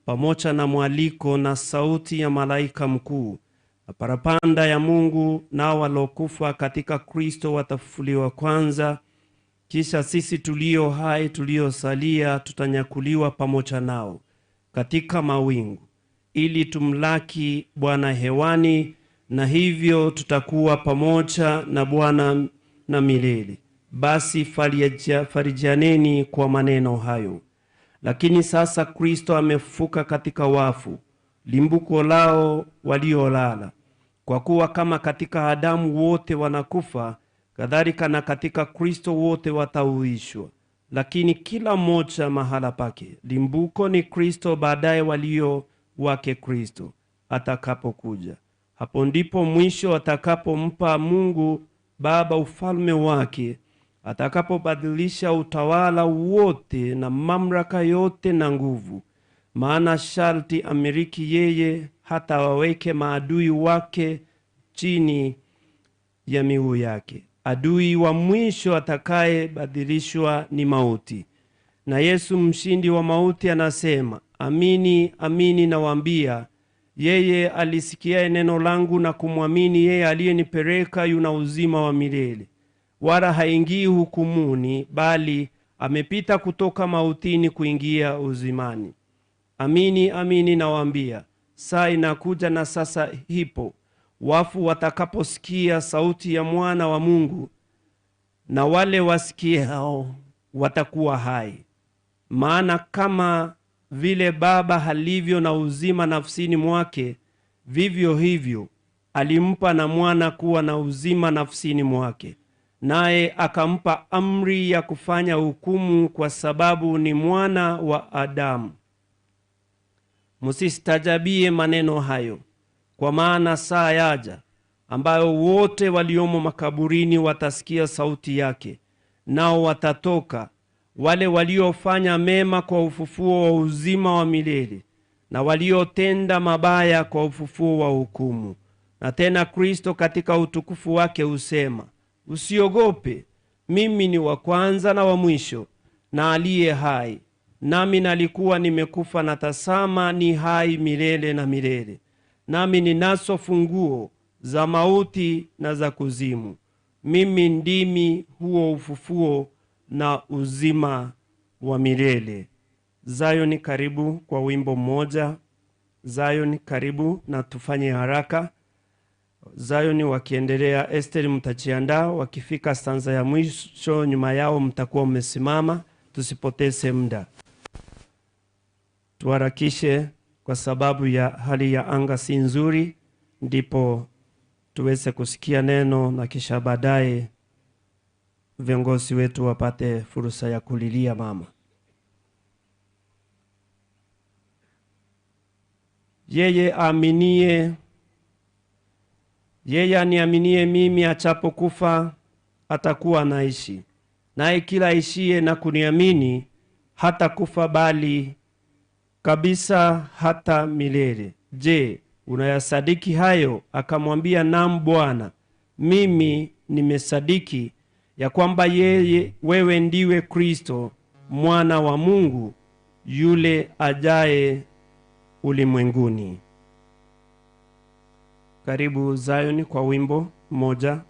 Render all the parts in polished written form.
Pamoja na mwaliko na sauti ya malaika mkuu na parapanda ya Mungu, nao walokufa katika Kristo watafufuliwa kwanza. Kisha sisi tulio hai tuliosalia tutanyakuliwa pamoja nao katika mawingu, ili tumlaki Bwana hewani, na hivyo tutakuwa pamoja na Bwana na milele. Basi farijianeni kwa maneno hayo. Lakini sasa Kristo amefufuka katika wafu, limbuko lao waliolala. Kwa kuwa kama katika Adamu wote wanakufa, kadhalika na katika Kristo wote watauishwa, lakini kila mmoja mahala pake. Limbuko ni Kristo, baadaye walio wake Kristo atakapokuja. Hapo ndipo mwisho atakapompa Mungu Baba ufalme wake, atakapobadilisha utawala wote na mamlaka yote na nguvu. Maana sharti amiriki yeye hata waweke maadui wake chini ya miguu yake. Adui wa mwisho atakayebadilishwa ni mauti. Na Yesu mshindi wa mauti anasema, amini amini nawaambia, yeye alisikiaye neno langu na kumwamini yeye aliyenipeleka yuna uzima wa milele, wala haingii hukumuni, bali amepita kutoka mautini kuingia uzimani. Amini amini nawaambia, saa inakuja na sasa hipo, wafu watakaposikia sauti ya mwana wa Mungu, na wale wasikiao watakuwa hai. Maana kama vile Baba halivyo na uzima nafsini mwake, vivyo hivyo alimpa na mwana kuwa na uzima nafsini mwake, naye akampa amri ya kufanya hukumu, kwa sababu ni mwana wa Adamu. Msistajabie maneno hayo, kwa maana saa yaja ambayo wote waliomo makaburini watasikia sauti yake, nao watatoka, wale waliofanya mema kwa ufufuo wa uzima wa milele, na waliotenda mabaya kwa ufufuo wa hukumu. Na tena Kristo katika utukufu wake husema, usiogope, mimi ni wa kwanza na wa mwisho, na aliye hai. Nami nalikuwa nimekufa, na tazama ni hai milele na milele, nami ninazo funguo za mauti na za kuzimu. Mimi ndimi huo ufufuo na uzima wa milele. Zion, karibu kwa wimbo mmoja. Zion, karibu na tufanye haraka. Zion wakiendelea, Esther mtajiandaa, wakifika stanza ya mwisho nyuma yao mtakuwa mmesimama, tusipoteze muda. Tuharakishe kwa sababu ya hali ya anga si nzuri, ndipo tuweze kusikia neno na kisha baadaye viongozi wetu wapate fursa ya kulilia mama. Yeye aaminie, yeye aniaminie mimi, achapokufa atakuwa anaishi, naye kila aishiye na kuniamini hata kufa, bali kabisa hata milele. Je, unayasadiki hayo? Akamwambia, naam Bwana, mimi nimesadiki ya kwamba yeye wewe ndiwe Kristo mwana wa Mungu yule ajaye ulimwenguni. Karibu Zion kwa wimbo mmoja.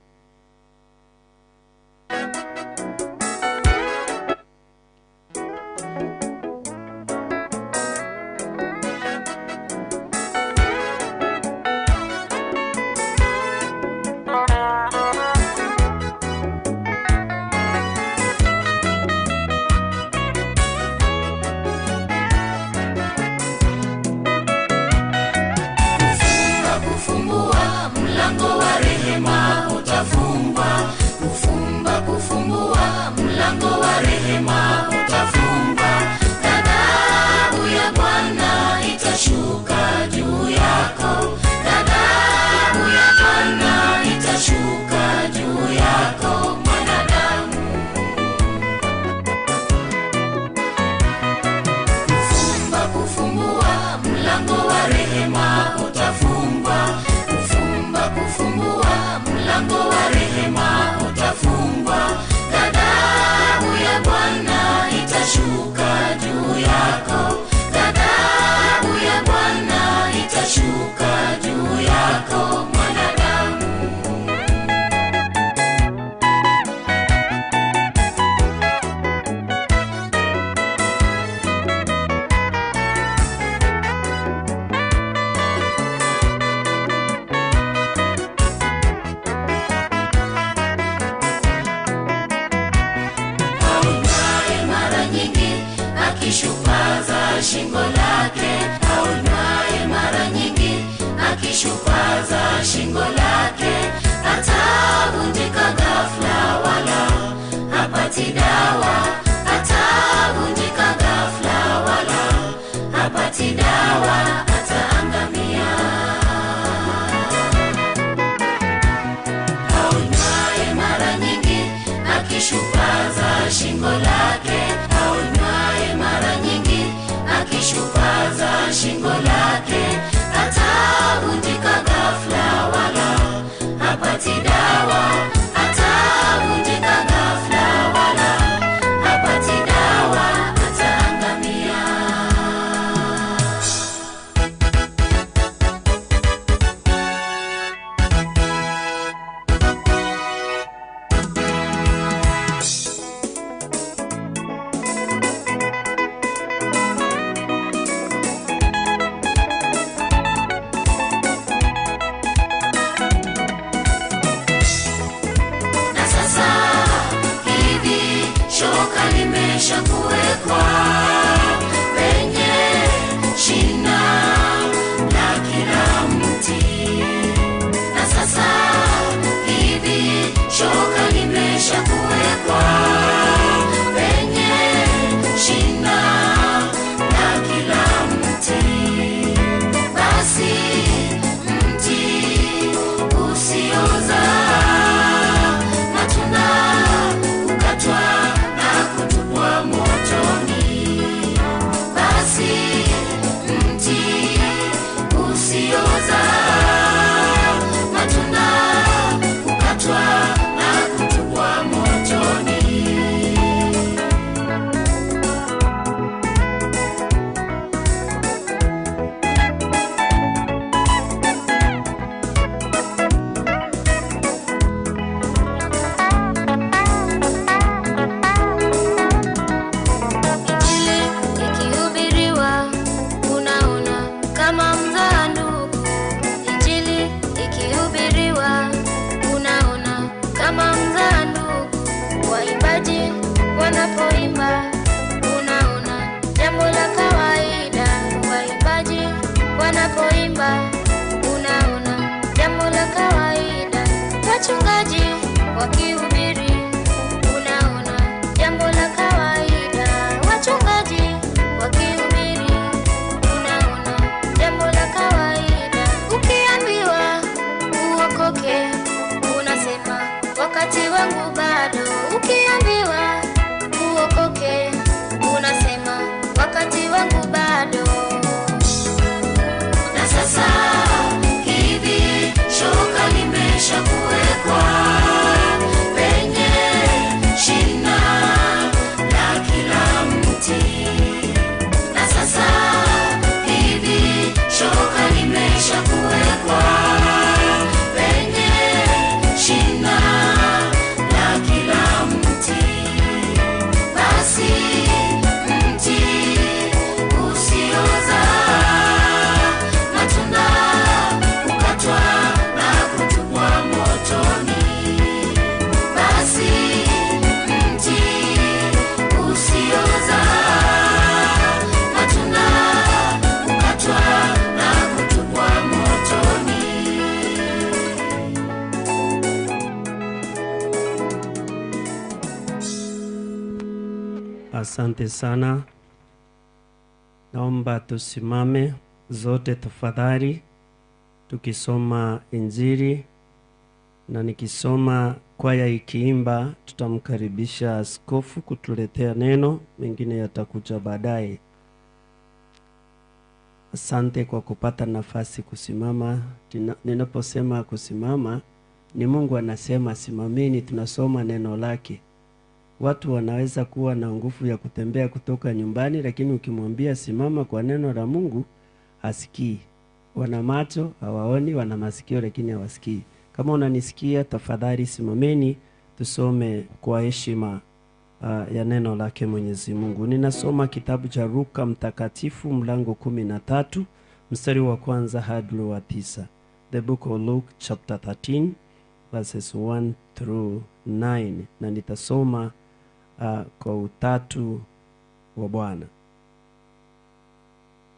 Kufunga, kufumbua, mlango wa rehema utafungwa. Kufumba, kufumbua, mlango wa rehema utafungwa. Ghadhabu ya Bwana itashuka juu yako. Ghadhabu ya Bwana itashuka juu yako mwanadamu. Kufumba, kufumbua, mlango wa rehema utafungwa. Kufumba, kufumbua, mlango wa rehema shingo lake, aonywaye mara nyingi akishupaza shingo lake, atavunjika ghafla, wala hapati dawa, atavunjika ghafla, wala hapati dawa, ataangamia. Na sasa hivi shoka limesha kuwekwa penye shina la kila mti. Na sasa hivi shoka limesha kuwekwa penye shina la kila mti. Basi mti usiozaa matunda ukatwa na kutupwa motoni. Basi mti usiozaa matunda ukatwa na kutupwa motoni. Injili ikihubiriwa unaona kama mzaa ndugu. Injili ikihubiriwa unaona kama mzaa ndugu. Waimbaji wanapoimba unaona jambo la kawaida. Waimbaji wanapoimba unaona jambo la kawaida. Wachungaji wakihubiri unaona jambo la kawaida. Wachungaji wakihubiri unaona jambo la kawaida. Ukiambiwa uokoke unasema wakati wangu bado. Ukiambiwa uokoke unasema wakati wangu bado. Na sasa hivi shoka limesha kuwekwa penye shina la kila mti. Na sasa hivi shoka limesha kuwekwa penye shina la kila mti. Basi mti usiozaa matunda ukatwa na kutupwa motoni. Basi mti usiozaa matunda ukatwa na kutupwa motoni. Asante sana. Naomba tusimame zote tafadhali, tukisoma Injili na nikisoma kwaya ikiimba, tutamkaribisha askofu kutuletea neno, mengine yatakuja baadaye. Asante kwa kupata nafasi kusimama. Ninaposema kusimama, ni Mungu anasema simameni, tunasoma neno lake. Watu wanaweza kuwa na nguvu ya kutembea kutoka nyumbani, lakini ukimwambia simama kwa neno la Mungu hasikii. Wana macho hawaoni, wana masikio lakini hawasikii. Kama unanisikia, tafadhali simameni tusome kwa heshima ya neno lake Mwenyezi Mungu. Ninasoma kitabu cha Luka Mtakatifu mlango 13 mstari wa kwanza hadi wa 9. The book of Luke chapter 13 verses 1 through 9, na nitasoma kwa utatu wa Bwana.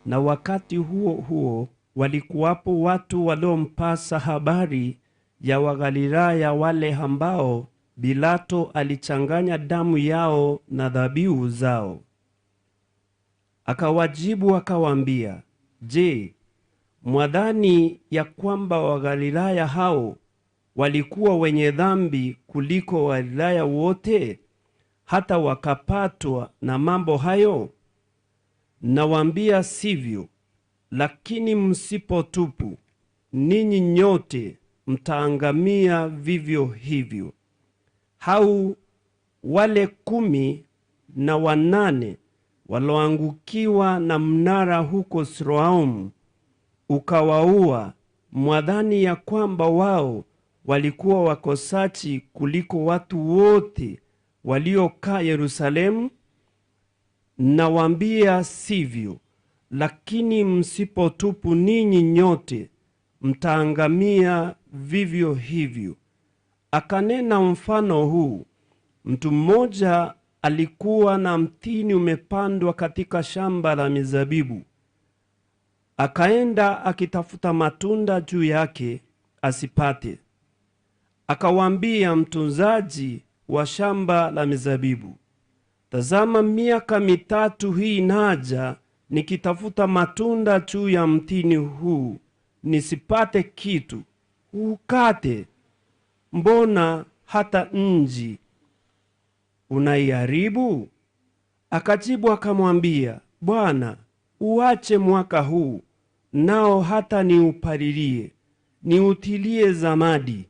Na wakati huo huo walikuwapo watu waliompasa habari ya Wagalilaya wale ambao Pilato alichanganya damu yao na dhabihu zao. Akawajibu akawaambia, Je, mwadhani ya kwamba Wagalilaya hao walikuwa wenye dhambi kuliko Wagalilaya wote hata wakapatwa na mambo hayo? Nawaambia sivyo, lakini msipotubu ninyi nyote mtaangamia vivyo hivyo. Hau wale 18 waloangukiwa na mnara huko Siloamu ukawaua, mwadhani ya kwamba wao walikuwa wakosaji kuliko watu wote waliokaa Yerusalemu? Nawaambia sivyo, lakini msipotubu ninyi nyote mtaangamia vivyo hivyo. Akanena mfano huu: mtu mmoja alikuwa na mtini umepandwa katika shamba la mizabibu, akaenda akitafuta matunda juu yake asipate. Akawaambia mtunzaji wa shamba la mizabibu, tazama, miaka 3 hii naja nikitafuta matunda juu ya mtini huu nisipate kitu. Ukate, mbona hata nji unaiharibu? Akajibu akamwambia, Bwana, uache mwaka huu, nao hata niupalilie, niutilie zamadi,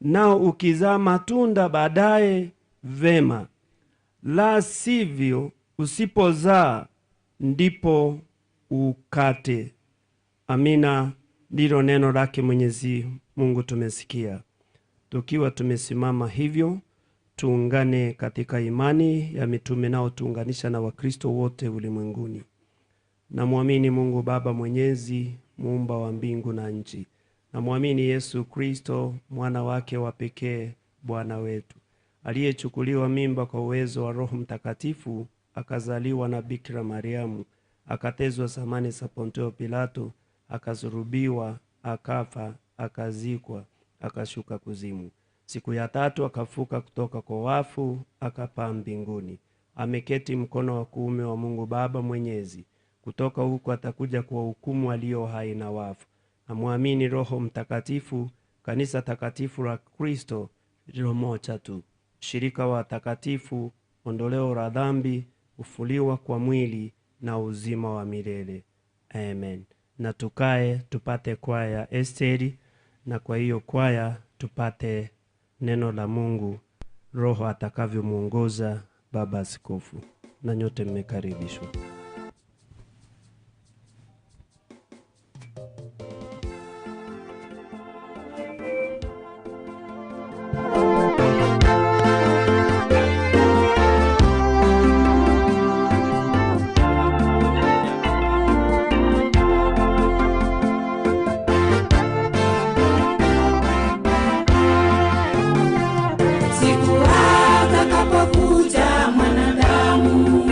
nao ukizaa matunda baadaye vema, la sivyo usipozaa ndipo ukate. Amina. Ndilo neno lake Mwenyezi Mungu tumesikia. Tukiwa tumesimama hivyo, tuungane katika imani ya mitume nao tuunganisha na Wakristo wote ulimwenguni. Namwamini Mungu Baba Mwenyezi, muumba wa mbingu na nchi. Namwamini Yesu Kristo, mwana wake wa pekee, Bwana wetu, aliyechukuliwa mimba kwa uwezo wa Roho Mtakatifu, akazaliwa na Bikira Mariamu, akatezwa zamani za Pontio Pilato, akasulubiwa, akafa, akazikwa, akashuka kuzimu. Siku ya tatu akafuka kutoka kwa wafu, akapaa mbinguni. Ameketi mkono wa kuume wa Mungu Baba Mwenyezi. Kutoka huko atakuja kuwahukumu walio hai na wafu. Namwamini Roho Mtakatifu, kanisa takatifu la Kristo, lililo moja tu, shirika wa takatifu, ondoleo la dhambi, ufuliwa kwa mwili na uzima wa milele. Amen. Na tukae tupate kwaya ya Esteri, na kwa hiyo kwaya tupate neno la Mungu, Roho atakavyomuongoza Baba Askofu. Na nyote mmekaribishwa. Siku atakapokuja mwanadamu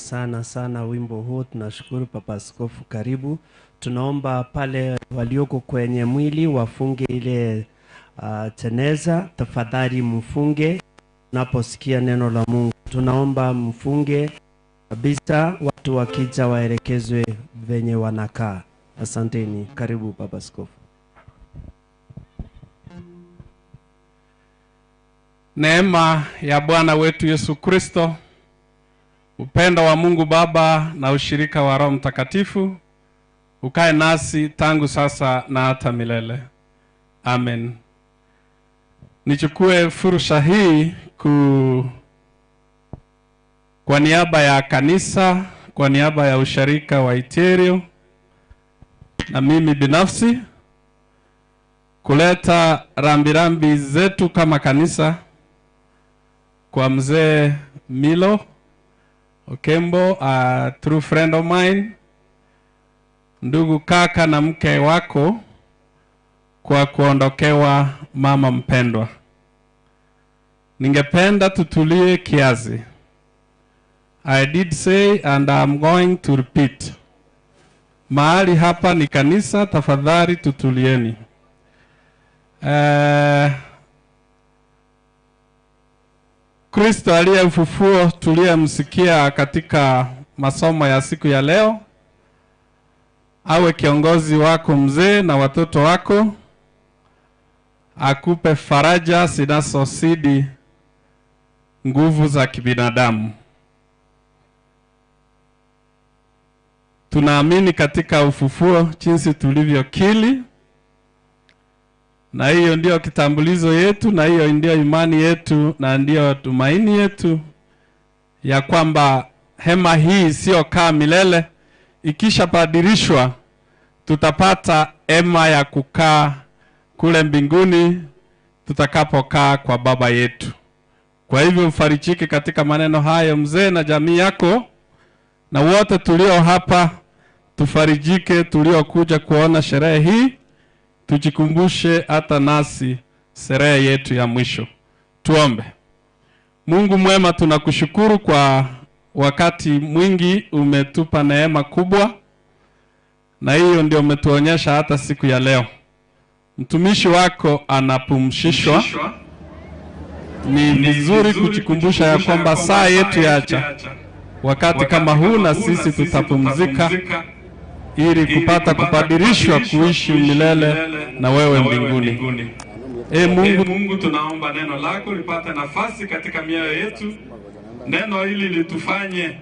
sana sana wimbo huo. Tunashukuru Papa Askofu, karibu. Tunaomba pale walioko kwenye mwili wafunge ile teneza, tafadhali mfunge naposikia neno la Mungu. Tunaomba mfunge kabisa, watu wakija waelekezwe venye wanakaa. Asanteni, karibu Papa Askofu. Neema ya Bwana wetu Yesu Kristo, upendo wa Mungu Baba na ushirika wa Roho Mtakatifu ukae nasi tangu sasa na hata milele. Amen. Nichukue fursa hii kwa niaba ya kanisa, kwa niaba ya usharika wa Iterio na mimi binafsi kuleta rambirambi zetu kama kanisa kwa mzee Milo Okembo, a true friend of mine, ndugu kaka na mke wako, kwa kuondokewa mama mpendwa. Ningependa tutulie kiasi. I did say and I'm going to repeat. Mahali hapa ni kanisa, tafadhali tutulieni. Kristo aliye ufufuo tuliyemsikia katika masomo ya siku ya leo awe kiongozi wako mzee na watoto wako, akupe faraja zinazozidi nguvu za kibinadamu. Tunaamini katika ufufuo jinsi tulivyokili, na hiyo ndiyo kitambulizo yetu, na hiyo ndiyo imani yetu, na ndiyo tumaini yetu ya kwamba hema hii isiyokaa milele ikishabadilishwa tutapata hema ya kukaa kule mbinguni tutakapokaa kwa Baba yetu. Kwa hivyo mfarijike katika maneno hayo mzee na jamii yako, na wote tulio hapa tufarijike, tuliokuja kuona sherehe hii, tujikumbushe hata nasi sherehe yetu ya mwisho. Tuombe. Mungu mwema, tunakushukuru kwa wakati mwingi umetupa neema kubwa, na hiyo ndio umetuonyesha hata siku ya leo. Mtumishi wako anapumzishwa. Ni vizuri kujikumbusha ya kwamba saa yetu yacha wakati kama huu, na sisi tutapumzika ili kupata kubadilishwa kuishi milele na wewe mbinguni. E Mungu, Mungu, tunaomba neno lako lipate nafasi katika mioyo yetu. Neno hili litufanye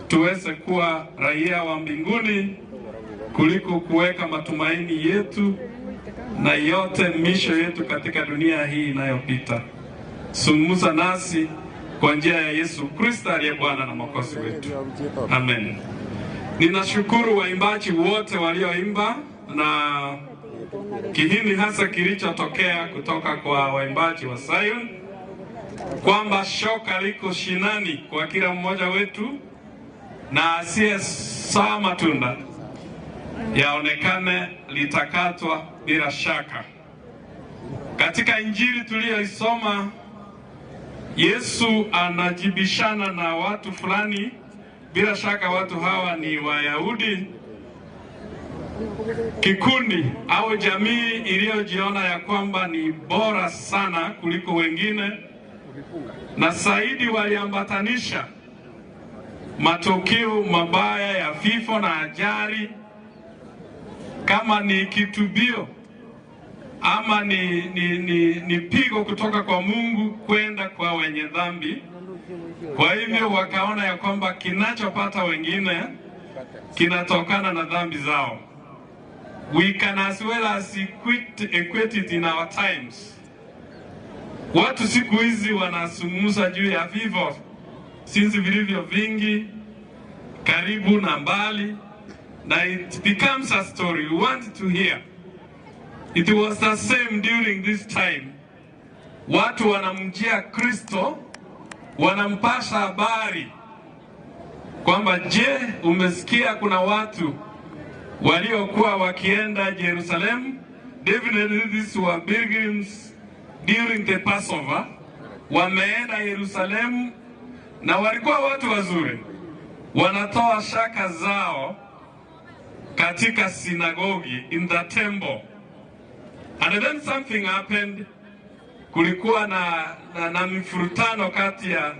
tuweze kuwa raia wa mbinguni kuliko kuweka matumaini yetu na yote misho yetu katika dunia hii inayopita. Zungumza nasi kwa njia ya Yesu Kristo aliye Bwana na Mwokozi wetu. Amen. Ninashukuru waimbaji wote walioimba na kihini hasa kilichotokea kutoka kwa waimbaji wa Zion kwamba shoka liko shinani kwa kila mmoja wetu, na asiyezaa matunda yaonekane litakatwa bila shaka. Katika Injili tuliyoisoma, Yesu anajibishana na watu fulani. Bila shaka watu hawa ni Wayahudi, kikundi au jamii iliyojiona ya kwamba ni bora sana kuliko wengine, na zaidi waliambatanisha matukio mabaya ya vifo na ajali kama ni kitubio ama ni pigo kutoka kwa Mungu kwenda kwa wenye dhambi. Kwa hivyo wakaona ya kwamba kinachopata wengine kinatokana na dhambi zao. We can as well as equate it in our times. Watu siku hizi wanazungumza juu ya vifo sinzi vilivyo vingi karibu na mbali, na it becomes a story we want to hear. It was the same during this time. Watu wanamjia Kristo, wanampasha habari kwamba je, umesikia kuna watu waliokuwa wakienda Jerusalem? Definitely these were pilgrims during the Passover. Wameenda Yerusalemu na walikuwa watu wazuri. Wanatoa shaka zao katika sinagogi in the temple. And then something happened. Kulikuwa na, na, na mifurutano kati ya,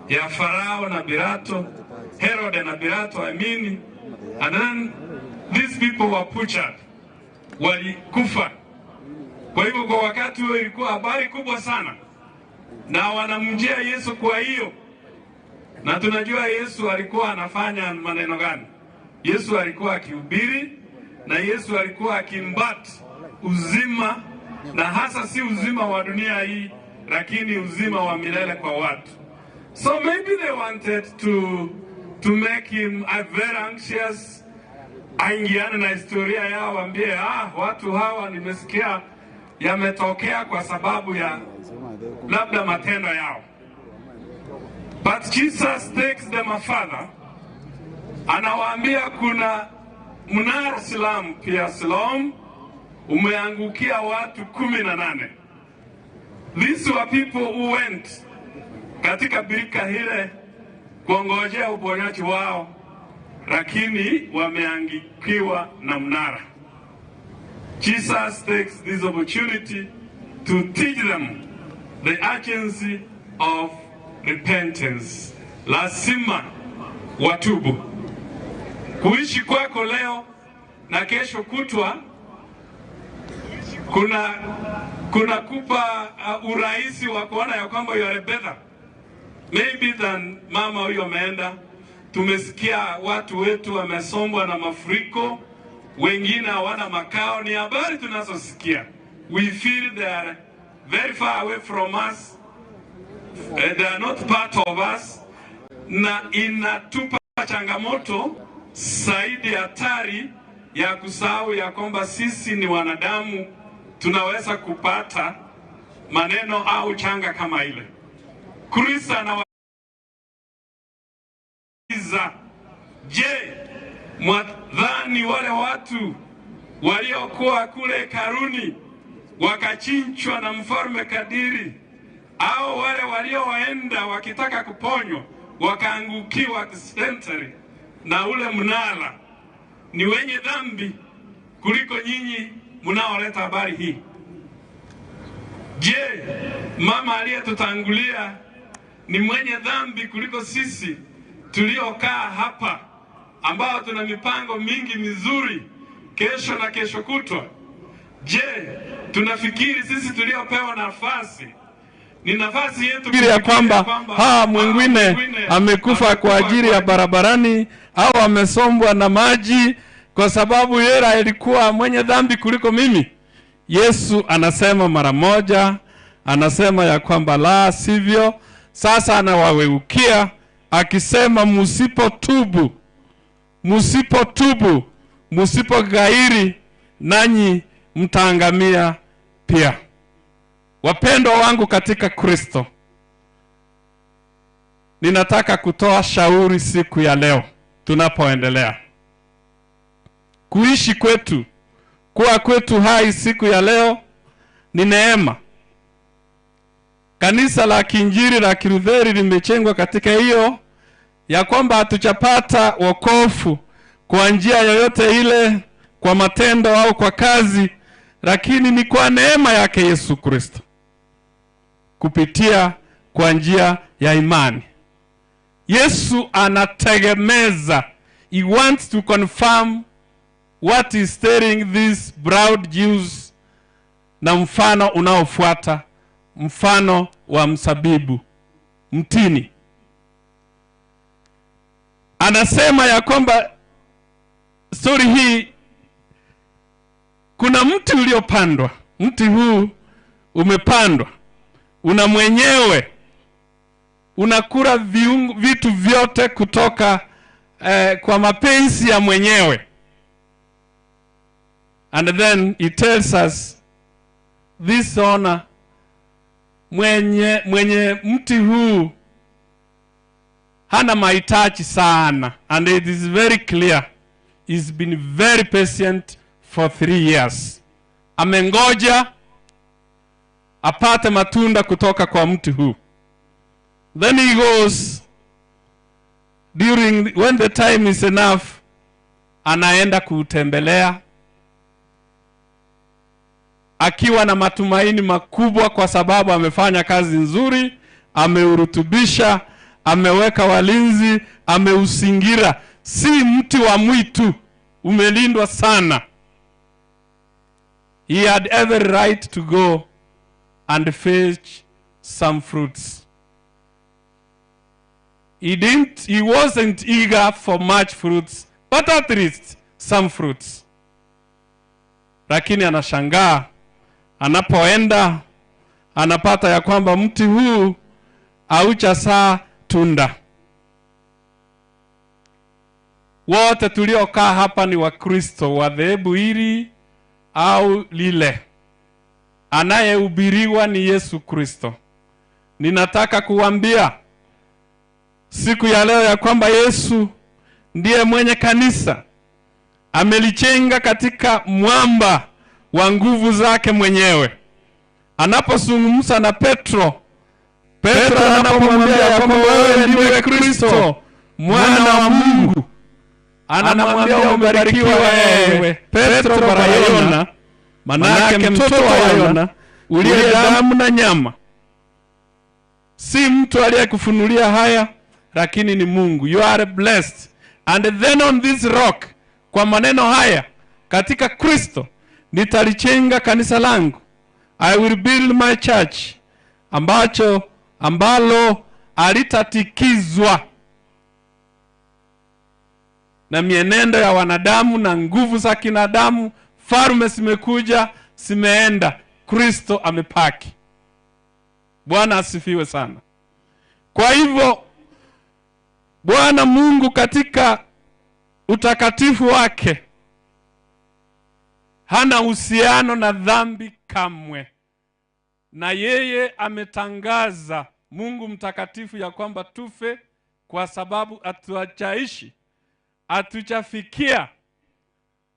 ya Farao na Pilato, Herode na Pilato, I mean. And then these people were butchered, walikufa. Kwa hivyo kwa wakati huo ilikuwa habari kubwa sana, na wanamjia Yesu. Kwa hiyo na tunajua Yesu alikuwa anafanya maneno gani? Yesu alikuwa akihubiri na Yesu alikuwa akimbati uzima, na hasa si uzima wa dunia hii, lakini uzima wa milele kwa watu. So maybe they wanted to make him a very anxious, aingiane na historia yao, waambie ah, watu hawa nimesikia yametokea kwa sababu ya labda matendo yao. But Jesus takes them a further, anawaambia kuna mnara Siloam pia Siloam umeangukia watu 18. These were people who went katika birika hile kuongojea uponyaji wao, lakini wameangukiwa na mnara. Jesus takes this opportunity to teach them the urgency of repentance. Lazima watubu. Kuishi kwako leo na kesho kutwa kuna kuna kupa urahisi wa kuona ya kwamba you are better maybe than mama huyo ameenda. Tumesikia watu wetu wamesombwa na mafuriko, wengine hawana makao. Ni habari tunazosikia. We feel they are very far away from us, they are not part of us, na inatupa changamoto zaidi, hatari ya kusahau ya kwamba sisi ni wanadamu, tunaweza kupata maneno au changa kama ile. Kristo anawauliza, je, mwadhani wale watu waliokuwa kule karuni wakachinjwa na mfalme Kadiri, au wale walioenda wakitaka kuponywa wakaangukiwa accidentally na ule mnara ni wenye dhambi kuliko nyinyi mnaoleta habari hii? Je, mama aliyetutangulia ni mwenye dhambi kuliko sisi tuliokaa hapa ambao tuna mipango mingi mizuri kesho na kesho kutwa? Je, tunafikiri sisi tuliopewa nafasi ni nafasi yetu Fikiri ya kwamba ha mwingine amekufa kwa ajili ya barabarani au amesombwa na maji kwa sababu yeye alikuwa mwenye dhambi kuliko mimi. Yesu anasema mara moja, anasema ya kwamba la sivyo. Sasa anawaweukia akisema, musipotubu, musipotubu, musipoghairi, nanyi mtaangamia pia. Wapendwa wangu katika Kristo, ninataka kutoa shauri siku ya leo tunapoendelea kuishi kwetu, kuwa kwetu hai siku ya leo ni neema. Kanisa la Kiinjili la Kilutheri limejengwa katika hiyo ya kwamba hatujapata wokovu kwa njia yoyote ile, kwa matendo au kwa kazi, lakini ni kwa neema yake Yesu Kristo kupitia kwa njia ya imani. Yesu anategemeza, he wants to confirm what is telling these proud Jews, na mfano unaofuata, mfano wa msabibu mtini. Anasema ya kwamba stori hii, kuna mti uliopandwa. Mti huu umepandwa, una mwenyewe, unakula viungo, vitu vyote kutoka kwa mapenzi ya mwenyewe. And then he tells us this owner, mwenye mti huu hana mahitaji sana, and it is very clear he's been very patient for 3 years. Amengoja apate matunda kutoka kwa mti huu. Then he goes. during when the time is enough anaenda kuutembelea akiwa na matumaini makubwa, kwa sababu amefanya kazi nzuri, ameurutubisha, ameweka walinzi, ameusingira. Si mti wa mwitu, umelindwa sana. He had every right to go and fetch some fruits. He didn't, he wasn't eager for much fruits, but at least some fruits. Lakini anashangaa anapoenda anapata ya kwamba mti huu hauchazaa tunda. Wote tuliokaa hapa ni Wakristo wa dhehebu hili au lile. Anayehubiriwa ni Yesu Kristo. Ninataka kuambia siku ya leo ya kwamba Yesu ndiye mwenye kanisa, amelijenga katika mwamba wa nguvu zake mwenyewe. Anapozungumza na Petro, Petro anapomwambia ya kwamba wewe ndiwe Kristo mwana wa Mungu, anamwambia umebarikiwa wewe Petro Barayona, manake mtoto wa Yona, uliye damu na nyama. Si mtu aliyekufunulia haya, lakini ni Mungu. You are blessed. And then on this rock, kwa maneno haya, katika Kristo nitalijenga kanisa langu. I will build my church, ambacho ambalo alitatikizwa na mienendo ya wanadamu na nguvu za kinadamu. Falme zimekuja zimeenda, Kristo amepaki. Bwana asifiwe sana. Kwa hivyo Bwana Mungu katika utakatifu wake hana uhusiano na dhambi kamwe, na yeye ametangaza Mungu mtakatifu ya kwamba tufe kwa sababu hatuchaishi, hatujafikia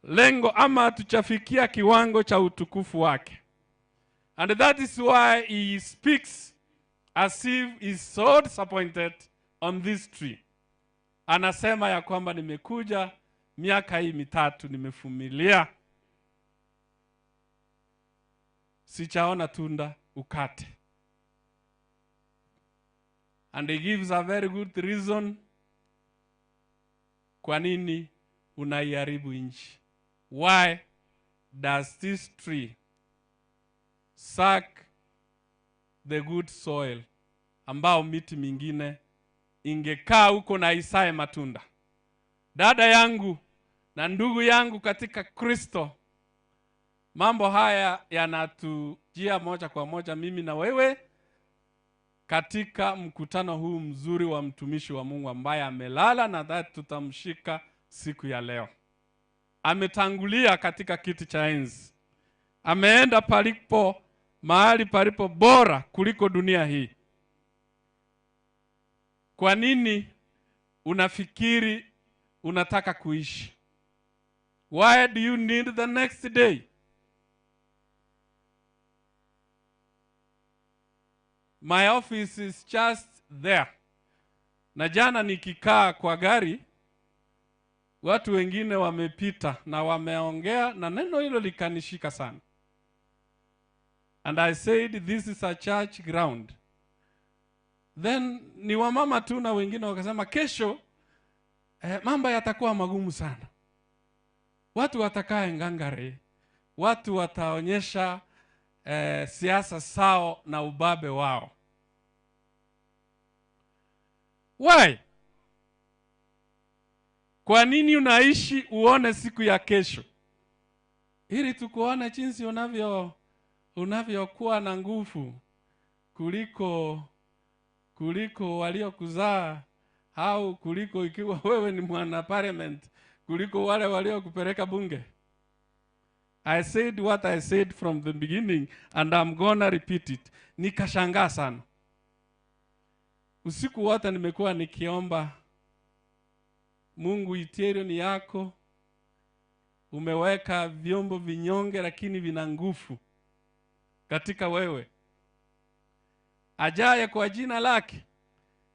lengo ama hatujafikia kiwango cha utukufu wake. And that is why he speaks as if he's so disappointed on this tree. Anasema ya kwamba nimekuja miaka hii mitatu nimevumilia, sichaona tunda, ukate. And he gives a very good reason kwa nini unaiharibu nchi. Why does this tree suck the good soil ambao miti mingine ingekaa huko na isae matunda? Dada yangu na ndugu yangu katika Kristo, mambo haya yanatujia moja kwa moja mimi na wewe katika mkutano huu mzuri wa mtumishi wa Mungu ambaye amelala na that tutamshika siku ya leo. Ametangulia katika kiti cha enzi, ameenda palipo mahali palipo bora kuliko dunia hii. Kwa nini unafikiri unataka kuishi? Why do you need the next day? My office is just there. Na jana nikikaa kwa gari, watu wengine wamepita na wameongea na neno hilo likanishika sana. And I said this is a church ground. Then ni wamama tu na wengine wakasema kesho mambo yatakuwa magumu sana. Watu watakaa ngangare, watu wataonyesha siasa sao na ubabe wao. Why? Kwa nini unaishi uone siku ya kesho? Ili tukuone jinsi unavyokuwa na nguvu kuliko waliokuzaa au kuliko ikiwa wewe ni mwana parliament, kuliko wale waliokupeleka bunge. I said what I said from the beginning and I'm gonna repeat it. Nikashangaa sana. Usiku wote nimekuwa nikiomba Mungu, itirio ni yako. Umeweka vyombo vinyonge lakini vina nguvu katika wewe. Ajaye kwa jina lake,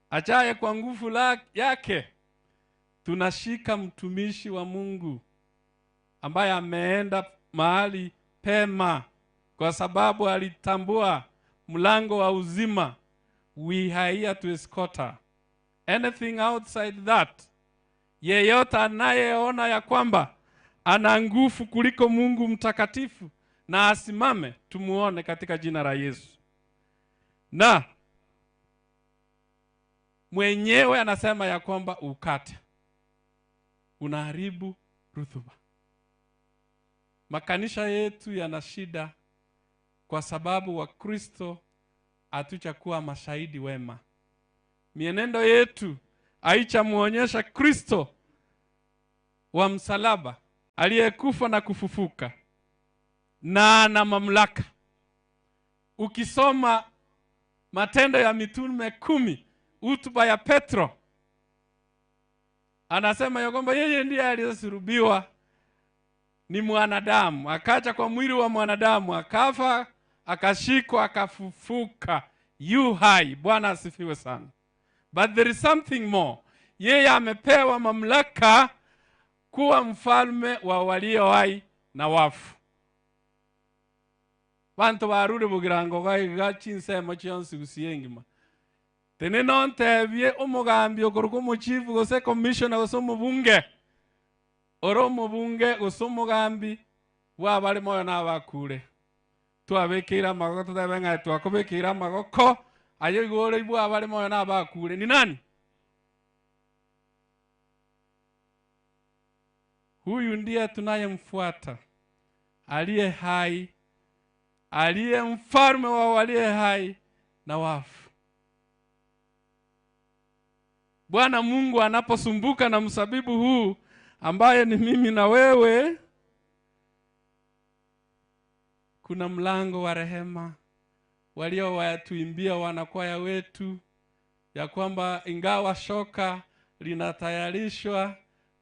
ajaye kwa nguvu yake, Tunashika mtumishi wa Mungu ambaye ameenda mahali pema kwa sababu alitambua mlango wa uzima. We are here to escort her. Anything outside that, yeyote anayeona ya kwamba ana nguvu kuliko Mungu mtakatifu na asimame, tumuone katika jina la Yesu. Na mwenyewe anasema ya kwamba ukate unaharibu rutuba. Makanisa yetu yana shida kwa sababu Wakristo hatuchakuwa mashahidi wema. Mienendo yetu haichamuonyesha Kristo wa msalaba aliyekufa na kufufuka na ana mamlaka. Ukisoma Matendo ya Mitume 10, hotuba ya Petro, anasema ya kwamba yeye ndiye aliyesulubiwa, ni mwanadamu, akaja kwa mwili wa mwanadamu, akafa, akashikwa, akafufuka, yu hai. Bwana asifiwe sana. But there is something more. Yeye amepewa mamlaka kuwa mfalme wa walio hai na wafu. Bantu barure bugirango gaiga chinsemo chionsi gusie engima. Tene nontebie omogambi okoruka omochifu gose commissioner gose omobunge, ore omobunge gose omogambi bwabare moyo nabakure. Twabekeire amagoko totebe ng'a twakobekeire amagoko aye igo ore bwabare moyo nabakure. Ni nani? Huyu ndiye tunayemfuata, aliye hai, aliye mfalme wa waliye hai na wafu. Bwana Mungu anaposumbuka na msabibu huu ambaye ni mimi na wewe, kuna mlango wa rehema walio watuimbia wanakwaya wetu ya kwamba ingawa shoka linatayarishwa,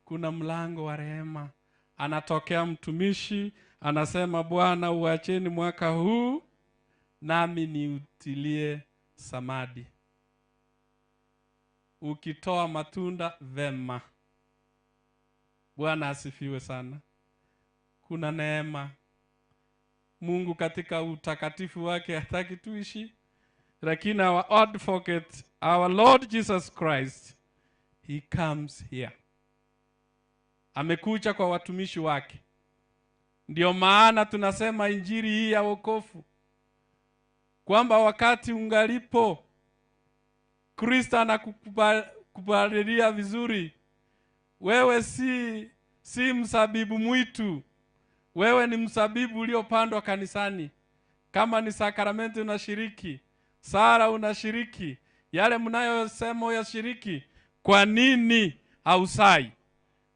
kuna mlango wa rehema. Anatokea mtumishi anasema, Bwana uacheni mwaka huu nami niutilie samadi. Ukitoa matunda vema. Bwana asifiwe sana. Kuna neema. Mungu katika utakatifu wake hataki tuishi, lakini our advocate, our Lord Jesus Christ, he comes here. Amekuja kwa watumishi wake. Ndio maana tunasema injili hii ya wokovu, kwamba wakati ungalipo Kristo anakukubalilia vizuri. Wewe si msabibu mwitu. Wewe ni msabibu uliopandwa kanisani. Kama ni sakramenti unashiriki, sala unashiriki, yale mnayosema uyashiriki. Kwa nini hausai?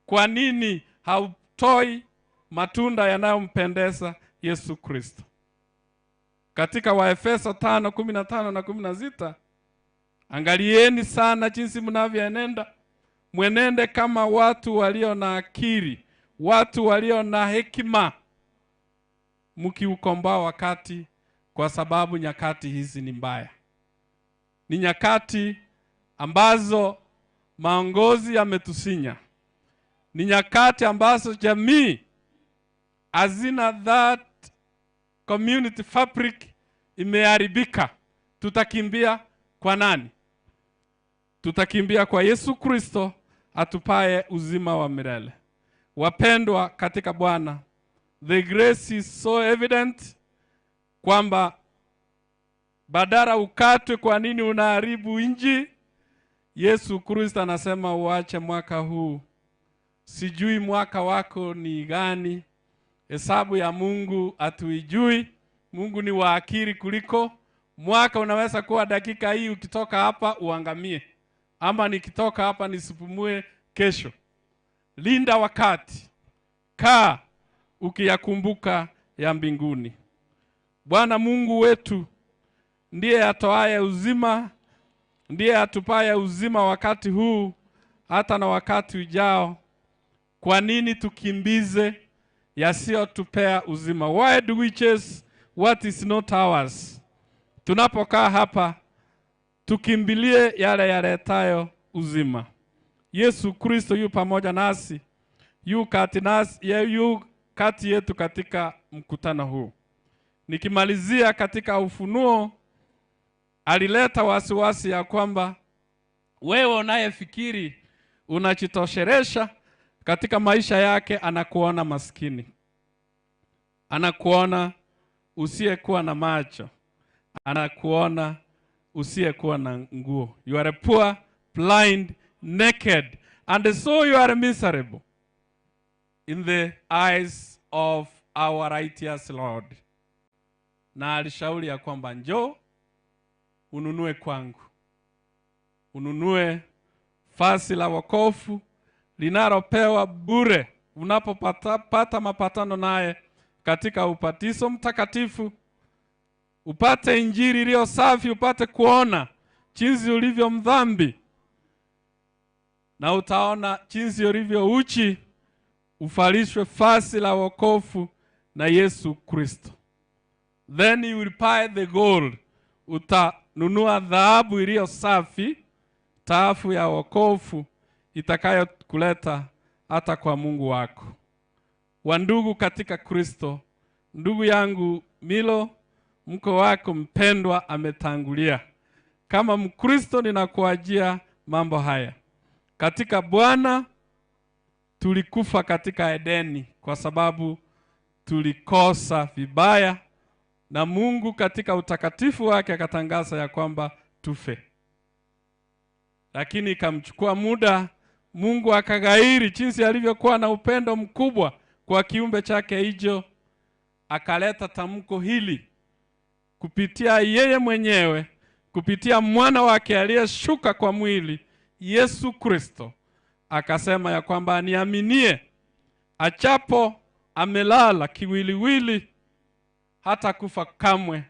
Kwa nini hautoi matunda yanayompendeza Yesu Kristo? Katika Waefeso 5:15 na 16, angalieni sana jinsi mnavyoenenda, mwenende kama watu walio na akili, watu walio na hekima, mkiukomboa wakati, kwa sababu nyakati hizi ni mbaya. Ni nyakati ambazo maongozi yametusinya. Ni nyakati ambazo jamii hazina that community fabric imeharibika. Tutakimbia kwa nani? Tutakimbia kwa Yesu Kristo atupaye uzima wa milele. Wapendwa katika Bwana, the grace is so evident kwamba badala ukatwe, kwa nini unaharibu inji? Yesu Kristo anasema uache mwaka huu. Sijui mwaka wako ni gani. Hesabu ya Mungu hatuijui. Mungu ni wa akili kuliko mwaka. Unaweza kuwa dakika hii ukitoka hapa uangamie, ama nikitoka hapa nisipumue kesho. Linda wakati, kaa ukiyakumbuka ya mbinguni. Bwana Mungu wetu ndiye atoaye uzima, ndiye atupaye uzima wakati huu hata na wakati ujao. Kwa nini tukimbize yasiyotupea uzima? Why do we chase what is not ours? Tunapokaa hapa tukimbilie yale yaletayo uzima. Yesu Kristo yu pamoja nasi, yu kati nasi, yu kati yetu katika mkutano huu. Nikimalizia katika Ufunuo, alileta wasiwasi ya kwamba wewe unayefikiri unajitoshelesha katika maisha yake, anakuona maskini, anakuona usiyekuwa na macho, anakuona usiyekuwa na nguo. You are poor, blind, naked, and so you are miserable in the eyes of our righteous Lord. Na alishauri ya kwamba njoo ununue kwangu, ununue fasi la wokovu linalopewa bure unapopata pata mapatano naye katika ubatizo mtakatifu, upate injili iliyo safi, upate kuona jinsi ulivyo mdhambi, na utaona jinsi ulivyo uchi, uvalishwe fasi la wokovu na Yesu Kristo. Then you will buy the gold, utanunua dhahabu iliyo safi, taafu ya wokovu itakayokuleta hata kwa Mungu wako. Wandugu katika Kristo, ndugu yangu Milo, mko wako mpendwa ametangulia. Kama Mkristo ninakuajia mambo haya. Katika Bwana tulikufa katika Edeni kwa sababu tulikosa vibaya, na Mungu katika utakatifu wake akatangaza ya kwamba tufe, lakini ikamchukua muda. Mungu akaghairi jinsi alivyokuwa na upendo mkubwa kwa kiumbe chake hicho, akaleta tamko hili kupitia yeye mwenyewe, kupitia mwana wake aliyeshuka kwa mwili Yesu Kristo, akasema ya kwamba aniaminie, achapo amelala kiwiliwili, hata kufa kamwe,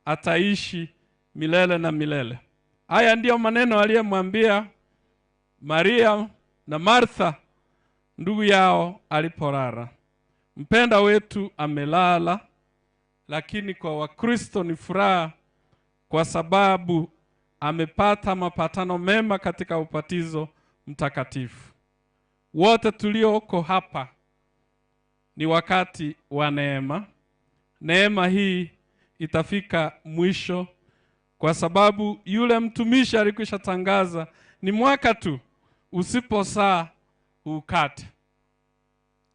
ataishi milele na milele. Haya ndiyo maneno aliyemwambia Maria na Martha ndugu yao alipolala. Mpenda wetu amelala, lakini kwa Wakristo ni furaha kwa sababu amepata mapatano mema katika ubatizo mtakatifu. Wote tulioko hapa ni wakati wa neema. Neema hii itafika mwisho, kwa sababu yule mtumishi alikwisha tangaza ni mwaka tu, usiposaa ukate.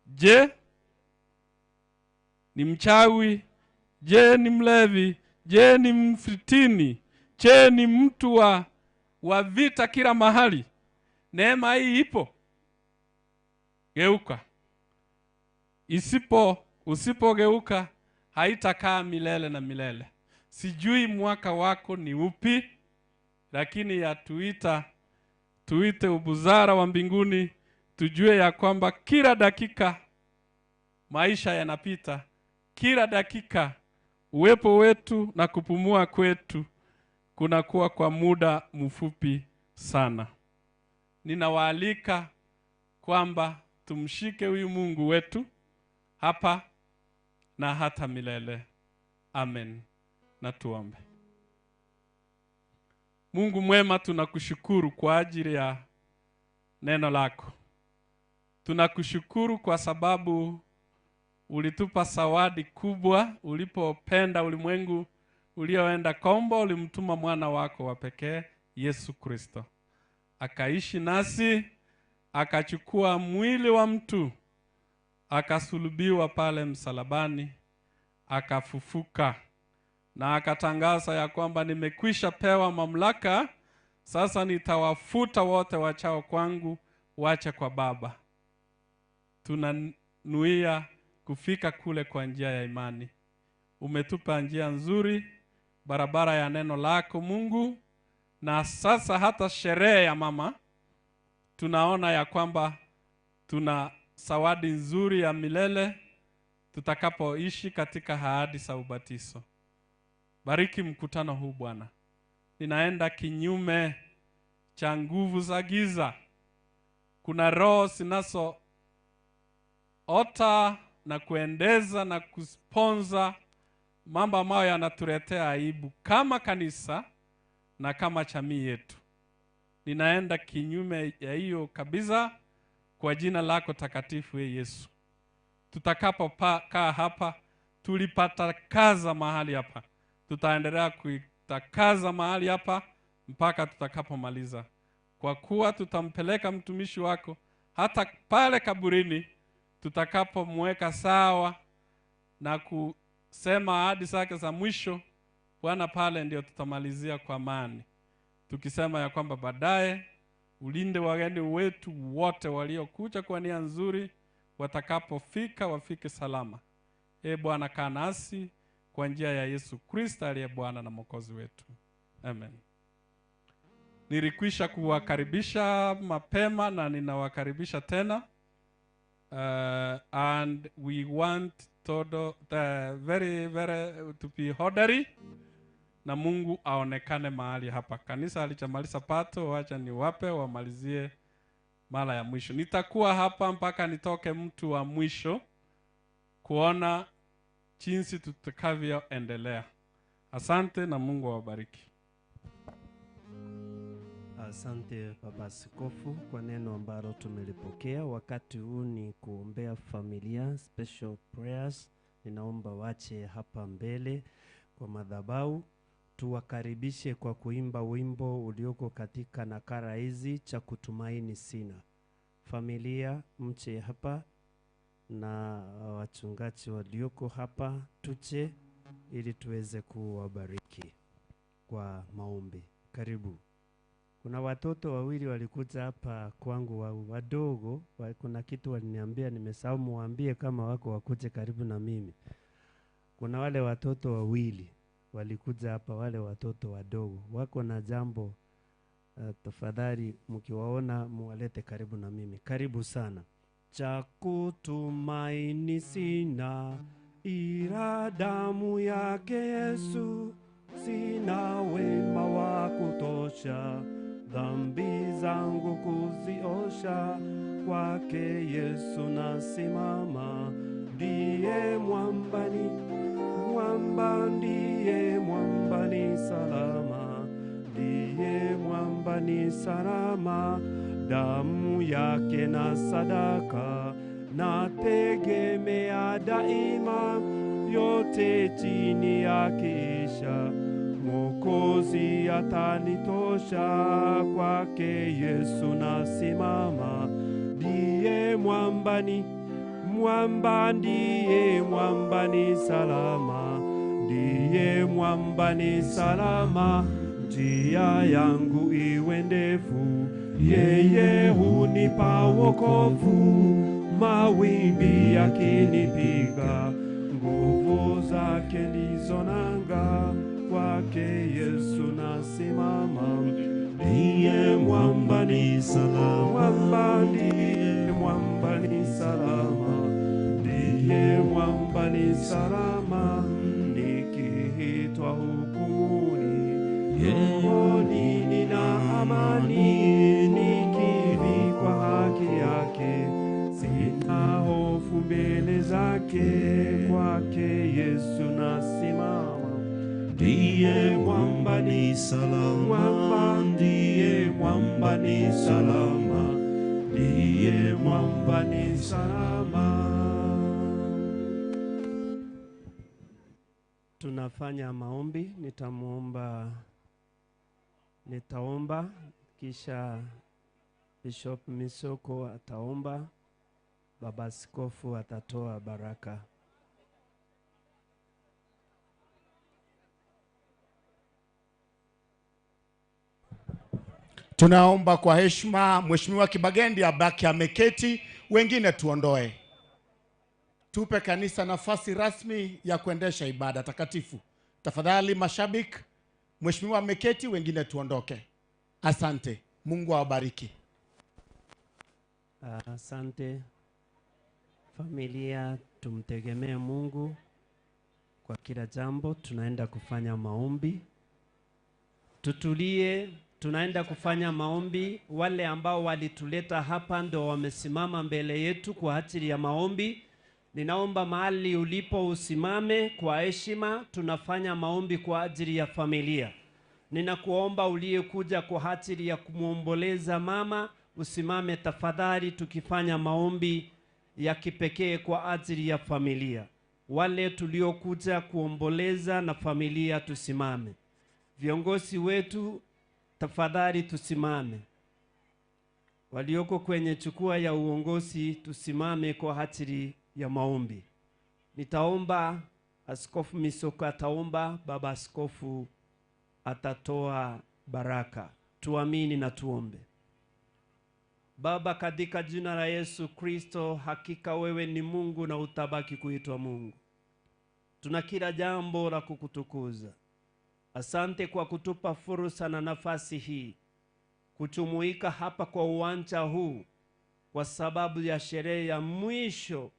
Je, ni mchawi? Je, ni mlevi? Je, ni mfitini? Je, ni mtu wa vita kila mahali? Neema hii ipo. Geuka. Usipogeuka haitakaa milele na milele. Sijui mwaka wako ni upi, lakini yatuita tuite ubuzara wa mbinguni, tujue ya kwamba kila dakika maisha yanapita, kila dakika uwepo wetu na kupumua kwetu kunakuwa kwa muda mfupi sana. Ninawaalika kwamba tumshike huyu Mungu wetu hapa na hata milele. Amen. Na tuombe. Mungu mwema, tunakushukuru kwa ajili ya neno lako. Tunakushukuru kwa sababu ulitupa zawadi kubwa ulipopenda ulimwengu ulioenda kombo, ulimtuma mwana wako wa pekee Yesu Kristo. Akaishi nasi, akachukua mwili wa mtu, akasulubiwa pale msalabani, akafufuka na akatangaza ya kwamba nimekwisha pewa mamlaka, sasa nitawafuta wote wachao kwangu wache kwa Baba. Tunanuia kufika kule kwa njia ya imani. Umetupa njia nzuri, barabara ya neno lako Mungu. Na sasa hata sherehe ya mama tunaona ya kwamba tuna zawadi nzuri ya milele tutakapoishi katika ahadi za ubatizo. Bariki mkutano huu Bwana. Ninaenda kinyume cha nguvu za giza. Kuna roho zinazoota na kuendeza na kusponza mambo ambayo yanatuletea aibu kama kanisa na kama jamii yetu. Ninaenda kinyume ya hiyo kabisa kwa jina lako takatifu, e Yesu. Tutakapokaa hapa, tulipatakaza mahali hapa, tutaendelea kuitakaza mahali hapa mpaka tutakapomaliza, kwa kuwa tutampeleka mtumishi wako hata pale kaburini, tutakapomweka sawa na kusema ahadi zake za mwisho. Bwana, pale ndio tutamalizia kwa amani, tukisema ya kwamba baadaye ulinde wageni wetu wote waliokuja kwa nia nzuri, watakapofika wafike salama. E Bwana, kaa nasi kwa njia ya Yesu Kristo aliye Bwana na Mwokozi wetu, amen. Nilikwisha kuwakaribisha mapema na ninawakaribisha tena. And we want todo the very very to be orderly na Mungu aonekane mahali hapa. Kanisa alichamaliza pato, wacha niwape wamalizie mara ya mwisho. Nitakuwa hapa mpaka nitoke mtu wa mwisho kuona jinsi tutakavyoendelea. Asante na Mungu awabariki. Asante Baba Askofu kwa neno ambalo tumelipokea. Wakati huu ni kuombea familia, special prayers. Ninaomba wache hapa mbele kwa madhabahu, tuwakaribishe kwa kuimba wimbo ulioko katika nakara hizi, cha kutumaini sina. Familia mche hapa na wachungaji walioko hapa tuche, ili tuweze kuwabariki kwa maombi. Karibu. Kuna watoto wawili walikuja hapa kwangu wa, wadogo wa, kuna kitu waliniambia nimesahau, muambie kama wako wakuje karibu na mimi. Kuna wale watoto wawili walikuja hapa, wale watoto wadogo wako na jambo tafadhali mkiwaona muwalete karibu na mimi. Karibu sana. Cha kutumaini sina ila damu yake Yesu, sina wema wa kutosha dhambi zangu kuziosha, kwake Yesu nasimama, ndiye mwambani, mwamba ndiye mwambani salama, ndiye mwambani salama, damu yake na sadaka nategemea daima, yote chini yakiisha Mwokozi atanitosha, kwake Yesu nasimama, ndiye mwambani, mwamba ndiye mwambani salama, ndiye mwambani salama, njia yangu iwe ndefu, yeye hunipa wokovu, mawimbi yakinipiga, nguvu zake ndizo nanga kwake Yesu nasimama, ndiye mwamba ni salama, mwamba ndiye mwamba ni salama, ndiye mwamba ni salama, nikiitwa hukumuni, rohoni nina amani, nikivikwa haki yake, sina hofu mbele zake, kwake Yesu nasimama ndiye mwamba ni salama, mwamba ndiye mwamba ni salama, ndiye mwamba ni salama. Tunafanya maombi, nitamuomba, nitaomba kisha Bishop Misoko ataomba, Baba Askofu atatoa baraka. Tunaomba kwa heshima Mheshimiwa Kibagendi abaki ameketi, wengine tuondoe. Tupe kanisa nafasi rasmi ya kuendesha ibada takatifu. Tafadhali mashabiki, Mheshimiwa ameketi, wengine tuondoke. Asante, Mungu awabariki. Asante familia, tumtegemee Mungu kwa kila jambo. Tunaenda kufanya maombi, tutulie. Tunaenda kufanya maombi. Wale ambao walituleta hapa ndo wamesimama mbele yetu kwa ajili ya maombi. Ninaomba mahali ulipo usimame kwa heshima. Tunafanya maombi kwa ajili ya familia. Ninakuomba uliyekuja kwa ajili ya kumwomboleza mama usimame tafadhali, tukifanya maombi ya kipekee kwa ajili ya familia. Wale tuliokuja kuomboleza na familia tusimame. Viongozi wetu tafadhali tusimame. Walioko kwenye jukwaa ya uongozi tusimame kwa ajili ya maombi. Nitaomba, Askofu Misoko ataomba, baba askofu atatoa baraka. Tuamini na tuombe. Baba, katika jina la Yesu Kristo, hakika wewe ni Mungu na utabaki kuitwa Mungu. Tuna kila jambo la kukutukuza. Asante kwa kutupa fursa na nafasi hii kujumuika hapa kwa uwanja huu kwa sababu ya sherehe ya mwisho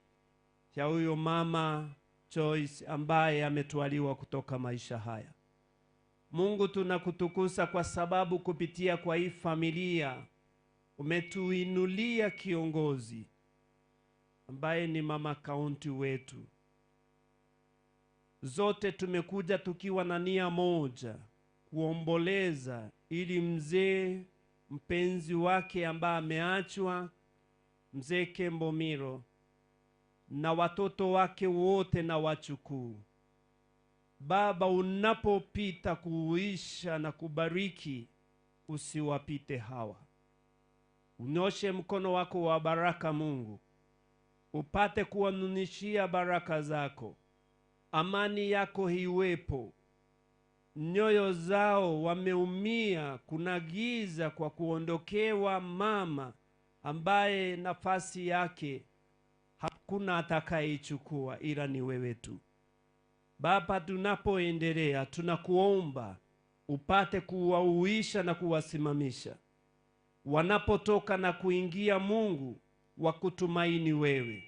ya huyo mama Joyce ambaye ametwaliwa kutoka maisha haya. Mungu, tunakutukuza kwa sababu kupitia kwa hii familia umetuinulia kiongozi ambaye ni mama kaunti wetu. Zote tumekuja tukiwa na nia moja, kuomboleza ili mzee mpenzi wake ambaye ameachwa, mzee Kembo Miro, na watoto wake wote na wachukuu. Baba, unapopita kuuisha na kubariki, usiwapite hawa. Unyoshe mkono wako wa baraka Mungu, upate kuwanunishia baraka zako. Amani yako iwepo. Nyoyo zao wameumia, kuna giza kwa kuondokewa mama ambaye nafasi yake hakuna atakayeichukua ila ni wewe tu. Baba, tunapoendelea tunakuomba upate kuwauisha na kuwasimamisha wanapotoka na kuingia, Mungu wakutumaini wewe,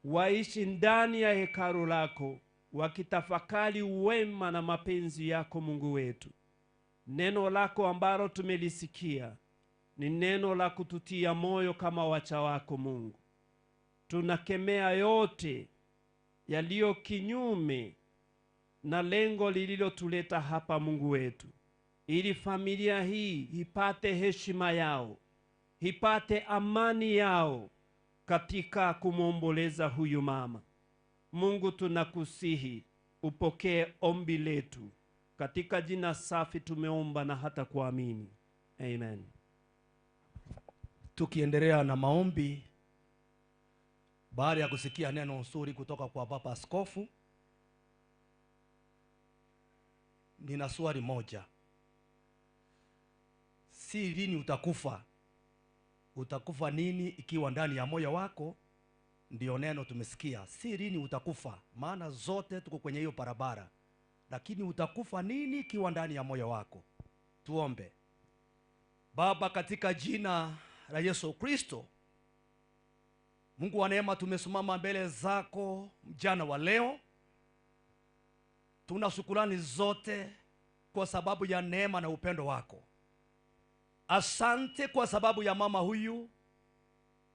waishi ndani ya hekalu lako wakitafakari wema na mapenzi yako Mungu wetu. Neno lako ambalo tumelisikia ni neno la kututia moyo kama wacha wako Mungu. Tunakemea yote yaliyo kinyume na lengo lililotuleta hapa Mungu wetu, ili familia hii ipate heshima yao, ipate amani yao katika kumwomboleza huyu mama. Mungu, tunakusihi upokee ombi letu katika jina safi tumeomba na hata kuamini, amen. Tukiendelea na maombi baada ya kusikia neno nzuri kutoka kwa baba askofu, nina swali moja. Si lini utakufa? Utakufa nini ikiwa ndani ya moyo wako? Ndiyo neno tumesikia, si lini utakufa, maana zote tuko kwenye hiyo barabara, lakini utakufa nini ikiwa ndani ya moyo wako? Tuombe. Baba, katika jina la Yesu Kristo, Mungu wa neema, tumesimama mbele zako mjana wa leo. Tuna shukurani zote kwa sababu ya neema na upendo wako. Asante kwa sababu ya mama huyu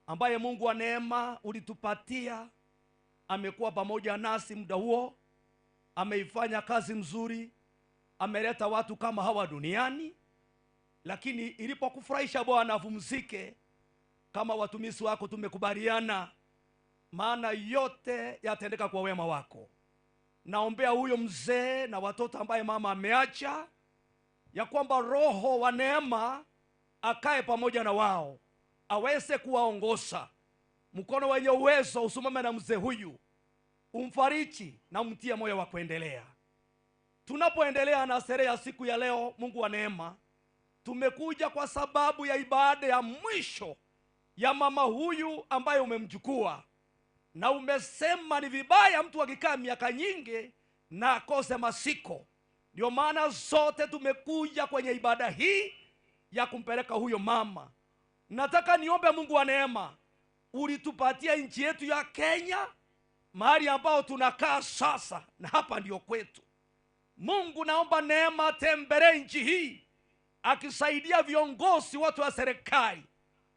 ambaye Mungu wa neema ulitupatia, amekuwa pamoja nasi muda huo, ameifanya kazi mzuri, ameleta watu kama hawa duniani. Lakini ilipokufurahisha Bwana apumzike, kama watumishi wako tumekubaliana, maana yote yatendeka kwa wema wako. Naombea huyo mzee na watoto ambaye mama ameacha, ya kwamba Roho wa neema akae pamoja na wao, aweze kuwaongoza. Mkono wenye uwezo usimame na mzee huyu, umfariji na umtie moyo wa kuendelea. Tunapoendelea na sherehe ya siku ya leo, Mungu wa neema, tumekuja kwa sababu ya ibada ya mwisho ya mama huyu ambaye umemchukua na umesema ni vibaya mtu akikaa miaka nyingi na akose masiko. Ndio maana sote tumekuja kwenye ibada hii ya kumpeleka huyo mama. Nataka niombe Mungu wa neema, ulitupatia nchi yetu ya Kenya, mahali ambao tunakaa sasa, na hapa ndio kwetu. Mungu, naomba neema tembelee nchi hii, akisaidia viongozi wote wa serikali,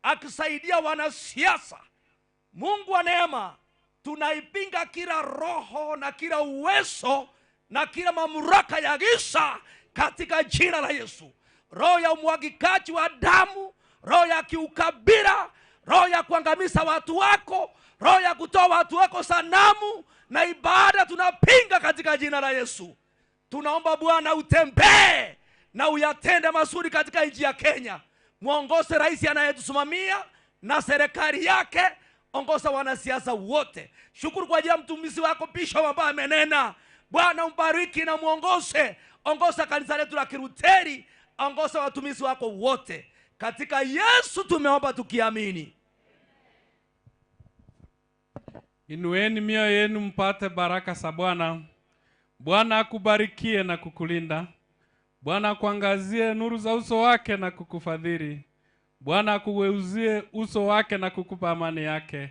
akisaidia wanasiasa. Mungu wa neema, tunaipinga kila roho na kila uwezo na kila mamlaka ya giza katika jina la Yesu. Roho ya umwagikaji wa damu, roho ya kiukabila, roho ya kuangamiza watu wako, roho ya kutoa watu wako sanamu na ibada, tunapinga katika jina la Yesu. Tunaomba Bwana utembee na uyatende mazuri katika nchi ya Kenya. Mwongoze rais anayetusimamia na serikali yake, ongoza wanasiasa wote. Shukuru kwa ajili ya mtumishi wako Bishop ambaye amenena. Bwana umbariki na mwongoze, ongoza kanisa letu la Kiruteri, ongoza watumishi wako wote. Katika Yesu tumeomba tukiamini. Inueni mioyo yenu mpate baraka za Bwana. Bwana akubarikie na kukulinda. Bwana akuangazie nuru za uso wake na kukufadhili. Bwana akugeuzie uso wake na kukupa amani yake.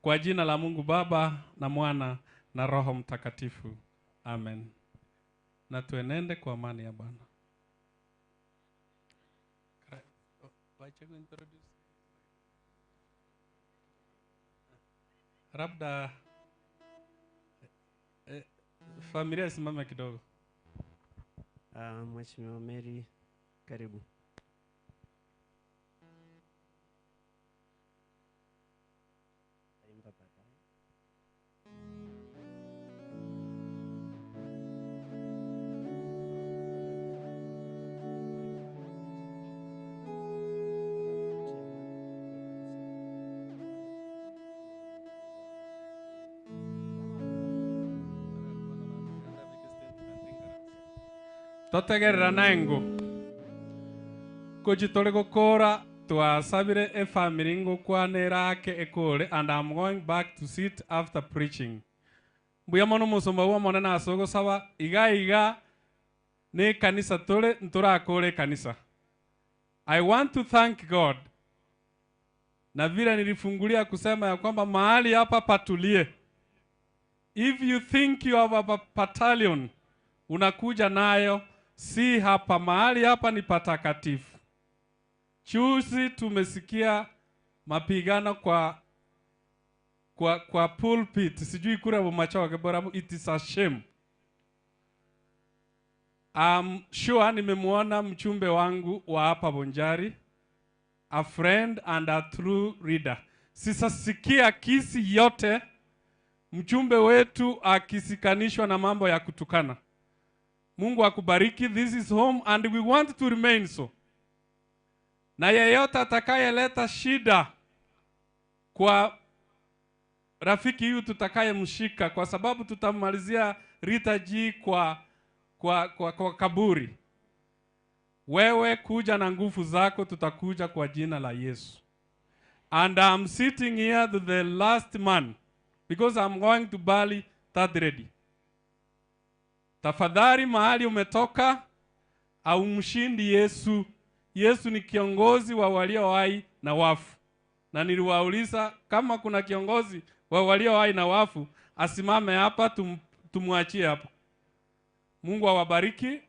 Kwa jina la Mungu Baba na Mwana na Roho Mtakatifu, amen. Na tuenende kwa amani ya Bwana. Labda familia isimame kidogo. Mheshimiwa Mary, karibu. Taimba baadaye. Totegerera naengo koji tuli gukura twasabire efamily ngukwanira ake ekure and I'm going back to sit after preaching. Mbuya mono musumba wa monene ase ogosaba iga iga ni kanisa tuli nturakura ekanisa. I want to thank God na vile nilifungulia kusema ya kwamba mahali hapa patulie. If you think you have a battalion unakuja nayo, si hapa. Mahali hapa ni patakatifu. Juzi tumesikia mapigano kwa pulpit, sijui kura bumachoke bora, it is a shame. I'm sure nimemuona mchumbe wangu wa hapa Bonjari, a friend and a true reader. Sisasikia kisi yote mchumbe wetu akisikanishwa na mambo ya kutukana. Mungu akubariki. This is home and we want to remain so. Na yeyote atakayeleta shida kwa rafiki huyu tutakayemshika, kwa sababu tutamalizia Rita G kwa kaburi. Wewe kuja na nguvu zako, tutakuja kwa jina la Yesu. And I'm sitting here to the last man because I'm going to Bali third ready. Tafadhali mahali umetoka au mshindi Yesu. Yesu ni kiongozi wa walio hai na wafu. Na niliwauliza kama kuna kiongozi wa walio hai na wafu asimame hapa, tumwachie hapo. Mungu awabariki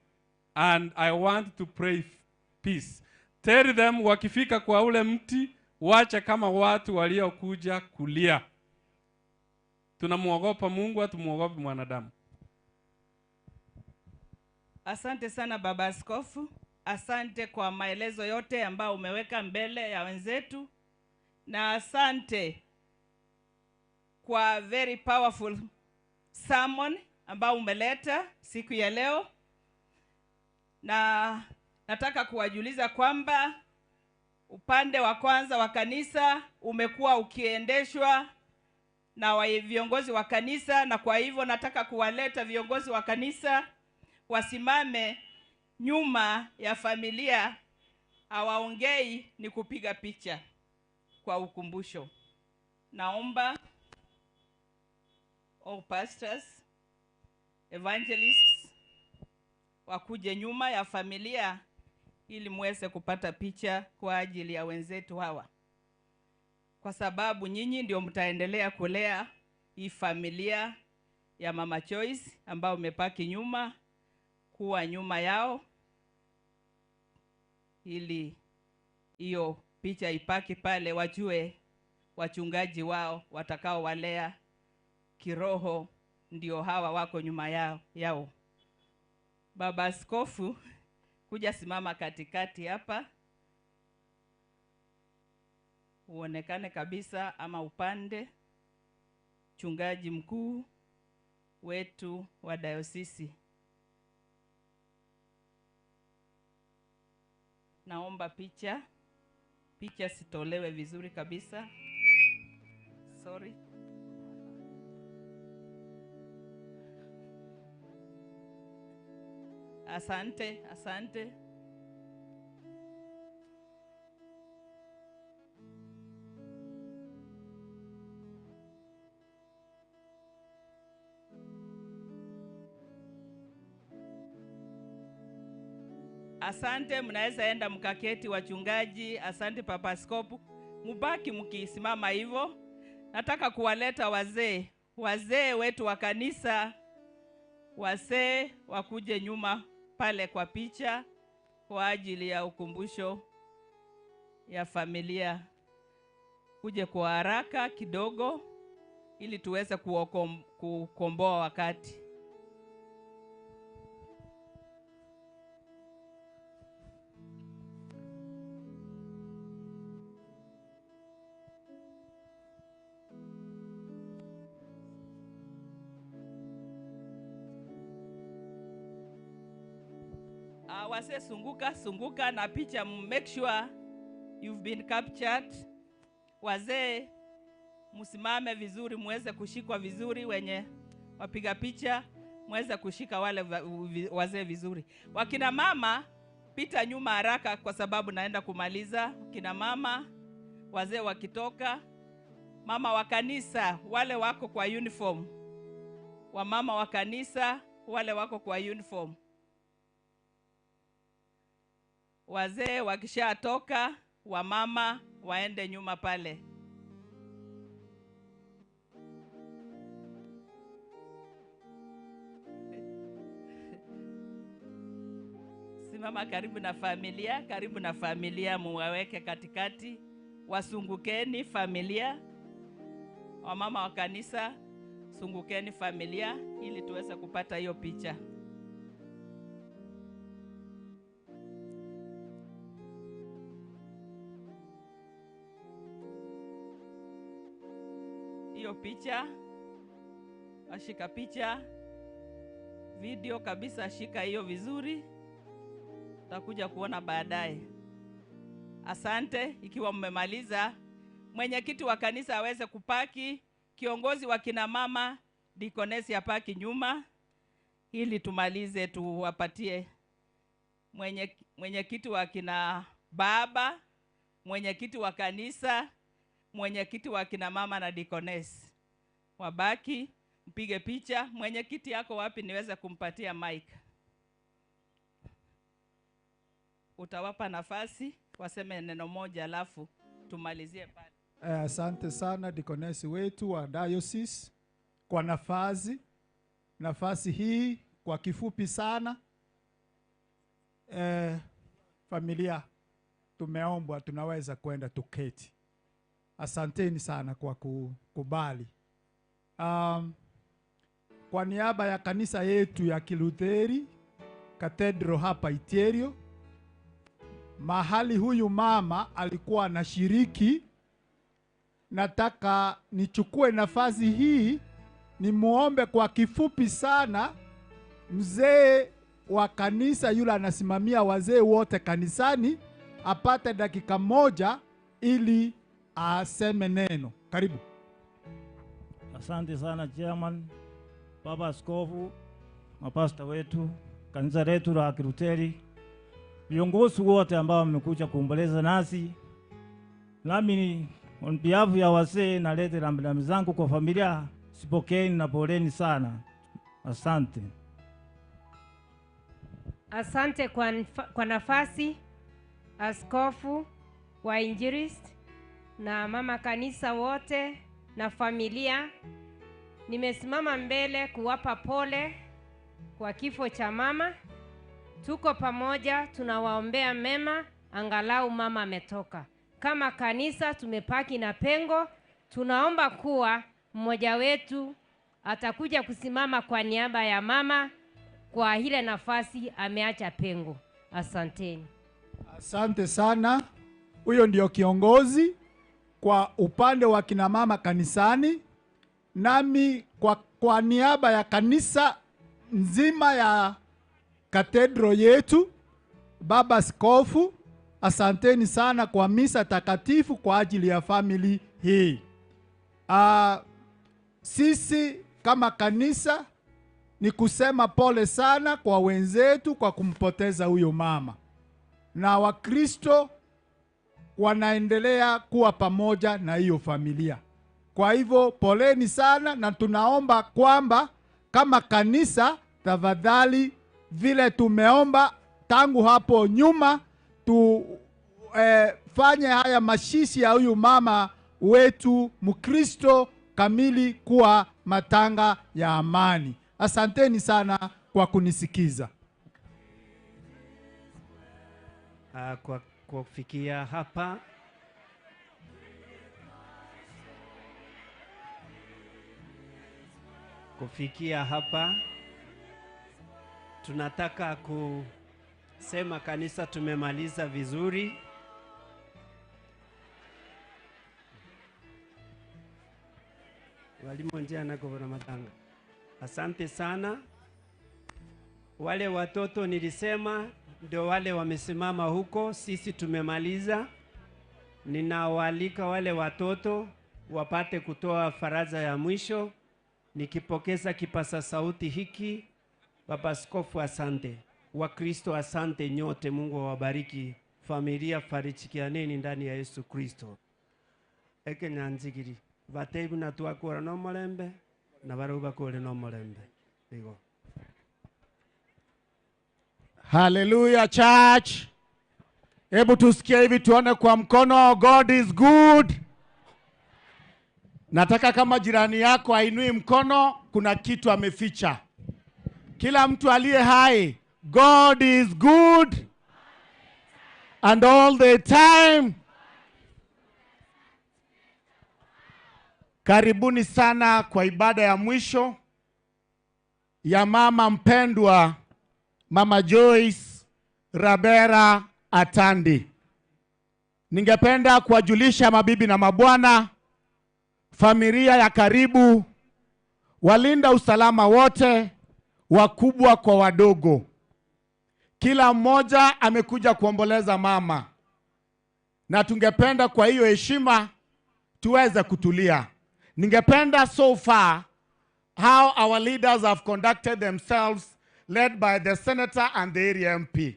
and I want to pray peace. Tell them wakifika kwa ule mti wache kama watu waliokuja kulia. Tunamuogopa Mungu, hatumuogopi mwanadamu. Asante sana Baba Askofu, asante kwa maelezo yote ambayo umeweka mbele ya wenzetu, na asante kwa very powerful sermon ambao umeleta siku ya leo. Na nataka kuwajuliza kwamba upande wa kwanza wa kanisa umekuwa ukiendeshwa na viongozi wa kanisa, na kwa hivyo nataka kuwaleta viongozi wa kanisa wasimame nyuma ya familia, hawaongei, ni kupiga picha kwa ukumbusho. Naomba all pastors, evangelists wakuje nyuma ya familia ili muweze kupata picha kwa ajili ya wenzetu hawa, kwa sababu nyinyi ndio mtaendelea kulea hii familia ya Mama Choice ambao umepaki nyuma, kuwa nyuma yao ili hiyo picha ipaki pale, wajue wachungaji wao watakao walea kiroho ndio hawa wako nyuma yao. Baba Askofu, kuja simama katikati hapa uonekane kabisa, ama upande mchungaji mkuu wetu wa dayosisi. Naomba picha picha sitolewe vizuri kabisa, sorry. Asante, asante. Asante, mnaweza enda mkaketi wachungaji. Asante Papa Askofu, mubaki mkisimama hivyo. Nataka kuwaleta wazee, wazee wetu wa kanisa, wazee wakuje nyuma pale kwa picha kwa ajili ya ukumbusho ya familia. Kuje kwa haraka kidogo ili tuweze kukomboa wakati. Wase sunguka sunguka na picha, make sure you've been captured. Wazee msimame vizuri, muweze kushikwa vizuri, wenye wapiga picha muweze kushika wale wazee vizuri. Wakina mama pita nyuma haraka, kwa sababu naenda kumaliza. Kina mama wazee wakitoka, mama wa kanisa wale wako kwa uniform, wamama wa kanisa wale wako kwa uniform. Wazee wakishatoka, wamama waende nyuma pale. Simama karibu na familia, karibu na familia, muwaweke katikati. Wasungukeni familia, wamama wa kanisa, sungukeni familia ili tuweze kupata hiyo picha. Hiyo picha, ashika picha, video kabisa, shika hiyo vizuri, utakuja kuona baadaye. Asante. Ikiwa mmemaliza, mwenyekiti wa kanisa aweze kupaki, kiongozi wa kina mama dikonesi apaki nyuma, ili tumalize, tuwapatie mwenyekiti wa kina baba, mwenyekiti wa kanisa, mwenyekiti wa kina mama na dikonesi wabaki, mpige picha. Mwenyekiti yako wapi niweze kumpatia mic? Utawapa nafasi waseme neno moja, alafu tumalizie pale. Asante sana dikonesi wetu wa diocese kwa nafasi hii. Kwa kifupi sana, familia tumeombwa, tunaweza kwenda tuketi. Asanteni sana kwa kukubali. Kwa niaba ya kanisa yetu ya Kilutheri Cathedral hapa Itierio, mahali huyu mama alikuwa anashiriki, nataka nichukue nafasi hii nimuombe kwa kifupi sana mzee wa kanisa yule anasimamia wazee wote kanisani apate dakika moja ili aseme neno. Karibu. Asante sana chairman, baba askofu, mapasta wetu, kanisa letu la Kilutheri, viongozi wote ambao wamekuja kuomboleza nasi. Nami on behalf ya wazee nalete rambirambi zangu kwa familia, sipokeni na poleni sana. Asante. Asante kwa nafasi, askofu, wainjilisti na mama kanisa wote na familia. Nimesimama mbele kuwapa pole kwa kifo cha mama. Tuko pamoja, tunawaombea mema, angalau mama ametoka. Kama kanisa tumepaki na pengo, tunaomba kuwa mmoja wetu atakuja kusimama kwa niaba ya mama kwa ile nafasi ameacha pengo. Asanteni. Asante sana. Huyo ndio kiongozi kwa upande wa kina mama kanisani, nami kwa niaba ya kanisa nzima ya katedro yetu, Baba Askofu, asanteni sana kwa misa takatifu kwa ajili ya family hii. Sisi kama kanisa ni kusema pole sana kwa wenzetu kwa kumpoteza huyo mama, na Wakristo wanaendelea kuwa pamoja na hiyo familia. Kwa hivyo poleni sana, na tunaomba kwamba kama kanisa, tafadhali, vile tumeomba tangu hapo nyuma, tufanye haya mashishi ya huyu mama wetu Mkristo kamili kuwa matanga ya amani. Asanteni sana kwa kunisikiza. Kwa kufikia hapa tunataka kusema kanisa tumemaliza vizuri. Walimu njia na governor Matanga. Asante sana. Wale watoto nilisema ndio wale wamesimama huko, sisi tumemaliza. Ninawaalika wale watoto wapate kutoa faraja ya mwisho. Nikipokeza kipasa sauti hiki, Baba Askofu asante, Wakristo asante nyote, Mungu awabariki. Familia farijikianeni ndani ya Yesu Kristo. Eke nyanzigiri batebi na twakora no mulembe na baruba kore no mulembe. Igo. Hallelujah church. Hebu tusikie hivi tuone kwa mkono, God is good. Nataka kama jirani yako ainui mkono, kuna kitu ameficha. Kila mtu aliye hai, God is good and all the time. Karibuni sana kwa ibada ya mwisho ya mama mpendwa, Mama Joyce Rabera Atandi. Ningependa kuwajulisha mabibi na mabwana, familia ya karibu, walinda usalama wote, wakubwa kwa wadogo. Kila mmoja amekuja kuomboleza mama, na tungependa kwa hiyo heshima tuweze kutulia. Ningependa so far how our leaders have conducted themselves, led by the senator and the area MP.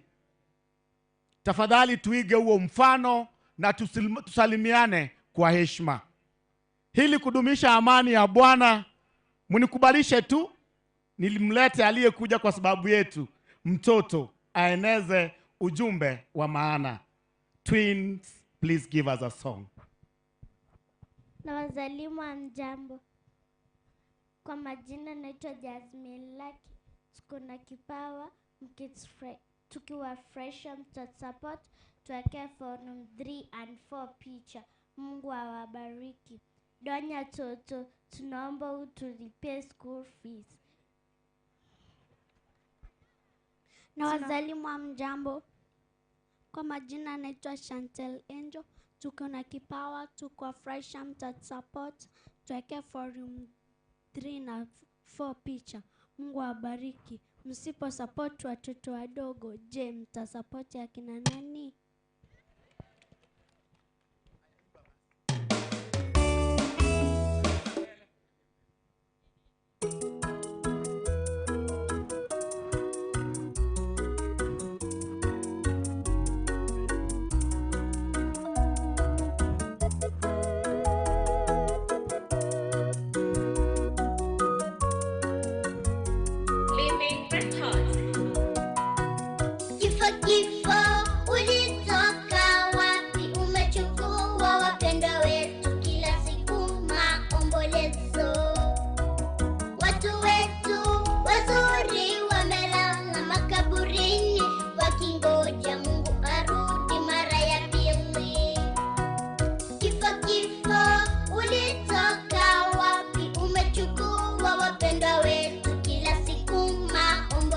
Tafadhali tuige huo mfano na tusalimiane kwa heshima. Ili kudumisha amani ya Bwana, mnikubalishe tu nilimlete aliyekuja kwa sababu yetu, mtoto aeneze ujumbe wa maana. Twins, please give us a song. Na wazalimu wa mjambo. Kwa majina naitwa Jasmine Lucky. Tuko na kipawa tukiwa fresh mta support tuweke forum 3 and 4 picha. Mungu awabariki. Donya toto, tunaomba utulipie school fees. Na wazalimu wa mjambo. Kwa majina naitwa Chantel Angel. Tuko na kipawa, tuko fresh mta support tuweke forum 3 na 4 picha. Mungu awabariki. Msipo support watoto wadogo, je, mtasupport akina nani? Kifo, kifo, ulitoka wapi? Umechukua wapendwa wetu, kila siku maombolezo. Watu wetu wazuri wamelala makaburini, wakingoja Mungu arudi mara ya pili. Kifo, kifo, ulitoka wapi? Umechukua wapendwa wetu, kila siku maombolezo.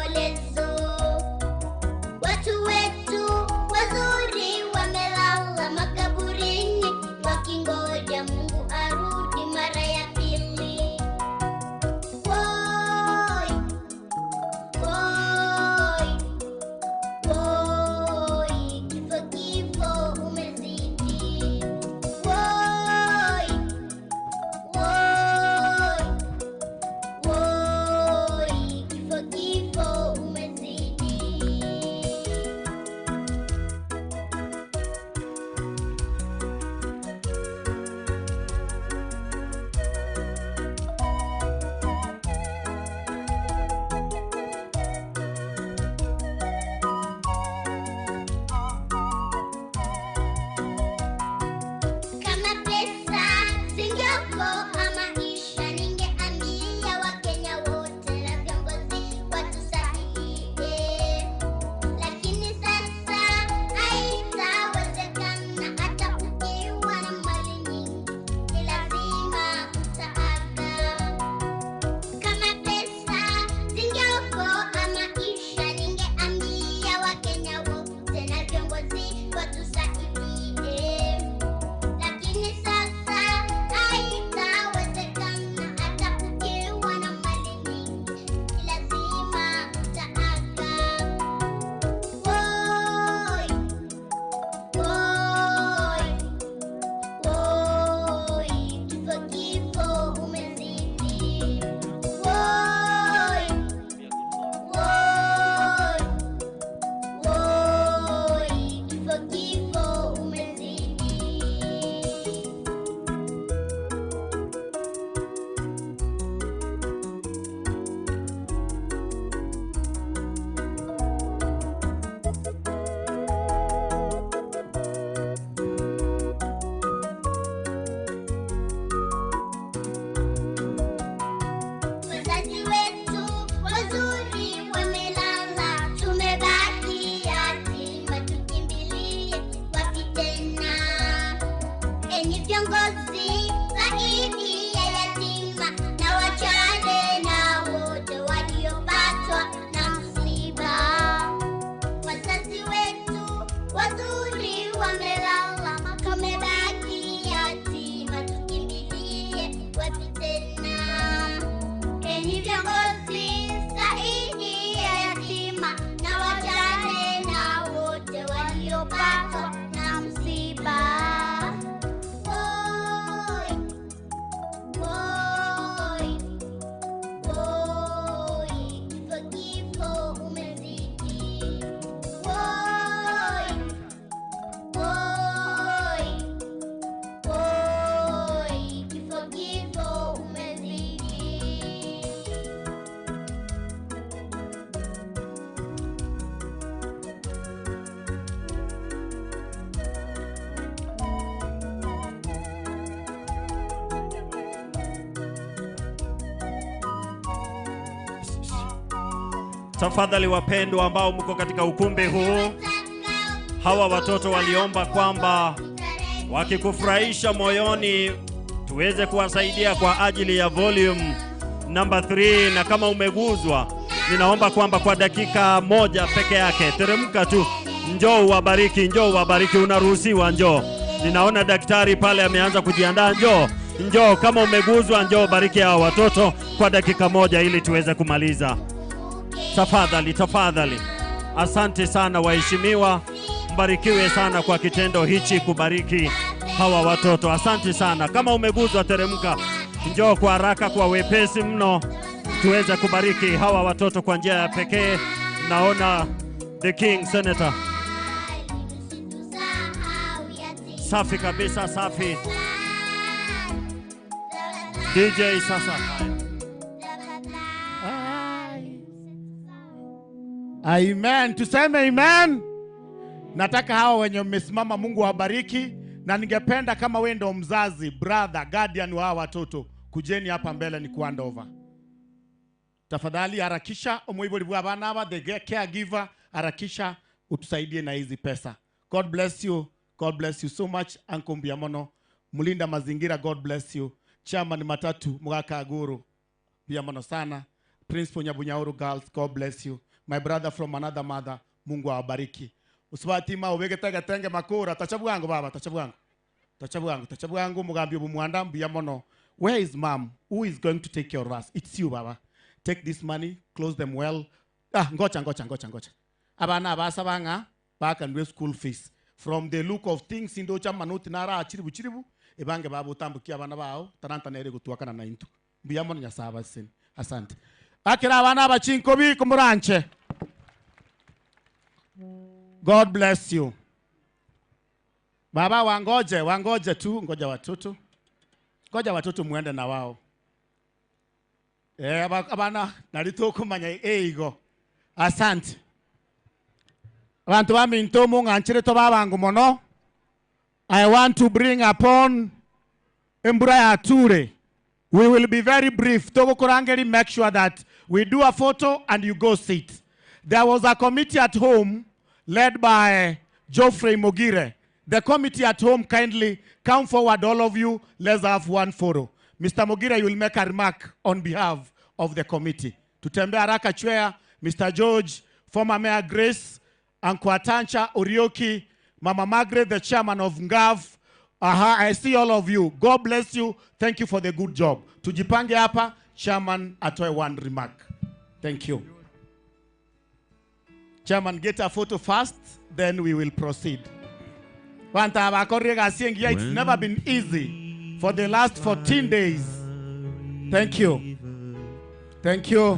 Tafadhali wapendwa ambao mko katika ukumbi huu, hawa watoto waliomba kwamba wakikufurahisha moyoni tuweze kuwasaidia kwa ajili ya volume number 3, na kama umeguzwa, ninaomba kwamba kwa dakika moja peke yake, teremka tu, njoo uwabariki, njoo uwabariki, unaruhusiwa, njoo. Ninaona daktari pale ameanza kujiandaa, njoo njoo, kama umeguzwa, njoo bariki hawa watoto kwa dakika moja ili tuweze kumaliza. Tafadhali, tafadhali. Asante sana waheshimiwa, mbarikiwe sana kwa kitendo hichi kubariki hawa watoto. Asante sana. Kama umeguzwa, teremka, njoo kwa haraka, kwa wepesi mno, tuweze kubariki hawa watoto kwa njia ya pekee. Naona the king senator, safi kabisa, safi. DJ sasa. Amen. Tuseme amen. Nataka hawa wenye mmesimama Mungu awabariki, na ningependa kama wewe ndo mzazi, brother, guardian wa hawa watoto, kujeni hapa mbele ni kuhand over. Tafadhali harakisha omuibori bwa abana aba, the caregiver, harakisha utusaidie na hizi pesa. God bless you. God bless you so much. Uncle Mbiamono, mlinda mazingira, God bless you. Chairman Matatu Mugaka Aguru, Mbiamono sana. Principal Nyabunyauru Girls, God bless you. My brother from another mother, Mungu awabariki. Usibatima ubege tege tenge makura, tacha bwangu baba, tacha bwangu. Tacha bwangu, tacha bwangu mugambi obumwanda Mbiamono. Where is mom? Who is going to take care of us? It's you baba. Take this money, close them well. Ah, ngocha ngocha ngocha ngocha. Abana abasa banga bakanwe school fees. From the look of things indocha manuti nara chiribu chiribu ebange babo tambukia abana bao taranta nere gutuakana na intu. Mbiamono nyasaba sin. Asante. Akira abana abachinkobi kumuranche. God bless you. Baba wangoje, wangoje tu, ngoja watoto. Ngoja watoto muende na wao. Eh, abana nalitokumanya eigo. Asante. Abantu baminto mung'anchire to babangu mono. I want to bring upon Embura ya Ture. We will be very brief. Togo Korangeri, make sure that we do a photo and you go sit. There was a committee at home led by Geoffrey Mogire. The committee at home kindly come forward, all of you. Let's have one photo. Mr. Mogire, you will make a remark on behalf of the committee. Tutembea haraka Chwea, Mr. George, former Mayor Grace, Uncle Atancha, Orioki, Mama Margaret, the chairman of NGAV. Aha, I see all of you. God bless you. Thank you for the good job. Tujipange hapa, chairman atoe one remark. Thank you. Chairman, get a photo first, then we will proceed. Wanta abakorega siengia, It's never been easy for the last 14 days. Thank you. Thank you.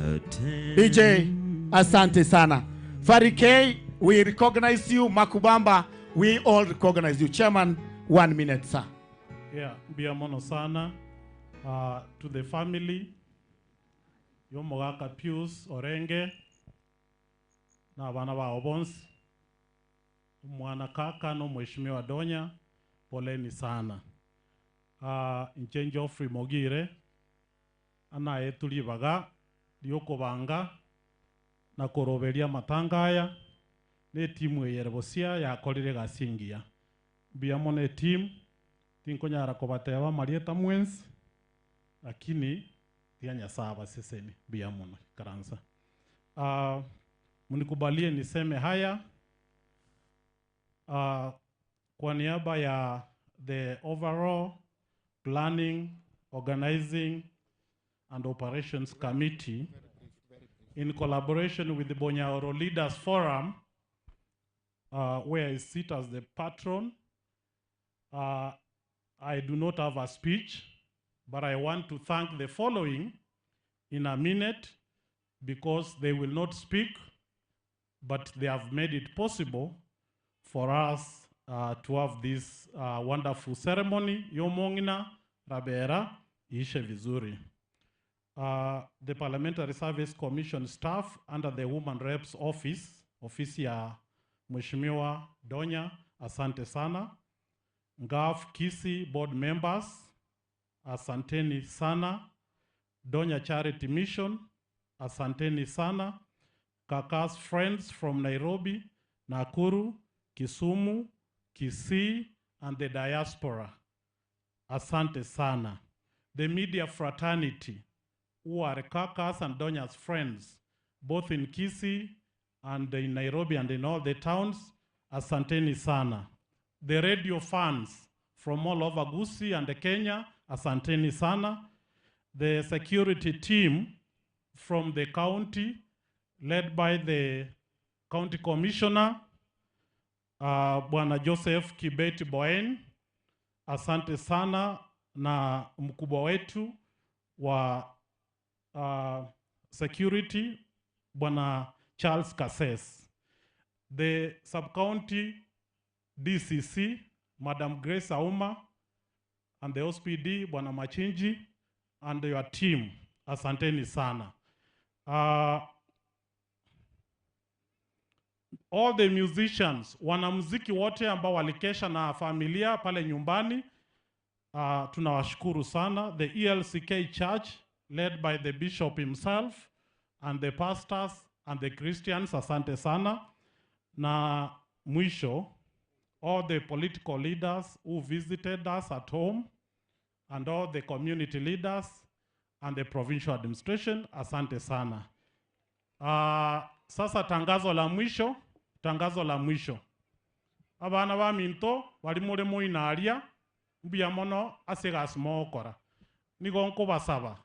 DJ, asante sana. Farike, we recognize you. Makubamba, we all recognize you. Chairman, 1 minute, sir. Yeah, mbiamono sana to the family yomogaka Pius Orenge na abana bao bonsi omwana kaka no mheshimiwa Donya, poleni sana. Inche Geoffrey Mogire anaye tulibaga liokobanga na koroberia matanga aya ne timu eyere bosia yakorire gasi engiya mbuya mono etimu tinkonyara kobateba marieta mwensi lakini tiga Nyasaye abaseseni mbuya mono ikaransa. Mnikubalie niseme haya kwa niaba ya the overall planning, organizing and operations committee in collaboration with the Bonyaoro Leaders Forum, where I sit as the patron. I do not have a speech, but I want to thank the following in a minute because they will not speak, but they have made it possible for us to have this wonderful ceremony. Yomongina Rabera ishe vizuri. The Parliamentary Service Commission staff under the Woman Reps Office, ofisi ya Mheshimiwa Donya, asante sana. Ngaf Kisii board members, asanteni sana. Donya Charity Mission, asanteni sana. Kaka's friends from Nairobi, Nakuru, Kisumu, Kisii and the diaspora. Asante sana. The media fraternity who are Kaka's and Donya's friends, both in Kisii and in Nairobi and in all the towns, asanteni sana. The radio fans from all over Gusii and Kenya, asanteni sana. The security team from the county, led by the county commissioner, Bwana Joseph Kibet Boen, asante sana, na mkubwa wetu wa security Bwana Charles Kases. The sub-county DCC, Madam Grace Auma, and the OSPD, Bwana Machinji, and your team, asanteni sana. All the musicians, wanamuziki wote ambao walikesha na familia pale nyumbani, tunawashukuru sana. The ELCK Church led by the bishop himself and the pastors and the Christians, asante sana. Na mwisho, all the political leaders who visited us at home and all the community leaders and the provincial administration, asante sana. Sasa tangazo la mwisho, tangazo la mwisho. Abana ba minto bali muri moinaria mbuya mono ase egasi mogokora. Nigo nkobasaba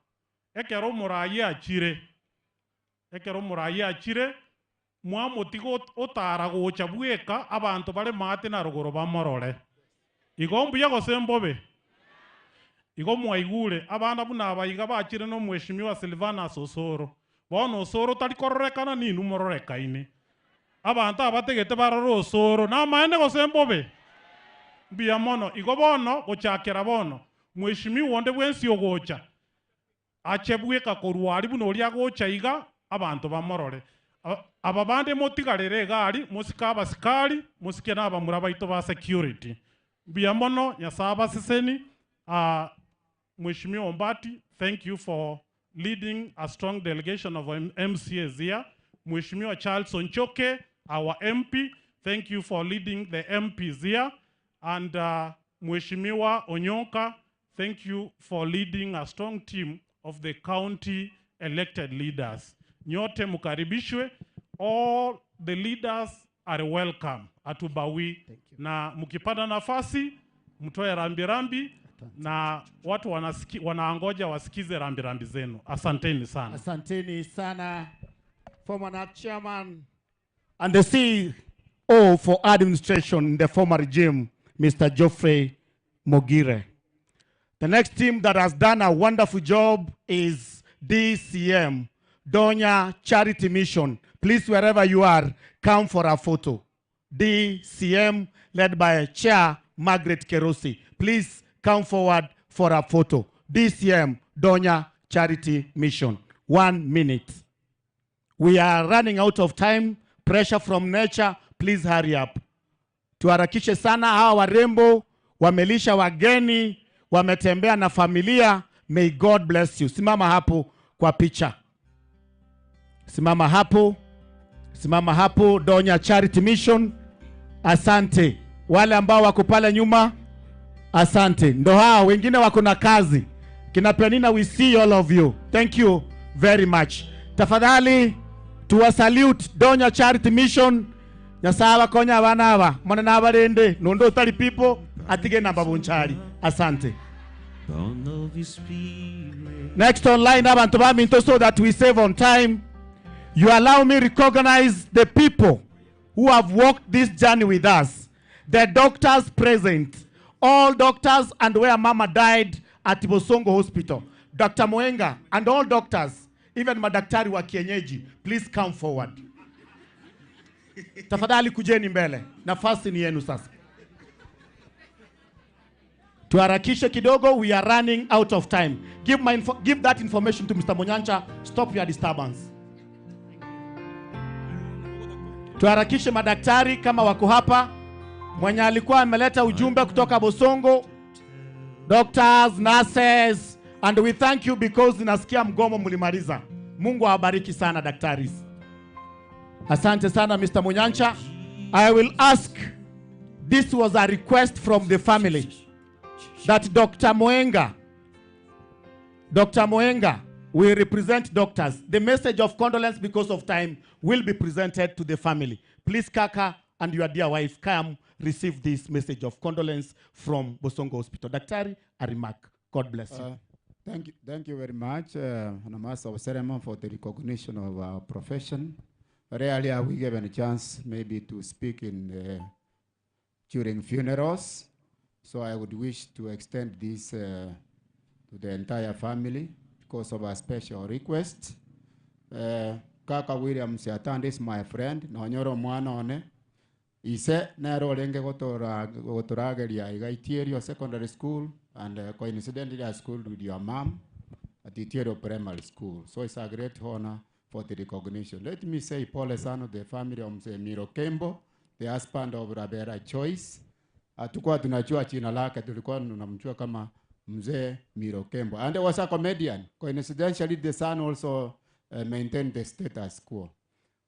ekero omorayi achire, ekero omorayi achire mwamotiga otara gocha bweka abanto bare maate na rogoro bamorore. Igo mbuya gose mbobe? Igo mwaigure abana buna abaiga bachire na omweshimiwa Silvanus Osoro. Bono Osoro tari kororekana ninu mororekaine. Abanto abategete barore Osoro namaene gose mbobe? Mbuya mono. Igo bono gochakera bono mweshimiwa onde bwensi ogocha ache bweka korwa aria buna oria agocha iga abanto bamorore. Aba bande motigarere egari mosike abasikari mosike na abamura baito ba security. Mbuya mono, Nyasaye abaseseni. Mheshimiwa Ombati, thank you for leading a strong delegation of MCAs here. Mheshimiwa Charles Onchoke, our MP, thank you for leading the MPs here. And Mheshimiwa Onyonka, thank you for leading a strong team of the county elected leaders. Nyote mkaribishwe. All the leaders are welcome. Atubawi. Na mkipata nafasi mtoe rambirambi na watu wanaangoja wasikize rambirambi zenu. Asanteni sana. Asanteni sana, former NAT chairman and the CEO for administration in the former regime, Mr. Geoffrey Mogire. The next team that has done a wonderful job is DCM, Donya Charity Mission. Please, wherever you are, come for a photo. DCM, led by Chair Margaret Kerosi. Please come forward for a photo. DCM, Donya Charity Mission. 1 minute. We are running out of time. Pressure from nature. Please hurry up. Tuharakishe sana. Hawa warembo wamelisha wageni, wametembea na familia. May God bless you. Simama hapo kwa picha. Simama hapo. Simama hapo, Donya Charity Mission. Asante. Wale ambao wako pale nyuma, asante. Ndo hao wengine wako na kazi. Kina Penina, we see all of you. Thank you very much. Tafadhali tuwa salute Donya Charity Mission. Nyasaye abakonya abana aba, mone nabarende, nondo utari people atige namba bunchari. Asante. Next online abantu baminto, so that we save on time. You allow me recognize the people who have walked this journey with us. The doctors present, all doctors, and where mama died at Bosongo Hospital. Dr. Moenga and all doctors, even madaktari wa kienyeji, please come forward. Tafadhali kujeni mbele. Nafasi ni yenu sasa. Tuharakishe kidogo, we are running out of time. Give that information to Mr. Monyancha. Stop your disturbance. Tuharakishe madaktari kama wako hapa. Mwenye alikuwa ameleta ujumbe kutoka Bosongo, doctors, nurses, and we thank you because nasikia mgomo mlimaliza. Mungu awabariki sana daktari. Asante sana Mr. Munyancha. I will ask, this was a request from the family, that Dr. Moenga, Dr. Moenga will represent doctors. The message of condolence because of time will be presented to the family. Please, Kaka and your dear wife, come receive this message of condolence from Bosongo Hospital. Daktari, a remark. God bless you. Thank you, thank you very much, Master of Ceremony, for the recognition of our profession. Rarely are we given a chance maybe to speak in during funerals, so I would wish to extend this to the entire family because of a special request. Kaka William Siatandi is my friend, nonyoro mwana one. Ise nero orenge gotorageria iga Itierio Secondary School, and coincidentally I schooled with your mom at Itierio Primary School. So it's a great honor for the recognition. Let me say pole sana the family of Mzee Miro Kembo, the husband of Rabera Joyce. Hatukuwa tunajua jina lake, tulikuwa tunamjua kama Mzee Miro Kembo. And he was a comedian. Coincidentally, the son also maintained the status quo.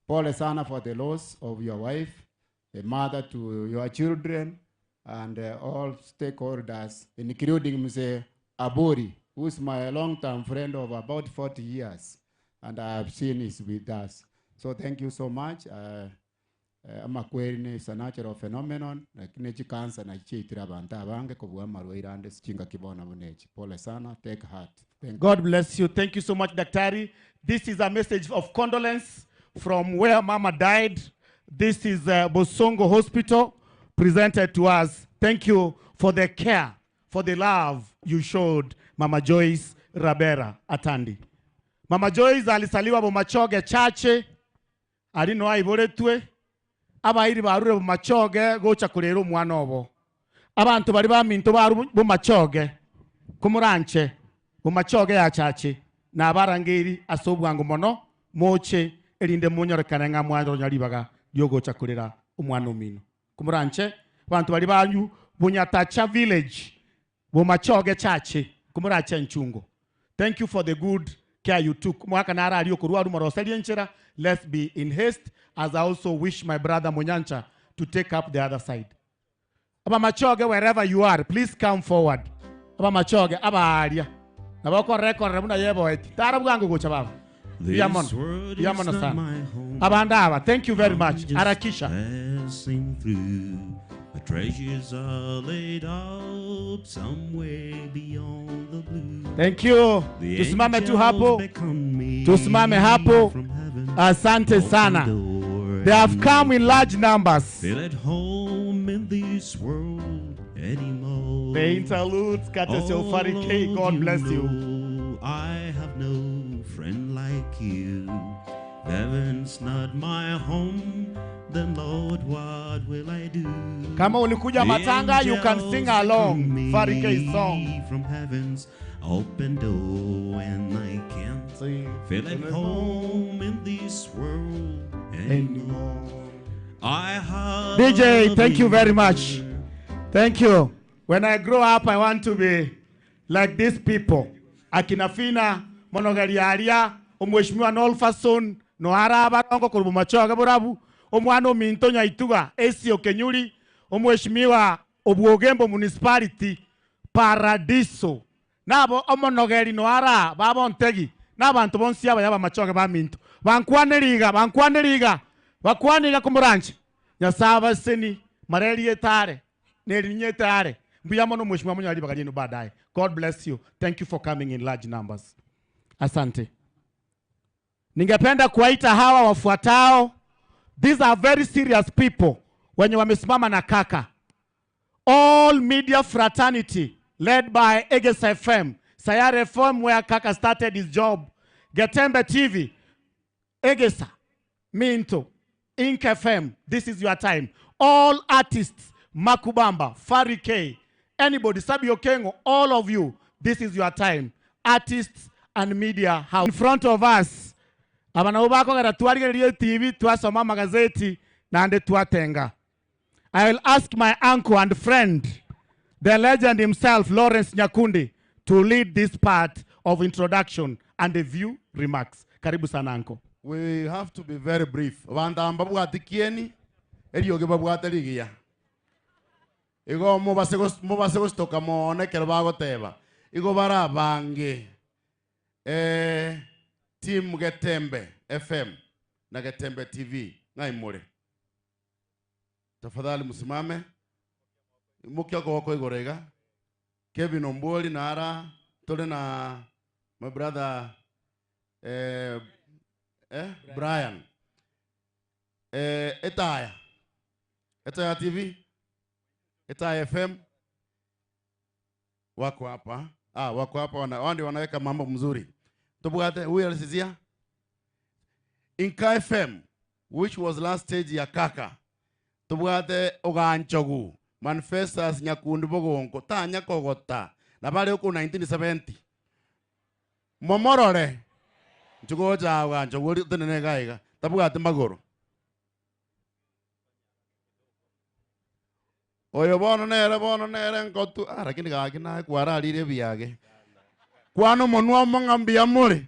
Pole sana for the loss of your wife, the mother to your children, and all stakeholders, including Mzee Aburi, who is my long-term friend of about 40 years, and I have seen is with us. So thank you so much. Amakweri is a natural phenomenon, lakini chikansa na chiitira abantu abange kobua amarwaire ande sichinga kibona bunechi. Pole sana, take heart. Thank you. God bless you. Thank you so much, Daktari. This is a message of condolence from where Mama died. This is Bosongo Hospital presented to us. Thank you for the care, for the love you showed Mama Joyce Rabera Atandi. Mama Joyce alisaliwa Bomachoge Chache, alino aiboretwe, abairi barure Bomachoge gocha kurera omwana obo. Abantu bari baminto baru Bomachoge, kumuranche, Bomachoge ya Chache, na abarangeri ase obwango mono, moche erinde monyorekane ng'a mwanyonya ribaga riogocha kurera omwana omino. Kumuranche, abantu bari banyu Bunyatacha village, Bomachoge Chache, kumurache nchungo. Thank you for the good care you took. Mwaka nara aliyokurua rumoroseli enchera. Let's be in haste, as I also wish my brother Munyancha to take up the other side. Aba Machoge, wherever you are, please come forward. Aba Machoge, aba aria. Na bako record muna yebo eti. Tara bwangu gocha baba. This Yamono. world is Yamono not sana. my home. Abanda aba, thank you very much. Just Harakisha. Passing through. The treasures are laid up somewhere beyond the blue. Thank you. The Tusimame tu angels hapo. beckon me Tusimame hapo. from heaven. Asante sana. They have come in large numbers. Feel at home in this world anymore. The interludes, courtesy of Oh, Fari K. Lord, God you bless you. know I have no friend like you. Heaven's not my home, then Lord, what will I do? Kama ulikuja The matanga, you can sing angels along beckon me Fari K's song. From heaven's open door, and I can't feel at home in this world anymore. I have DJ, thank you very much. Thank you. When I grow up, I want to be like these people. Akina Fina, Monogariaria, Omweshimiwa Nolfason, Noara Barongo, Kurubu Machoga Burabu, Omwano Minto Nyaituga, Esi Okenyuri, Omweshimiwa Obwogembo Municipality, Paradiso. Nabo omonogeri noara babontegi n'abantu bonsi aba yaba machoge ba minto bankwaneriga bankwaneriga bakwaniga kumuranche nyasaba seni mareri etare nerinye etare mbuya mono mheshimiwa munyali bakalino baadaye. God bless you. Thank you for coming in large numbers. Asante. Ningependa kuwaita hawa wafuatao. These are very serious people wenye wamesimama na kaka. All media fraternity led by Egesa FM, Sayare FM where Kaka started his job, Getembe TV, Egesa, Minto, Ink FM, this is your time. All artists, Makubamba, Fari K, anybody, Sabio Kengo, all of you, this is your time. Artists and media house. In front of us, abana bako twarigererie TV, twasoma magazeti, nande twatenga. I will ask my uncle and friend, the legend himself, Lawrence Nyakundi, to lead this part of introduction and a few remarks. Karibu sana, uncle. We have to be very brief. Abanto aba mbabwati kieni, eriogi babwate rigiya. Igo mobase gos- mobase gositoka mono ekero bagoteba. Igo bare abange. Eh, team Getembe FM na Getembe TV, ng'ai more? Tafadhali msimame. Imokia okoboko igoro iga. Kevin Ombuori nara tore na my brother eh, eh, Brian. Eh, Etaya. Etaya TV. Etaya FM. Wako hapa. Ah, wako hapa wana, wao ndio wanaweka mambo mzuri. Tobwate who else is here? Inka FM which was last stage ya kaka. Tobwate Oganchogu Manifestas Nyakundi Bogonko tanya kogota na bare oku 1970. Momorore nchugocha Oganchogu ori tenene iga iga tabwati magoro. Oyo bono nere bono nere nkotu ah, lakini gaki naye kwararire ebiage kwana omonwa omo ng'a mbuya more.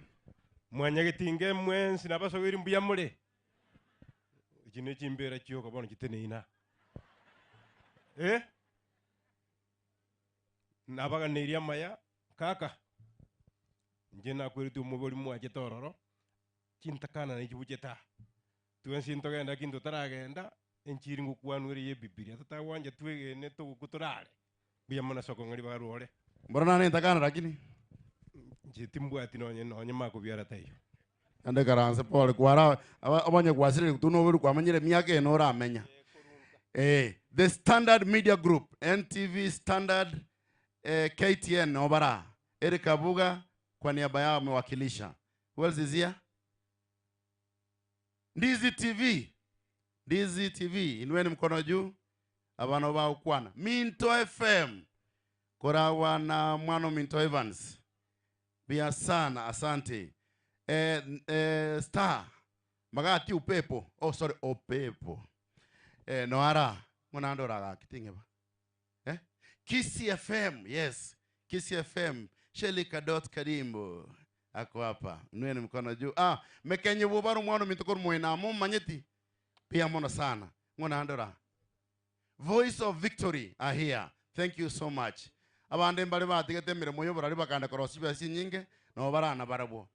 Mwanyagetinga mwensi na abasogeri mbuya more? Echi ne chimbera chioka bono chiteneine aa. Eh? Nabaganeirie amaya, kaka, inche nakweretie omobori mwachete ororo, chintakana nachibuchete aa. Twensi ntogende lakini totaragenda, enchiri ngokwanwa ere y'Ebibilia, totagwancha twegene togokwa torare. Mbuya mono ase okong'a ribaga rwore. Mboro nane entakana lakini. Inche timbwati nonye nonye makobiara taiyo. Naende ikaranse pole kwara aba obonye gwasirire tu noboru kwamanyire emiaka eye noramenya. Eh, the Standard Media Group, NTV, Standard, eh, KTN nobara. Eric Abuga kwa niaba yao amewakilisha. Who else is here? Ndizi TV. Ndizi TV, inueni mkono juu. Abana bagokwana. Minto FM. Koragwa na mwana Minto Evans. Buya sana, asante. Eh, eh, Star. Magati upepo. Oh, sorry, opepo. Eh, noara. Ng'o naende oragaki ting'eba. Eh? Kisii FM, yes. Kisii FM. Shelly Kadot Kadimbo. Ako hapa. Inueni mkono juu. Ah, mekenye bobaro mwana ominto korwa moino amo omanyeti. Mbuya mono sana. Ng'o naende ora? Voice of Victory are here. Thank you so much. Abande mbare batigete emeremo y'oborari bakanda korosia chibesa chinyinge, nabo barana barabwo.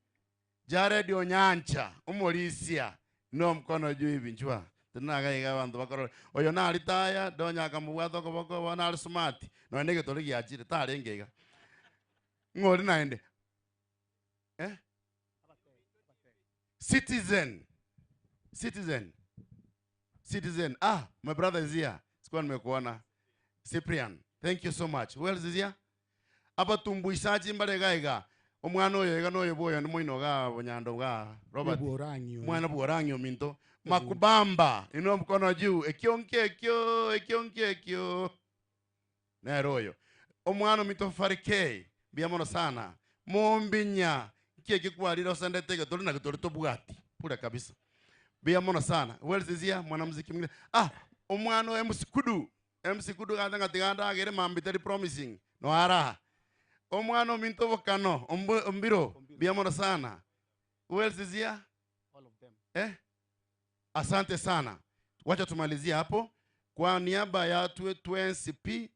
Jared Onyancha, omorisia, inua mkono juu hivi nchwa. Tinaga iga abanto bakorore. Oyo naritaya, donya akamobwata okoboko, bono are smart. Nonya negetore giachire, tarenge iga. Ng'ori naende? Eh? Citizen. Citizen. Citizen. Ah, my brother is here. Sikuwa nimekuona. Cyprian. Thank you so much. Who else is here? Abatumbuisachi mbare iga iga. Omwana oyo iga noyo bwoyo ndi moino iga bonyando iga Robert. Bworang'i oyo. Mwana bworang'i ominto. Makubamba. Inua mkono juu. Ekio nkekio, ekio nkekio. Nere oyo. Omwana ominto Farikei. Mbuya mono sana. Mombinya. Nki eki kwarire osendete egetori na getori tobwati. Bure kabisa. Mbuya mono sana. Who else is here? Mwanamuziki mwingine. Ah, omwana o MC Kudu. MC Kudu gante ng'a tiga ndagere mambia tari promising. No ara. Omwana ominto Bokano, ombo, Ombiro. Mbuya mono sana. Who else is here? All of them. Eh? Asante sana. Wacha tumalizie hapo. Kwa niaba ya twe, Twensi P,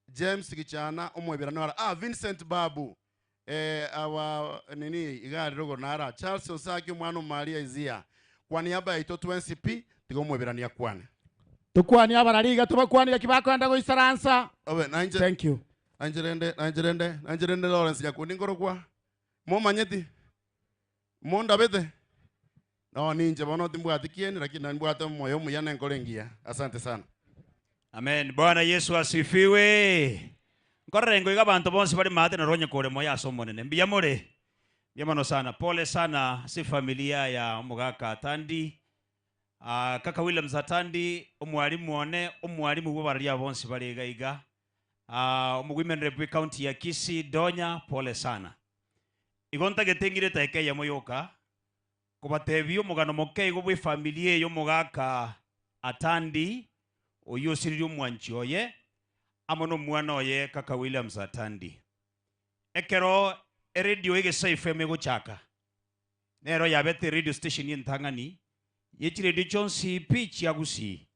James Gichana, omwebirano ara. Ah, Vincent Babu. Eh, awa nini igari rogo nara. Charles Osaki omwana Maria Izia. Kwa niaba ya ito Twensi P, tiga omwebirania kwane. Tukwanie abarariga tubakwanire ki bakwenda goisaransa. Obe, nainche. Thank you. Nainche rende, nainche rende, nainche rende Lawrence Nyakundi nkorokwa. Momanyeti? Mondabete? No, ninche bono timbwati kieni, lakini nambwate omoyo omuya na enkoro engiya. Asante sana. Amen. Bwana Yesu asifiwe. Nkorore ngoiga abanto bonsi bare maate na ronye kore moyo ase Omonene. Mbuya more? Mbuya mono sana. Pole sana ase efamilia ya omogaka Atandi. Ah, kaka Williams Atandi, omwalimu one, omwalimu bw'abarari aba bonsi bare iga iga. Ah, omogwimeni bwe county ya Kisii, Donya, pole sana. Igo ntagete ng'ire etaika eyemo yoka, kobatebia omogano moke igo bw'efamilia eye omogaka Atandi, oyio osiririe omwanchi oye, amo nomwana oye kaka Williams Atandi. Ekero eredio Egesaifm egochaka. Nero yabete radio station entang'ani ye chiredio chionsi pi chia Gusii.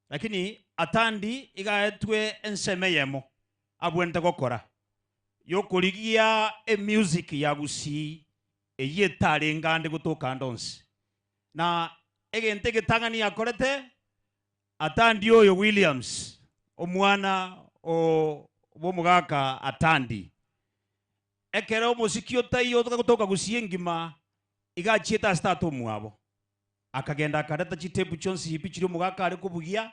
Lakini Atandi iga aetwe ensemo eyemo abwenerete gokora, yokorigia emusic ya Gusii eyio etarenge ande gotoka ande onsi. Na egento egetang'ani akorete, Atandi oyo Williams, omwana o bw'omogaka Atandi, ekero omosiki otaiyo gotoka Gusii engima, iga achiete ase tata omwabo, Akagenda akareta chitepu chionsi pi chiria omogaka are kobugia,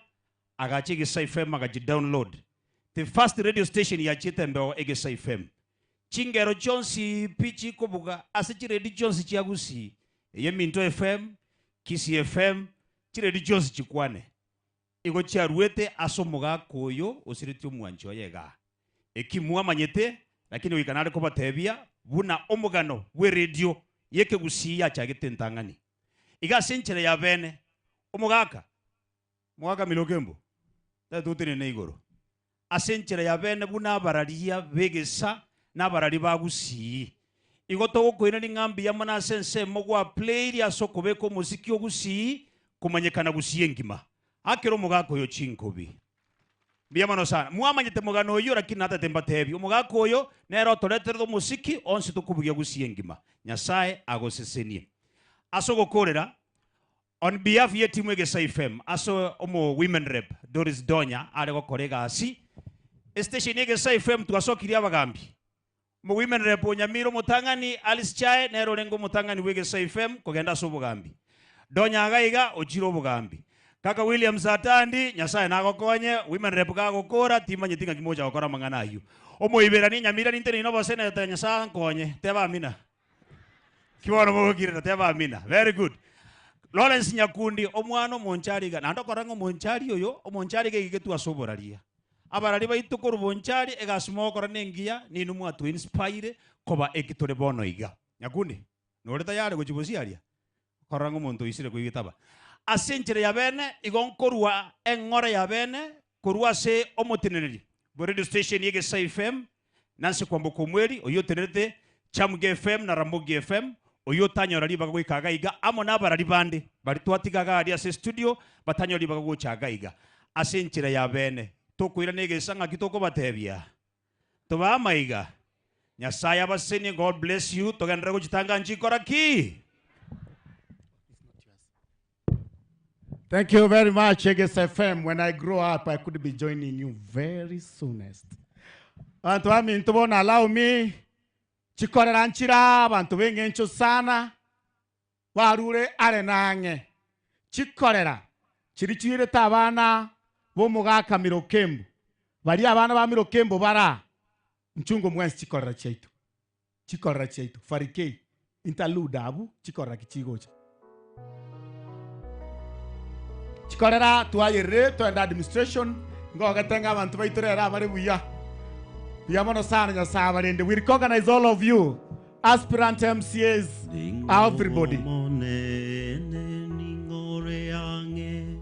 agacha Egesaai FM agachidownload. The first radio station yachiete embeo Egesaai FM. Chingero chionsi pi chikobuga ase chiredio chionsi chia Gusii, eye Minto FM, Kisii FM, chiredio chionsi chikwane. Igo chiaruete ase omogaka oyo osiretie omwanchi oye igaa. Eki mwamanyete, lakini goika nare kobatebia buna omogano bw'eredio y'ekegusii yachagete entang'ani. Iga ase enchera ya bene, omogaka, omogaka Milokembo, tari totenene igoro. Ase enchera ya bene buna abararia b'egesa na abararia ba Gusii. Igo togokoiraneria ng'a mbuya mono ase ensemo gwaplayiri ase okobeka omosiki o Gusii komanyekana Gusii engima. Akera omogaka oyo chinkobi. Mbuya mono sana. Mwamanyete mogano oyio lakini natete mbatebie. Omogaka oyo nere otoreterete omosiki onsi tokobugia Gusii engima. Nyasae agosesenie. Ase ogokorera, On behalf ye timu Egesaai FM ase omo women rep Doris Donya are gokora egasi estation ye Egesaai FM twasokirie abagambi. Omo women rep o Nyamira omotang'ani Alice Chae nere orenge omotang'ani bwe Egesaai FM kogenda ase obogambi. Donya iga iga ochire obogambi. Kaka Williams Atandi Nyasae nagokonye women rep gagokora timanyeti ng'aki mogocha gokora amang'ana ayio. Omoiberania Nyamira ninte nainwe oboseneta Nyasae ankonye. Teba amina. Ki bono mogokirera teba amina. Very good. Lawrence Nyakundi omwana omonchari iga naende okorora ng'a omonchari oyo omonchari iga eigetwe ase oboraria. Abarari baito korwa bonchari egasi mogokora nengiya ninwe mwato inspire koba eki tore bono iga. Nyakundi nore tayari gochia bosio aria? Korora ng'a omonto oisire koigwa taba. Ase enchera ya bene igo nkorua eng'ora ya bene korwa ase omoteneneri bwe radio station y'Egesaai FM, Nancy Kwamboka Omweri, oyio otenerete Chamge FM na Ramogi FM, oyio otanyora ribaga goika iga iga, amo nabarari bande baria twatiga iga aria ase estudio batanyora ribaga gocha iga iga. Ase enchera ya bene tokoirana egesa ng'aki tokobatebia? Tobe amaiga. Nyasaye abasenie God bless you togenderere gochitanga nchikora ki? Thank you very much, Egesa FM. When I grow up, I could be joining you very soonest. Bantu baminto bono allow me chikorera nchira abantu b'eng'encho sana barure are na ang'e chikorera chiri chiirete abana b'omogaka Mirokembu baria abana ba Mirokembu bara nchungo mwensi chikorera chiaito chikorera chiaito Farikei interlude abwo chikorera ki chigocha chikorera twayerire twende administration ngogete ng'a abanto baito rero abare buya buya mono sana Nyasaye abarende we recognize all of you aspirant MCAs everybody. Omonene ning'ore ang'e,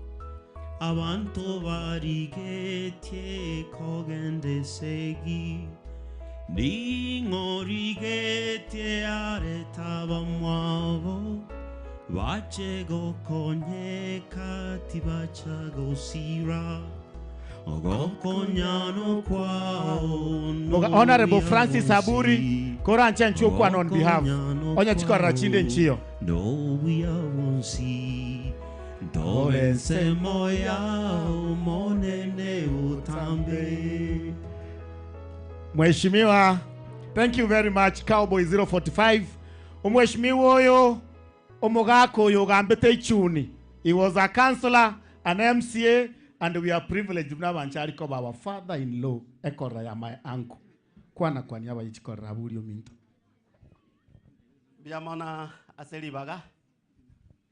abanto barigetie kogenda esegi, ning'o origetie arete abamwabo, bache gokonyeka tibacha gosira. Ogokonyana kwao Moga- Honorable Francis Aburi koranche nchwe okwana on behalf onye chikorera chinde nchiyo Nobuya bwonsi ntobe ensemo yao Omonene otambe. Mheshimiwa, thank you very much Cowboy 045. Omweshimiwa oyo omogaka oyo ogambete ichuni. He was a councillor, an MCA and we are privileged buna abanchari koba our father in law ekorera ya my uncle. Kwana kwania abaye chikorera aburi ominto. Mbuya mono ase ribaga,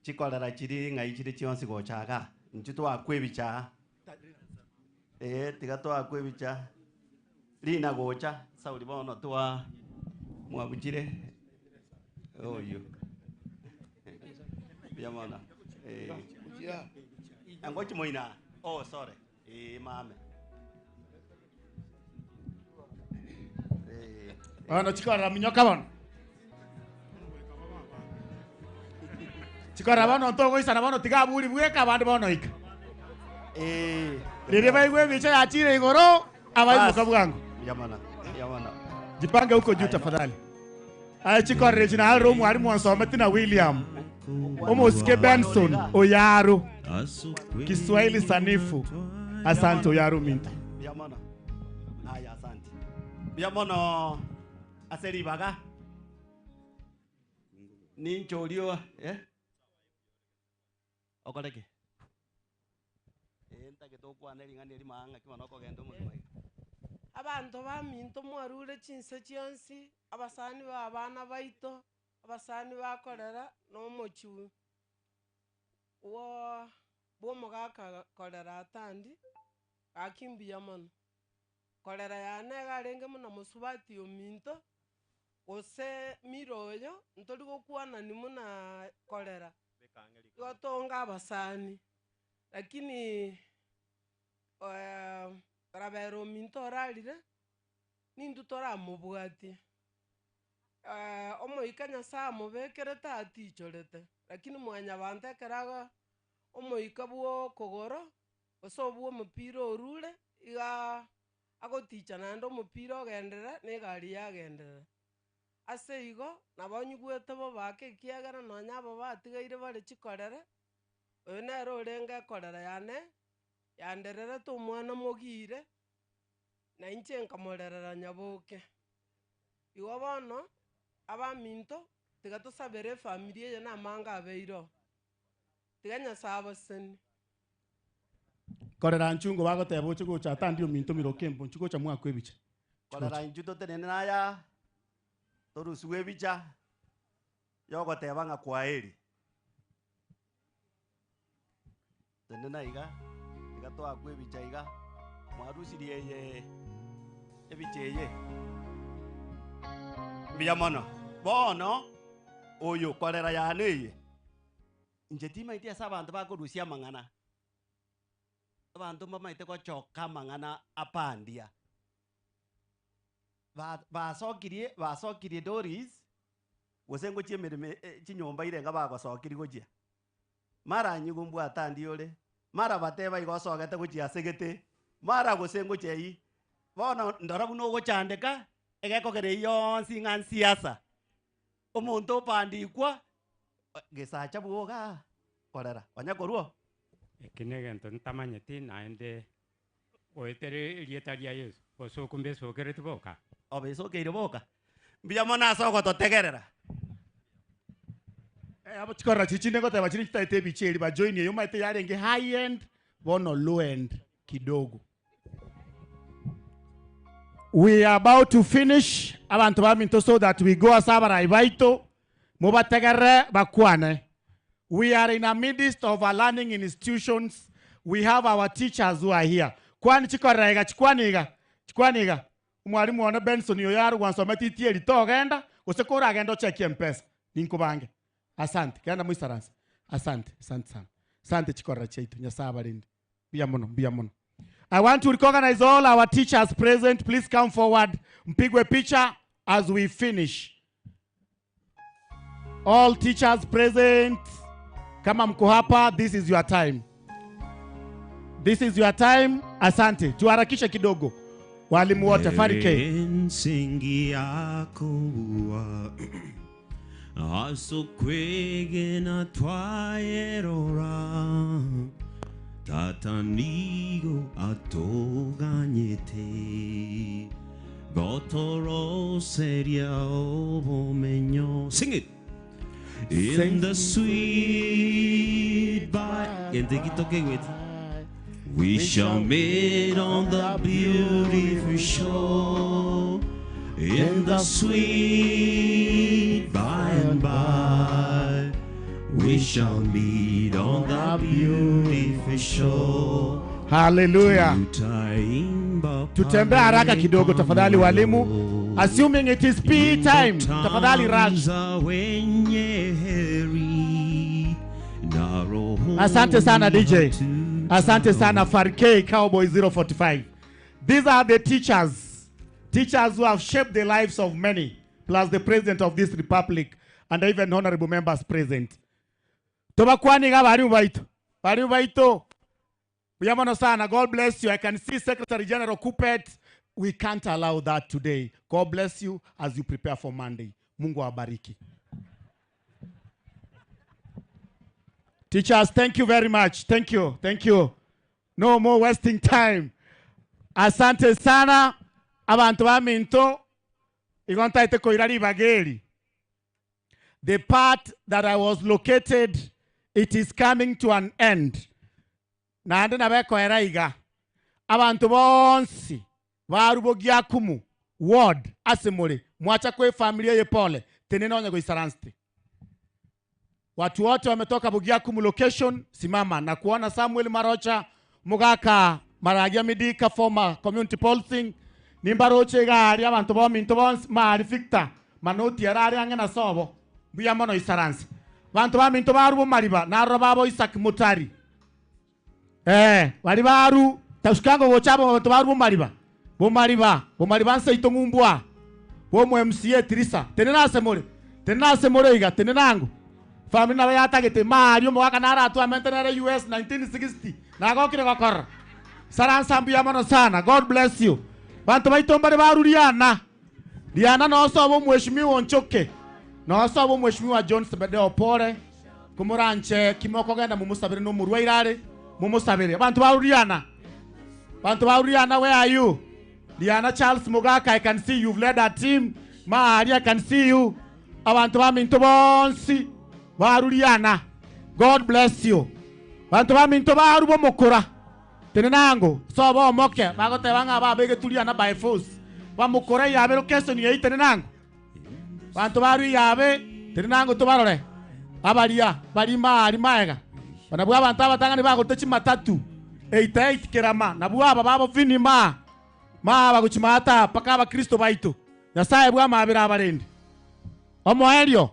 chikorera chiri ng'ai chire chionsi gocha igaa, intwe twakwa ebicha aa, ee tiga twakwa ebicha, rina gocha, sauri bono twa mwabuchire oyio mbuya mono eh. Ngochi moino aa, oh sorry, ee mame. Eh. Bono chikorera minyoka bono. Chikora bono ntogoisana bono tiga aburi bweka abande bono ika. Riria baigwa ebicha yachire igoro abaimoka bwango. Mbuya mono, mbuya mono. Jipange huko juu tafadhali. Aye chikorera echi narire omwalimu onsometi na William omosike Benson Oyaro Kiswahili sanifu. Asante Oyaro ominto. Mbuya mono. Aya asante. Mbuya mono ase ribaga. Ninche orio eh? Okore ki? Ee ntagete okwane ring'ana eri maa ng'aki bono okogenda omogima iga. Abanto baminto mwarure chinse chionsi, abasani b'abana baito, abasani bakorera, na omochie bw'omogaka korera atandi, gaki mbuya mono. Korera yane iga arenge buna mosubati ominto, gose mira oyo, ntori gokwanani buna korera, igo tonga abasani, lakini rabera ominto orarire, nintwe toramobwatie. Omoika Nyasaye amobekerete atichorete, lakini mwanyabanto ekero ago omoika bwa okogoro. Gose obwo omopira orure, iga agoticha naende omopira ogenderera, na egari yagenderera. Ase igo, nabo nyigwete bobe ake ekiagera nonya aba batigaire bare chikorere, oyo nere orenge ekorera yane, yandererete omwana mogire, na inche nkamorerera nyaboke. Igo bono, abaminto, tiga tosabere efamiri eye na amanga abeire oo. Tiga Nyasae abasesenie. Korera nchungo bagoteba oche gocha atandi ominto miroke mbo nchi gocha mwakwe ebicha. Korera inchu totenene naya torusigwe ebicha yogoteba ng'a kwaheri. Tenena iga, iga toakwe ebicha iga, mwarusirie eye ebicha eye. Mbuya mono. Bono oyo korera yane eye. Inche timaeti ase abanto bakorusia amang'ana, abanto mbamaete gochoka amang'ana apandia. Ba- basokirie basokirie Doris, gose ngochia emeremo chinyomba irenga bagosokirie gochia. Mara nyigwe mbwate andi ore, mara bateba igo osogete gochia ase gete, mara gose ngochia eyio. Bono ndora buna ogochandeka, egekogera eyio yonsi ng'a nsiasa. Omonto opandikwa, gesacha bwoga korera, onye korwa oo. Eki negento ntamanyeti naende goetera erieta ria Yeso, bosoku mbesokereti boka. Obesokeire boka. Mbuya mono ase ogototegerera. Eh, abo chikorera chiria chinde ngoteba chiria chitaete ebicha eri bajoinie eyio omanyete yarenge high end bono low end kidogo. We are about to finish abanto baminto so that we go ase abarai baito mobategerere bakwane. We are in a midst of a learning institutions we have our teachers who are here. Kwani chikorera iga chikwani iga chikwani iga omwalimu one Benson oyo are gwansometi itieri togenda gose koragende ochekie mpesa ninkobange. Asante genda moisaranse asante asante sana asante chikorera chiaito Nyasaye abarende. Mbuya mono, mbuya mono. I want to recognize all our teachers present. Please come forward. Mpigwe picha as we finish. All teachers present. Kama mko hapa, this is your time. This is your time. Asante. Tuharakishe kidogo. Walimu wote Farike. Nsingi yakuwa asokwegena twayerora tata nigo atoganyete gotoroseria obomenyo sing it in the sweet by we shall meet on the beautiful shore in the sweet by and by. We shall meet on the beautiful shore. Hallelujah. Tutaimba Tutembee haraka kidogo tafadhali walimu. Assuming it is PE time, tafadhali rush. za wenye heri na roho Asante sana DJ. Asante sana Farke Cowboy 045. These are the teachers. Teachers who have shaped the lives of many, plus the president of this republic and even honorable members present. Tobakwane iga abarimu baito. Barimu baito, mbuya mono sana. God bless you. I can see Secretary General Kuppet. We can't allow that today. God bless you as you prepare for Monday. Mungu awabariki. Teachers, thank you very much. Thank you. Thank you. No more wasting time. Asante sana abantu baminto igo ntaete koira ribaga eri. The part that I was located, it is coming to an end. Naende nabo ekoera iga. Abanto bonsi ba Rubogiakumu ward ase more, mwacha koa efamiri eye pole, tenena onye goisaransete. Watu wote wametoka Bugiakumu location, simama na kuona Samuel Marocha, Mugaka Maragia Midika, former community policing, nimbaroche iga aria abanto bominto bonsi, Mari Victor, Manoti arare ang'e na sobo, mbuya mono isaranse. Banto baminto baru bomariba, narora babo Isaac Mutari. Eh, bari baru, tasukango gocha abo banto baru bomariba. Bomariba, bomariba nseito ng'umbwa. Bomo MCA Tirisa. Tenena ase more. Tenena ase more iga, tenena ango. Family nabo yatagete mari omogaka naratwamente nere US 1960. Nagokire gokorora. Saransa mbuya mono sana. God bless you. Banto baito mbare baru riana. Riana nosobe omweshimiwa Onchoke. Nosobe omweshimiwa John Sebedeo Pore. Komoranche ki mokogenda momosabere nomorwaire are, momosabere. Abanto baru riana. Banto baru riana where are you? Riana Charles Mogaka I can see you've led a team. Maari I can see you. Abanto baminto bonsi baru riana. God bless you. Banto baminto baru bomokora. Tenenango sobo omoke bagoteba ng'a babegetwe riana by force. Bamokora yabe location yai tenenango. Banto baru yabe tenenango tobarore. Abaria bari maari maega. Nabwo abanto abatang'ani bagorete chimatatu 88 kerama nabwo aba babo vini ma ma bagochimata mpaka abakristo baito. Nyasaye bw'amabera abarende. Omoerio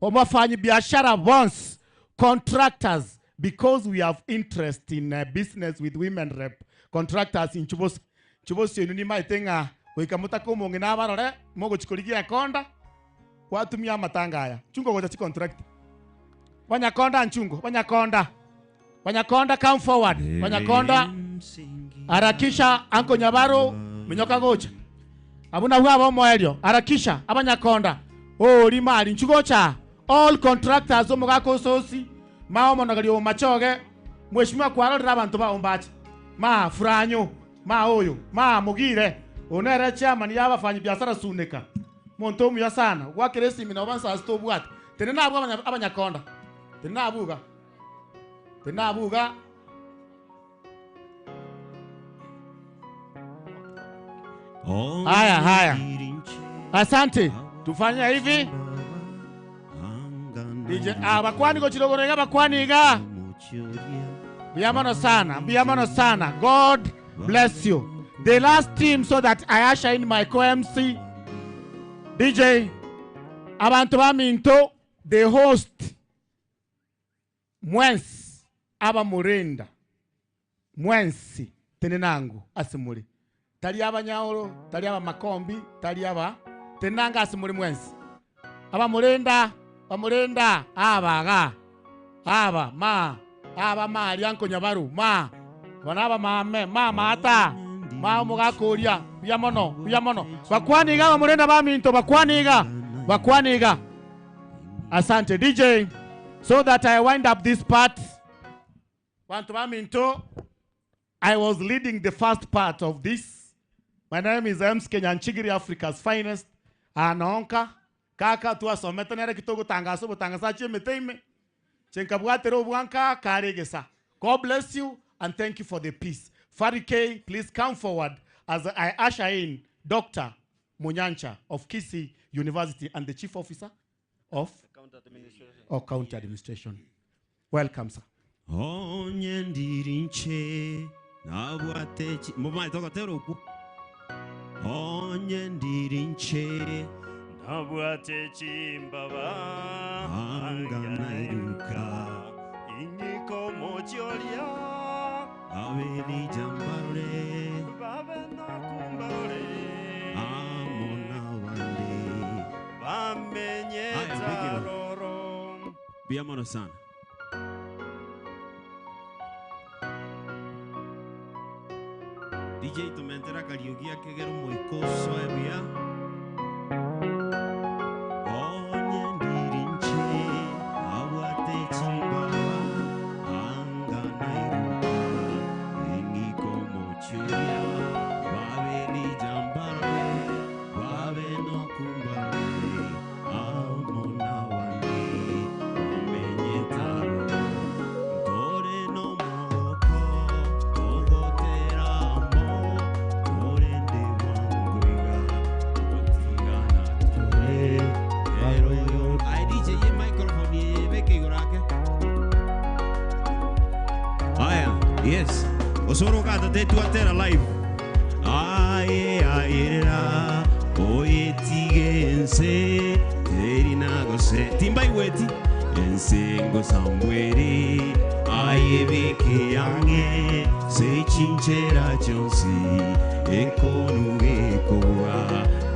omofanyi biashara bonsi contractors because we have interest in uh, business with women rep contractors inchubosi nchubosi oinu nimaete ng'a goika motake omong'ina abarore mogochi korigia ekonda gwatumia amatanga aya chungo gocha chicontractor Banyakonda nchungo banyakonda banyakonda come forward banyakonda harakisha anko nyabaro minyoka gocha abwo nabwo aba omoerio harakisha abanyakonda ori mari nchu gocha all contractors omogaka ososi ma omonogeri omachoge mheshimiwa kwarorire abanto bao mbache ma furanyo ma oyo ma mogire oyo nere chairman ya abafanyi biasara suneka monto omuya sana gwakera esimi noba nsasi tobwate Tenena abwo abanyakonda, tenena abwo iga, tenena abwo iga. Haya, haya, asante. Tufanye hivi DJ, ah, bakwani gochirogoro iga, bakwani iga. Mbuya mono sana, mbuya mono sana. God bless you. The last team so that I usher in my co-MC DJ Abanto baminto the host mwensi abamorenda mwensi tenenango ase more tari abanyaoro tari abamakombi tari aba tenenango ase more mwensi abamorenda bamorenda aba igaa aba ma aba maria nkonyabaru ma aba nabamame ma maata ma omogaka oria buya mono buya mono bakwane iga abamorenda baminto bakwane iga bakwane iga asante DJ so that I wind up this part banto baminto I was leading the first part of this my name is Ems Kenyanchigiri Africa's finest anonka kaka twasomete nere ki togotangasa obotangasachi emete ime Inche nkabwatera obwanka kare egesa. God bless you and thank you for the peace. Fari K please come forward as I usher in Doctor Munyancha of Kisii University and the Chief Officer of of County Administration. Welcome sir. Onye ndiri inche nabwate chi momaete ogotera okwo Onye ndiri inche nabwate chimbaba anga nairuka inyiko omochie oria Abelija mbarore babe nokumbarore amo nabande bamenyete Aya, mbikiro. aroro Mbuya mono sana. DJ tomentera akariogi ake gere omoika osoe buya. Onye ndiri inche abwate chimbaba anga nairuka eng'iko omochie oria babe rijambarore babe nokumbarore amo nabande bamenyete aroro ntore nomogoko togotera amo torende bwango iga togotigana tore ero yo. Aye DJ ye microphone eye ebeke igoro ake. Aya, yes. Osoro gatete twatera live. Aye ayerera oyetige ense teri nagose timbaigweti ense ngosambwere ayebeke yange sechinchera chionsi ekonu gekobua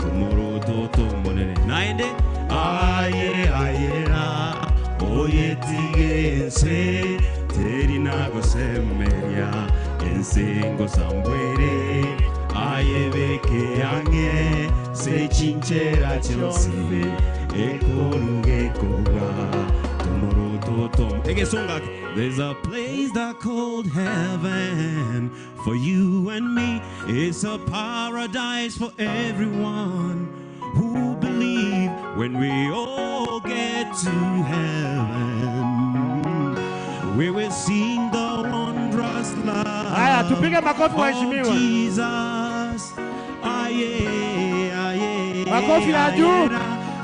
tomoroto tomonene naende aye ayerera oyetige ense teri nagosemeria ense ngosambwere ayebeke yange sechinchera chionsi ekonu gekobua tomoroto tom egesonga. There's a place that called heaven for you and me. It's a paradise for everyone who believe. When we all get to heaven, we will sing the wondrous love Haya, tupige makofi of waheshimiwa. Jesus. Aye, aye, Makofi ya juu.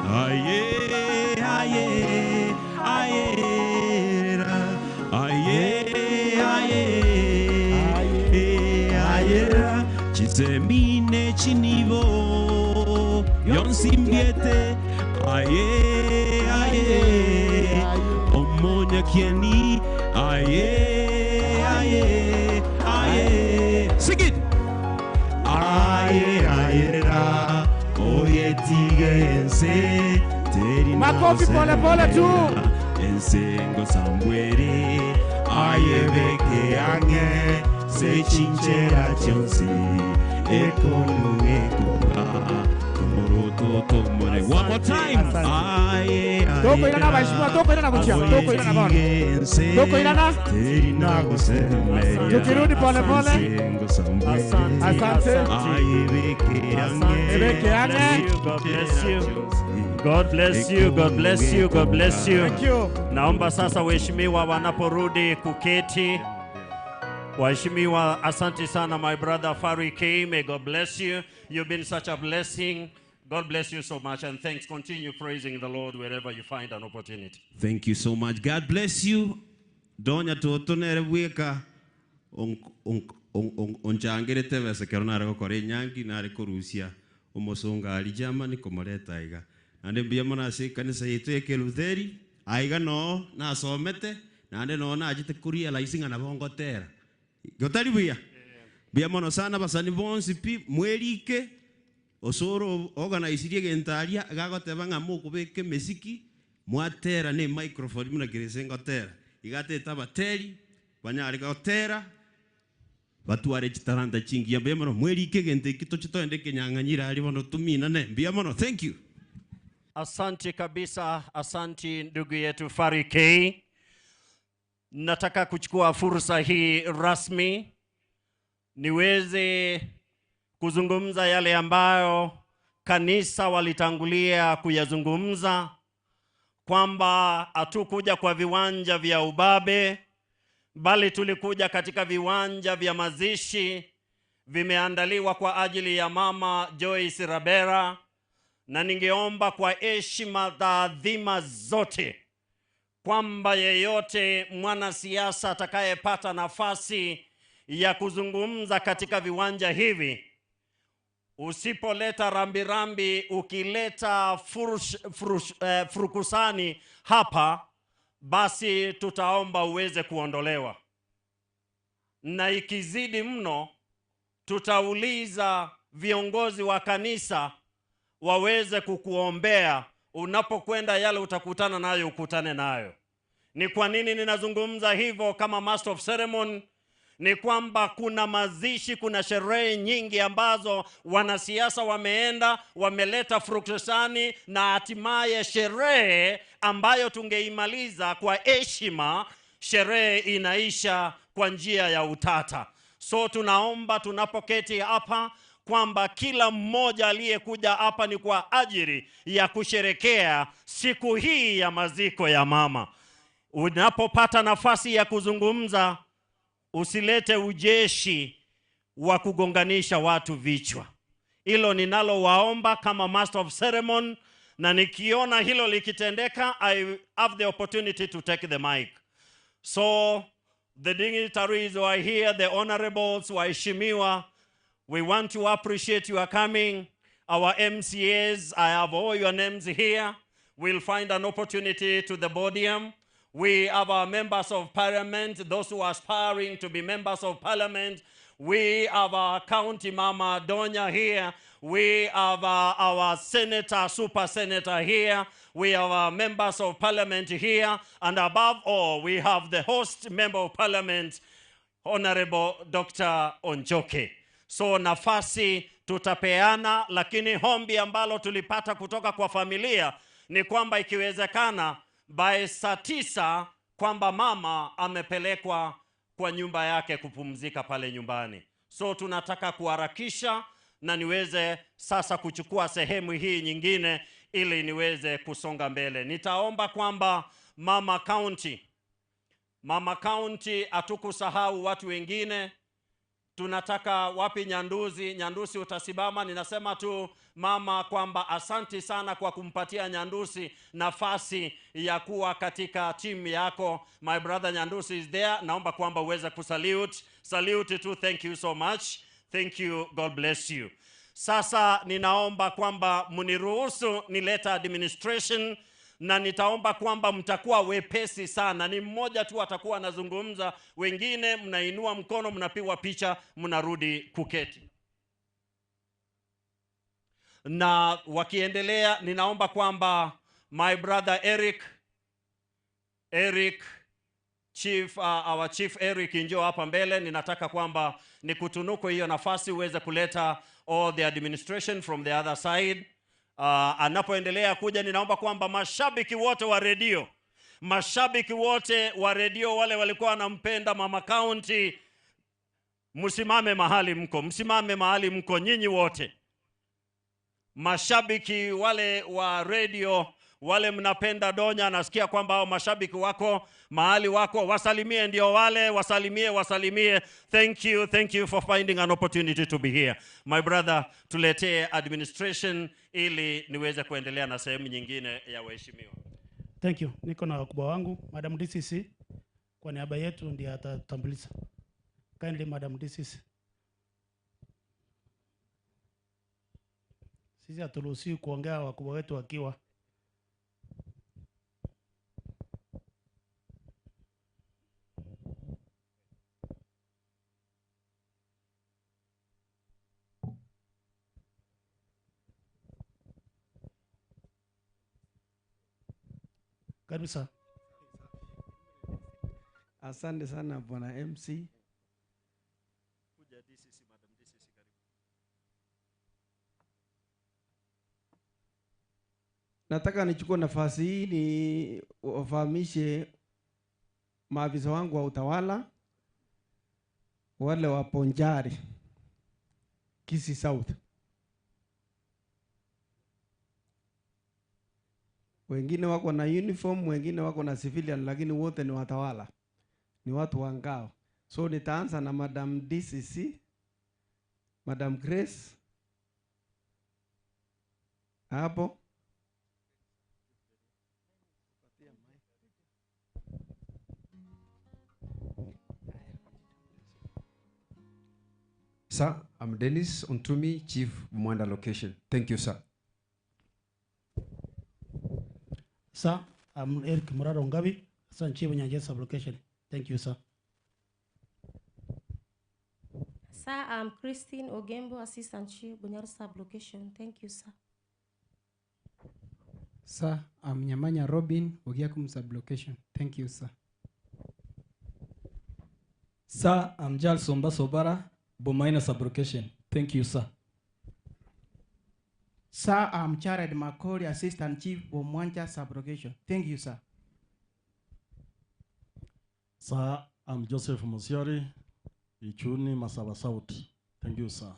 Aye, aye, aye, ra. Aye, aye, aye, ra. Chisemine chinibo yonsimbiete aye aye omonya kieni aye aye aye sing it aye aye ra oye tige ense teri Makofi pole pole tu. Ense ngosambwere aye beke ange sechinchera chionsi ekonu ekura tomoroto tomore. One more time. Aye aye. Toko irana waheshimiwa, toko irana kuchia, toko irana bwana. Toko irana. Teri nagosemeria Tukirudi pole pole. Asante. Aye beke ange. Beke ange. God bless you. God bless you. God bless you. God bless you. Thank you. Naomba sasa waheshimiwa wanaporudi kuketi. Waheshimiwa, asante sana my brother Fari K. May God bless you. You've been such a blessing. God bless you so much and thanks. Continue praising the Lord wherever you find an opportunity. Thank you so much. God bless you. Donya toto nere bweka onchangirete besa kero nare gokora enyangi nare korusia omosonga ari Germany komoreta iga. Nande mbuya mono ase ekanisa yaito ya Ekelutheri aiga noo nasomete nande noo nachete korealize ng'a nabo ngotera. Gotari buya? Mbuya mono sana basani bonsi pi mwerike osoro organisirie egento aria gagoteba ng'a mokobeka emesiki mwatera na emicrophone buna kerese ngotera. Iga atete abateri banyare gotera batware chitalanta chingiya mbuya mono mwerike egento eki toche toende ekenyang'anyira aria bono tominane mbuya mono. Thank you. Asante kabisa, asante ndugu yetu Fari K. Nataka kuchukua fursa hii rasmi niweze kuzungumza yale ambayo kanisa walitangulia kuyazungumza, kwamba hatukuja kwa viwanja vya ubabe, bali tulikuja katika viwanja vya mazishi vimeandaliwa kwa ajili ya Mama Joyce Rabera, na ningeomba kwa heshima taadhima zote kwamba yeyote mwanasiasa atakayepata nafasi ya kuzungumza katika viwanja hivi, usipoleta rambirambi, ukileta furukusani hapa, basi tutaomba uweze kuondolewa, na ikizidi mno tutauliza viongozi wa kanisa waweze kukuombea. Unapokwenda yale utakutana nayo, ukutane nayo. Ni kwa nini ninazungumza hivyo kama master of ceremony? ni kwamba kuna mazishi, kuna sherehe nyingi ambazo wanasiasa wameenda, wameleta furukushani na hatimaye sherehe ambayo tungeimaliza kwa heshima, sherehe inaisha kwa njia ya utata. So tunaomba tunapoketi hapa kwamba kila mmoja aliyekuja hapa ni kwa ajili ya kusherekea siku hii ya maziko ya mama. Unapopata nafasi ya kuzungumza, usilete ujeshi wa kugonganisha watu vichwa. Hilo ninalowaomba kama master of ceremony, na nikiona hilo likitendeka, I have the opportunity to take the mic. So the dignitaries who are here, the honorables, waheshimiwa, we want to appreciate your coming. Our MCAs, I have all your names here. We'll find an opportunity to the podium. We have our members of parliament, those who are aspiring to be members of parliament. We have our county mama Donya here. We have our senator, super senator here. We have our members of parliament here. And above all, we have the host member of parliament, Honorable Dr. Onchoke. So nafasi tutapeana, lakini hombi ambalo tulipata kutoka kwa familia ni kwamba ikiwezekana by saa 9 kwamba mama amepelekwa kwa nyumba yake kupumzika pale nyumbani. So tunataka kuharakisha na niweze sasa kuchukua sehemu hii nyingine ili niweze kusonga mbele. Nitaomba kwamba Mama County, Mama County hatukusahau watu wengine. Tunataka wapi Nyanduzi? Nyandusi utasimama. Ninasema tu mama kwamba asanti sana kwa kumpatia Nyandusi nafasi ya kuwa katika timu yako. My brother Nyandusi is there. Naomba kwamba uweze kusalute. Salute tu, thank you so much. Thank you, God bless you. Sasa ninaomba kwamba mniruhusu nileta administration na nitaomba kwamba mtakuwa wepesi sana. Ni mmoja tu atakuwa anazungumza, wengine mnainua mkono, mnapigwa picha, mnarudi kuketi. Na wakiendelea, ninaomba kwamba my brother Eric, Eric Chief, our Chief Eric njoo hapa mbele. Ninataka kwamba nikutunuku hiyo nafasi uweze kuleta all the administration from the other side. Anapoendelea kuja, ninaomba kwamba mashabiki wote wa redio, mashabiki wote wa redio wale walikuwa wanampenda Mama County, msimame mahali mko, msimame mahali mko nyinyi wote. Mashabiki wale wa redio, wale mnapenda Donya, nasikia kwamba hao mashabiki wako mahali wako, wasalimie, ndio wale wasalimie, wasalimie. Thank you, thank you for finding an opportunity to be here. My brother, tuletee administration ili niweze kuendelea na sehemu nyingine ya waheshimiwa. Thank you. Niko na wakubwa wangu, Madam DCC kwa niaba yetu ndiye atatambulisha. Kindly Madam DCC. Sisi haturuhusiwi kuongea wakubwa wetu wakiwa. Karibu sana. Asante sana Bwana MC. Kuja DCC, Madam DCC, karibu. Nataka nichukue nafasi hii ni wafahamishe maafisa wangu wa utawala wale wa Bonchari Kisii South. Wengine wako na uniform, wengine wako na civilian, lakini wote ni watawala, ni watu wa ngao. So nitaanza na Madam DCC, Madam Grace hapo. Sir, I'm Dennis Ontumi, Chief Mwanda Location. Thank you, sir. Sir, I'm Eric Muraro Ngabi, Assistant Chief Nyanjia Sub-Location. Thank you, sir. Sir, I'm Christine Ogembo, Assistant Chief, Bunyoro Sub-Location. Thank you, sir. Sir, I'm Nyamanya Robin, Ogiakum Sub-Location. Thank you, sir. Sir, I'm Charles Somba Sobara, Bomaina Sublocation. Thank you, sir. Sir, I'm Jared Makori, Assistant Chief, Bomwancha Sublocation. Thank you, sir. Sir, I'm Joseph Musiori, Ichuni Masaba South. Thank you, sir.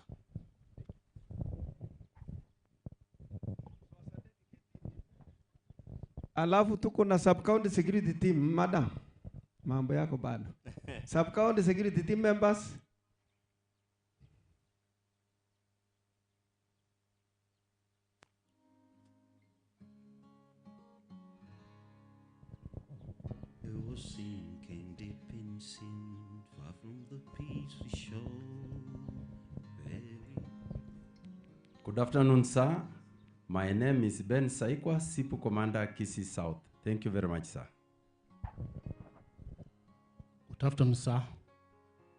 Alafu tuko na sub county security team, madam. Mambo yako bado. Sub county security team members. It was sinking deep in sin, far from the peace we show. Very Good afternoon, sir. My name is Ben Saikwa, SIPU Commander, Kisii South. Thank you very much, sir. Good afternoon, sir.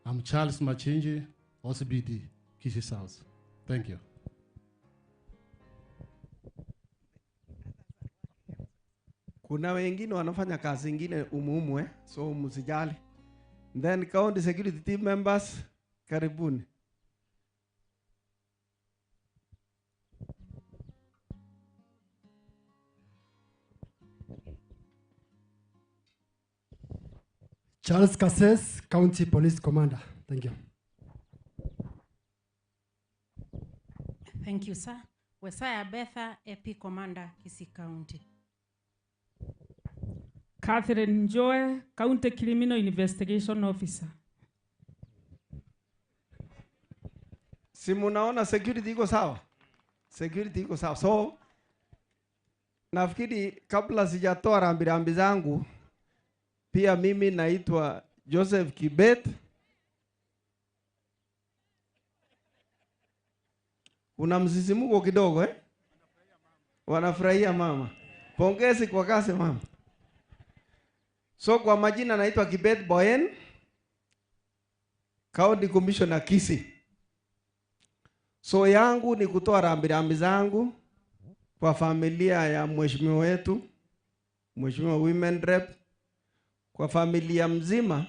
I'm Charles Machinji, OCBD, Kisii South. Thank you. Kuna wengine wanafanya kazi ingine umuhumu eh? So msijali. Then county security team members, karibuni. Charles Kasses, County Police Commander. Thank you. Thank you, sir. Wesaya Betha, AP Commander, Kisii County. Catherine Njoe, County Criminal Investigation Officer. Si munaona security iko sawa? Security iko sawa. So nafikiri kabla sijatoa rambirambi zangu, pia mimi naitwa Joseph Kibet. Kuna msisimuko kidogo eh? Wanafurahia mama. Pongezi kwa kazi mama. So kwa majina naitwa Kibet Boyen, County Commissioner Kisii. So yangu ni kutoa rambirambi zangu kwa familia ya mheshimiwa wetu, Mheshimiwa Women Rep, kwa familia mzima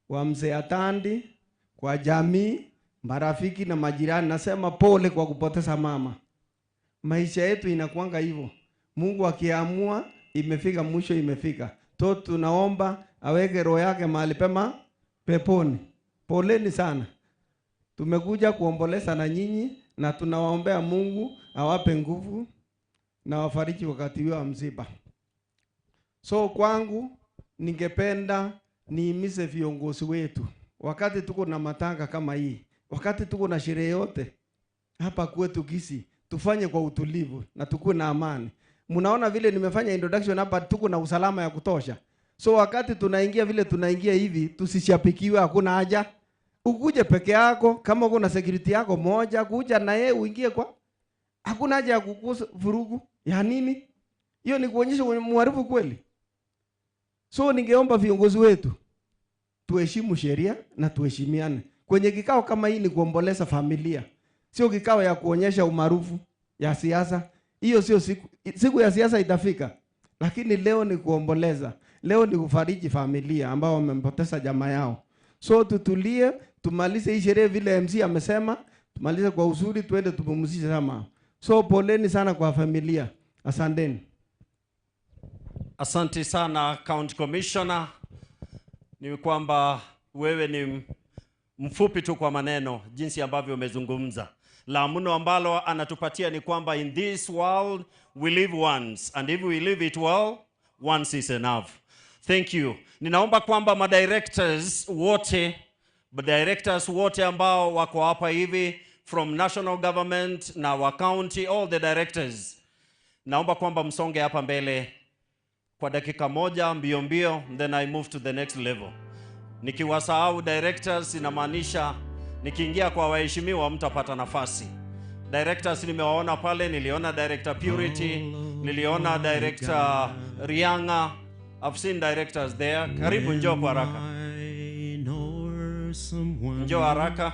wa mzee Atandi, kwa jamii, marafiki na majirani. Nasema pole kwa kupoteza mama. Maisha yetu inakuanga hivyo. Mungu akiamua imefika mwisho, imefika. To tunaomba aweke roho yake mahali pema peponi. Poleni sana. Tumekuja kuomboleza na nyinyi na tunawaombea Mungu awape nguvu na wafariji wakati huo wa msiba. So kwangu ningependa nihimize viongozi wetu, wakati tuko na matanga kama hii, wakati tuko na sherehe yote hapa kwetu Kisii, tufanye kwa utulivu na tukuwe na amani. Mnaona vile nimefanya introduction hapa, tuko na usalama ya kutosha. So wakati tunaingia vile tunaingia hivi, tusishapikiwe, hakuna haja. Ukuje peke yako, kama uko na security yako moja, kuja na yeye uingie kwa, hakuna haja ya kukusa vurugu ya nini. Hiyo ni kuonyesha mharifu kweli. So ningeomba viongozi wetu tuheshimu sheria na tuheshimiane. Kwenye kikao kama hii ni kuomboleza familia, sio kikao ya kuonyesha umaarufu ya siasa. Hiyo sio siku, siku ya siasa itafika, lakini leo ni kuomboleza, leo ni kufariji familia ambao wamempoteza jamaa yao. So tutulie, tumalize hii sherehe vile MC amesema, tumalize kwa uzuri, tuende tupumzishe sama. So poleni sana kwa familia, asanteni. Asante sana County Commissioner. Ni kwamba wewe ni mfupi tu kwa maneno, jinsi ambavyo umezungumza. La mno ambalo anatupatia ni kwamba in this world we live once and if we live it well once is enough. Thank you. Ninaomba kwamba madirectors wote directors wote ambao wako hapa hivi from national government na wa county, all the directors, naomba kwamba msonge hapa mbele kwa dakika moja mbio mbio, then I move to the next level. Nikiwasahau directors, inamaanisha nikiingia kwa waheshimiwa mtapata nafasi. Directors nimewaona pale, niliona director Purity, niliona director Rianga. I've seen directors there. Karibu, njoo kwa haraka, njoo haraka.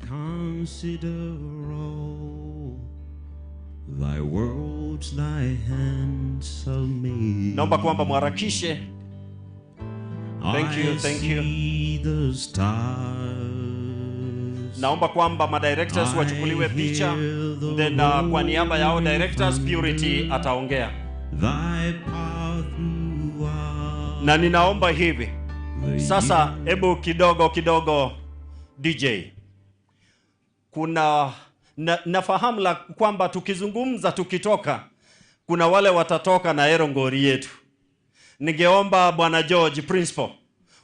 Consider all thy worlds thy hands have made. Naomba kwamba mharakishe. Thank you, I thank you. see the stars. Naomba kwamba madirectors wachukuliwe picha then kwa niaba yao directors Purity ataongea. Thy power throughout Na ninaomba hivi sasa, hebu kidogo kidogo DJ, kuna na, nafahamu la kwamba tukizungumza tukitoka, kuna wale watatoka na erongori yetu. Ningeomba bwana George principal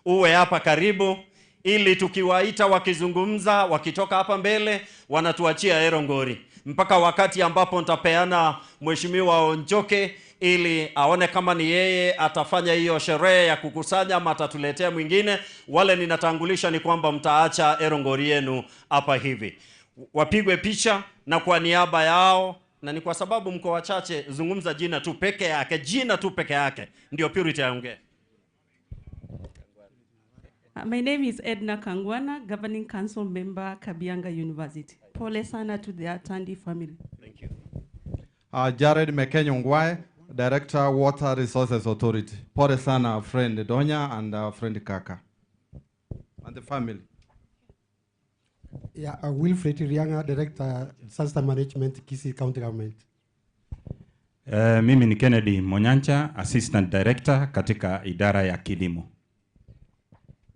uwe hapa karibu, ili tukiwaita wakizungumza, wakitoka hapa mbele wanatuachia erongori mpaka wakati ambapo nitapeana mheshimiwa Onjoke ili aone kama ni yeye atafanya hiyo sherehe ya kukusanya ama atatuletea mwingine. Wale ninatangulisha ni kwamba mtaacha erongori yenu hapa hivi, wapigwe picha na kwa niaba yao, na ni kwa sababu mko wachache, zungumza jina tu peke yake, jina tu peke yake ndio Purity aongee. My name is Edna Kangwana, Governing Council Member, Kabianga University. Pole sana to the Atandi family. Thank you. Jared Mekenyo Ngwae, Director, Water Resources Authority. Pole sana, our friend Donya and our friend Kaka and the family. Yeah, Wilfred Rianga, Director, Disaster Management, Kisii County Government. Mimi ni Kennedy Monyancha, Assistant Director katika idara ya kilimo.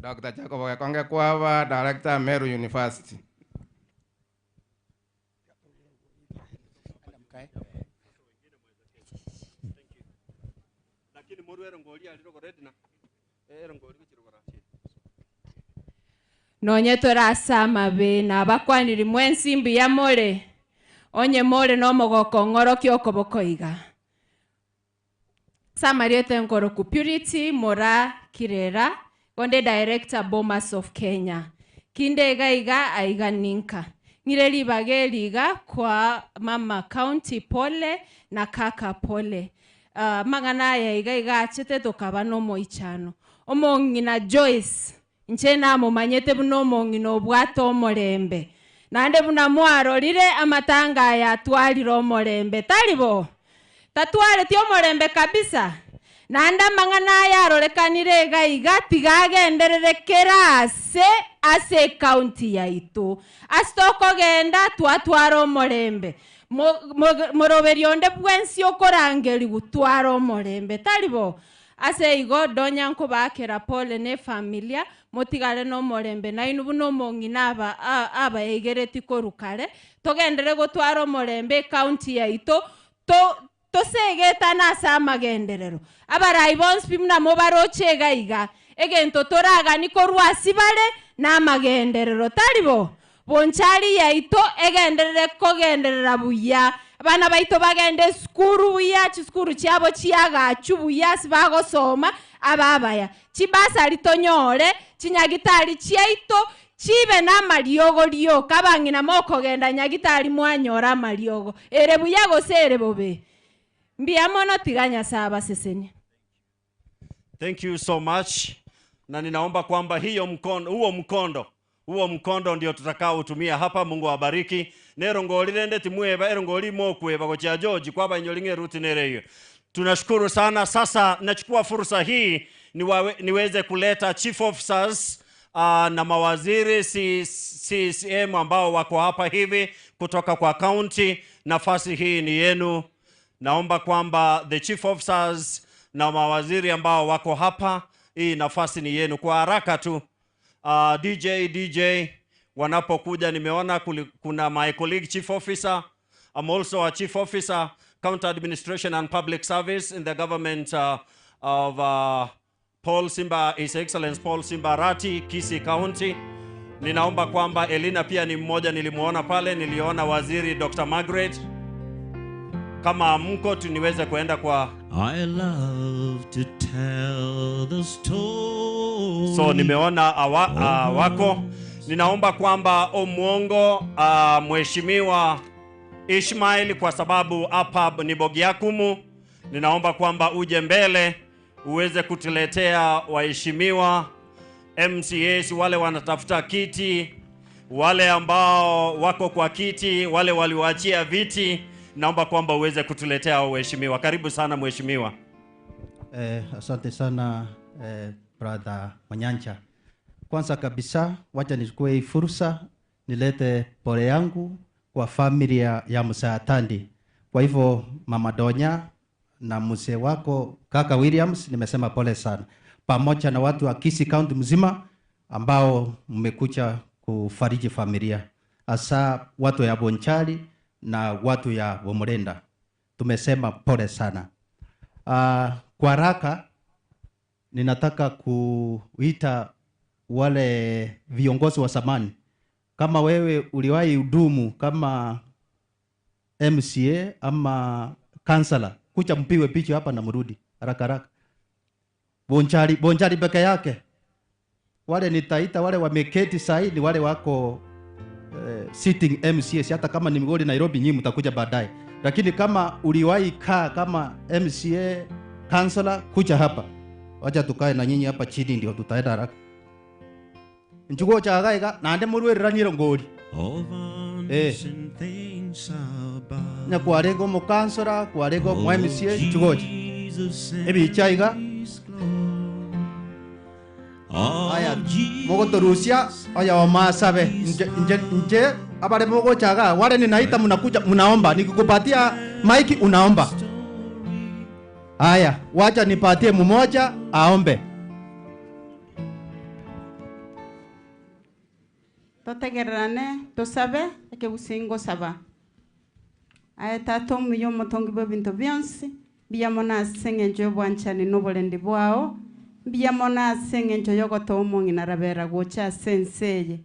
Dr. Jacob Gekonge Kwava, Director, Meru University. Lakini moru erongori alirogora Edna. Erongori gochirogora. Nonye torasama be nabakwaniri mwensi mbuya more onye more nomogoko ng'oroki okoboko iga samariete nkoroku Purity Mora Kirera gonde director Bomas of Kenya kinde iga iga aiga ninka ng'ire ribaga eri iga kwa mama county pole na kaka pole. Mang'ana aya iga iga achete tokaba nomoichano omong'ina Joyce nche namomanyete buna omong'ina obwate omorembe naende buna mwarorire amatanga aya atwarire omorembe taribo tatwareti omorembe kabisa naende amang'ana aya arorekanire iga iga tiga agenderere kera ase ase ekaunti yaitu ase tokogenda twatwara omorembe moroberi onde bwensi okorangeri gutwara omorembe taribo ase igo donya nkobakera pole ne familia motigare nomorembe nainu buna omong'ina aba abaegereti korwa kare togendere gotwara omorembe ekaunti yaito to tosegetana ase amagenderero abarai bonsi pi buna mobaroche iga iga egento toragani korwa ase bare na amagenderero taribo bonchari yaito egenderere kogenderera buya abana baito bagende esukuru buya chisukuru chiabo chiagachu buya ase bagosoma ababaya chibasari tonyore chinyagitari chiaito chibe na amariogo rioka abang'ina mokogenda nyagitari mwanyora amariogo ere buya gose ere bobe mbuya mono tiga Nyasaye abasesenie. Thank you so much. Na ninaomba kwamba hiyo mkondo, huo mkondo ndio tutakaotumia hapa. Mungu awabariki. Nerongori rende timweba erongori mokweba gochia George kwaba inyolinge ruti nereyo. Tunashukuru sana. Sasa nachukua fursa hii niweze kuleta chief officers na mawaziri CCM ambao wako hapa hivi kutoka kwa county. Nafasi hii ni yenu. Naomba kwamba the chief officers na mawaziri ambao wako hapa, hii nafasi ni yenu. Kwa haraka tu, DJ wanapokuja, nimeona kuna my colleague chief officer. I'm also a chief officer, County Administration and Public Service in the government of Paul Simba, His Excellence Paul Simba Arati, Kisii County. Ninaomba kwamba Elina pia ni mmoja, nilimuona pale, niliona waziri Dr. Margaret. Kama mko tu niweze kuenda kwa I love to tell the story. So nimeona wako. Ninaomba kwamba Omwongo, Mheshimiwa Ishmael, kwa sababu hapa ni Bogiakumu, ninaomba kwamba uje mbele uweze kutuletea waheshimiwa MCAs, wale wanatafuta kiti, wale ambao wako kwa kiti, wale walioachia viti, naomba kwamba uweze kutuletea waheshimiwa. Karibu sana mheshimiwa. Asante sana Brother Manyancha. Kwanza kabisa, wacha nichukue hii fursa nilete pole yangu kwa familia ya Mzee Atandi. Kwa hivyo Mama Donya na mzee wako kaka Williams, nimesema pole sana, pamoja na watu wa Kisii County mzima ambao mmekuja kufariji familia, hasa watu ya Bonchari na watu ya Bomorenda. Tumesema pole sana. Kwa haraka ninataka kuita wale viongozi wa zamani. Kama wewe uliwahi hudumu kama MCA ama kansala, kuja mpigwe picha hapa na mrudi haraka haraka. Bonchari, Bonchari peke yake. Wale nitaita wale wameketi sahi ni wale wako sitting MCAs, hata kama ni Migori Nairobi, nyinyi mtakuja baadaye. Lakini kama uliwahi kaa kama MCA kansala, kuja hapa. Wacha tukae na nyinyi hapa chini, ndio tutaenda haraka. Nchugo cha gaiga nande murwereranire ngori. Nya kwarego mu kansala, kwarego mu MCA, nchugo cha. Ebicha iga. Aya, mogotorusia aya wamasabe nje nje nje abare mogochaga wale ninaita mnakuja mnaomba, nikikupatia maiki unaomba. Haya, wacha nipatie mmoja aombe. Totegererane tosabe ekegusingo saba. Aye tata omuya omotongi bwa ebinto bionsi, mbuya mono ase eng'encho ya obwanchani na oborendi bwao, mbuya mono ase eng'encho ya ogotoa omong'ina rabera gocha ase ense eye,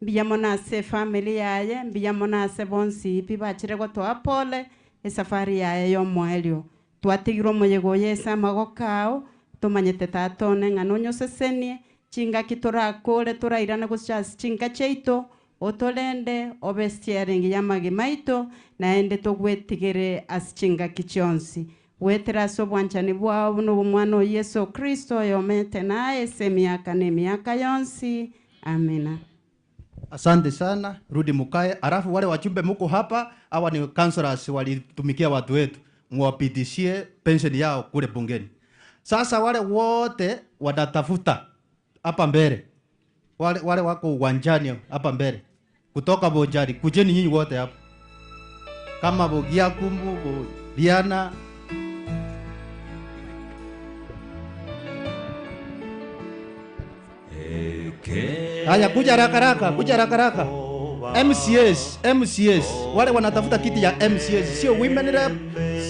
mbuya mono ase efamily yaye, mbuya mono ase bonsi pi bachire gotoa pole esafari yaye ya omoerio. Twatigire omoyega oyo ase amagoko ao, tomanyete tata one ng'a nonyosesenie, chingaki torakore torairane gocha ase chinka chiaito, otorende obe steering ya amagima aito, naende togwetigere ase chingaki chionsi. Gwetera ase obwanchani bwao buna obomwana o Yesu Kristo oyomete naye ase emiaka na emiaka yonsi. Amina. Asante sana, rudi mukae. Alafu wale wajumbe muko hapa, hawa ni councillors walitumikia watu wetu, muwapitishie pension yao kule bungeni. Sasa wale wote wanatafuta hapa mbele, wale wako uwanjani hapa mbele kutoka Bonchari, kujeni nyinyi wote hapa, kama Bogiakumbu, Boliana. Haya, kuja haraka haraka, kuja haraka haraka. MCAs, MCAs, wale wanatafuta kiti ya MCAs, sio women rep,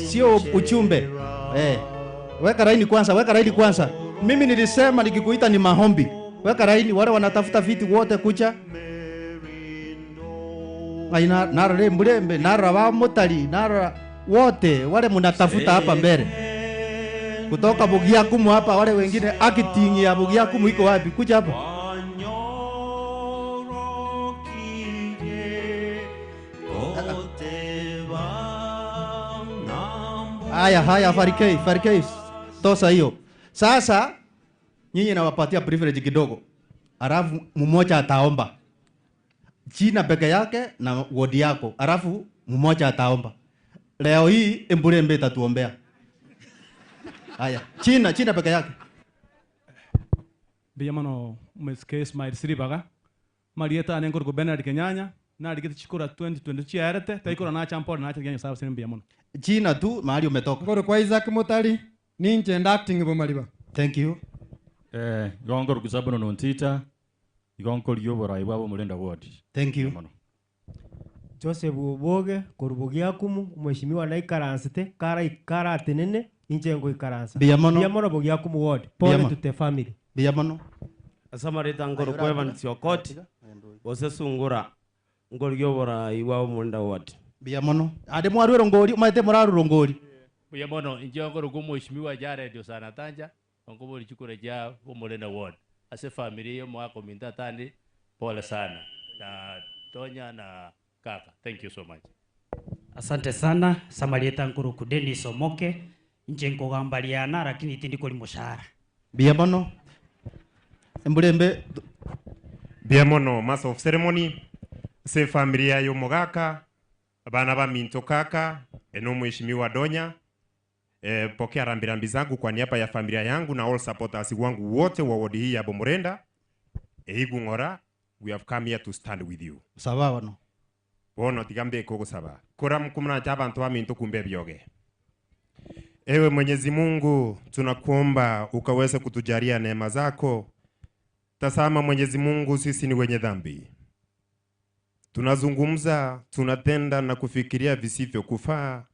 sio uchumbe. Weka laini kwanza, weka laini kwanza. Mimi nilisema nikikuita ni mahombi. Weka laini, wale wanatafuta viti wote kuja. Ai, nara mlembe, nara wa motari, nara wote wale mnatafuta hapa mbele. Kutoka Bugiakumu hapa, wale wengine acting ya Bugiakumu iko wapi? Kuja hapa. Haya, haya, Farikei, Farikei, tosa hiyo. Sasa nyinyi nawapatia privilege kidogo. Alafu mmoja ataomba. Jina peke yake na wodi yako. Alafu mmoja ataomba. Leo hii Embulembe itatuombea. Haya, China, China peke yake. Biyamano MSK Ismail Siribaga. Marieta anengor ko Bernard Kenyanya na aligete chikura 2020 chiarete taikora na champor na chagenya sawa sini biyamano. Jina tu mahali umetoka. Ngoro kwa Isaac Mutari ninje acting bomaliba. Thank you. Gongor kusabono nontita igonkor yobora ibabo mulenda ward. Thank you. Biyamano. Joseph Oboge korubogiakumu mheshimiwa naikaransete kara ikaratenene inje ngoikaransa. Biyamano. Biyamano bogiakumu ward. Pole Biyamano. to the family. Biyamano. Asamarita ngoro kwa Evans Okot. Bose sungura ngoro yobora iwabo mulenda ward. Biyamano. Ade mwarwero ngori maite muraruro ngori. Biyamano inje ngoro kwa mheshimiwa Jared Osana Tanja ngobori chikure ja bomulenda ward. Ase family yo mwako minta tandi pole sana. Na Tonya na kaka. Thank you so much. Asante sana Samarieta Nkuruku Dennis Omoke nje nkogambaliana lakini tindi koli mushahara. Biyamano. Embulembe Biamono Master of Ceremony se familia yo mogaka abana ba minto kaka eno mheshimiwa Donya E, pokea rambirambi zangu kwa niaba ya familia yangu na all supporters wangu wote wa wodi hii ya Bomorenda. Eigung'ora, we have come here to stand with you. Saba bono. Bono tiga mbeke ogosaba. Kora mkumnacha abantu baminto kumbe ebioge. Ewe Mwenyezi Mungu, tunakuomba ukaweze kutujalia neema zako. Tazama Mwenyezi Mungu, sisi ni wenye dhambi, tunazungumza, tunatenda na kufikiria visivyokufaa.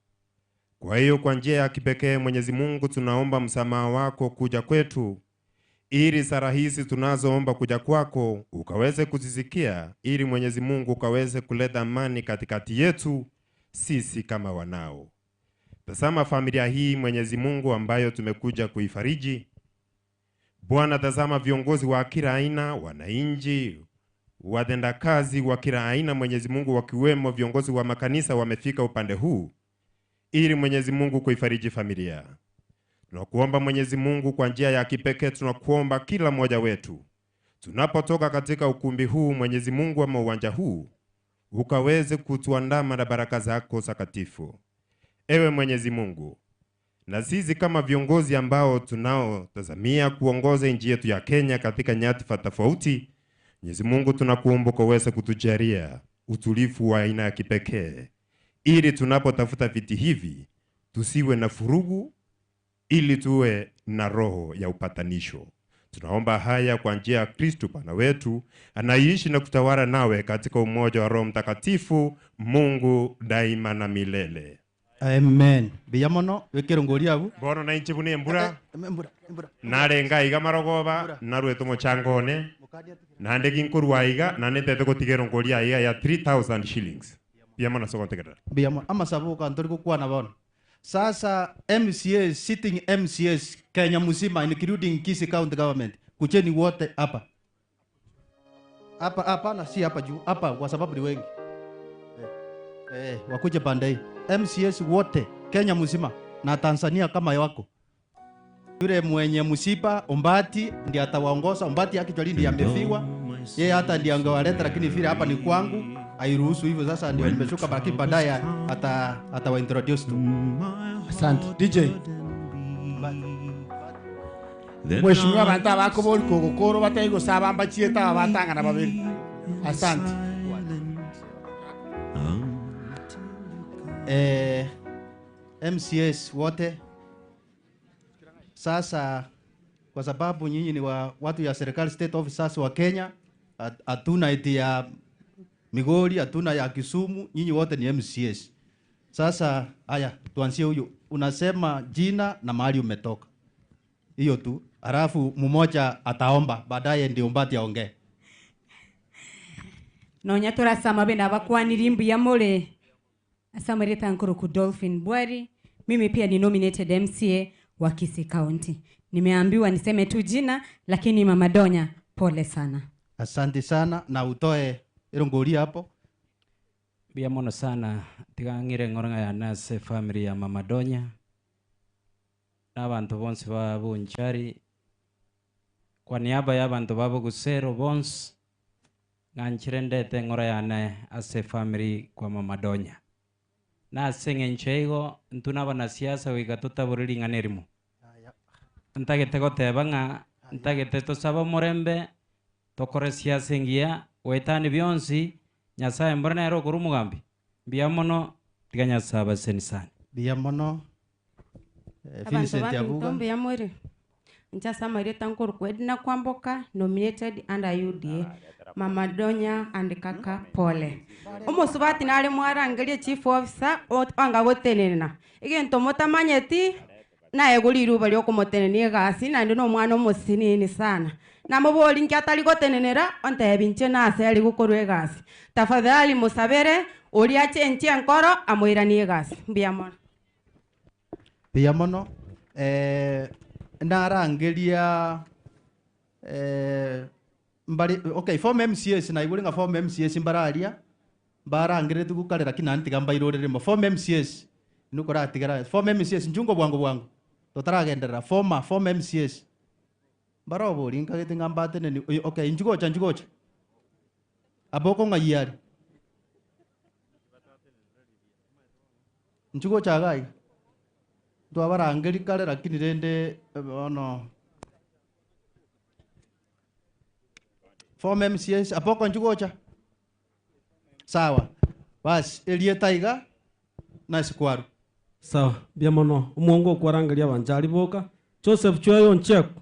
Kwa hiyo kwa njia ya kipekee Mwenyezi Mungu, tunaomba msamaha wako kuja kwetu, ili sara hizi tunazoomba kuja kwako ukaweze kuzisikia, ili Mwenyezi Mungu ukaweze kuleta amani katikati yetu sisi kama wanao. Tazama familia hii Mwenyezi Mungu ambayo tumekuja kuifariji. Bwana, tazama viongozi wa kila aina, wananchi, watendakazi wa kila aina, Mwenyezi Mungu, wakiwemo viongozi wa makanisa wamefika upande huu ili Mwenyezi Mungu kuifariji familia. Tunakuomba Mwenyezi Mungu kwa njia ya kipekee, tunakuomba kila mmoja wetu tunapotoka katika ukumbi huu Mwenyezi Mungu, ama uwanja huu, ukaweze kutuandama na baraka zako takatifu. Ewe Mwenyezi Mungu, na sisi kama viongozi ambao tunaotazamia kuongoza nchi yetu ya Kenya katika nyadhifa tofauti, Mwenyezi Mungu tunakuomba ukaweze kutujalia utulivu wa aina ya kipekee, ili tunapotafuta viti hivi tusiwe na furugu, ili tuwe na roho ya upatanisho. Tunaomba haya kwa njia ya Kristo Bwana wetu anaishi na kutawala nawe katika umoja wa Roho Mtakatifu, Mungu daima na milele. Amen. Mbuya mono wekero abu. Bono na inchi buna embura Embura, embura. narenga iga marogoba narwete omochango one naende ginkorwa iga naende ntete gotigera ngori aiga ya 3000 shillings. Mbuya mono ase ogontegerera. Mbuya mono amasabo kantori gokwana bono. Sasa MCAs, sitting MCAs Kenya mzima including Kisii County government, kucheni wote hapa. Hapa hapana, si hapa juu, hapa kwa sababu ni wengi. Wakuje pande hii. MCAs wote Kenya mzima na Tanzania kama wako. Yule mwenye msiba Ombati ndiye atawaongoza. Ombati actually ndiye amefiwa. Yeye hata ndiye angewaleta, lakini vile hapa ni kwangu hairuhusu hivyo. Sasa ndio nimeshuka, lakini baadaye atawa introduce tu. Asante DJ. Mheshimiwa bantu abakobori kogokoro bataigosaba mbachiete aba batang'ana babere. Asante. MCAs wote sasa, kwa sababu nyinyi ni wa watu ya serikali state officers wa Kenya, hatuna eti ya Migori, hatuna ya Kisumu, nyinyi wote ni MCAs. Sasa haya, tuanzie huyu. Unasema jina na mahali umetoka, hiyo tu, halafu mmoja ataomba baadaye ndio Ombati aongee. Nonya turasama bena bakwaniri mbuya mule asamareta nkuru ku Dolphin Bwari. Mimi pia ni nominated MCA wa Kisii County. Nimeambiwa niseme tu jina, lakini Mama Donya, pole sana. Asante sana, na utoe irongori hapo. Mbuya mono sana tigang'ire ng'orong'a ya nase family ya Mama Donya na abantu bonse ba Bonchari, kwa niaba ya abantu ba Bogusero bonse ng'anchire ndete ng'oro yane ase family kwa Mama Donya. Na ase ng'encho igo ntuna abanasiasa goika totabore ring'ana erimo. Ntagete goteba ng'a ntagete tosaba omorembe tokore siasa engiya goetani bionsi Nyasaye mbore nere okora omogambi. Mbuya mono, tiga Nyasaye abaseni sana. Mbuya mono. Abantu Vincent baminto Abuga. mbuya more. Nchasa Marieta Nkuru Edna Kwamboka, nominated under UDA. Mama Donya and Kaka Pole. Omosubati nare mwarangerie chief officer anga gotenena. Egento motamanyeti naye goriruba riokomotenenia egasi naende na omwana omosinini sana. Namobori nki atari gotenenera ontebi inche nase ari gokorwa egasi. Tafadhali musabere oria achenchie enkoro amoiranie egasi. Mbuya mono. Mbuya mono. Narangeria, mbari, okay, form MCAs na igure nga form MCAs mbararia mbarangire tugukare lakini nantiga mbairorere mo form MCAs nukora tigara form MCAs njungo bwangu bwangu totaragenderera former form MCAs mbarobori nkagete ngambate neni okay njugocha njugocha aboko ngayari njugocha gai Ntwabarangeri kare lakini rende bono Former MCAs apoko nchigocha sawa basi erieta iga nase kwaru. Sawa, mbuya mono. Omongo okwarangeria abanchari boka. Joseph Chweyo Onchieku,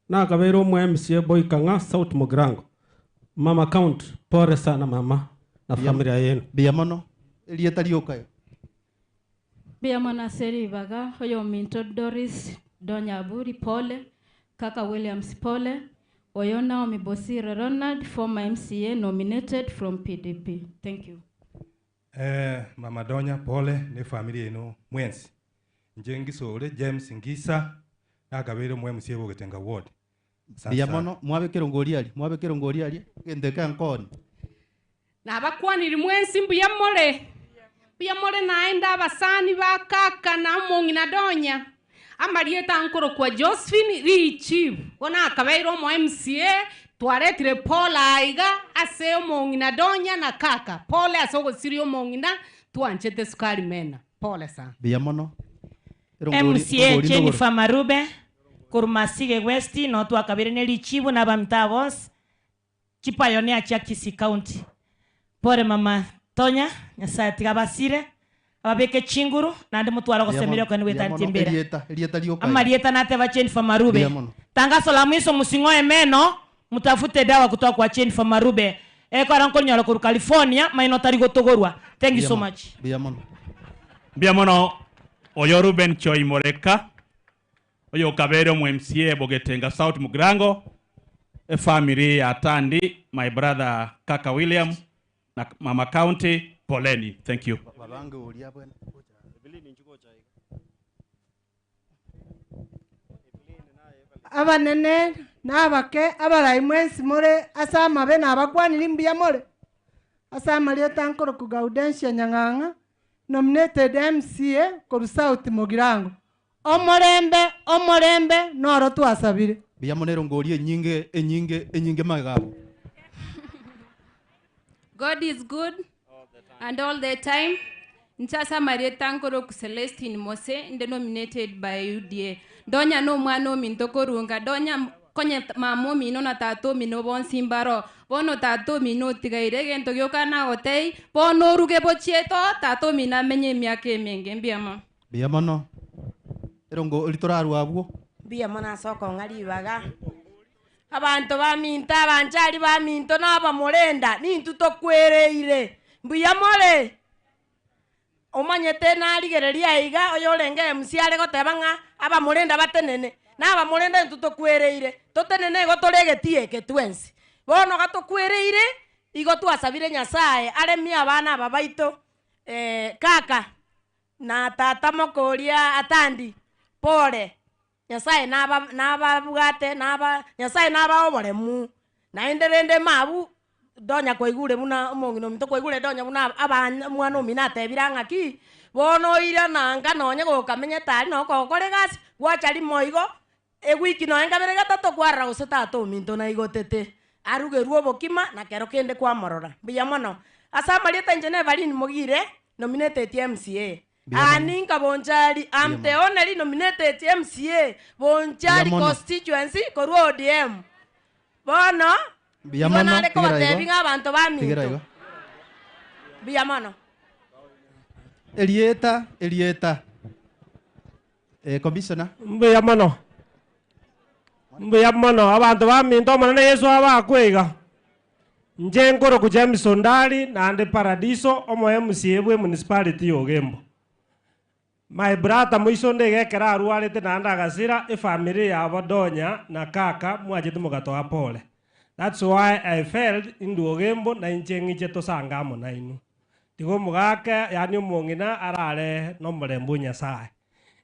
nakabeire omo MCA Boikang'a South Mugirango. Mama County, pore sana mama na familia yenu. Mbuya mono. Erieta rioka igo. Mbuya mono ase ribaga, oyominto Doris Donya Aburi, pole, kaka Williams pole, oyo Naomi Bosire Ronald, former MCA nominated from PDP. Thank you. Eh, mama Donya pole ne efamiri yaino mwensi. Inche ngisore James Ngisa nakabeire omo MCA bogetenga ward. Asante Mbuya sana. mono, mwabe ekerongori aria, mwabe ekerongori aria, egento eke nkoni. Nabakwaniri mwensi mbuya more, mbuya more naende abasani ba kaka na omong'ina Donya. Amarieta nkorokwa Josephine Richibu, bono akabeire omo MCA, twaretire pole aiga ase omong'ina Donya na kaka. Pole ase ogosiria omong'ina twanchete sukari mena. Pole sana. Mbuya mono. Erongori, MCA erongori ndogoro. Jennifer Marube korwa Masige West no twakabere ne richibu na abaminto aba bonsi chipioneer chia Kisii County. Pole mama Tonya, Nyasaye tiga abasire ababeke chinguru naende motware Mbuya ogosemeria mono, okone mbuya gwetaneti mono. embera. Erieta, erieta rioka iga. Amarieta nateba Jennifer Marube. Mbuya mono. Tangazo la mwiso musing'oe meno mutafute dawa kutoka kwa Jennifer Marube. Ekero nkonyora korwa California maino tari gotogorwa. Thank you Mbuya so mono, much. mbuya mono. Mbuya mono oyo Ruben Choi Moreka oyo okabere omo MCA Bogetenga South Mugirango efamily ya Tandi my brother Kaka William na Mama County poleni. Thank you. Babange oria bwene. Abanene na abake abarai mwensi more ase amabe nabakwaniri mbuya more ase amarieta nkoroku Gaudensia Nyang'ang'a nominated MCA koru South Mugirango. Omorembe omorembe noro twasabire. Mbuya mono erongori enyinge enyinge enyinge magega abwo. God is good and all the time. Nchasa Marieta Nkoroku Celestine Mose, nde nominated by UDA. Donya no mwana ominto korunga, donya konye mama omino na tata omino bonsi mbaro. Bono tata omino otigaire egento gioka nagotei, bono oruge bochieto, tata omino amenye emiaka emenge mbuya mono. Mbuya mono. Erongori torarwa abwo. Mbuya mono ase okong'a ribaga. Abanto baminto, abanchari baminto na abamorenda, nintu tokwereire. Mbuya more. Omanyete narigereria aiga, oyo orenge MC are goteba ng'a abamorenda batenene. Na abamorenda nintu tokwereire. Totenene igo tore egetii eke twensi. Bono gatokwereire, igo twasabire Nyasaye aremie abana aba baito, kaka na tata mokoria atandi, pole. Nyasaye naba nababwate naba Nyasaye nabae oboremu. Naende rende mabu, donya kwaigure buna omong'ina ominto kwaigure donya buna abana omwana omino atebire ng'aki, bono oirana nka nonye gokamenyete aria nonye kogokora egasi, gwacha rimo igo, ewiki nonye kabere gatato kwarora gose tata ominto naigotete. Arugerwe obokima na kero kende kwamorora. Mbuya mono. Ase amarieta inche na Evaline Mogire, nominated MCA. Mbuya mono. Ani nka Bonchari, I'm the only nominated MCA Bonchari Mbuya mono. constituency korwa ODM. Bono, Mbuya igo mono, nare tigera kobatebi igo. ng'a abanto Tigera baminto. igo. Mbuya mono. Erieta, erieta. Commissioner. Mbuya mono. Mbuya mono abanto baminto omonene Yesu abakwe iga. Nche nkoroku James Ondari naende Paradiso omo MCA bwe municipality ya Ogembo. My brother moiso onde iga ekero arwarete naende agasira efamiri yabo Donya na kaka mwachete mogatoa pole. That's why I felt indwe Ogembo na inche ng'iche tosange amo nainwe. Tiga omogaka yaani omong'ina arare nomorembe o Nyasaye.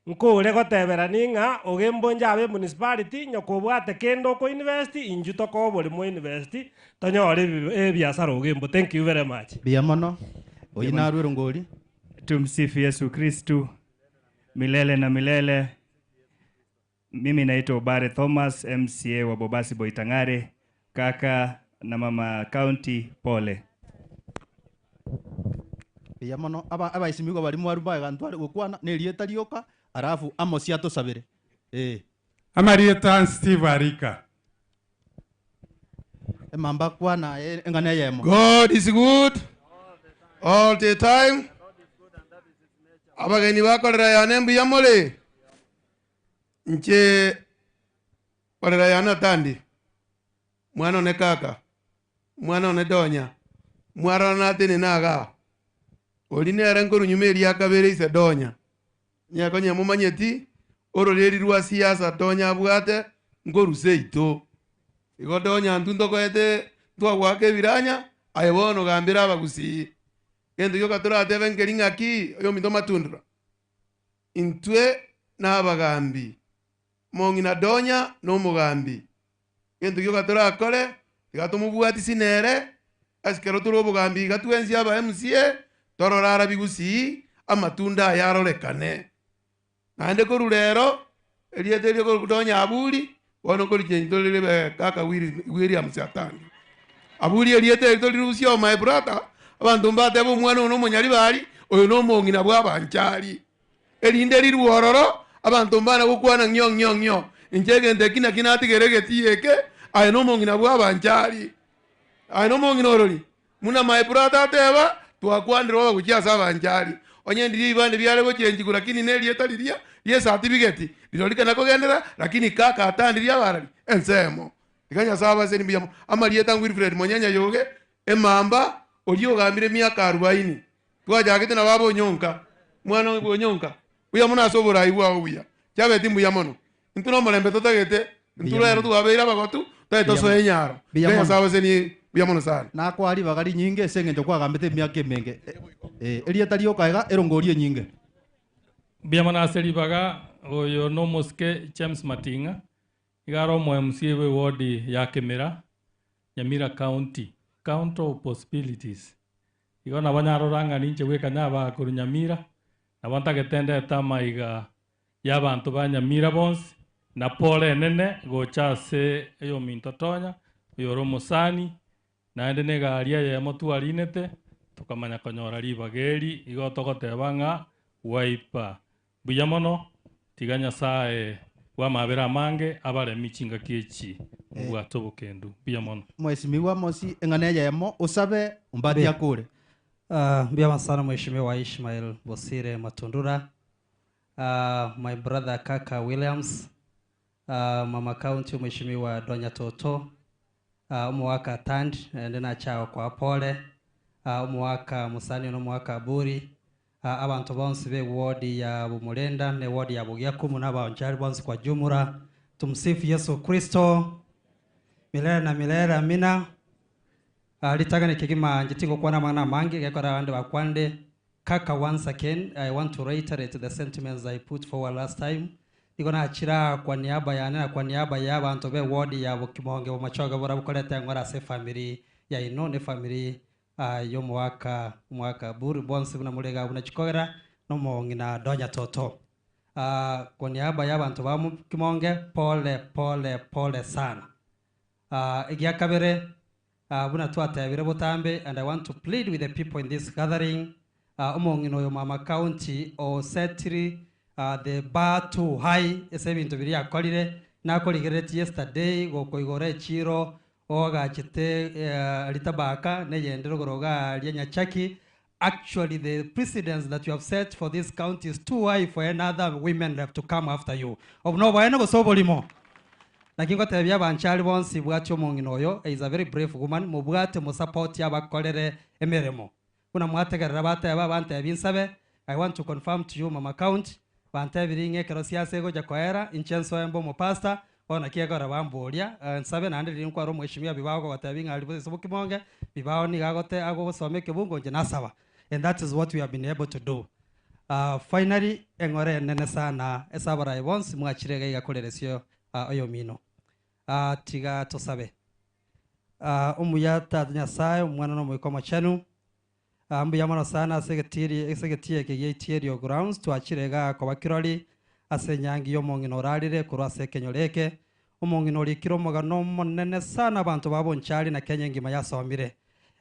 Nkore goteberani ng'a Ogembo nche abe municipality nyokobwate kende okoinvest inchu tokoe oboremo oinvest tonyore ebiasara Ogembo. Thank you very much. Mbuya mono, oyio narwe erongori. Tumsifu Yesu Kristu milele na milele. Mimi naitwa Obare Thomas, MCA wa Bobasi Boitang'are. Kaka na mama county, pole. Mbuya mono, aba abaisimigo baria mwarwa mbaye gantware gokwana, na erieta rioka, Alafu Amos atosabere. Eh. Amarieta Steve Arika. Emamba kwana eh, eng'ana eyemo. God is good all the time. Abageni bakorera yane mbuya more nche korera yane atandi mwana one kaka mwana one donya mwarora natene naga ori nere nkorunyuma eria kabere ise donya nyako nyamomanyeti ororeri rwa siasa donya abwate nkoruse ito igo donya ntu ntokoete ntwagwaka ebiranya aye bono gambira abagusii gento gioka toratebe nkeri ng'aki oyo minto matundura intwe n'abagambi mong'ina donya n'omogambi gento gioka torakore tiga tomobwati sinere ase kero tore obogambi iga twensi aba MCA torora bigusii amatunda aya arorekane naende korwa rero erieta erio korwa donya aburi bono korichenji torire kaka Williams Atandi aburi erieta eri torirusia o my brother abanto mbatebe omwana oyo nomonyaribari oyo nomong'ina bwa abanchari erinde rirwororo abanto mbana gokwana ng'io ng'io ng'io inche egento eki naki natigere egetii eke aye nomong'ina bwa abanchari aye nomong'ina orori muna my brother ateba twakwanire obagochia ase abanchari onye ndiria ebibande biare gochenjiwa lakini na erieta riria ria esatibigeti rirorikana kogendera lakini kaka atandirie abarari ensemo iga nyasaye abaseni mbuya mono amarieta Wilfred Monyenya yoge emamba oria ogambire miaka arobaini twachagete na baba onyonka mwana onyonka buya mono ase oborai bwao buya chabeti mbuya mono intwe na omorembe totagete intwe rero twabeire abagotu totagete tosoe enyaro Mbuya iga mono. nyasaye abaseni mbuya mono sana. Nakoa ribaga rinyinge ase eng'encho kwagambete emiaka emenge. Eh, erieta rioka iga erongori enyinge. Mbuya mono ase ribaga oyo na omosike James Mating'a iga are omo MCA bwe ward ya Kimira Nyamira County, County of Possibilities. Igo nabo nyarora ng'a ninche bweka nyabaa korwa Nyamira nabo ntagete ndete amaiga ya abanto ba Nyamira bonsi na pole enene gocha ase eyominto Tonya oyo ore omosani naende na egari eyemo twarinete tokamanya konyora ribaga eri igo togoteba ng'a waipa mbuya mono tiga Nyasaye bwa amabera amange abaremi chingaki echi mobwate obokendu mbuya mono. Mheshimiwa Mosi eng'ana eyemo osabe ombati Mbuya. akore. Mbuya sana Mheshimiwa Ishmael Bosire Matundura. My brother Kaka Williams, Mama County Mheshimiwa Donya Toto, omowaka Atandi naende nacha okoa pole, omowaka Musani na omowaka Aburi, abanto bonsi be ward ya Bumurenda ne ward ya Bogiakumu na abaonchari bonsi kwa jumla. Tumsifu Yesu Kristo milele na milele, amina. Ritagane kegima nche tingokwana amang'ana amange gekora abande bakwande. Kaka, once again I want to reiterate the sentiments I put forward last time. Nigo nachira kwa niaba yane na kwa niaba ya abanto be ward ya Bokimonge bomachoge bora bokoreta eng'ora ase efamily yaino ne family yomowaka omowaka Aburi bonsi buna morega buna chikogera nomong'ina Donya Toto. Kwa niaba ya abanto ba Kimonge pole pole pole sana. Egia kabere buna twatebire botambe and I want to plead with the people in this gathering omong'ina oyo mama county osetiri the bar too high ase ebinto biria akorire nakorigereretie yesterday gokoigora echiro ogachete ritabaka neyende rogoro iga ria Nyachaki actually the precedence that you have set for this county is too high for any other women rep to come after you. Obo noboene gose oborimo. Naki ngotebia abanchari bonsi bwati omong'ina oyo is a very brave woman mobwate mosupport abakorere emeremo. Buna mwategerera bateba bantebia nsabe I want to confirm to you mama county bantebiri ng'a ekero siasa egocha koera inche nsoe mbe omopastor bono naki ekero bamboria nsabe naende riria nkware omweshimiwa Bibao gogotebia ng'a aria ase Bokimonge Bibao nigo agote agosoma ekebungo inche nasaba and that is what we have been able to do. Finally eng'ora enene sana ase abarai bonsi mwachire iga iga koreresia oyomino. Tiga tosabe. Omuya Tata Nyasaye, Omwana na Omoika Omochenu, mbuya mono sana ase egetiri ase egetii eke gia Itierio Grounds twachire igaa koba kirori ase enyangi y'omong'ina orarire korwa ase ekenyoro eke. Omong'ina orikire omogano omonene sana abanto ba Bonchari na Kenya engima yasomire.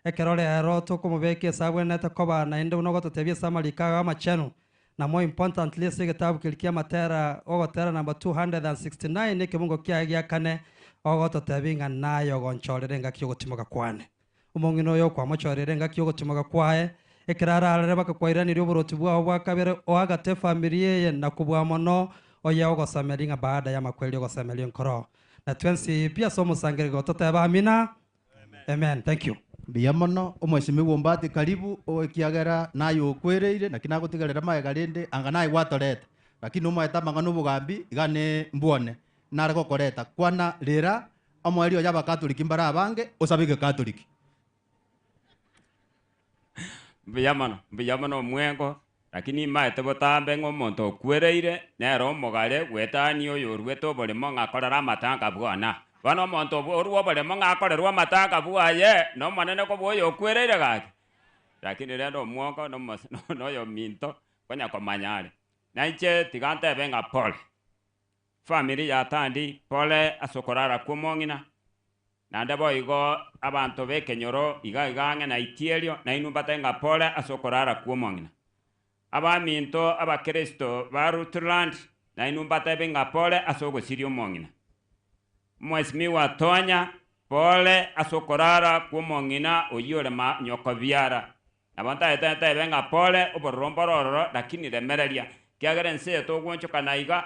Ekero rero tokomobeka ase abwenerete koba naende buna ogototebia ase amariko ago amachenu. Na more importantly ase egetabu keria kia amatera ogotera number 269 ekebungo kiaye gia kane ogototebia ng'a naye ogonchorera engaki y'ogotimoka kwane. Omong'ina oyo okwamochorera engaki y'ogotimoka kwaye, ekero ararere bakakwairaneri oboroti bwao bwa kabere oagate efamiri eye na kobua mono oye ogosemeria ng'a baada y'amakweri ogosemeria nkoro. Na twensi pi ase omosangererio totebe amina. Amen. Thank you. Mbuya mono, omwesimigwa Ombati karibu, oo ekiagera naye okwereire, naki nagotigarera magega rende, anga naye gwatoreta. Lakini omoete amang'ana obogambi, iga ne mbwone, nare gokoreta. Kwana rera, omoerio oye abakatoliki mbare abange, osabe egekatoliki. Mbuya mono, mbuya mono omwengo, lakini nimaete botambe ng'a omonto okwereire, nere omogare goetania oyo oruete oboremo ng'a akorere amatanga bwana. Bono omonto obwo orue oboremo ng'a akorerwe amatanga bwaye, na omonene kobua oyo okwereire gaki. Lakini rende omwongo nomos noyominto konya komanya are. Na inche tiga ntebe ng'a pole, famiri ya Tandi pole ase okorara kwa omong'ina, Naende boigo abanto b'ekenyoro iga iga ang'e na Itierio nainwe mbatae ng'a pole ase okorara kw'omong'ina. Abaminto Abakristo ba Rutland nainwe mbatebe ng'a pole ase ogosiria omong'ina. Omwesimigwa Tonya, pole ase okorara kw'omong'ina oyio ore ma nyoko biara. Nabo ntaete ntebe ng'a pole obororo mboro ororo lakini remereria, kiagera ense eye togoonchokana iga,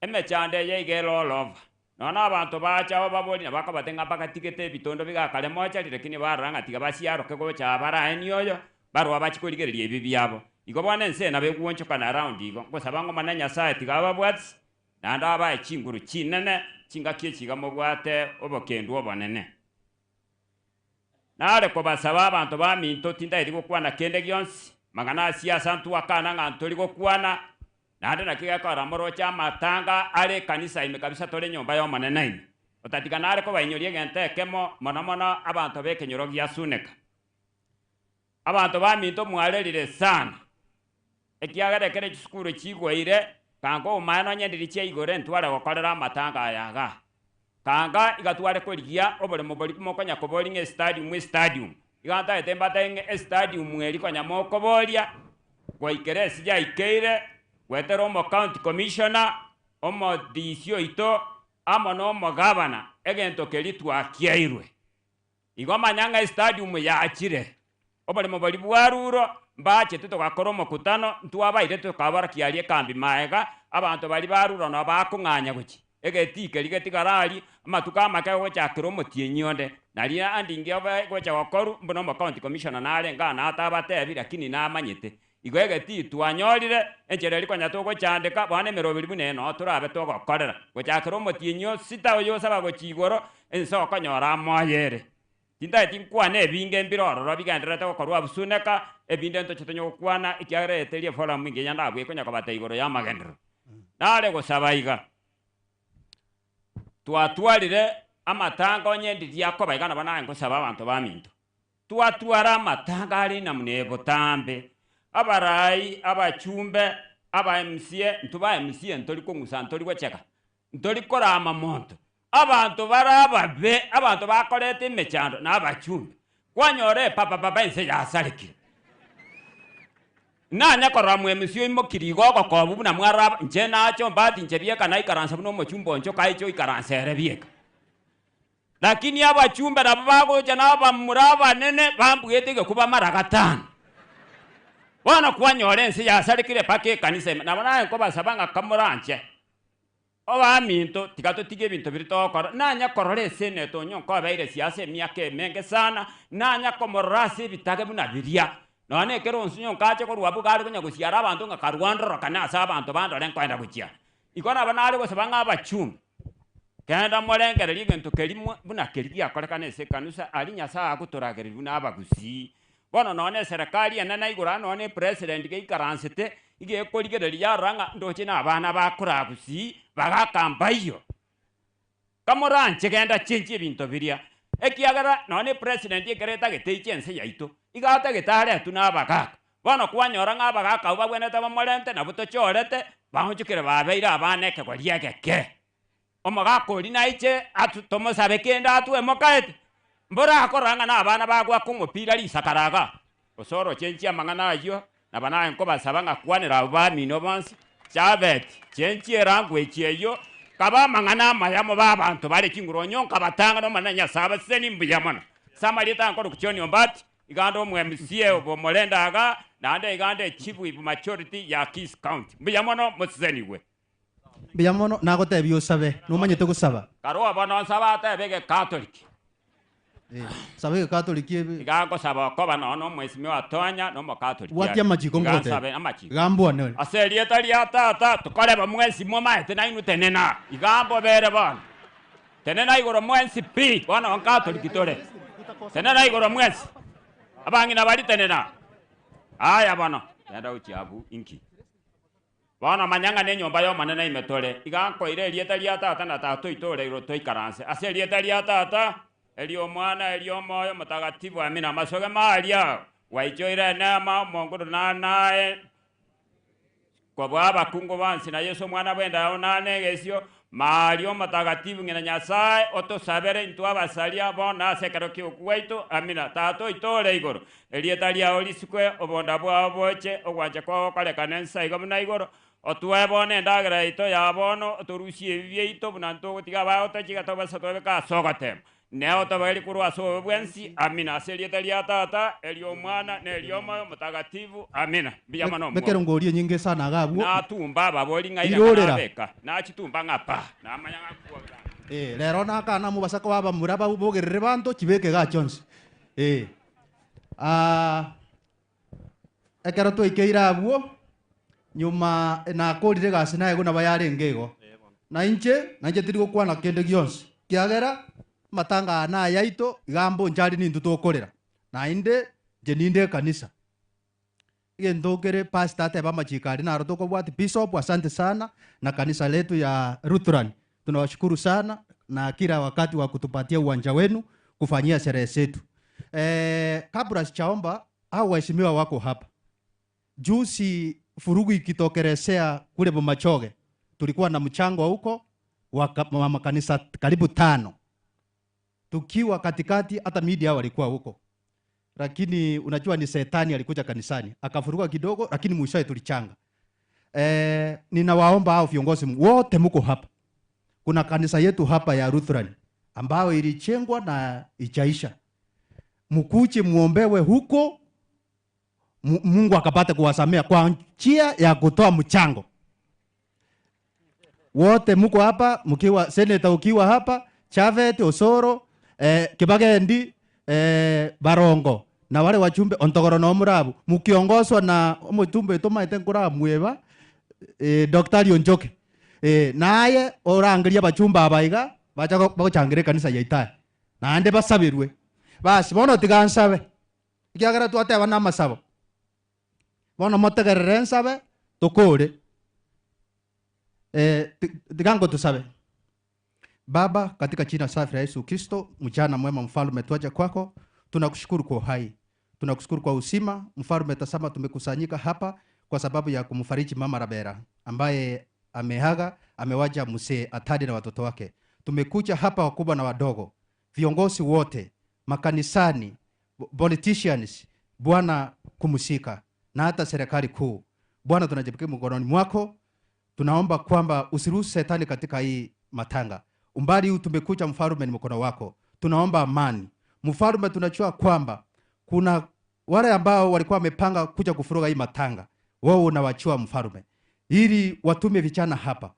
Emechando eye iga ere all over. Nonya na abanto bacha ao baborie na bakobate ng'a bagatigete ebitondo bigakare mochari lakini barora ng'a tiga basiaroke gocha aa baraenie oyo, barwa bachie korigereria ebi biabo. Igo bono ense eye nabo egwonchokana around igo. Ngosaba ng'a Omonene Nyasaye tiga ababwatisi, naende abae chinguru chinene, chingaki echi iga mobwate obokendu obonene. Nare kobasaba abanto baminto tindaeti gokwana kende gionsi, mang'ana asie ase ntwakana ng'a ntori gokwana, naende naki gekogera moroche amatanga are ekanisa ime kabisa tore nyomba y'Omonene ime. Otatiga nare kobainyoria egento ekemo, mono mono abanto b'ekenyoro gia Suneka. Abanto baminto mwarerire sana, ekiagera ekero chisukuru chigoire, kanga obomaene nonye ndiri chia igoro entware gokorera amatanga aya igaa. Kanga iga tware korigia oboremo boria mokonya koboria ng'a estadium estadium. Iga ntagete mbatebie ng'a estadium eri konya mokoboria, goikera ase yaikeire, goetera omo county commissioner, omo DC oito, amo na omogavana, egento keria twakiairwe. Igo manya ng'a estadium yachire, oboremo boria bwaruro, mbachete togakora omokutano, ntwabaire tokabora kiaria ekambi maega, abanto baria baruro nabo bakong'anya gochia egetii keria getigare aria, amatuko amake gochakera omotienyi onde, naria andinge obe gocha gokorwa mbuna omo county commissioner narenge aa natabatebi lakini namanyete. Igo egetii twanyorire, enchera eria konya togochandeka, bono emeroberi buna eye noo torabe togokorera. Gochakera omotienyi o sita oyo osaba gochia igoro, ense okonyora amoyo ere. Tintageti nkwane ebinge mbire ororo bigendererete gokorwa abusuneka, ebinde ntoche tonya gokwana, ekiagera eye teri eforamu engiya ndabue konya kobata igoro y'amagenderero. Nare gosaba iga, twatwarire amatanga onye ndiria akoba iga nabo naye ngosaba abanto baminto. Twatwara amatanga are namuna eye botambe, abarai, abachumbe, aba MCA, intwe ba MCA ntori kong'usa ntori gocheka, ntori korama monto. Abanto bare ababe, abanto bakoreta emechando na abachumbe. Kwanyora epapapapa ense yasarekire. Nanya korora mwa MCA oimokirie igo ogokobu buna mwarora aba, inche nache ombati inche bieka naikaransa buna omochumbe onchoka aiche oikaransa ere bieka. Lakini abachumbe nabo bagocha na abamura abanene bambuete egekuba mara gatano. Bono kwanyora ense yasarekire mpaka ekanisa ime. Nabo naye nkobasaba ng'a kamoranche obaminto, tiga totige ebinto biria togokora. Nanya korora eseneta onye nkobeire siasa emiaka emenge sana, nanya komorora ase ebitage buna biria. Nonya na ekero onsi onye nkache korwa abwo iga are konya gosiara abanto ng'a karwa ndorokane ase abanto bandore nkoenda gochia. Igo nabo nare gosaba ng'a abachumbe, Genda morengererie egento keria buna keria giakorekana ase ekanisa, aria Nyasae agotoragereria buna abagusii. Bono nonya na eserekari enene igoro aa nonya na epresident geikaransete, iga ekorigereria yarora ng'a ndoche na abana bakoraa gusii, bagaka mbayio. Kamoranche genda chenchia ebinto biria, ekiagera nonya na epresident ekero etagete eiche ense yaito, iga atagete aretwe na abagaka. Bono kwanyora ng'a abagaaka abwo bagwenerete bamorente, nabwo tochorete, baonchokire babeire abana ekegori egeke. Omogaka oria naiche atu tomosabe kende atwe mokaete, mborakorora ng'a nabana bagoaka omopira risakara igaa, gose orochenchie amang'ana ayio. Nabo naye nkobasaba ng'a kwanera abwo bamino bonsi, Jabeti, chenchia elanguage eyio, kaba amang'ana amaya mobe abanto bare chinguru onye nkabatanga n'Omonene Nyasae abasesenie mbuya mono. Ase amarieta aya nkorokwa John Ombati, iga nde omo MCA obomorende iga, naende iga nde chief whip majority ya Kisii County. Mbuya mono mosesenigwe. Mbuya mono, nagotebia osabe, nomanyete gosaba. Karua bono nsabe atebe egekatoliki. Eh, saba egekatoliki ebe. Iga ngosaba okoba nonya na omwesimia oa Tonya na omokatoliki Bwatia are. amachiko Iga ngogotebia. nsabe amachiko. Gambwane ore. Ase erieta ria Tata, tokoreba mwensi momaete nainwe tenena. Iga mbobere bono. Tenena igoro mwensi pi, bono nkatoliki tore. Tenena igoro mwensi. Abang'ina baria tenena. Aya bono, genda gochia abwo inki? Bono manya ng'a nenyomba y'Omonene ime tore, iga nkoira erieta ria Tata na Tata oito ore igoro toikaranse ase erieta ria Tata, eri'Omwana, eri'Omoyo Omotagatifu. Amina. Amasogema aria gwaichoire eneema, omonguru nanae kobua abakungu bonsi, na Yeso Omwana bw'enda yao nane egesio, Maria Omotagatifu, ng'ina Nyasae, otosabere intwe abasaria bono ase ekero ki'ogokwa gwaito. Amina. Tata oito ore igoro, Erieta riao risikwe, obonda bwao boche, ogwancha kwao gokorekane ense iga buna igoro. Otoe bono endagera yaito ya bono, otorusie ebibe biaito buna ntogotiga abagotochiga tobasa twebeke ase ogoteema. Neo otobagerie korwa ase obobe bwensi. Amina. Ase erieta ria Tata, eri'Omwana, na eri'Omoyo Omotagatifu. Amina. Mbuya mono omwongo. Mekerongori enyinge sana iga abwo. Natumba ababori ng'a ira Irorera. nabeka, nachitumba ng'a pa, namanya ng'a nkuoga. Eh, rero nakana mobasa koba abamura babogerere banto chibeke igaa chionsi. Eh. Ah, ekero twaikeire abwo, nyuma nakorire egasi naye buna bayarenge igo. Na inche, na inche tindi gokwana kende gionsi, kiagera amatanga aya nayaito, iga mbonchari nintwe tokorera. Naende inche ninde ekanisa. Egento kere pastor atebe amachiko aria naro tokobwatia, Bishop asante sana na kanisa letu ya Lutheran tunawashukuru sana na kila wakati wa kutupatia uwanja wenu kufanyia sherehe zetu. Eh, kabla sijaomba hao waheshimiwa wako hapa. Juzi furugu ikitokelezea kule Bomachoge, tulikuwa na mchango huko wa makanisa karibu tano tukiwa katikati, hata media walikuwa huko, lakini unajua ni setani alikuja kanisani akafuruga kidogo, lakini mwishowe tulichanga. E, ninawaomba hao viongozi wote mko hapa, kuna kanisa yetu hapa ya Lutheran ambayo ilijengwa na ichaisha, mkuje muombewe huko, Mungu akapate kuwasamea kwa njia ya kutoa mchango. Wote mko hapa mkiwa senator, ukiwa hapa Chavet, Osoro, Kibagendi, Barongo na wale wachumbe Ontogoro na Omurabu mukiongozwa na omochumbe tomaete nkoramweba Dr. Onjoke naye orangeria abachumbe aba iga bacha bagochangera ekanisa ya Italia naende basabirwe basi bono tiga nsabe ekiagera twateba na amasabo bono motegerere nsabe tokore tiga ngotusabe. Baba, katika jina safi la Yesu Kristo, mchana mwema mfalme, twaja kwako, tunakushukuru kwa uhai, tunakushukuru kwa uzima mfalme. Tazama, tumekusanyika hapa kwa sababu ya kumfariji mama Rabera ambaye ameaga, amewacha mzee Atadi na watoto wake. Tumekuja hapa wakubwa na wadogo, viongozi wote makanisani, politicians, Bwana kumsika na hata serikali kuu. Bwana, tunajipekee mkononi mwako, tunaomba kwamba usiruhusu shetani katika hii matanga. Umbali huu tumekuja mfalme, ni mkono wako. Tunaomba amani mfalme. Tunajua kwamba kuna wale ambao walikuwa wamepanga kuja kufuruga hii matanga, wao unawachua mfalme, ili watume vijana hapa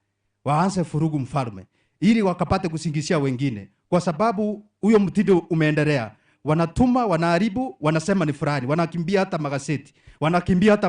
waanze furugu mfalme, ili wakapate kusingizia wengine, kwa sababu huyo mtindo umeendelea. Wanatuma, wanaharibu, wanasema ni fulani, wanakimbia hata magazeti, wanakimbia hata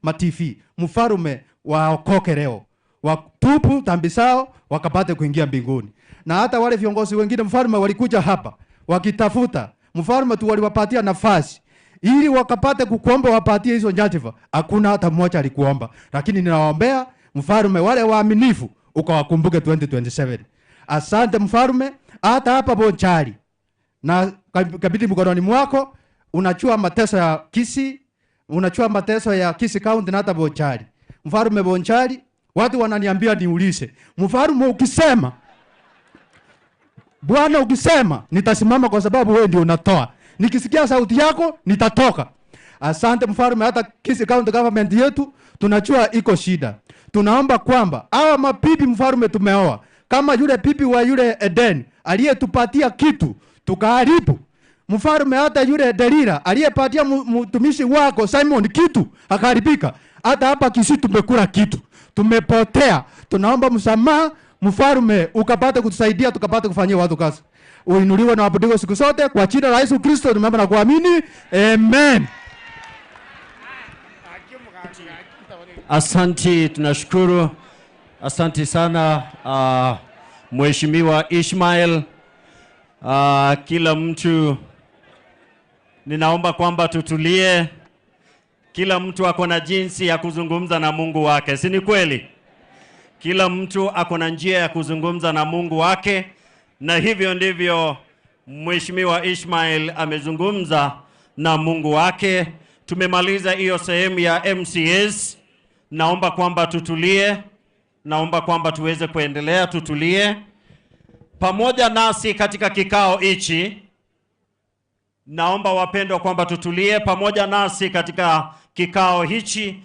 ma TV. Mfalme, waokoke leo, watubu dhambi zao wakapate kuingia mbinguni. Na hata wale viongozi wengine mfalme walikuja hapa wakitafuta mfalme tu, waliwapatia nafasi ili wakapate kukuomba, wapatie hizo nyadhifa. Hakuna hata mmoja alikuomba, lakini ninawaombea mfalme wale waaminifu ukawakumbuke 2027. Asante mfalme, hata hapa Bonchari na kabidhi mkononi mwako. Unachua mateso ya Kisii, unachua mateso ya Kisii County na hata Bonchari. Mfalme Bonchari, watu wananiambia niulize, mfalme ukisema, Bwana ukisema, nitasimama kwa sababu wewe ndio unatoa. Nikisikia sauti yako nitatoka. Asante mfalme, hata Kisii County Government yetu tunajua iko shida. Tunaomba kwamba hawa mabibi mfalme tumeoa, kama yule bibi wa yule Eden aliyetupatia kitu tukaharibu mfalme, hata yule Delila aliyepatia mtumishi wako Simon kitu akaharibika. Hata hapa Kisii tumekula kitu, tumepotea. Tunaomba msamaha mfalme, ukapate kutusaidia, tukapate kufanyia watu kazi. Uinuliwe na abudiwe siku zote kwa jina la Yesu Kristo tumeomba na kuamini, amen. Asanti, tunashukuru. Asanti sana Mheshimiwa Ishmael. Kila mtu ninaomba kwamba tutulie. Kila mtu ako na jinsi ya kuzungumza na Mungu wake, si ni kweli? Kila mtu ako na njia ya kuzungumza na Mungu wake, na hivyo ndivyo Mheshimiwa Ishmael amezungumza na Mungu wake. Tumemaliza hiyo sehemu ya MCAs. Naomba kwamba tutulie, naomba kwamba tuweze kuendelea, tutulie pamoja nasi katika kikao hichi. Naomba wapendwa kwamba tutulie pamoja nasi katika kikao hichi.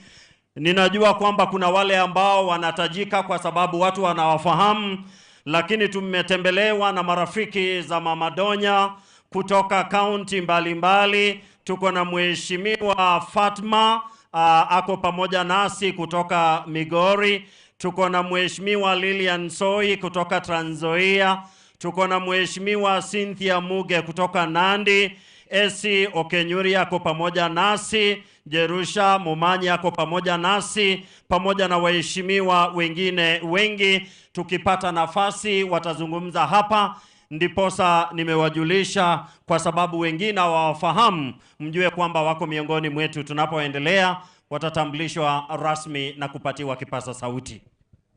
Ninajua kwamba kuna wale ambao wanatajika kwa sababu watu wanawafahamu, lakini tumetembelewa na marafiki za Mama Donya kutoka kaunti mbalimbali. Tuko na Mheshimiwa Fatma ako pamoja nasi kutoka Migori. Tuko na Mheshimiwa Lilian Soi kutoka Trans Nzoia. Tuko na Mheshimiwa Cynthia Muge kutoka Nandi. Esi Okenyuri ako pamoja nasi, Jerusha Momanyi ako pamoja nasi, pamoja na waheshimiwa wengine wengi. Tukipata nafasi watazungumza hapa, ndiposa nimewajulisha kwa sababu wengine hawawafahamu, mjue kwamba wako miongoni mwetu. Tunapoendelea watatambulishwa rasmi na kupatiwa kipaza sauti.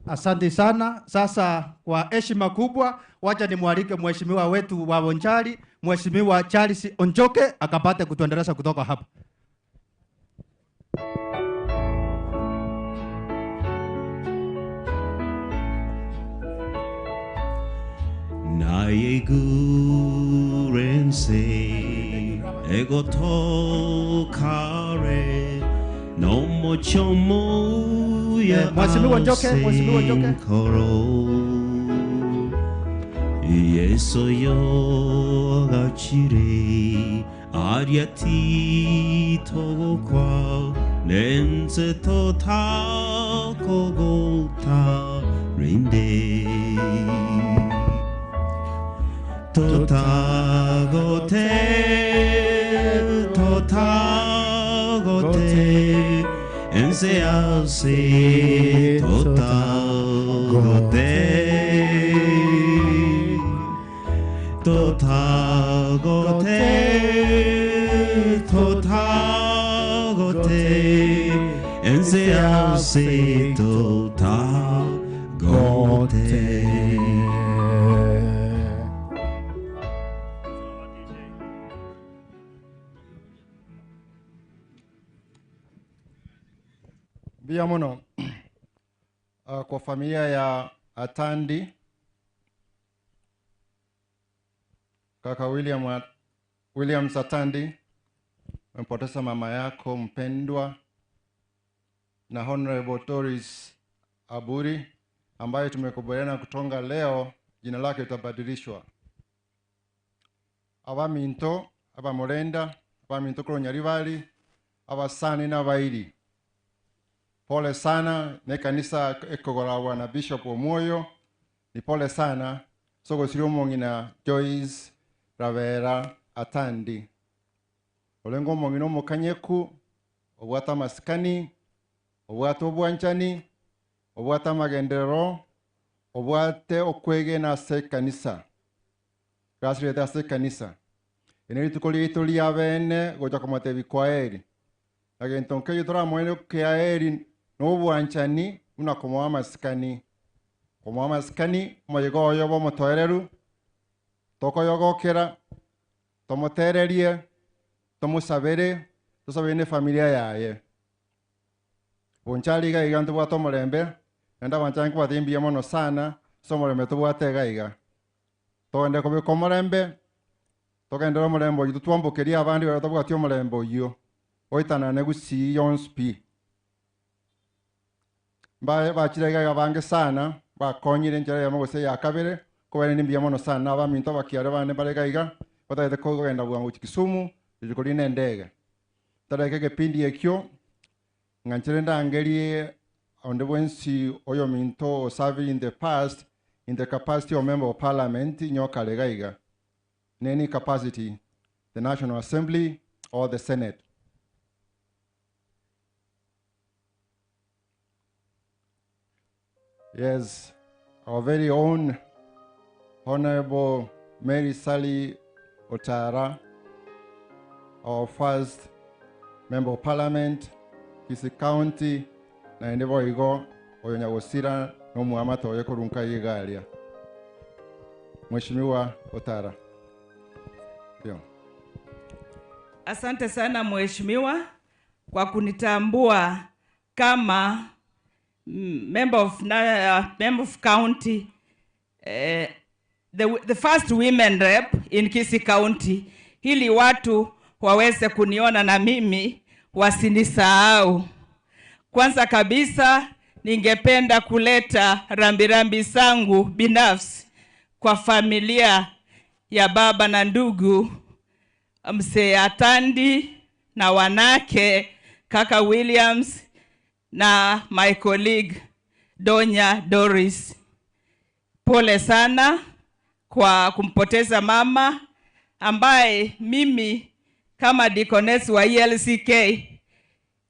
Asante sana. Sasa kwa heshima kubwa, wacha nimwalike mheshimiwa wetu wa Bonchari, Mheshimiwa Charles Onjoke akapate kutuendeleza kutoka hapa. 나의 구렌세 에고토카레 너무 초모야 Mheshimiwa Njoke, Mheshimiwa Njoke. 아센코로 예서여 가치레 아리아티 토고과 렌즈 토타코고타 린데 토타고테 토타고테 엔세아세 토타고테 토타고테 토타고테 엔세아세 토타고테. Mbia muno kwa familia ya Atandi, kaka William Atandi, umepoteza mama yako mpendwa, na Honorable Doris Aburi ambaye tumekubaliana kutonga leo, jina lake litabadilishwa. Abaminto, abamulenda, abaminto kulonyaribali, abasani n'abairi. Pole sana ne kanisa ekogoragwa na Bishop Omoyo. Ni pole sana sogosiri omong'ina Joyce Ravera Atandi. Olengo omong'ina omokanyeku, obwate amasikani, obwate obwanchani, obwate amagenderero, obwate okwegena ase ekanisa. Gasirete ase ekanisa. Ene rituko riaito ria bene gocha komotebi kwa eri. Agento nkeyo toramoene kia eri n'obwanchani buna komoa amasikani. Komoa amasikani omoyega oyo bomotoereru, tokoyogokera, tomotererie, tomusabere, tosabere ne familia yaye. Bonchari iga iga ntobwate omorembe, naende abanchani nkobatebi mbuya mono sana, ase omorembe tobwate iga iga. Togende kobeka omorembe, togendere omorembe oyio, totwambokerie abande baria tabwati omorembe oyio. Oitanane Gusii yonsi pi. Mbae bachire iga iga bange sana, bakonyire enchera eyemo gose eya kabere, kobairani mbuya mono sana na abaminto abakiare bande mbare iga iga, batagete kogenda bwango gochia Kisumu, rituko rinde endege. Tareke egepindi ekio, ng'a nchere ndangerie onde bwensi oyominto o serving in the past in the capacity of member of parliament nyokare iga iga, in any capacity, the National Assembly or the Senate. Yes, our very own Honorable Mary Sally Otara, our first Member of Parliament, Kisii County, naende boigo oyo nyagosira na omwamate oye korwa nka iga aria. Mheshimiwa Otara. Ndio. Asante sana mheshimiwa kwa kunitambua kama member of, member of county the first women rep in Kisii County, ili watu waweze kuniona na mimi wasinisahau. Kwanza kabisa ningependa kuleta rambirambi zangu binafsi kwa familia ya baba na ndugu Mzee Atandi na wanake kaka Williams na my colleague Donya Doris. Pole sana kwa kumpoteza mama ambaye mimi kama deaconess wa ELCK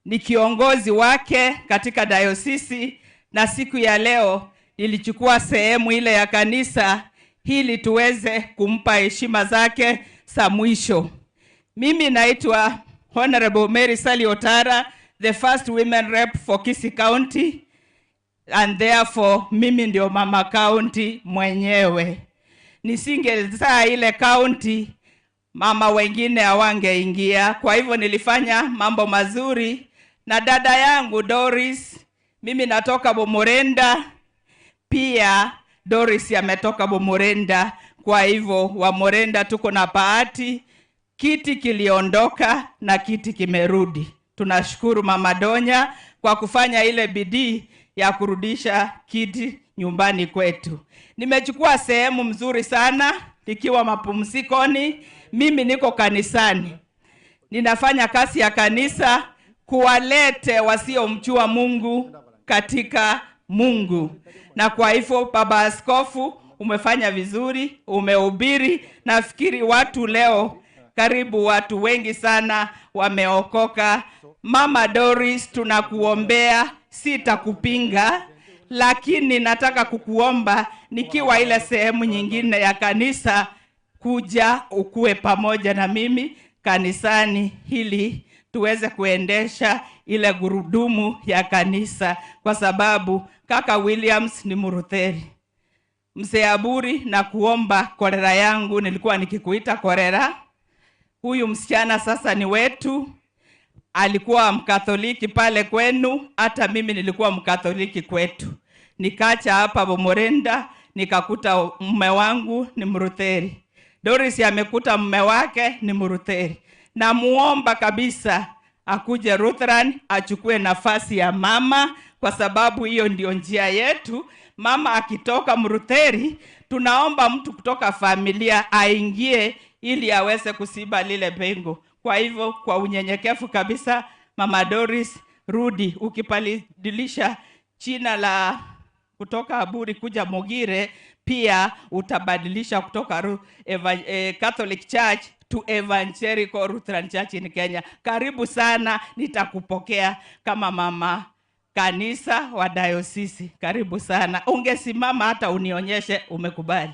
ni kiongozi wake katika dayosisi, na siku ya leo nilichukua sehemu ile ya kanisa ili tuweze kumpa heshima zake za mwisho. Mimi naitwa Honorable Mary Sally Otara, the first women rep for Kisii County, and therefore mimi ndio mama county mwenyewe. Nisingezaa ile county, mama wengine hawangeingia. Kwa hivyo nilifanya mambo mazuri na dada yangu Doris. Mimi natoka Bomorenda, pia Doris ametoka Bomorenda. Kwa hivyo wa Morenda tuko na bahati, kiti kiliondoka na kiti kimerudi. Tunashukuru Mama Donya kwa kufanya ile bidii ya kurudisha kiti nyumbani kwetu. Nimechukua sehemu mzuri sana nikiwa mapumzikoni. Mimi niko kanisani, ninafanya kazi ya kanisa kuwalete wasiomjua Mungu katika Mungu. Na kwa hivyo Baba Askofu, umefanya vizuri, umehubiri. Nafikiri watu leo karibu watu wengi sana wameokoka. Mama Doris, tunakuombea, sitakupinga, lakini nataka kukuomba nikiwa ile sehemu nyingine ya kanisa, kuja ukue pamoja na mimi kanisani ili tuweze kuendesha ile gurudumu ya kanisa, kwa sababu kaka Williams ni Murutheri. Mzee Aburi, na kuomba korera yangu, nilikuwa nikikuita korera. Huyu msichana sasa ni wetu, alikuwa Mkatoliki pale kwenu, hata mimi nilikuwa Mkatoliki kwetu. Nikacha hapa Bomorenda, nikakuta mume wangu ni Mrutheri. Doris amekuta mume wake ni Mrutheri. Namuomba kabisa akuje Lutheran achukue nafasi ya mama, kwa sababu hiyo ndio njia yetu. Mama akitoka Mrutheri, tunaomba mtu kutoka familia aingie ili aweze kusiba lile pengo. Kwa hivyo kwa unyenyekevu kabisa, Mama Doris, rudi. Ukibadilisha jina la kutoka Aburi kuja Mogire, pia utabadilisha kutoka Catholic Church to Evangelical Lutheran Church in Kenya. Karibu sana, nitakupokea kama mama kanisa wa dayosisi. Karibu sana. Ungesimama hata unionyeshe umekubali.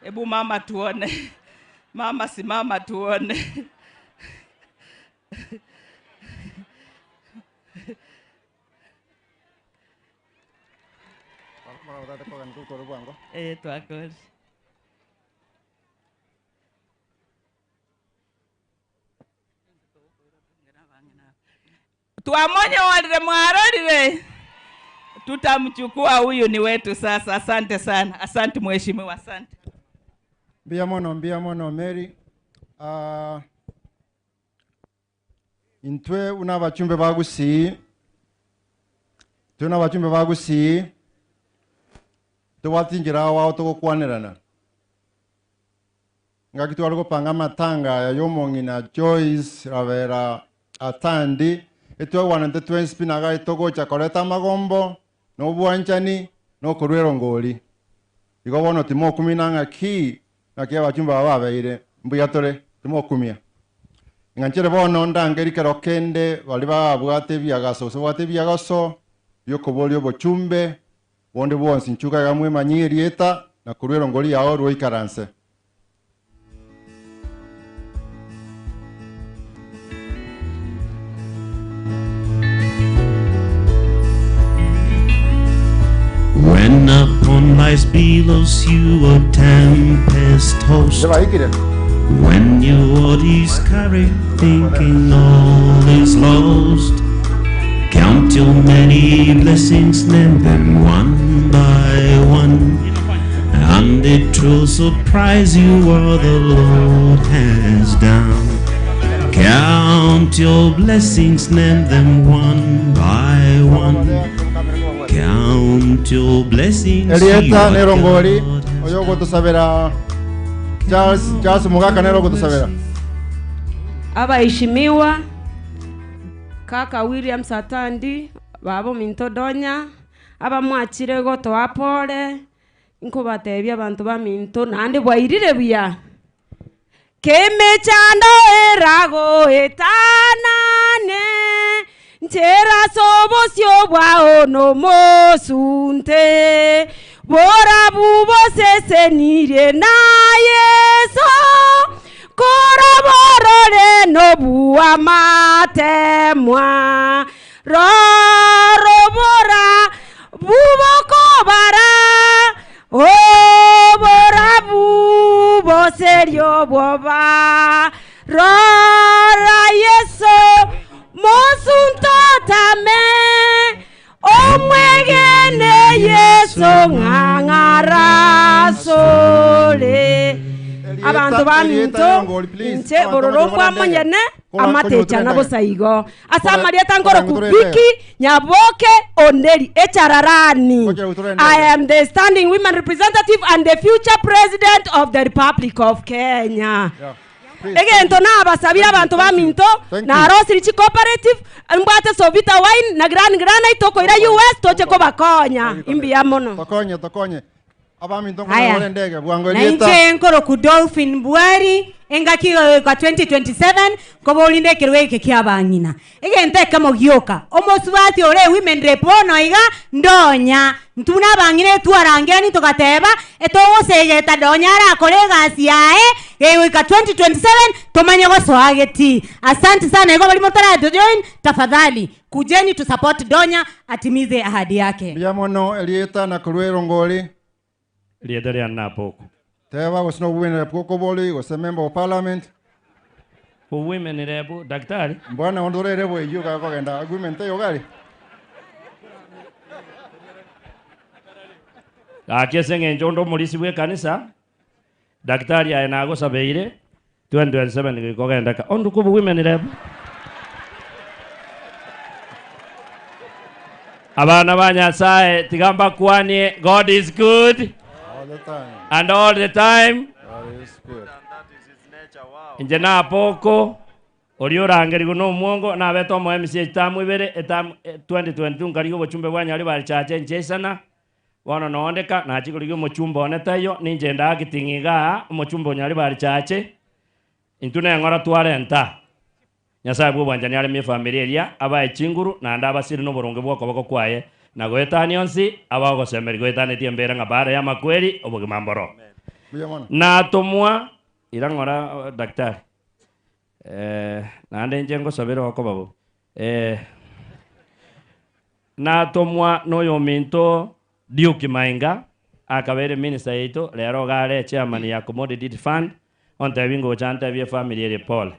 Hebu mama tuone. Mama simama tuone. Twakore. Twamonye mwarorire, tutamchukua huyu ni wetu sasa. Asante sana, asante mheshimiwa, asante. Mbia mono, mbia mono Mary. Intwe buna abachumbe ba Gusii, intwe na abachumbe ba Gusii, tobwate chinchera ao ao togokwanerana. Ngaki tware gopanga amatanga aya ya omong'ina Joyce Rabera Atandi, etwegwanete twensi pi nagai togocha koreta amagombo, na obwanchani, na okorwa erongori. Igo bono timokumina ng'a ki naki abachumba aba babeire, mbuya tore, timokumia. Ng'a nchere bono ndangerie kero kende baria babwate ebiagaso gose babwate ebiagaso biokoboria obochumbe bonde bwonsi nchuka iga mwemanyie erieta na korwa erongori yao rwoikaranse. When upon life's billows you a tempest tossed, when you are discouraged, thinking all is lost, count your many blessings, name them one by one, and it will surprise you what the Lord has done. Count your blessings, name them one by one. Count your blessings. see Erieta what nerongori God oyo ogotosabera Charles Charles Mugaka nere ogotosabera. Abaheshimiwa kaka William Satandi baba ominto Donya abamwachire gotoa pole nkobatebia abanto baminto naende bwairire buya kemechando eragoetanane nchera ase obosio bwao nomosunte borabu bosesenirie na Yeso koraborore nobuamatemwa rorobora bubokobara oborabu boserio bwoba rora Yeso mosuntotame omwegene Yeso ng'ang'arasore abanto baminto inche bororo mbwa monyene amatechana bosa igo ase amarieta nkoroku Biki Nyaboke Onderi Echararani. I am the standing women representative and the future president of the Republic of Kenya. Egento nabasabire abanto baminto narosiri chicooperative mbwate Sovita wine na Grand Granite tokoira US toche kobakonya imbuya mono. Tokonye tokonye abaminto Aya. nkonyora endege bwango Na erieta. inche nkoroku Dolphin Bwari engaki goika 2027 nkoborinde ekerwa eke kia abang'ina egento ekemo gioka omosubati ore women rep bono iga ndonya ntuna abang'ina etwarangerani togateba etogosegeta donya arakore egasi yaye gegoika 2027 tomanye gosoa geti. Asante sana igo bari motarato join tafadhali kujeni tu support Donya atimize ahadi yake. Mbuya mono erieta na korwa erongori. Rieta ria Napoko. Teba gose na women rep gokobori gose member of parliament. Women rep daktari. Mbwana onde orere bweyio gakogenda agreement eyo gari. Gaki ase eng'encho onde omorisi bwa ekanisa daktari aye nagosabeire 2027 gikogendeka onde kobu women rep. Abana ba Nyasaye tiga mbakwanie God is good All the time. and all the time. God is good. Inche napoko oria orangerigwe na omwongo nabete omo MC etamu ibere etamu 2022 nkarigia obochumbe bwa Nyaribari barichache nchesana bono noondeka nachikorigia omochumbe one taiyo ninche ndakiting'a igaa omochumbe o Nyaribari barichache intwe neng'ora twarenta Nyasaye bwa obwanchani aremie efamiri eria abae chinguru naende abasire na oboronge bwa okoboko kwaye na goetania onsi abagosemeria goetanetie embere ng'a baada ya makweri obogima mboro. Mbuya mono. Natomwa ira ng'ora daktari naende inche ngosabere okoba bo natomwa noyo ominto Duke Mainga akabere minister yaito rero gare chairman ya Commodity Fund ontebi ngocha ntebie family ere pole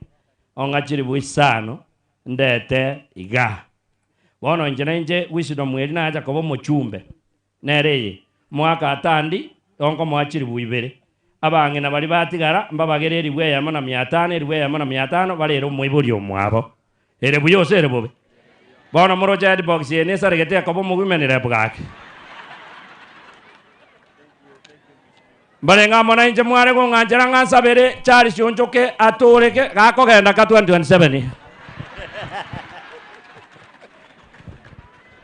ong'achiri bwisano ndete iga bono inche na inche wisdom eri nacha koba omochumbe nere eye mwaka atandi onko mwachiri buibere abang'ina bari batigara mbabagere eribu eyemo na mia tano eribu eyemo na mia tano barere omoibori omwabo Ere buya gose ere bobe? Bono moroche headbox eye nesaregete ekoba omowomen rep gaki. Mbare ng'a amo nainche mware kong'anchera ng'a nsabere Charles Onchoke atooreke gakogenda ka 2027.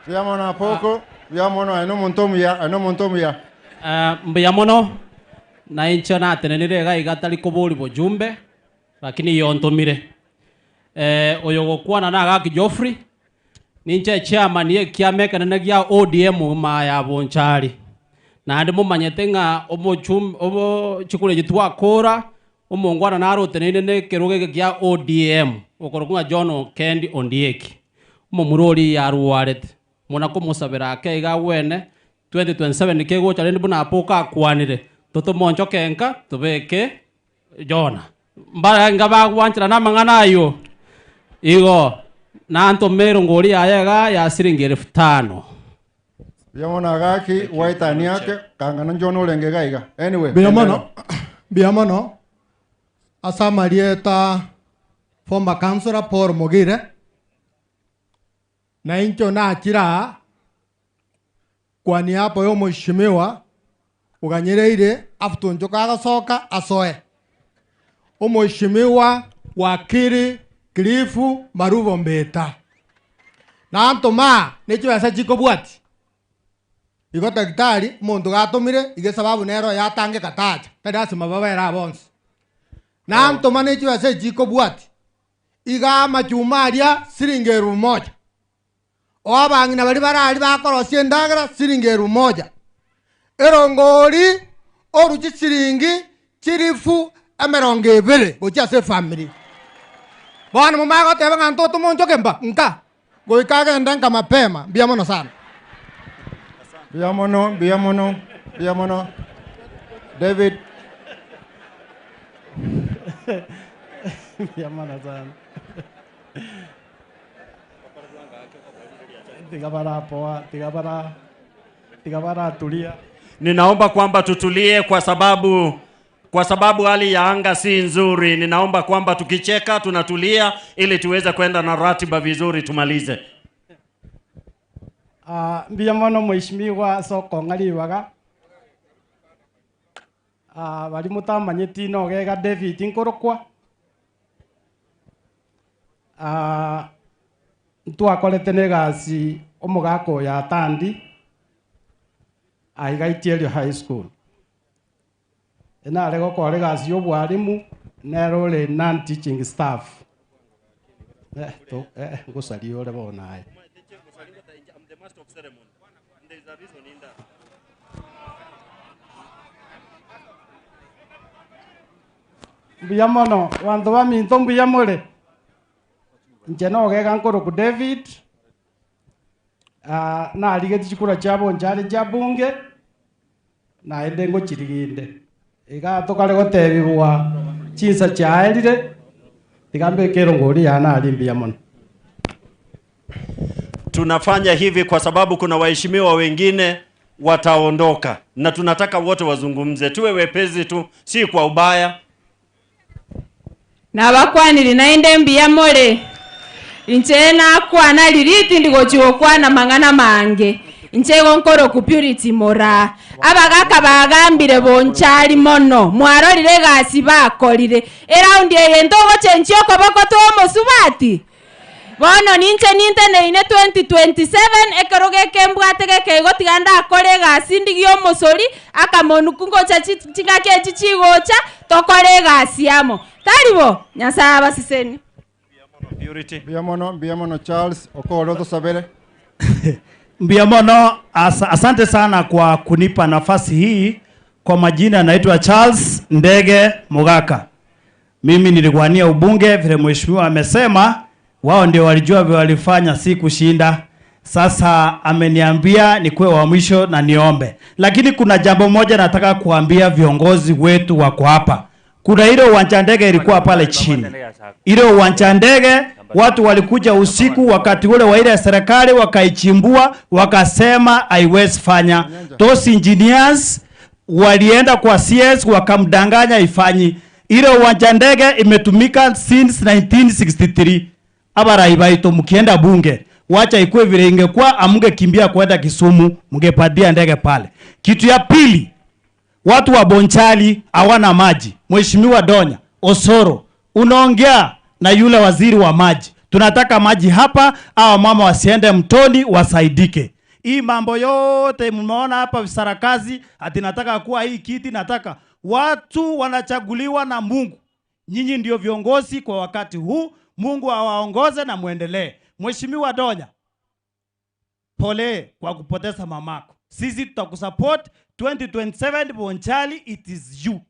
Mbuya mono Apoko, mbuya mono aye nomonto omuya, aye nomonto omuya. Mbuya mono, na inche natenenire iga iga tari koboria bojumbe, lakini iyo ontomire. Oyo ogokwana na Agaki Geoffrey, ninche echairman ye ekiama ekenene gia ODM ime ya Bonchari. Naende momanyete ng'a omochumbe omo chikura echi twakora, omongwana naro oteneine na ekerogo eke kia ODM, okorokwa ng'a John Okendi Ondieki. Omomura oria arwarete, muna komosabera ake iga agwene, 2027 kegocha rende buna Apoka akwanire, totomonchoke nka, tobeke Jona. Mbarenge bagwancherana amang'ana ayio. Igo nantome erongori yaye iga ya siringi elfu tano. Mbuya mono agaki gwaetania ake kangana John orenge iga iga. Anyway, Mbuya mono, endelea. mbuya mono ase amarieta former councillor Paul Mogire, na inche nachire aa kwa niaba ya omweshimiwa oganyereire afutunchoka agosoka asoe. Omweshimiwa wakili Cliff Marubo Mbita. Nantoma aa ne chibesa chikobwatia. Igo daktari omonto gatomire iga esababu nere oyo atangeka tacha, tari lasima babere aba bonsi. Nantoma ne chibesa echi chikobwatia, iga amachuma aria siringi elfu moja. O abang'ina baria bare aria bakorosia endagera siringi elfu moja. Erongori orue chisiringi chilifu emerongo ebere gochia ase efamiri. Bono momanye goteba ng'a ntotome onchoke mba nka, goika agende nka mapema. Mbuya mono sana. Mbuya mono, mbuya mono, mbuya mono. David. Mbuya mono sana. Tiga barapoa, tiga bara tiga baratulia. Ninaomba kwamba tutulie kwa sababu kwa sababu hali ya anga si nzuri. Ninaomba kwamba tukicheka tunatulia ili tuweze kwenda na ratiba vizuri tumalize. Ah, mbuya mono mheshimiwa ase okong'a ribaga. Ah, baria motamanyeti nogega David nkorokwa. Ah, ntwakorete na egasi omogaka oyo Atandi aiga Itierio High School. Nare gokora egasi ya obwalimu nere ore non teaching staff. Eh, to, eh, ngosaria ore bono aye. Mbuya mono, abanto baminto mbuya more? Inche nogega nkoroku David, ah, narigeti chikura chia Bonchari chia bunge, naende ngochiriginde. Iga tokare gotebigwa chinsa chiaerire, tiga mbeke erongori yane aria mbuya mono. Tunafanya hivi kwa sababu kuna waheshimiwa wengine wataondoka na tunataka wote wazungumze, tuwe wepesi tu, si kwa ubaya. Nabakwanire naende mbuya more. Inche nakwana riria tindi gochi gokwana mang'ana mange. Inche igo nkoroku Purity Moraa. Abagaka bagambire Bonchari mono, mwarorire egasi bakorire. Eraundi eye ntogochenchia okoboko tw'omosubati? Bono ninche ninteneine 2027, ekero geke mbwate geke igo tiga ndakore egasi ndigie omosori, akamonuku ngocha chingaki echi chigocha, tokore egasi amo. Tari bo? Nyasae abasesenie. Mbuya mono, mbuya mono Charles, okore otosabere. Mbuya mono, asante sana kwa kunipa nafasi hii. Kwa majina naitwa Charles Ndege Mugaka. Mimi nilikuwania ubunge vile mheshimiwa amesema, wao ndio walijua vile walifanya, si kushinda. Sasa ameniambia nikuwe wa mwisho na niombe, lakini kuna jambo moja nataka kuambia viongozi wetu wako hapa. Kuna ile uwanja ndege ilikuwa pale chini, ile uwanja ndege watu walikuja usiku wakati ule wa ile serikali wakaichimbua, wakasema haiwezi fanya. Those engineers walienda kwa CS wakamdanganya ifanyi. Ile uwanja ndege imetumika since 1963. Abarai baito mukienda bunge, wacha ikue vile ingekuwa, amngekimbia kwenda Kisumu, mngepandia ndege pale. Kitu ya pili, watu wa Bonchari hawana maji. Mheshimiwa Donya Osoro, unaongea na yule waziri wa maji, tunataka maji hapa, hawa mama wasiende mtoni, wasaidike. Hii mambo yote mmeona hapa visarakazi, ati nataka kuwa hii kiti, nataka watu wanachaguliwa na Mungu. Nyinyi ndio viongozi kwa wakati huu, Mungu awaongoze na muendelee. Mheshimiwa Donya, pole kwa kupoteza mamako. Sisi tutakusupport 2027 Bonchari, it is you.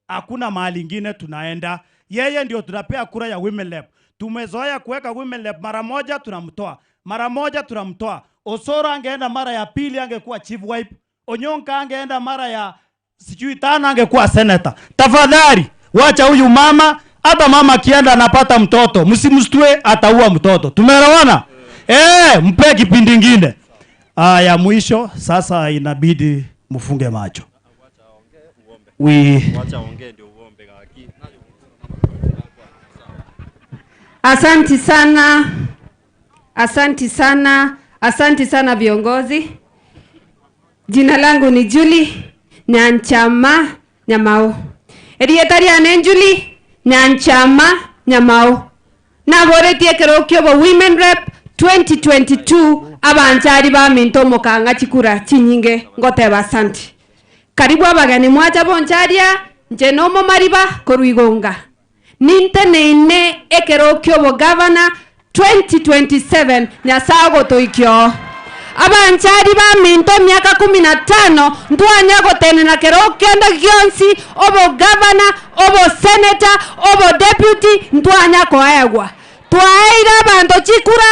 Hakuna mahali ingine tunaenda. Yeye ndio tunapea kura ya Women Rep. Tumezoea kuweka Women Rep mara moja tunamtoa, mara moja tunamtoa. Osoro angeenda mara ya pili angekuwa chief whip. Onyonka angeenda mara ya sijui tano angekuwa senator. Tafadhali wacha huyu mama, hata mama akienda anapata mtoto, msimshtue, ataua mtoto. Tumeelewana? Eh, mpe kipindi ingine. Ya mwisho sasa inabidi mfunge macho. We Asanti sana, asanti sana, asanti sana viongozi. Jina langu ni Julie Nyanchama Nyamau. Erieta riane Julie Nyanchama Nyamau. Naboretie kerokio bo Women Rep 2022 abanchari baminto omokang'a chikura chinyinge ngoteba asanti. Karibu abageni mwacha boncharia nche nomo mariba korwa igonga. Ninteneine ekerokio bo governor 2027 nyasaye ogotoikio. Abanchari baminto miaka 15 ntwanya gotenena kero kende gionsi obo governor obo senator obo deputy ntwanya koegwa. Twaeire abanto chikura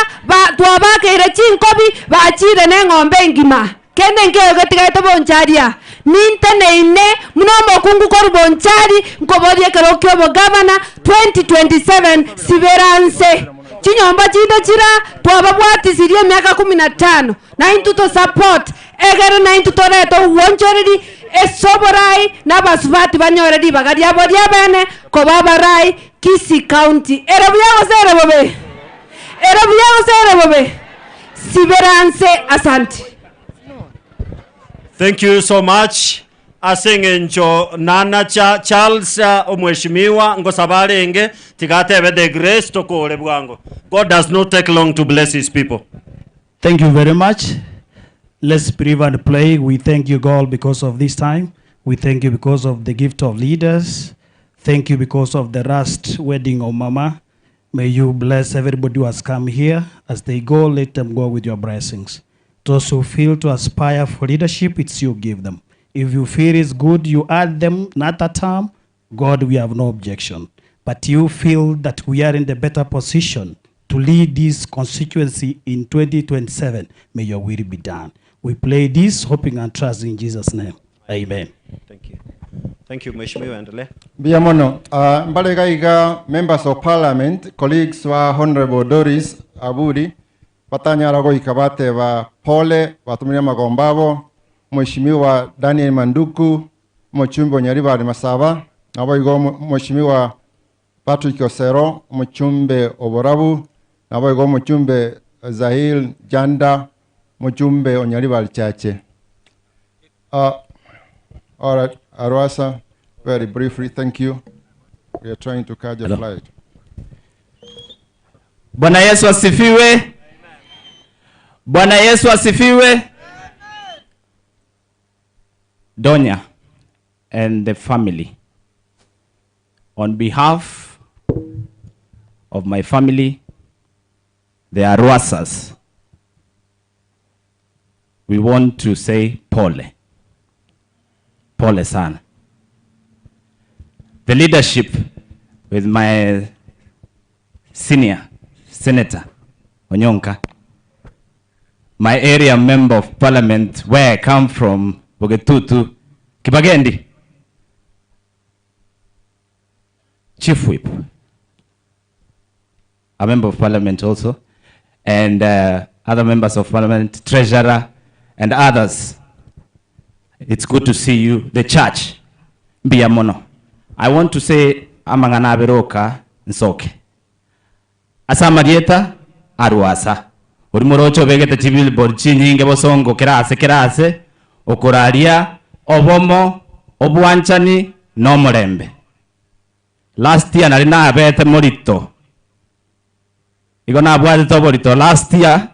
twabakeire chinkobi bachire neng'ombe engima. Kende nkeo getigaete boncharia. Ninteneine muno omokungu koru bonchari nkoborie ekero kia obo governor 2027 siberanse. Chinyomba chinde chira twababwatisirie emiaka 15 na intwe to support egere na intwe torete obwanchoreri esoborai na abasubati banyore ribaga riabo ria bene koba abarai Kisii County. Ere buya gose ere bobe? Ere buya gose ere bobe? Siberanse, asante. Thank you so much. Aseng'encho nana cha Charles omweshimiwa ngosabarenge tigatebe the grace tokore bwango. God does not take long to bless his people. Thank you very much. Let's breathe and play. We thank you, God, because of this time. We thank you because of the gift of leaders. Thank you because of the last wedding of Mama. May you bless everybody who has come here. As they go, let them go with your blessings. Those who feel to aspire for leadership, it's you give them. If you feel it's good, you add them, not a term. God, we have no objection. But you feel that we are in the better position to lead this constituency in 2027. May your will be done. We play this, hoping and trusting in Jesus' name. Amen. Thank you. Thank you, Mheshimiwa. Endelea. Mbia mono, mbale gaiga members of parliament, colleagues wa Honorable Doris Aburi, batanyara goika bateba pole, batumire magombabo, Mheshimiwa Daniel Manduku, Mchumbe Nyaribari Masaba, nabo igo Mheshimiwa Patrick Osero, Mchumbe Oborabu, nabo igo Mchumbe Zahil Janda, Mchumbe Onyaribari Chache. All right, Arwasa, very briefly, thank you. We are trying to catch a Hello. flight. Bwana Yesu asifiwe. Bwana Yesu asifiwe. Donya and the family, on behalf of my family, the Arwasas, we want to say pole. Pole sana. The leadership with my senior senator, Onyonka, my area member of parliament, where I come from, Bogetutu, Kibagendi, Chief Whip, a member of parliament also, and other members of parliament, treasurer, and others. It's good to see you. The church, Mbiamono. I want to say, amangana aberoka, nsoke. Ase amarieta arwasa. Ori moroche obegete chibillboard chinyinge bosongo kera ase kera ase, okoraria obomo, obwanchani na omorembe. Last year nari nabete morito, igo nabwatete oborito last year,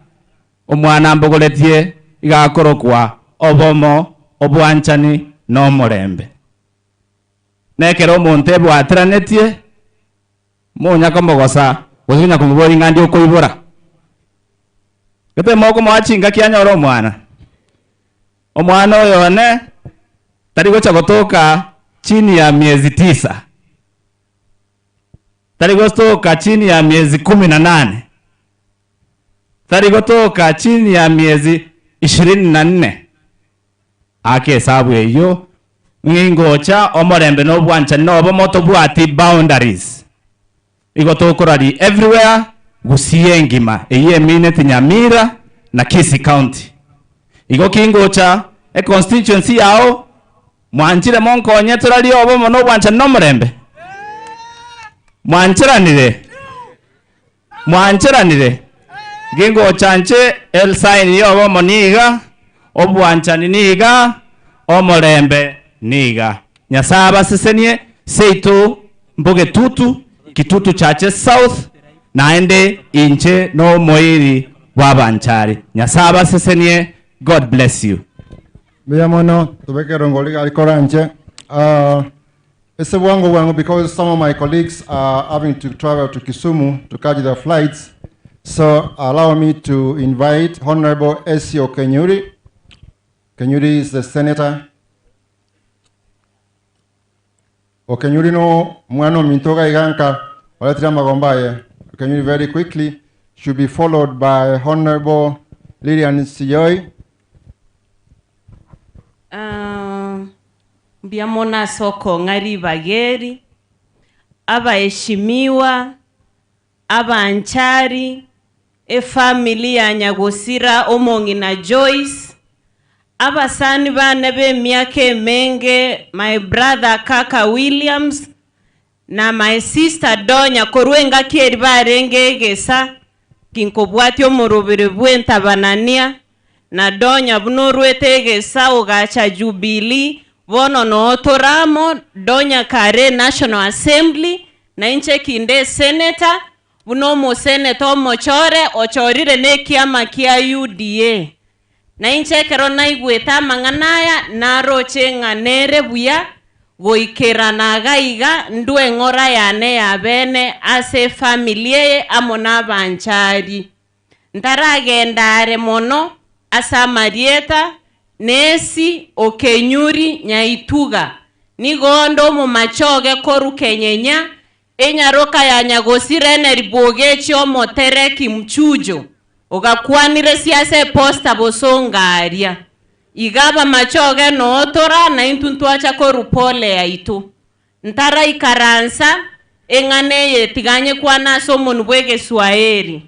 omwana mbogoretie iga akorokwa obomo, obwanchani na omorembe. Na ekero omonto ebwateranetie, monya komogosa gose konya komoboria ng'a ndi okoibora. Gete mokomoa chingaki anyore omwana. Omwana oyo one tari gocha gotoka chini ya miezi tisa, tari gotoka chini ya miezi 18, tari gotoka chini ya miezi 24. Ake esabu eyio, ng'ingocha omorembe na obwanchani na obomo tobwati boundaries. Igo tokorari everywhere Gusii engima eyio emineti Nyamira na Kisii County. Igo kingocha econstituency yao mwanchire monkonye torarie obomo na obwanchani na omorembe? Mwancheranire? Mwancheranire? Gingocha nche esign ya obomo niga, obwanchani niga, omorembe niga. Nyasaye abasesenie seito mbogetutu, Kitutu Chache South, naende inche no omoiri bw'abanchari. Nyasaye abasesenie. God bless you. Mbuya mono tobeke erongo rigari koranche. Ase bwango bwango because some of my colleagues are having to travel to Kisumu to catch their flights. So allow me to invite Honorable Esio Kenyuri. Kenyuri is the senator. Okenyuri no mwana ominto gaiganka oretire amagomba aye. Okenyuri very quickly should be followed by Honorable Lilian Siyoi. Mbuya mono ase okong'a ribaga eri, abaheshimiwa, abanchari, efamily ya Nyagosira omong'ina Joyce, abasani bane b'emiaka emenge, my brother Kaka Williams, na my sister Donya, korwa engaki eri barenge egesa, kinkobwatia omorobere bw'entabanania, na Donya buna orwete egesa ogacha Jubilee, bono noo toramo, Donya kare National Assembly, na inche kinde senator, buna omoseneta omochore, ochorire na ekiama kia UDA. Na inche ekero naigwete amang'ana aya, naroche ng'a nere buya, goikerana iga iga, ndwe eng'ora yane ya bene ase efamily eye amo na abanchari. Ntaragenda are mono ase amarieta, Nesi Okenyuri Nyaituga, nigo onde omomachoge koru Kenyenya, enyaroka ya Nyagosira Eneri Bogechi omotereki Mchujo, ogakwanire siasa eposta bosongaria. Iga abamachoge nootora na intwe ntwacha koru pole yaito. Ntaraikaransa eng'ana eye tiganye kwana ase omonu bwa Egeswaeri.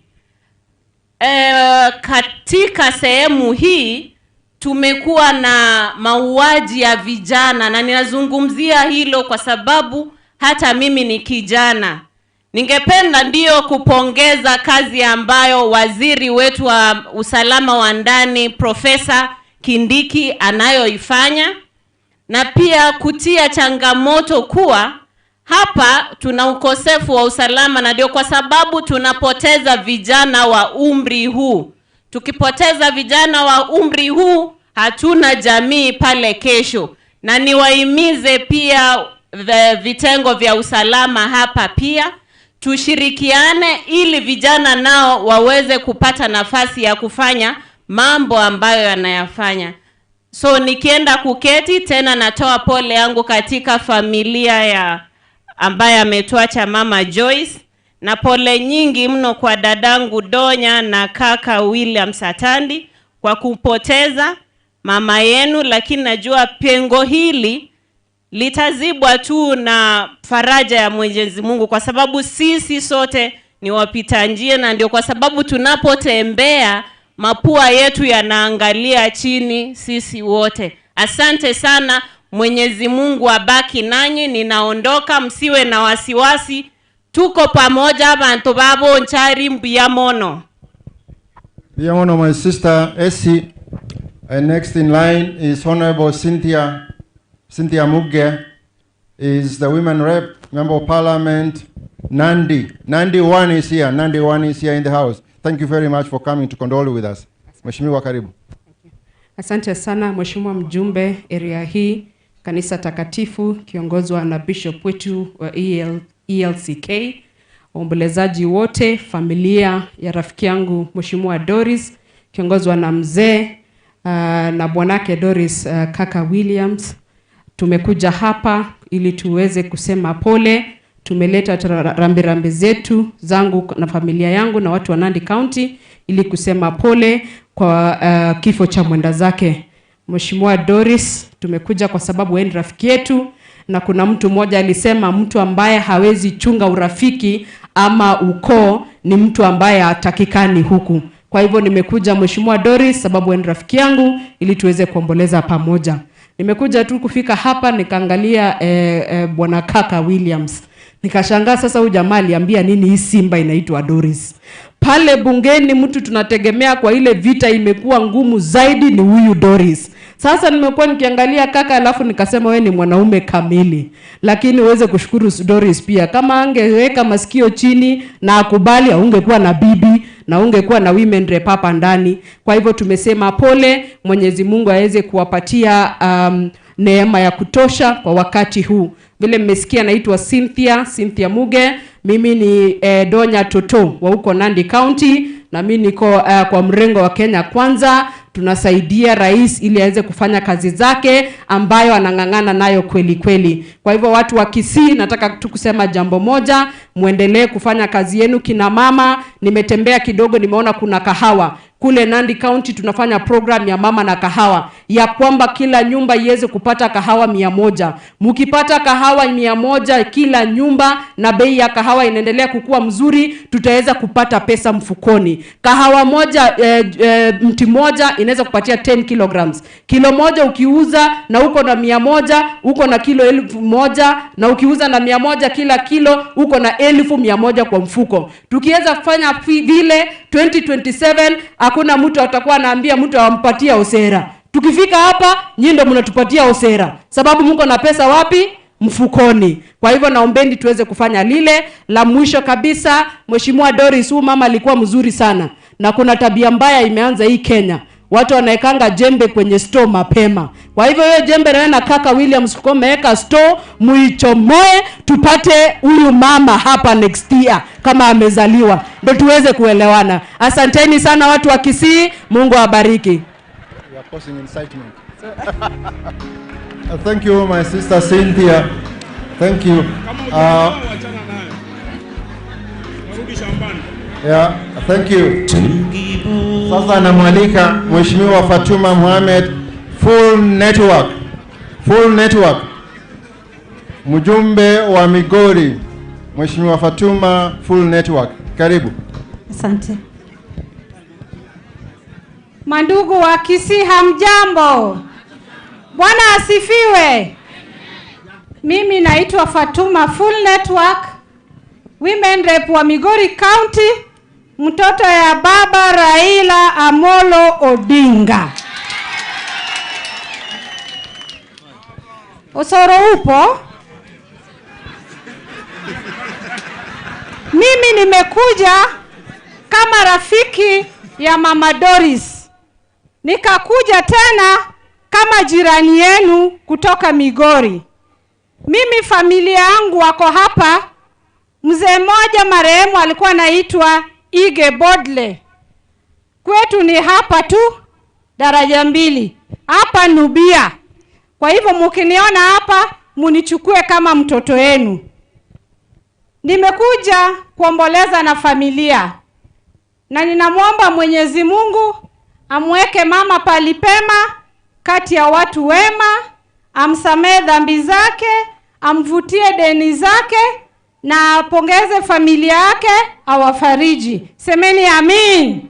Katika sehemu hii tumekuwa na mauaji ya vijana, na ninazungumzia hilo kwa sababu hata mimi ni kijana. Ningependa ndio kupongeza kazi ambayo waziri wetu wa usalama wa ndani Profesa Kindiki anayoifanya, na pia kutia changamoto kuwa hapa tuna ukosefu wa usalama, na ndio kwa sababu tunapoteza vijana wa umri huu. Tukipoteza vijana wa umri huu, hatuna jamii pale kesho. Na niwahimize pia vitengo vya usalama hapa pia tushirikiane ili vijana nao waweze kupata nafasi ya kufanya mambo ambayo yanayafanya. So nikienda kuketi tena, natoa pole yangu katika familia ya ambaye ametuacha Mama Joyce, na pole nyingi mno kwa dadangu Donya na kaka William Satandi kwa kupoteza mama yenu, lakini najua pengo hili litazibwa tu na faraja ya Mwenyezi Mungu, kwa sababu sisi sote ni wapita njia, na ndio kwa sababu tunapotembea mapua yetu yanaangalia chini sisi wote. Asante sana, Mwenyezi Mungu abaki nanyi. Ninaondoka, msiwe na wasiwasi, Tuko pamoja abantu ba Bonchari mbuya mono. Mbuya mono my sister Essie. And next in line is Honorable Cynthia, Cynthia Muge, is the women rep, member of parliament, Nandi. Nandi one is here. Nandi one is here in the house. Thank you very much for coming to condole with us. Mheshimiwa karibu. Asante sana Mheshimiwa mjumbe area hii kanisa takatifu kiongozwa na bishop wetu wa EL, ELCK, waombolezaji wote, familia ya rafiki yangu Mheshimiwa Doris kiongozwa na mzee na bwanake Doris kaka Williams. Tumekuja hapa ili tuweze kusema pole. Tumeleta rambirambi zetu zangu na familia yangu na watu wa Nandi County ili kusema pole kwa kifo cha mwenda zake Mheshimiwa Doris. Tumekuja kwa sababu wewe ni rafiki yetu, na kuna mtu mmoja alisema mtu ambaye hawezi chunga urafiki ama ukoo ni mtu ambaye hatakikani huku. Kwa hivyo nimekuja Mheshimiwa Doris sababu wewe ni rafiki yangu ili tuweze kuomboleza pamoja. Nimekuja tu kufika hapa nikaangalia bwana kaka Williams. Nikashangaa sasa huyu jamaa aliambia nini hii simba inaitwa Doris. Pale bungeni mtu tunategemea kwa ile vita imekuwa ngumu zaidi ni huyu Doris. Sasa nimekuwa nikiangalia kaka, alafu nikasema we ni mwanaume kamili, lakini uweze kushukuru Doris pia. Kama angeweka masikio chini na akubali, haungekuwa na bibi na ungekuwa na women rep hapa ndani. Kwa hivyo tumesema pole, Mwenyezi Mungu aweze kuwapatia neema ya kutosha kwa wakati huu. Vile mmesikia naitwa Cynthia, Cynthia Muge. Mimi ni Donya Toto wa huko Nandi County na mimi niko kwa mrengo wa Kenya Kwanza. Tunasaidia rais ili aweze kufanya kazi zake ambayo anang'ang'ana nayo kweli kweli. Kwa hivyo watu wa Kisii, nataka tu kusema jambo moja, muendelee kufanya kazi yenu kina mama. Nimetembea kidogo, nimeona kuna kahawa kule Nandi County. Tunafanya program ya mama na kahawa, ya kwamba kila nyumba iweze kupata kahawa 100. Mkipata kahawa 100 kila nyumba na bei ya kahawa inaendelea kukua mzuri, tutaweza kupata pesa mfukoni. Kahawa moja mti moja inaweza kupatia 10 kilograms. Kilo moja ukiuza na uko na 100, uko na kilo 1000, na ukiuza na 100 kila kilo uko na 1,100 kwa mfuko. Tukiweza kufanya vile 2027 hakuna mtu atakuwa anaambia mtu ampatie osera. Tukifika hapa nyinyi ndio mnatupatia osera, sababu mko na pesa wapi? Mfukoni. Kwa hivyo naombeni tuweze kufanya lile. La mwisho kabisa, Mheshimiwa Doris, huyu mama alikuwa mzuri sana, na kuna tabia mbaya imeanza hii Kenya. Watu wanaekanga jembe kwenye store mapema. Kwa hivyo hiyo jembe na na kaka Williams meweka store, muichomoe tupate huyu mama hapa next year kama amezaliwa, ndio tuweze kuelewana. Asanteni sana watu wa Kisii, Mungu awabariki. You are causing incitement. Thank you my sister Cynthia. Thank you. Yeah, thank you. Sasa namwalika Mheshimiwa Fatuma Mohamed, Full Network. Full Network. Mjumbe wa Migori. Mheshimiwa Fatuma, Full Network. Karibu. Asante. Mandugu wa Kisii, hamjambo? Bwana asifiwe. Mimi naitwa Fatuma Full Network, Women Rep wa Migori County, mtoto ya baba Raila Amolo Odinga. Osoro upo? Mimi nimekuja kama rafiki ya Mama Doris. Nikakuja tena kama jirani yenu kutoka Migori. Mimi familia yangu wako hapa. Mzee mmoja marehemu alikuwa anaitwa Ige Bodle. Kwetu ni hapa tu daraja 2. Hapa Nubia. Kwa hivyo mkiniona hapa munichukue kama mtoto wenu. Nimekuja kuomboleza na familia. Na ninamwomba Mwenyezi Mungu amweke mama palipema kati ya watu wema, amsamehe dhambi zake, amvutie deni zake na apongeze familia yake, awafariji. Semeni amin.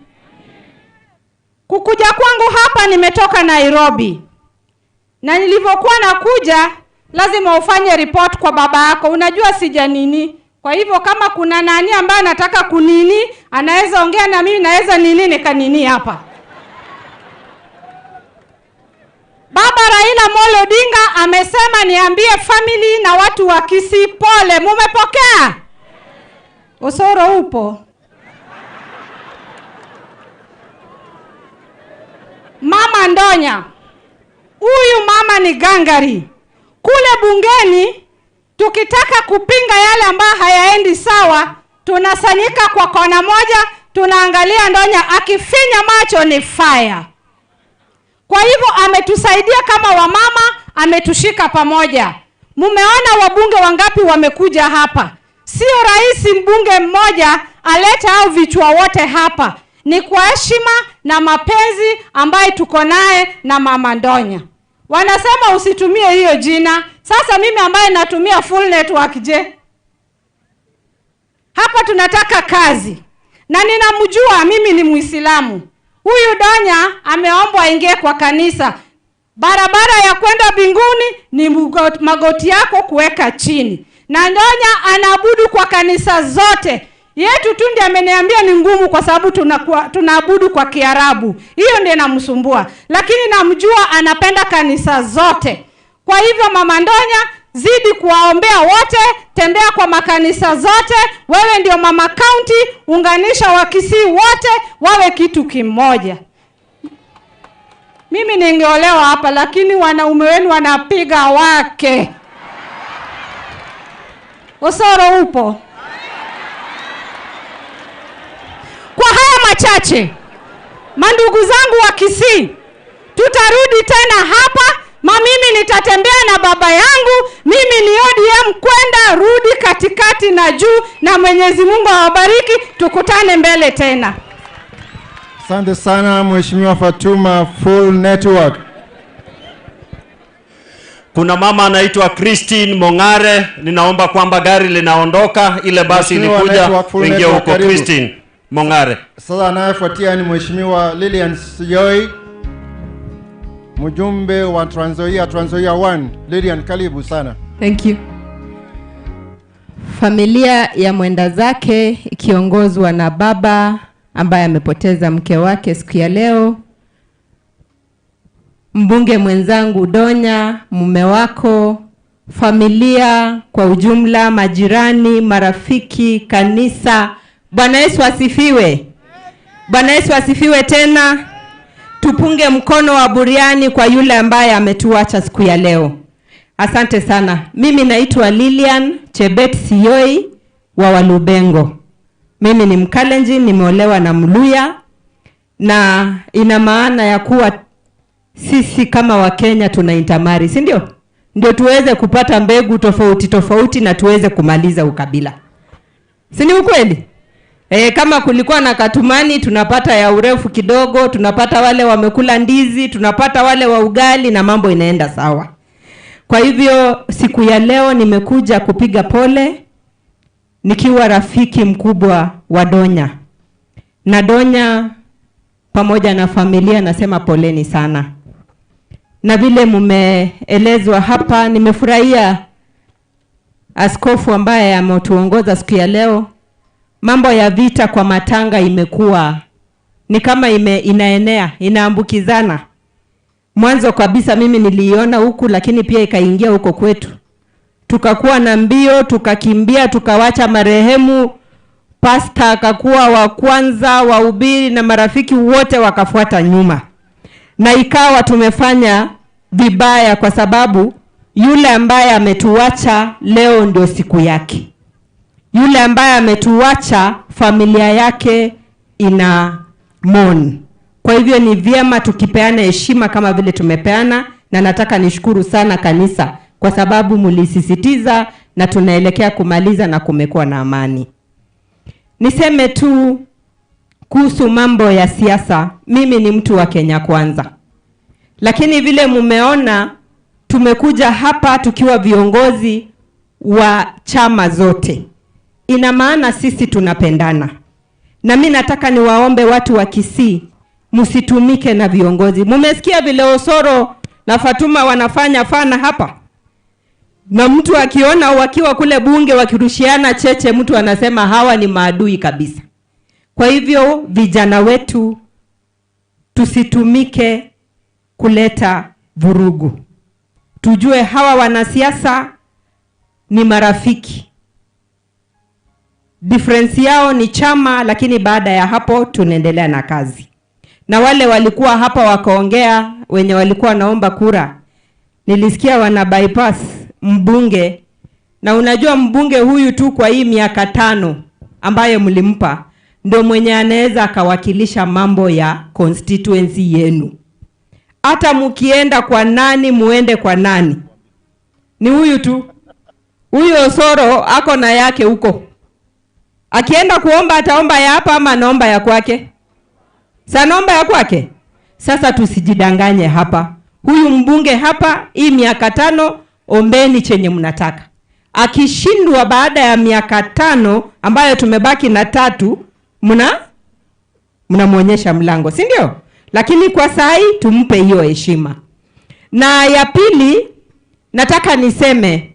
Kukuja kwangu hapa nimetoka Nairobi. Na nilivyokuwa nakuja lazima ufanye report kwa baba yako. Unajua sija nini? Kwa hivyo kama kuna nani ambaye anataka kunini, anaweza ongea na mimi, naweza nini nikanini hapa. Baba Raila Amolo Odinga amesema niambie family na watu wa Kisii pole. Mumepokea? Osoro upo? Mama Ndonya, huyu mama ni gangari. Kule bungeni tukitaka kupinga yale ambayo hayaendi sawa, tunasanyika kwa kona moja, tunaangalia Ndonya akifinya macho ni fire. Kwa hivyo ametusaidia kama wamama, ametushika pamoja. Mumeona wabunge wangapi wamekuja hapa? Sio rahisi mbunge mmoja alete hao vichwa wote hapa. Ni kwa heshima na mapenzi ambaye tuko naye na mama Ndonya. Wanasema usitumie hiyo jina. Sasa mimi ambaye natumia full network, je? Hapa tunataka kazi, na ninamjua mimi ni Muislamu. Huyu Donya ameombwa aingie kwa kanisa. Barabara ya kwenda mbinguni ni magoti yako kuweka chini, na Ndonya anaabudu kwa kanisa zote. Yetu tu ndiye ameniambia ni ngumu kwa sababu tunaabudu kwa Kiarabu. Hiyo ndiyo inamsumbua, lakini namjua anapenda kanisa zote. Kwa hivyo mama Ndonya, zidi kuwaombea wote, tembea kwa makanisa zote. Wewe ndio mama county, unganisha Wakisii wote wawe kitu kimoja. Mimi ningeolewa hapa, lakini wanaume wenu wanapiga wake. Osoro upo? Kwa haya machache, mandugu zangu wa Kisii, tutarudi tena hapa. Ma mimi nitatembea na baba yangu, mimi ni ODM kwenda rudi katikati na juu, na Mwenyezi Mungu awabariki, tukutane mbele tena. Asante sana Mheshimiwa Fatuma, full network. Kuna mama anaitwa Christine Mong'are, ninaomba kwamba gari linaondoka, ile basi Mheshimiwa ilikuja, Network, full ingia network, huko. karibu. Christine Mong'are. Sasa anayefuatia ni Mheshimiwa Lilian Siyoi, mjumbe wa Trans Nzoia, Trans Nzoia 1. Lilian, karibu sana. Thank you. Familia ya mwenda zake ikiongozwa na baba ambaye amepoteza mke wake siku ya leo, mbunge mwenzangu Donya, mume wako, familia kwa ujumla, majirani, marafiki, kanisa. Bwana Yesu asifiwe. Bwana Yesu asifiwe tena. Tupunge mkono wa buriani kwa yule ambaye ametuacha siku ya leo. Asante sana. Mimi naitwa Lilian Chebet Siyoi wa Walubengo. Mimi ni Mkalenjin, nimeolewa na Mluya, na ina maana ya kuwa sisi kama Wakenya tuna intamari, si ndio? Ndio tuweze kupata mbegu tofauti tofauti na tuweze kumaliza ukabila, si ni ukweli? Kama kulikuwa na katumani tunapata ya urefu kidogo, tunapata wale wamekula ndizi, tunapata wale wa ugali na mambo inaenda sawa. Kwa hivyo siku ya leo nimekuja kupiga pole nikiwa rafiki mkubwa wa Donya. Na Donya pamoja na familia nasema poleni sana. Na vile mumeelezwa hapa, nimefurahia askofu ambaye ametuongoza siku ya leo. Mambo ya vita kwa matanga imekuwa ni kama inaenea, inaambukizana. Mwanzo kabisa mimi niliiona huku, lakini pia ikaingia huko kwetu. Tukakuwa na mbio, tukakimbia, tukawacha marehemu. Pasta akakuwa wa kwanza, wahubiri na marafiki wote wakafuata nyuma. Na ikawa tumefanya vibaya kwa sababu yule ambaye ametuacha leo ndio siku yake. Yule ambaye ametuacha familia yake ina mourn. Kwa hivyo ni vyema tukipeana heshima kama vile tumepeana, na nataka nishukuru sana kanisa kwa sababu mlisisitiza na tunaelekea kumaliza na kumekuwa na amani. Niseme tu kuhusu mambo ya siasa, mimi ni mtu wa Kenya Kwanza. Lakini vile mumeona tumekuja hapa tukiwa viongozi wa chama zote. Ina maana sisi tunapendana. Na mimi nataka niwaombe watu wa Kisii msitumike na viongozi. Mumesikia vile Osoro na Fatuma wanafanya fana hapa? Na mtu akiona wakiwa kule bunge wakirushiana cheche, mtu anasema hawa ni maadui kabisa. Kwa hivyo vijana wetu tusitumike kuleta vurugu. Tujue hawa wanasiasa ni marafiki. Difference yao ni chama, lakini baada ya hapo tunaendelea na kazi. Na wale walikuwa hapa wakaongea, wenye walikuwa wanaomba kura, nilisikia wana bypass mbunge. Na unajua mbunge huyu tu kwa hii miaka 5 ambayo mlimpa ndio mwenye anaweza akawakilisha mambo ya constituency yenu. Hata mkienda kwa nani, muende kwa nani, ni huyu tu. Huyu Osoro ako na yake huko. Akienda kuomba ataomba ya hapa ama anaomba ya kwake? Sanaomba ya kwake. Sasa tusijidanganye hapa. Huyu mbunge hapa hii miaka 5, ombeni chenye mnataka. Akishindwa baada ya miaka 5 ambayo tumebaki na 3, mnamuonyesha mlango, si ndio? Lakini kwa saa hii tumpe hiyo heshima. Na ya pili nataka niseme,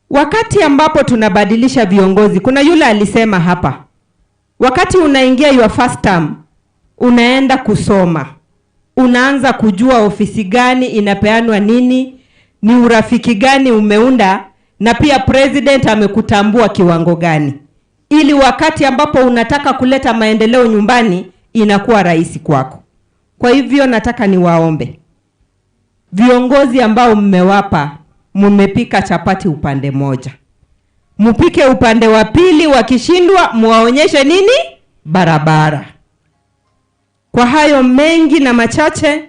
wakati ambapo tunabadilisha viongozi, kuna yule alisema hapa, wakati unaingia your first term, unaenda kusoma, unaanza kujua ofisi gani inapeanwa nini, ni urafiki gani umeunda, na pia president amekutambua kiwango gani, ili wakati ambapo unataka kuleta maendeleo nyumbani inakuwa rahisi kwako. Kwa hivyo nataka niwaombe viongozi ambao mmewapa, mmepika chapati upande moja, mpike upande wa pili, wakishindwa muwaonyeshe nini? Barabara. Kwa hayo mengi na machache,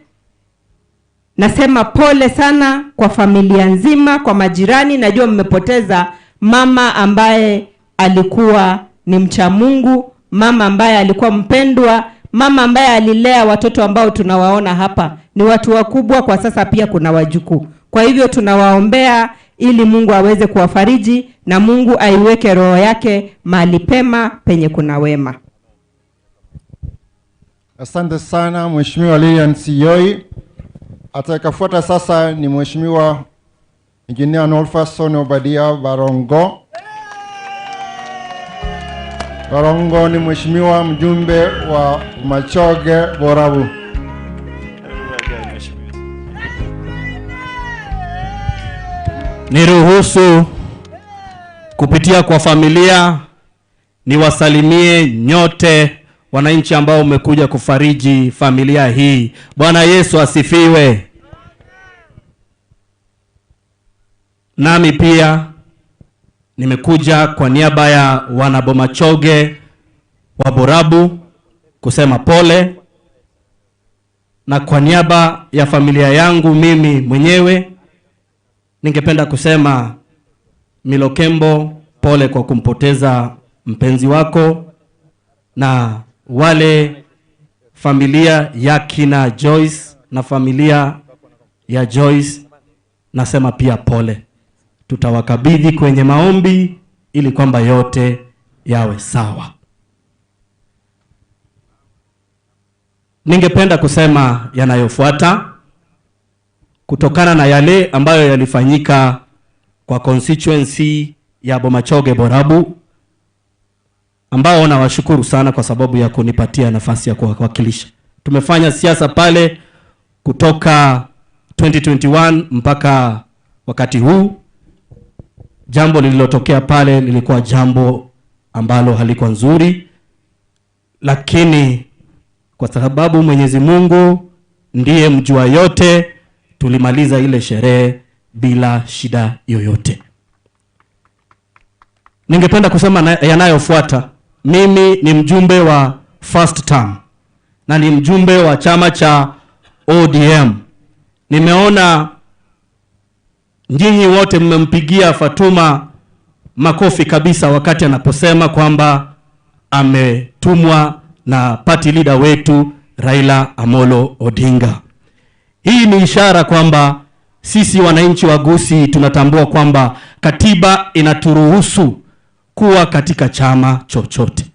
nasema pole sana kwa familia nzima, kwa majirani. Najua mmepoteza mama ambaye alikuwa ni mcha Mungu, mama ambaye alikuwa mpendwa, mama ambaye alilea watoto ambao tunawaona hapa ni watu wakubwa kwa sasa, pia kuna wajukuu. Kwa hivyo tunawaombea ili Mungu aweze kuwafariji na Mungu aiweke roho yake mahali pema penye kuna wema. Asante sana Mheshimiwa Lilian Siyoi. Atakayefuata sasa ni Mheshimiwa Engineer Nolfason Obadia Barongo. Barongo ni mheshimiwa mjumbe wa Machoge Borabu. Niruhusu kupitia kwa familia niwasalimie nyote wananchi ambao mmekuja kufariji familia hii. Bwana Yesu asifiwe. Nami pia nimekuja kwa niaba ya wanabomachoge wa Borabu kusema pole, na kwa niaba ya familia yangu mimi mwenyewe ningependa kusema Milokembo, pole kwa kumpoteza mpenzi wako, na wale familia ya kina Joyce na familia ya Joyce nasema pia pole. Tutawakabidhi kwenye maombi ili kwamba yote yawe sawa. Ningependa kusema yanayofuata kutokana na yale ambayo yalifanyika kwa constituency ya Bomachoge Borabu, ambao nawashukuru sana kwa sababu ya kunipatia nafasi ya kuwakilisha. Tumefanya siasa pale kutoka 2021 mpaka wakati huu. Jambo lililotokea pale lilikuwa jambo ambalo halikuwa nzuri, lakini kwa sababu Mwenyezi Mungu ndiye mjua yote, tulimaliza ile sherehe bila shida yoyote. Ningependa kusema yanayofuata. Mimi ni mjumbe wa first term na ni mjumbe wa chama cha ODM. Nimeona nyinyi wote mmempigia Fatuma makofi kabisa wakati anaposema kwamba ametumwa na party leader wetu Raila Amolo Odinga. Hii ni ishara kwamba sisi wananchi wa Gusii tunatambua kwamba katiba inaturuhusu kuwa katika chama chochote.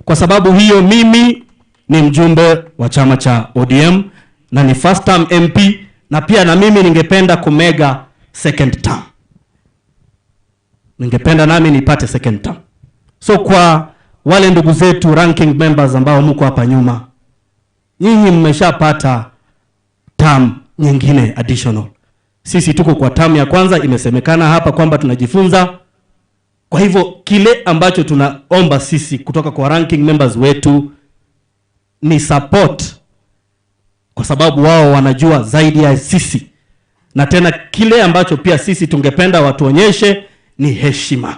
Kwa sababu hiyo mimi ni mjumbe wa chama cha ODM na ni first term MP, na pia na mimi ningependa kumega second term. Ningependa nami nipate second term. So kwa wale ndugu zetu ranking members ambao mko hapa nyuma, nyinyi mmeshapata term nyingine additional. Sisi tuko kwa term ya kwanza, imesemekana hapa kwamba tunajifunza. Kwa hivyo kile ambacho tunaomba sisi kutoka kwa ranking members wetu ni support, kwa sababu wao wanajua zaidi ya sisi, na tena kile ambacho pia sisi tungependa watuonyeshe ni heshima,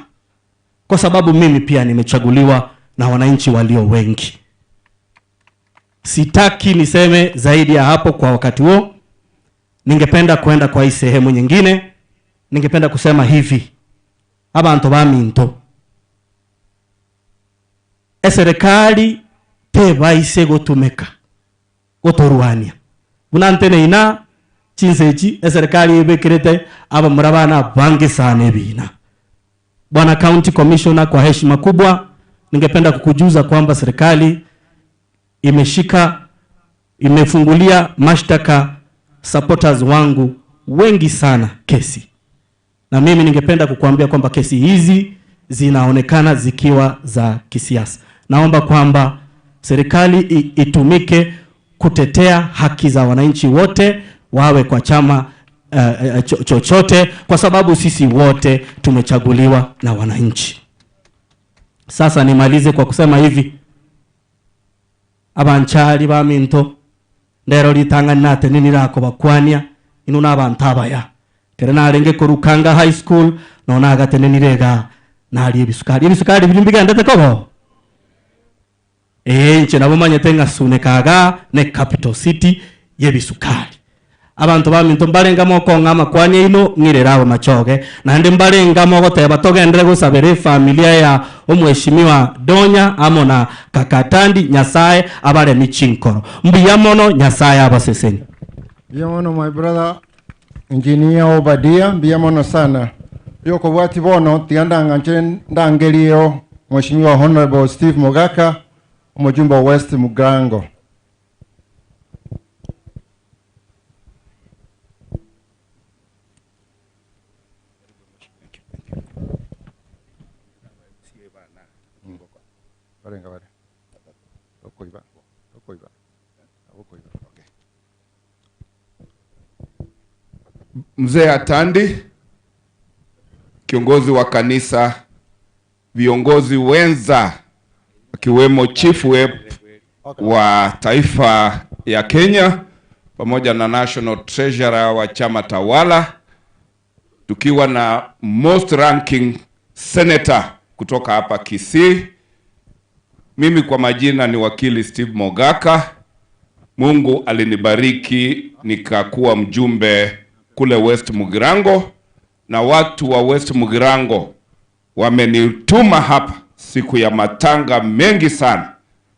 kwa sababu mimi pia nimechaguliwa na wananchi walio wengi. Sitaki niseme zaidi ya hapo kwa wakati huo. Ningependa kwenda kwa hii sehemu nyingine. Ningependa kusema hivi, abantu baminto, eserikali tebaise gotumeka gotorwania buna ntene ina chinsechi eserikali ibekirete abamura bana bangi sana ebina. Bwana County Commissioner, kwa heshima kubwa ningependa kukujuza kwamba serikali imefungulia mashtaka supporters wangu wengi sana kesi, na mimi ningependa kukuambia kwamba kesi hizi zinaonekana zikiwa za kisiasa. Naomba kwamba serikali itumike kutetea haki za wananchi wote, wawe kwa chama chochote, kwa sababu sisi wote tumechaguliwa na wananchi. Sasa nimalize kwa kusema hivi, abanchari baminto ndero litangani nate ninirako bakwania inu n'abantu abaya kere narenge korukanga high school nona agatene nirega nari ebisukari ebisukari biri mbigendete kobo nche nabo manyete ng'asunekaga ne capital city y'ebisukari. Abantu baminto mbarengamo okong'ama kwania ino ng'irera abo machoge, naende mbarengamo goteba togendere gosabera efamilia ya omweshimiwa Donya amo na Kakatandi. Nyasaye abaremi chinkoro mbuya mono, Nyasaye abaseseni. Mbuya mono my brother engineer Obadia, mbuya mono sana. Yo kobwati bono tiga ndanganche ndangerio Mheshimiwa Honorable Steve Mogaka, omujumbe wa West Mugirango. Mzee Atandi, kiongozi wa kanisa, viongozi wenza akiwemo Chief Whip wa taifa ya Kenya pamoja na National Treasurer wa chama tawala, tukiwa na most ranking senator kutoka hapa Kisii. Mimi kwa majina ni wakili Steve Mogaka. Mungu alinibariki nikakuwa mjumbe kule West Mugirango, na watu wa West Mugirango wamenituma hapa siku ya matanga mengi sana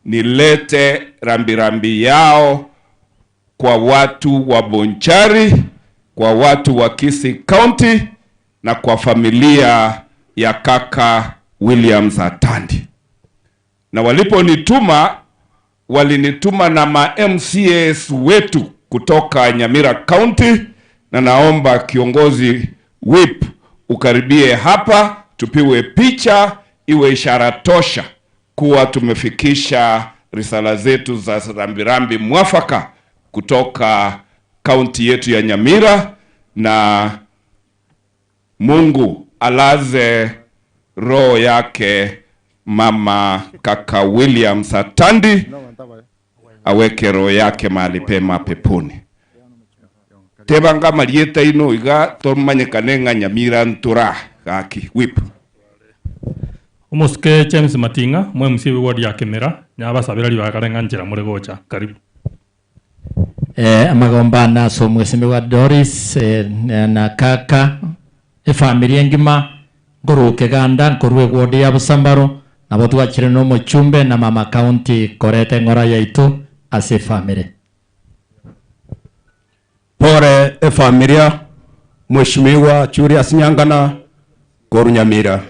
nilete rambirambi yao kwa watu wa Bonchari, kwa watu wa Kisii County na kwa familia ya kaka Williams Atandi. Na waliponituma, walinituma na ma MCAs wetu kutoka Nyamira County, na naomba kiongozi whip ukaribie hapa tupiwe picha, iwe ishara tosha kuwa tumefikisha risala zetu za rambirambi mwafaka kutoka kaunti yetu ya Nyamira, na Mungu alaze roho yake mama kaka Williams Atandi, aweke roho yake mahali pema peponi. Tebanga marieta ino iga tomanyekane ng'a Nyamira ntura gaki whip. Omosuke James Matinga, mwe MC we ward ya Kemera, nyabasabira ribakare ng'a nchera more gocha. Karibu. Amagombana so mheshimiwa Doris na kaka efamilia ngima ngoruke ganda nkorwe ward ya Busambaro nabo twachire no mochumbe na mama county korete ngora yaitu ase family. Pore e familia Mheshimiwa Julius Nyangana koru Nyamira.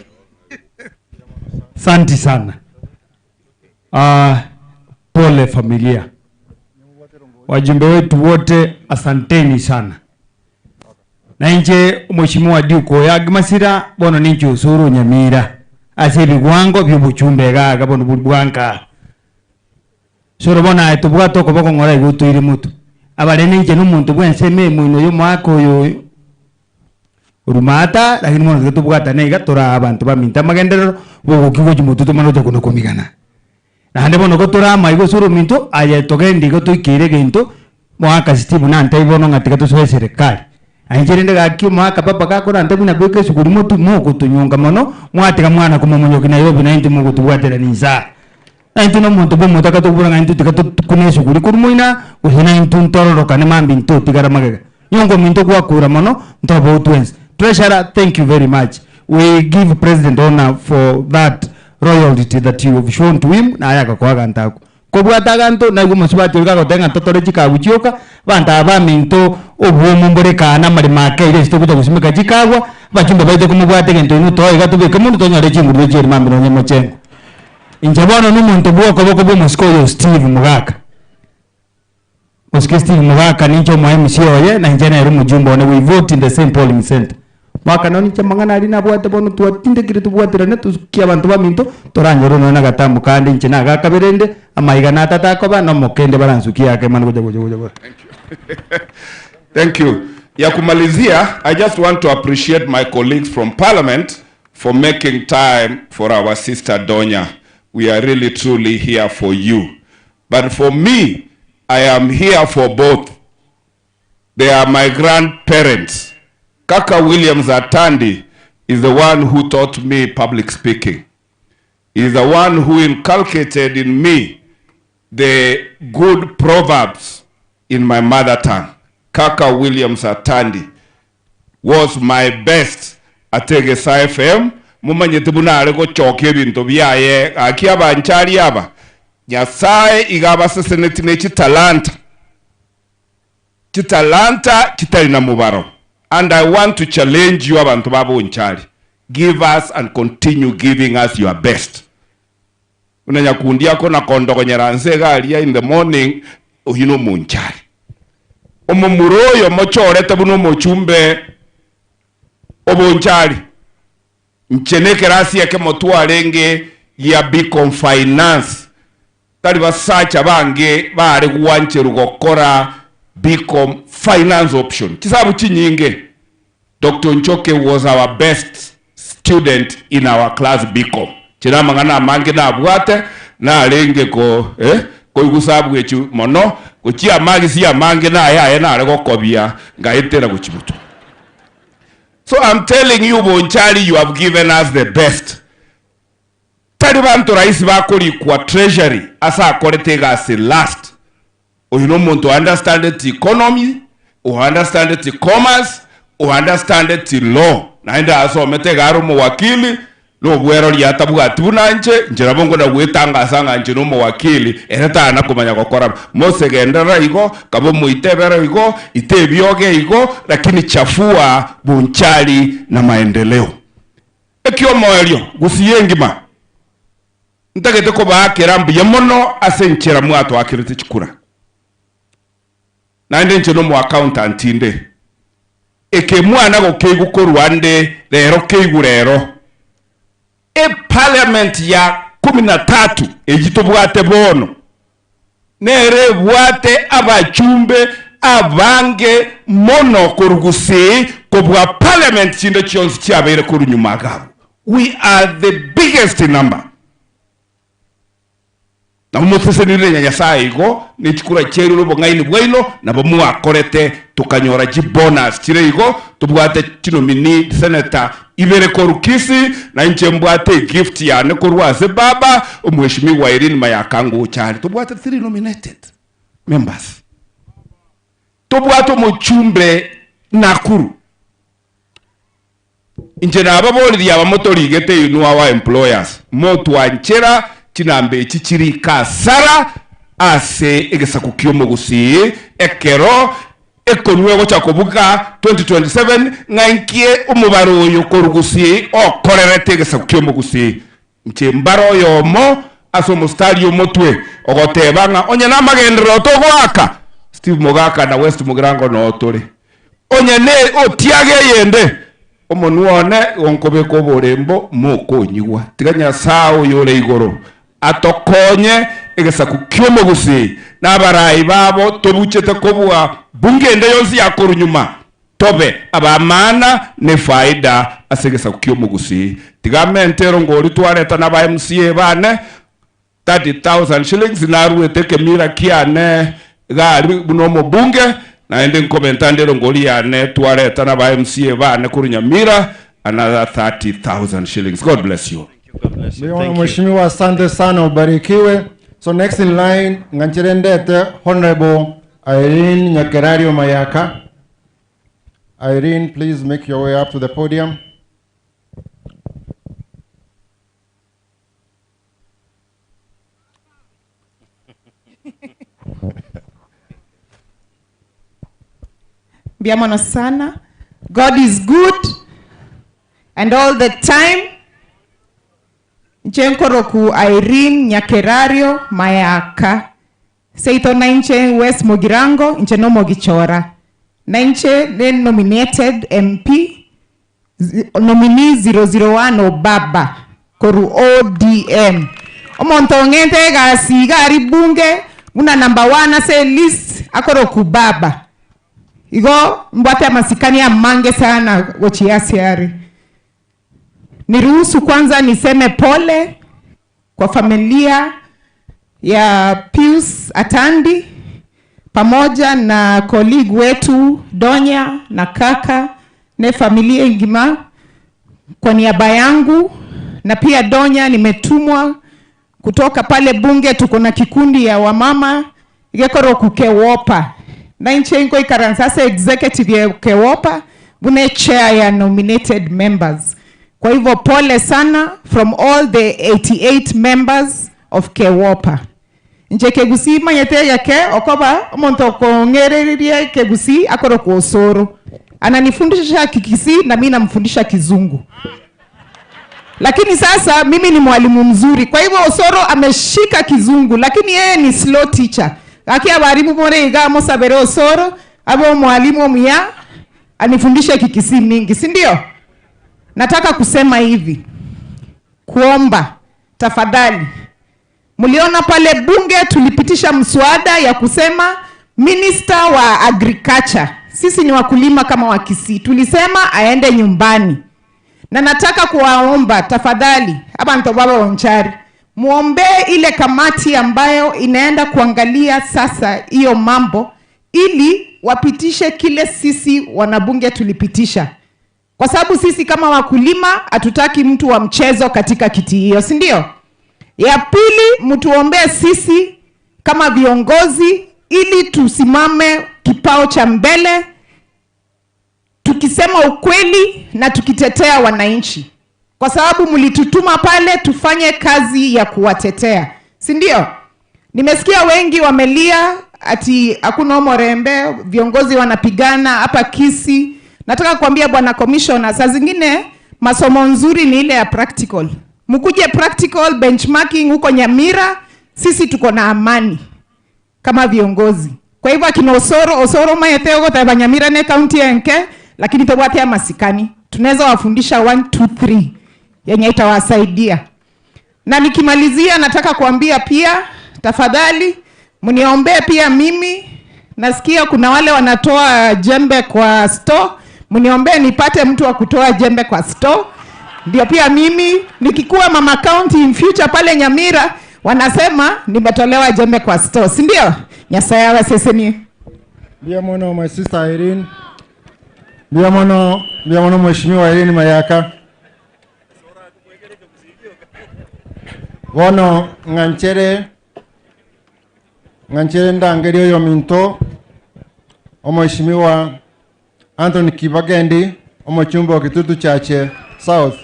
Asante sana. Pole familia. Wajumbe wetu wote asanteni sana. Na inche Omweshimiwa Duke Oyagi Masira, bono ninche Osoro Nyamira, ase ebigwango bi'obochumbe iga iga bono bori bwanka. Soro bono aye tobwate okoboko ng'ora iga otoire motwe. Abarene inche nomonto bw'ensemo emoino y'omoaka oyo orumata, lakini bono tiga tobwatane iga toraa abanto baminto amagenderero, bogokia gochia motwe tomanye gocha kona komigana. Naende bono gotore amaiga ase orominto, aye togende igo toikeire egento, Moaka Steve nantebie bono ng'a tiga tosoe eserekari. Na inche rende gaki omoaka papa gakorantebia buna beka esukuri motwe, mogotonyonka mono, mwatiga mwana komomonyokia Nairobi na intwe mogotobwaterania insaa. Na intwe na omonto bwa omotaka tokobora ng'a intwe tiga tokune esukuri korwa moino gose na intwe ntororokane mambia ntotigara magega. Nyongo ominto gwakura mono, ntobe twensi. Treasurer, thank you very much. We give President honour for that royalty that you have shown to him, naye agakoa aganto akwo. Kobwata aganto, naigwe omosubati oria gagoteba ng'a totore chikagu chioka, abanto aba baminto obwomo mbore kaa na amaremo akeire ase togocha gosimeka chikagwa, abachumba baito komobwate egento inwe toe iga tobeke monto tonyore chingurube chieri mambia nonye mochengo. Inche bono nomonto bw'okoboko bw'omosike oyo Steve Mogaka. Mosike Steve Mogaka ninche omo MC oye na inche nere omojumbe one we vote in the same polling center. Mogaka nonye inche amang'ana aria nabwate bono twatindekire tobwaterane tosukie abanto baminto toranyore nonye na agatambo kande inche nagakabere inde amaiga natata akoba na omokende baransukie ake mani gocha gocha gocha gocha. Thank you. Ya kumalizia, I just want to appreciate my colleagues from Parliament for making time for our sister Donya. We are really truly here for you. But for me, I am here for both. They are my grandparents. Kaka Williams Atandi is the one who taught me public speaking. He is the one who inculcated in me the good proverbs in my mother tongue. Kaka Williams Atandi was my best at Egesa FM, momanyete buna are gochokia ebinto biaye gaki abanchari aba, Nyasae iga abaseseneti ne chitalanta, chitalanta chitari na mobaro and I want to challenge you abanto ba Bonchari, give us and continue giving us your best. Buna nyakundi akona kondogonyera nse iga aria in the morning, oyio nomonchari. Omomura oyo mochorete buna omochumbe obonchari. Inche nekerasi ekemo twarenge gia Bcom Finance, tari basacha bange bare gwancherwa gokora Bcom Finance option. Chisabu chinyinge. Doctor Nchoke was our best student in our class Bcom. Inche namang'ana amange nabwate, narenge ko eh, koigwa sabu echi mono, gochia amagisi amange naye aye nare gokobia ngaetera gochia motwe. So I'm telling you Bonchari you have given us the best. Tari banto rahisi bakorikwa treasury ase akorete egasi last. Oyo nomonto o understandeti economy, o understandeti commerce, o understandeti law. Naende asomete iga are omowakili, nobweroria atabwati buna inche, inche nabo nkona gwetangasa ng'a inche nomowakili, ere tana komanya gokora. Mose genderera igo, kaba omoitebero igo, ita ebioge igo, lakini chafua Bonchari na maendeleo. Ekiomoerio, gusii engima. Ntagete kobaakera mbuya mono ase enchera mwatoakerete chikura. Naende inche nomoaccountant inde. Eke mwana gokeigwa korwa ande rero keigwe rero. Eparliament ya kumi na tatu eyio tobwate bono nere ebwate abachumbe abange mono korwa gusii kobua parliament chinde chionsi chiabeire korwa nyuma iga abwo. We are the biggest in number. Nabo mosesenire na Nyasae igo, ne chikura chiaino na obong'aini bwaino nabo mwakorete tokanyora chibonus chire igo, tobwate chinominee senator ibere korwa Kisii, na inche mbwate egift yane korwa ase baba, omweshimiwa Irene Mayaka ngocha are, tobwate three nominated members. Tobwate omochumbe Nakuru. Inche nababoririe aba motorigete inwe our employers, motwanchera chinamba echi chirike asara ase egesaku ki'omogusii ekero ekonwa egocha kobuga 2027 ng'a inki omobaro oyo korwa gusii okorerete egesaku ki'omogusii. Inche mbare oyomo ase omostari omotwe ogoteba ng'a onye namagenderero togoaka, Steve Mogaka na West Mugirango noo tore. Onye ne otiage eyende, omonwa one gonkobeka oborembo mokonyigwa. Tiga Nyasae oyore igoro atokonye egesaku ki'omogusii na abarai babo tobuchete kobua bunge ende yonsi ya korwa nyuma, tobe ab'amaana na efaida ase egesaku ki'omogusii. Tiga amente erongori twareta na aba MCA bane 30,000 shillings naruete ekemira kiane gari buna omobunge, naende nkobenta nde erongori yane twareta na aba MCA bane korwa Nyamira another 30,000 shillings. God bless you. Ndio, Mheshimiwa, asante sana, ubarikiwe. So next in line ng'anchere ndete Honorable Irene Nyakerario Mayaka. Irene, please make your way up to the podium. Mbiamono sana. God is good and all the time. Nche nkoroku Irene Nyakerario Mayaka. Seito na inche West Mugirango, inche no Mogichora. Na inche ne nominated MP nominee 001 Obaba koru ODM. Omonto ong'ente egasi iga ari bunge buna number 1 ase list akoroku baba. Igo mbwate amasikani amange sana gochia ase are. Niruhusu kwanza niseme pole kwa familia ya Pius Atandi pamoja na colleague wetu Donya na kaka ne familia ingima. Kwa niaba yangu na pia Donya, nimetumwa kutoka pale bunge. Tuko na kikundi ya wamama igekoro kukewopa na inche inko ikaransa executive ya kewopa bune chair ya nominated members. Kwa hivyo pole sana from all the 88 members of kewopa. Nche kegusi manyete yake okoba omonto okong'ereria kegusi akoro kuosoro. Ananifundisha Kikisii na mimi namfundisha Kizungu. Lakini sasa mimi ni mwalimu mzuri. Kwa hivyo Osoro ameshika Kizungu, lakini yeye ni slow teacher. Aki abarimu bore iga mosabere Osoro, abo mwalimu muya anifundishe Kikisii mingi, si ndio? Nataka kusema hivi, kuomba tafadhali. Mliona pale bunge tulipitisha mswada ya kusema minister wa agriculture, sisi ni wakulima kama wa Kisii, tulisema aende nyumbani. Na nataka kuwaomba tafadhali, abantu baba Onchari, muombe ile kamati ambayo inaenda kuangalia sasa hiyo mambo ili wapitishe kile sisi wanabunge tulipitisha. Kwa sababu sisi kama wakulima hatutaki mtu wa mchezo katika kiti hiyo, si ndio? Ya pili, mtuombee sisi kama viongozi ili tusimame kipao cha mbele tukisema ukweli na tukitetea wananchi. Kwa sababu mlitutuma pale tufanye kazi ya kuwatetea, si ndio? Nimesikia wengi wamelia ati hakuna Omorembe, viongozi wanapigana hapa Kisii. Nataka kuambia bwana commissioner, saa zingine masomo nzuri ni ile ya practical. Mkuje practical benchmarking huko Nyamira, sisi tuko na amani kama viongozi. Kwa hivyo akina Osoro, Osoro maete huko taifa Nyamira ne county enke, lakini tobwate ya masikani. Tunaweza wafundisha 1 2 3 yenye itawasaidia. Na nikimalizia nataka kuambia pia tafadhali mniombee pia mimi. Nasikia kuna wale wanatoa jembe kwa store, mniombee nipate mtu wa kutoa jembe kwa store. Ndio pia mimi nikikuwa mama county in future pale Nyamira wanasema nimetolewa jembe kwa store, si ndio? Nyasaye awasesenie. Ndiyo mono my sister Irene. Ndiyo mono, ndiyo mono mheshimiwa Irene Mayaka. Bono ng'anchere ndangeri oyo minto omheshimiwa Anthony Kibagendi omochumba wa Kitutu Chache South.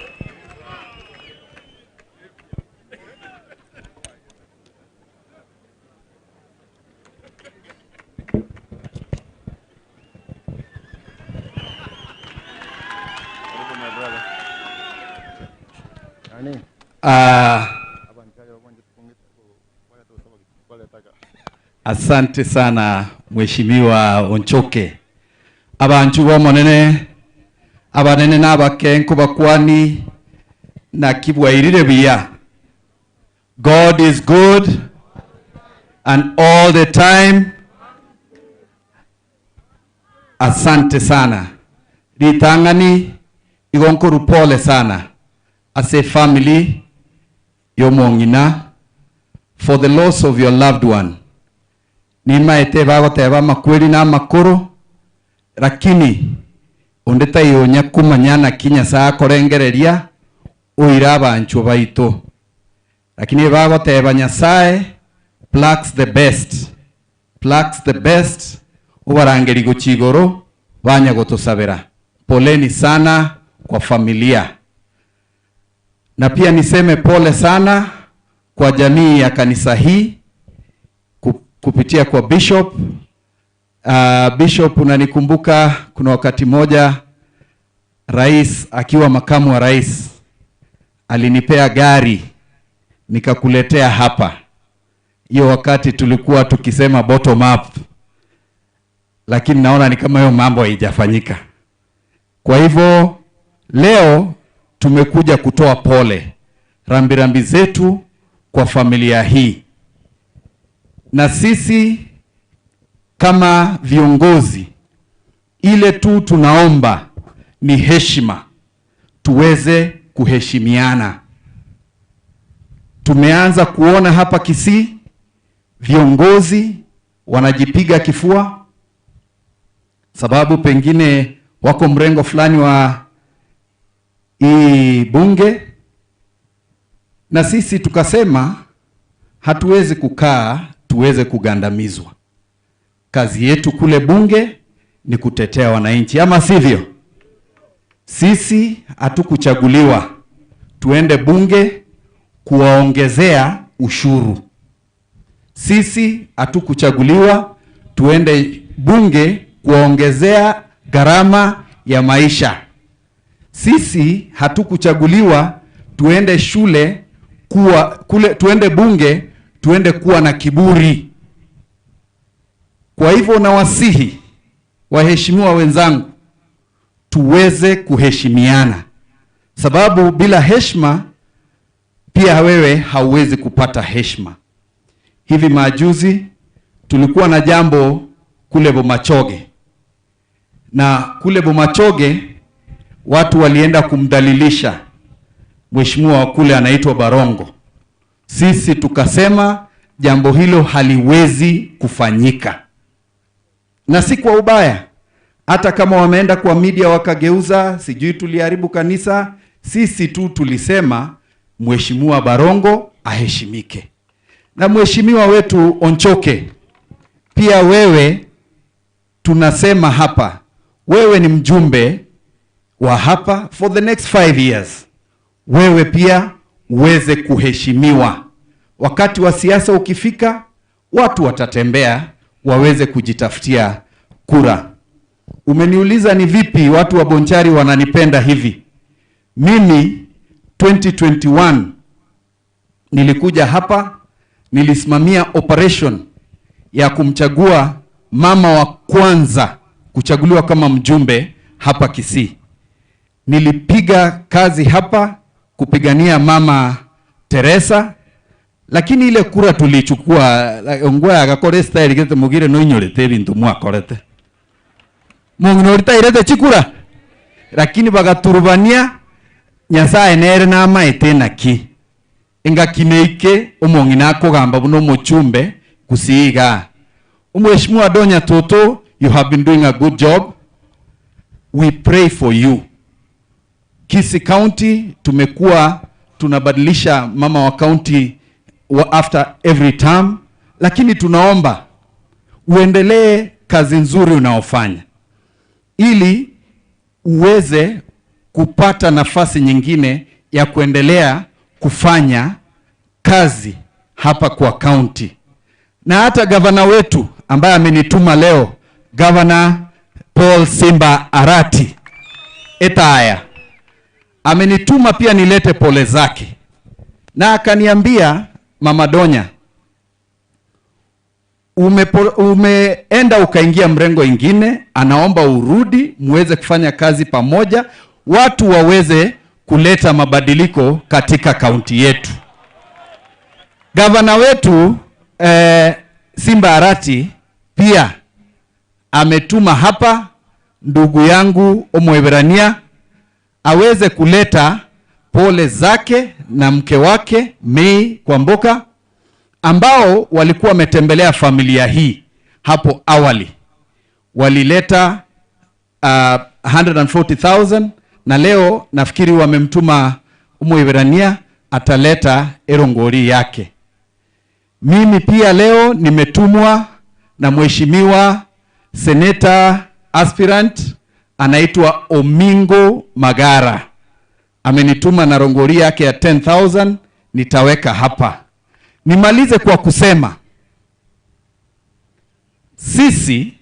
Asante sana Mheshimiwa Onchoke. Abanchu b'Omonene, abanene na abake nkobakwani, naki bwairire buya. God is good and all the time. Asante sana. Ritang'ani igo nkorwa pole sana ase efamily y'omong'ina for the loss of your loved one. Nimaete bagoteba amakweri na amakoro, lakini onde taiyo onya komanya naki Nyasae akorengereria oire abanchwa baito. Lakini bagoteba Nyasae plucks the best, plucks the best, obarangeria gochia igoro banya gotosabera. Poleni sana kwa familia. Na pia niseme pole sana kwa jamii ya kanisa hii kupitia kwa bishop. Bishop, unanikumbuka kuna wakati moja rais akiwa makamu wa rais alinipea gari nikakuletea hapa. Hiyo wakati tulikuwa tukisema bottom up, lakini naona ni kama hiyo mambo haijafanyika. Kwa hivyo leo tumekuja kutoa pole, rambirambi zetu kwa familia hii, na sisi kama viongozi, ile tu tunaomba ni heshima, tuweze kuheshimiana. Tumeanza kuona hapa Kisii viongozi wanajipiga kifua, sababu pengine wako mrengo fulani wa hii bunge, na sisi tukasema hatuwezi kukaa tuweze kugandamizwa. Kazi yetu kule bunge ni kutetea wananchi, ama sivyo? Sisi hatukuchaguliwa tuende bunge kuwaongezea ushuru. Sisi hatukuchaguliwa tuende bunge kuwaongezea gharama ya maisha. Sisi hatukuchaguliwa tuende shule kuwa, kule, tuende bunge tuende kuwa na kiburi. Kwa hivyo nawasihi waheshimiwa wenzangu, tuweze kuheshimiana, sababu bila heshima pia wewe hauwezi kupata heshima. Hivi majuzi tulikuwa na jambo kule Bomachoge, na kule Bomachoge watu walienda kumdhalilisha mheshimiwa wa kule anaitwa Barongo. Sisi tukasema jambo hilo haliwezi kufanyika, na si kwa ubaya. Hata kama wameenda kwa media wakageuza, sijui tuliharibu kanisa, sisi tu tulisema mheshimiwa Barongo aheshimike. Na mheshimiwa wetu Onchoke, pia wewe tunasema hapa, wewe ni mjumbe wa hapa for the next 5 years, wewe pia uweze kuheshimiwa. Wakati wa siasa ukifika, watu watatembea waweze kujitafutia kura. Umeniuliza ni vipi watu wa Bonchari wananipenda hivi. Mimi 2021 nilikuja hapa, nilisimamia operation ya kumchagua mama wa kwanza kuchaguliwa kama mjumbe hapa Kisii. Nilipiga kazi hapa kupigania mama Teresa, lakini ile kura tulichukua ngwa agakora style gete mugire no inyorete bintu mwakorete mung'ina oritairete chikura, lakini bagaturubania Nyasaye nere namaete naki engaki neike omong'ina akogamba buna omochumbe kusiiga. Omheshimiwa Donya Toto, you have been doing a good job. We pray for you. Kisii County tumekuwa tunabadilisha mama wa county wa after every term, lakini tunaomba uendelee kazi nzuri unaofanya ili uweze kupata nafasi nyingine ya kuendelea kufanya kazi hapa kwa county. Na hata gavana wetu ambaye amenituma leo, Gavana Paul Simba Arati Etaya, amenituma pia nilete pole zake, na akaniambia, Mama Donya, Umepo, umeenda ukaingia mrengo ingine, anaomba urudi muweze kufanya kazi pamoja, watu waweze kuleta mabadiliko katika kaunti yetu. Gavana wetu eh, Simba Arati pia ametuma hapa ndugu yangu Omwebrania aweze kuleta pole zake na mke wake May Kwamboka ambao walikuwa wametembelea familia hii hapo awali. Walileta 140,000 na leo nafikiri wamemtuma Omwebrania ataleta erongori yake. Mimi pia leo nimetumwa na mheshimiwa seneta aspirant anaitwa Omingo Magara, amenituma na rongori yake ya 10,000 nitaweka hapa. Nimalize kwa kusema sisi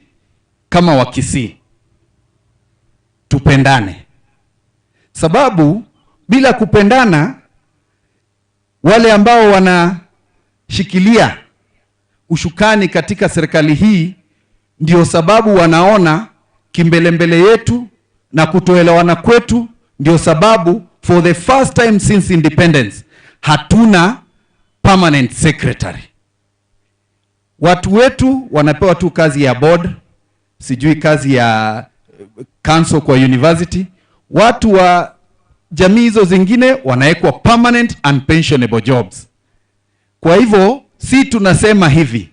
kama Wakisii tupendane, sababu bila kupendana wale ambao wanashikilia ushukani katika serikali hii ndio sababu wanaona kimbelembele yetu na kutoelewana kwetu, ndio sababu for the first time since independence hatuna permanent secretary. Watu wetu wanapewa tu kazi ya board, sijui kazi ya council kwa university. Watu wa jamii hizo zingine wanawekwa permanent and pensionable jobs. Kwa hivyo si tunasema hivi,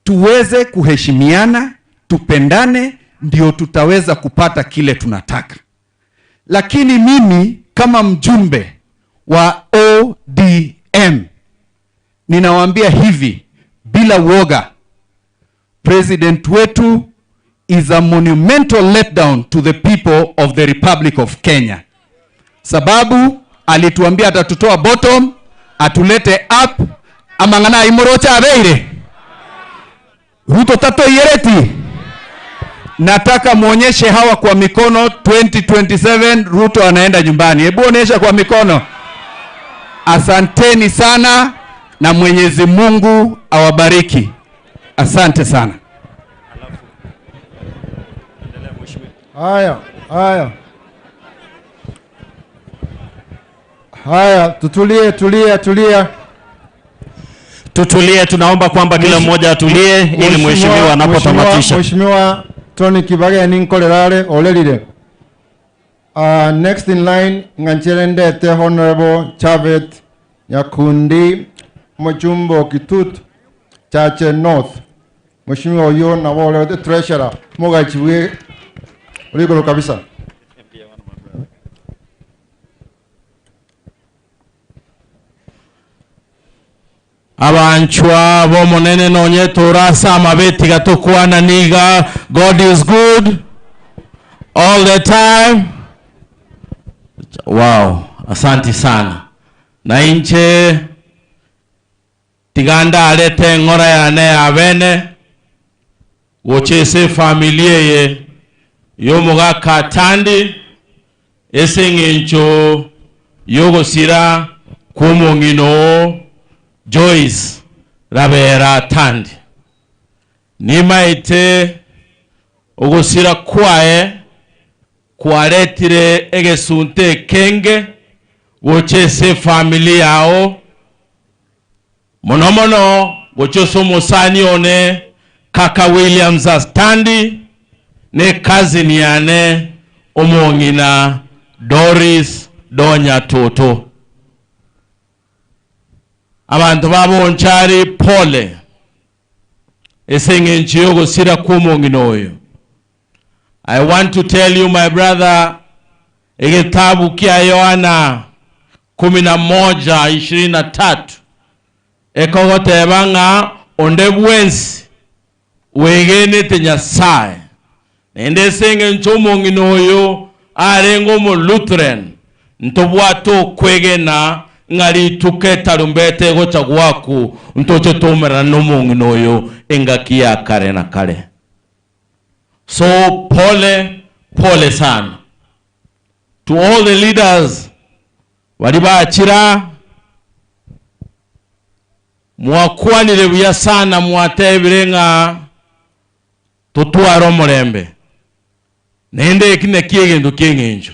tuweze kuheshimiana, tupendane, ndio tutaweza kupata kile tunataka. Lakini mimi kama mjumbe wa ODM ninawaambia hivi bila woga, president wetu is a monumental letdown to the people of the Republic of Kenya, sababu alituambia atatutoa bottom atulete up amang'ana imorocha abeire Ruto tatoiyereti. Nataka muonyeshe hawa kwa mikono 2027 Ruto anaenda nyumbani. Hebu onyesha kwa mikono. Asanteni sana na Mwenyezi Mungu awabariki. Asante sana. Haya, haya, haya, tutulie, tulia, tulia. Tutulie, tunaomba kwamba kila mmoja atulie ili mheshimiwa anapotamatisha. Mheshimiwa Tony Kibage ninkorerare orerire. Next in line ng'anchere ndete Honorable Chavet Nyakundi Mujumbo Kitut Chache North. Mheshimiwa uyo na wale the treasurer mugachiwe uligoro kabisa. Abanchwa bomonene nonye turasama betiga tukwana niga. God is good all the time. Wow, asanti sana. Na inche tiganda alete ng'ora yane ya bene gochese familia ye yomugaka tandi ese ng'encho yogosira kw'omong'ino Joyce Rabera Tandi. Nimaite ogosira kwaye kwaretire egesunte ekenge gochese family yao mono mono gochose omosani one kaka Williams Astandi ne cousin yane omong'ina Doris Donya Toto. Abantu babonchari pole ese ng'encho yogosira kw'omong'ina oyo. I want to tell you my brother, egetabu kia Yohana 11:23 ekogoteba ng'a onde bwensi wegenete Nyasaye naende ase eng'encho omong'ina oyo arenge omo Lutheran ntobwate okwegena ng'a rituko etarumbete egocha gwaku ntoche toumerana na omong'ina oyo engaki ya kare na kare. So pole pole sana to all the leaders bari bachira. Mwakwanire buya sana mwatebire ng'a totware omorembe. Naende eki nakio egento ki'eng'encho.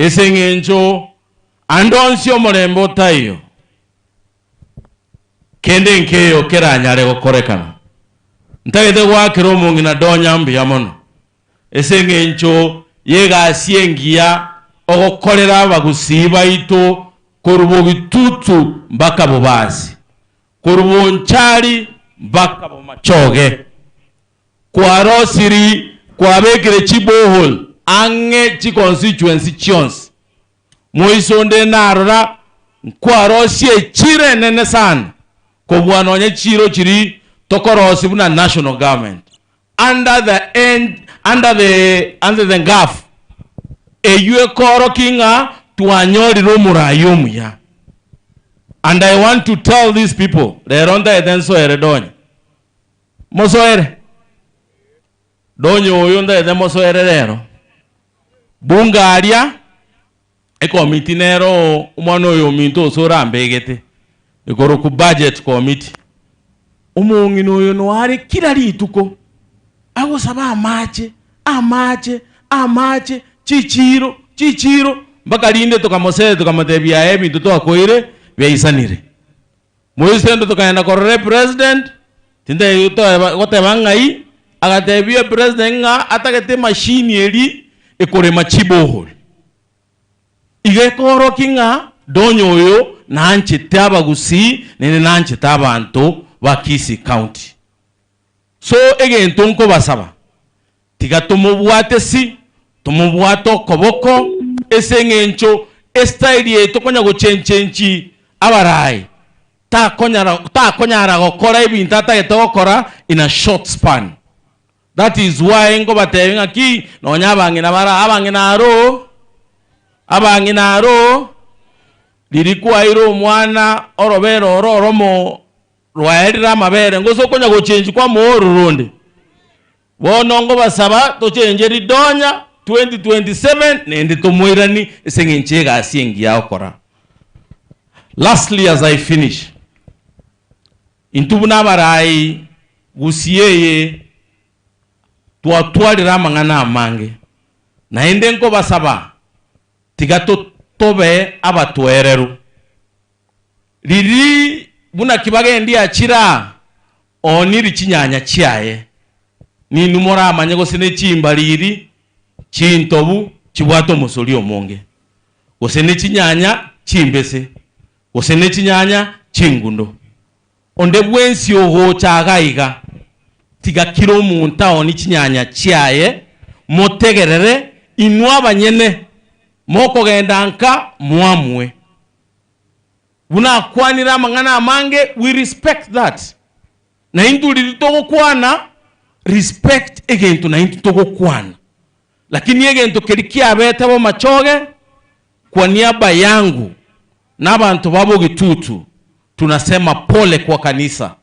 Ase eng'encho ande onsi omorembe otaiyo, kende nkeiyo keranyare gokorekana. Ntagete goakera omong'ina Donya mbuya mono ase eng'encho y'egasi engiya ogokorera abagusii baito korwa bogitutu mpaka bobasi, korwa bonchari mpaka bomachoge. Kwarosiri kwabekire chiborehole ang'e chiconstituency chionsi. Moiso onde narora nkwarosie echiro enene sana kobua nonye chiro chiri tokorosia buna national government under the end under the under the gaf eywo ekorokia ng'a twanyorire omorai omuya. And I want to tell these people rero ntaete nsoere donya. Mosoere. Donya oyo ntaete mosoere rero. Bunge aria, ekomiti nero omwana oyo ominto ose orambegete, ekorokwa budget committee. Omong'ina oyo noare kila rituko, agosaba amache, amache, amache, chichiro, chichiro, mpaka rinde tokamosee tokamotebia aye ebinto twakoire biaisanire. Moisende tokagenda korora epresident, tintagete goteba goteba ng'ai, agatebia epresident ng'a atagete emachine eria ekorema chiborehole. Iga ekorokia ng'a Donya oyo naanchete abagusii naende naanchete abanto ba Kisii County. So egento nkobasaba, tiga tomobwate si, tomobwate okoboko, ase eng'encho estyle eye tokonya gochenchenchi abarai, takonyara takonyara gokora ebinto atagete gokora in a short span. That is why nkobatebia ng'aki nonya abang'ina bare aa, abang'ina aro, abang'ina aro, riria kwaeire omwana orobere oro oromo Rwaerire amabere, gose okonya gochenchia kwamoa ororonde. Bono nkobasaba tochenche ridonya 2027 naende tomoiranie ase eng'encho y'egasi engiya agokora. Lastly as I finish, intwe buna abarai gusii eye twatwarire amang'ana amange, naende nkobasaba tiga tobe abatoereru. Riria buna kibagendia achire aa, ooniri chinyanya chiaye. Ninwe moramanye gose ne chimbariri chintobu chibwate omosori omonge, gose ne chinyanya chimbese, gose ne chinyanya chingundo. Onde bwensi ogocha iga iga, tiga kera omonto aonie chinyanya chiaye, motegerere inwe abanyene, mokogenda nka mwamue. Buna akwanire amang'ana amange, we respect that. Na intwe riria togokwana, respect egento naintwe togokwana. Lakini egento keria kiabete bomachoge, kwa niaba yangu na abanto ba Bogitutu, tunasema pole kwa kanisa.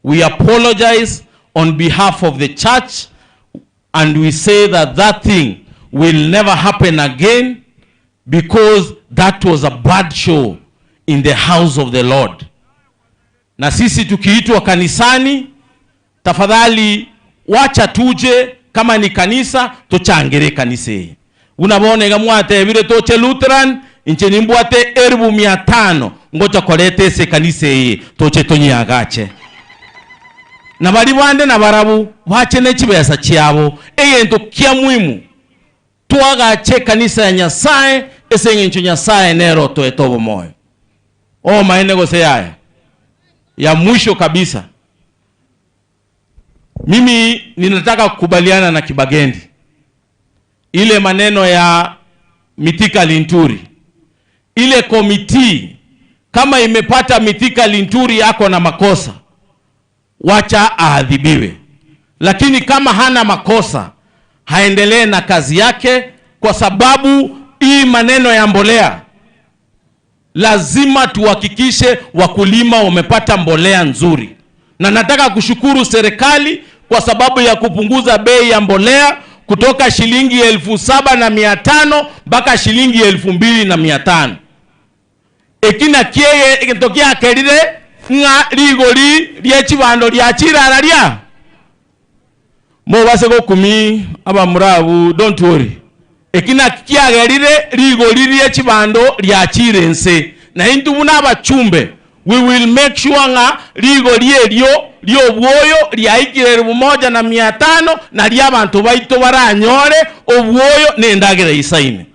We apologize on behalf of the church and we say that that thing will never happen again because that was a bad show in the house of the Lord. Na sisi tukiitwa kanisani, tafadhali wacha tuje, kama ni kanisa tochangere kanisa eye. Buna bono iga mwatebire toche Lutheran, inche nimbwate eribu mia tano ngocha koreta ase ekanisa eye toche tonyeagache. Na baria bande nabarabwo bache ne chibesa chiabo. Egento kia muhimu Toagache ekanisa ya Nyasae ase engencho Nyasae nere otoete obomoyo. Omaene gose yaya? Ya mwisho kabisa, mimi ninataka kukubaliana na Kibagendi ile maneno ya Mithika Linturi. Ile komiti kama imepata Mithika Linturi yako na makosa, wacha aadhibiwe, lakini kama hana makosa haendelee na kazi yake, kwa sababu hii maneno ya mbolea lazima tuhakikishe wakulima wamepata mbolea nzuri. Na nataka kushukuru serikali kwa sababu ya kupunguza bei ya mbolea kutoka shilingi 7,500 mpaka shilingi 2,500. Ekina kieye egento kiakerire Ng'a rigori rie chibando riachire araria? Mobase gokumia abamura abwo, don't worry. Eki naki kiagerire rigori rie chibando riachire inse. Na intwe buna abachumbe, we will make sure ng'a rigori erio ri'obwoyo riaikire elfu moja na mia tano nario abanto baito baranyore obwoyo na endagera eisaine.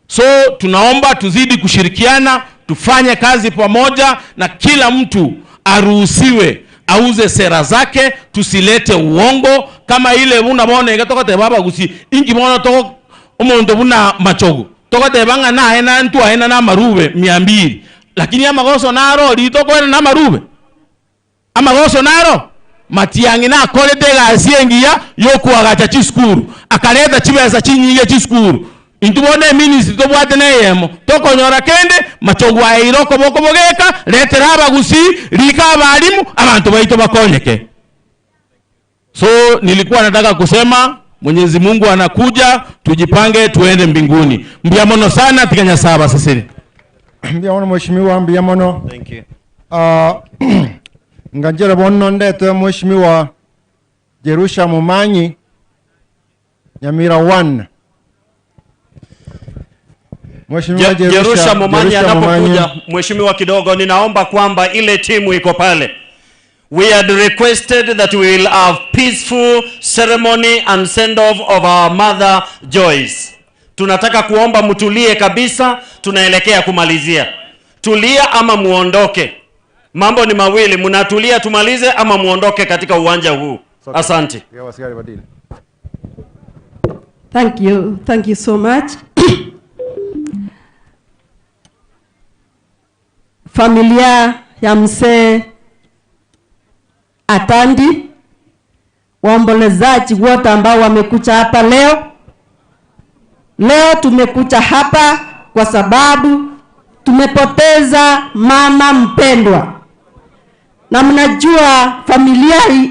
So tunaomba tuzidi kushirikiana, tufanye kazi pamoja na kila mtu aruhusiwe auze sera zake, tusilete uongo kama ile buna bono iga togoteba abagusi inki bono togo omonto buna Machogu togoteba ng'a naye na ntwaena na amarube mia mbili lakini amagoso naro riria tokoenana amarube. Amagoso naro, Matiang'i nakorete egasi engiya y'okoagacha chisukuru, akareta chibesa chinyinge chisukuru. Intwe bono eministry tobwate neyemo, tokonyora kende, Machogu aeire okoboko bogeka, retera abagusii, rika abalimu, abanto baito bakonyeke. So nilikuwa nataka kusema Mwenyezi Mungu anakuja, tujipange tuende mbinguni. Mbuya mono sana, tiga Nyasaye abasesenie. Mbuya mono mheshimiwa, mbuya mono. Thank you. Ah, nganjere bono ndete mheshimiwa Jerusha Momanyi Nyamira 1. Mheshimiwa Jerusha Momanyi Jerusha Momanyi. anapokuja, mheshimiwa kidogo, ninaomba kwamba ile timu iko pale. We had requested that we will have peaceful ceremony and send off of our mother Joyce. Tunataka kuomba mtulie kabisa, tunaelekea kumalizia. Tulia ama muondoke. Mambo ni mawili, mnatulia tumalize ama muondoke katika uwanja huu. Asante. Yeah, wasigari badili. Thank you. Thank you so much. Familia ya mzee Atandi, waombolezaji wote ambao wamekuja hapa leo. Leo tumekuja hapa kwa sababu tumepoteza mama mpendwa, na mnajua familia hii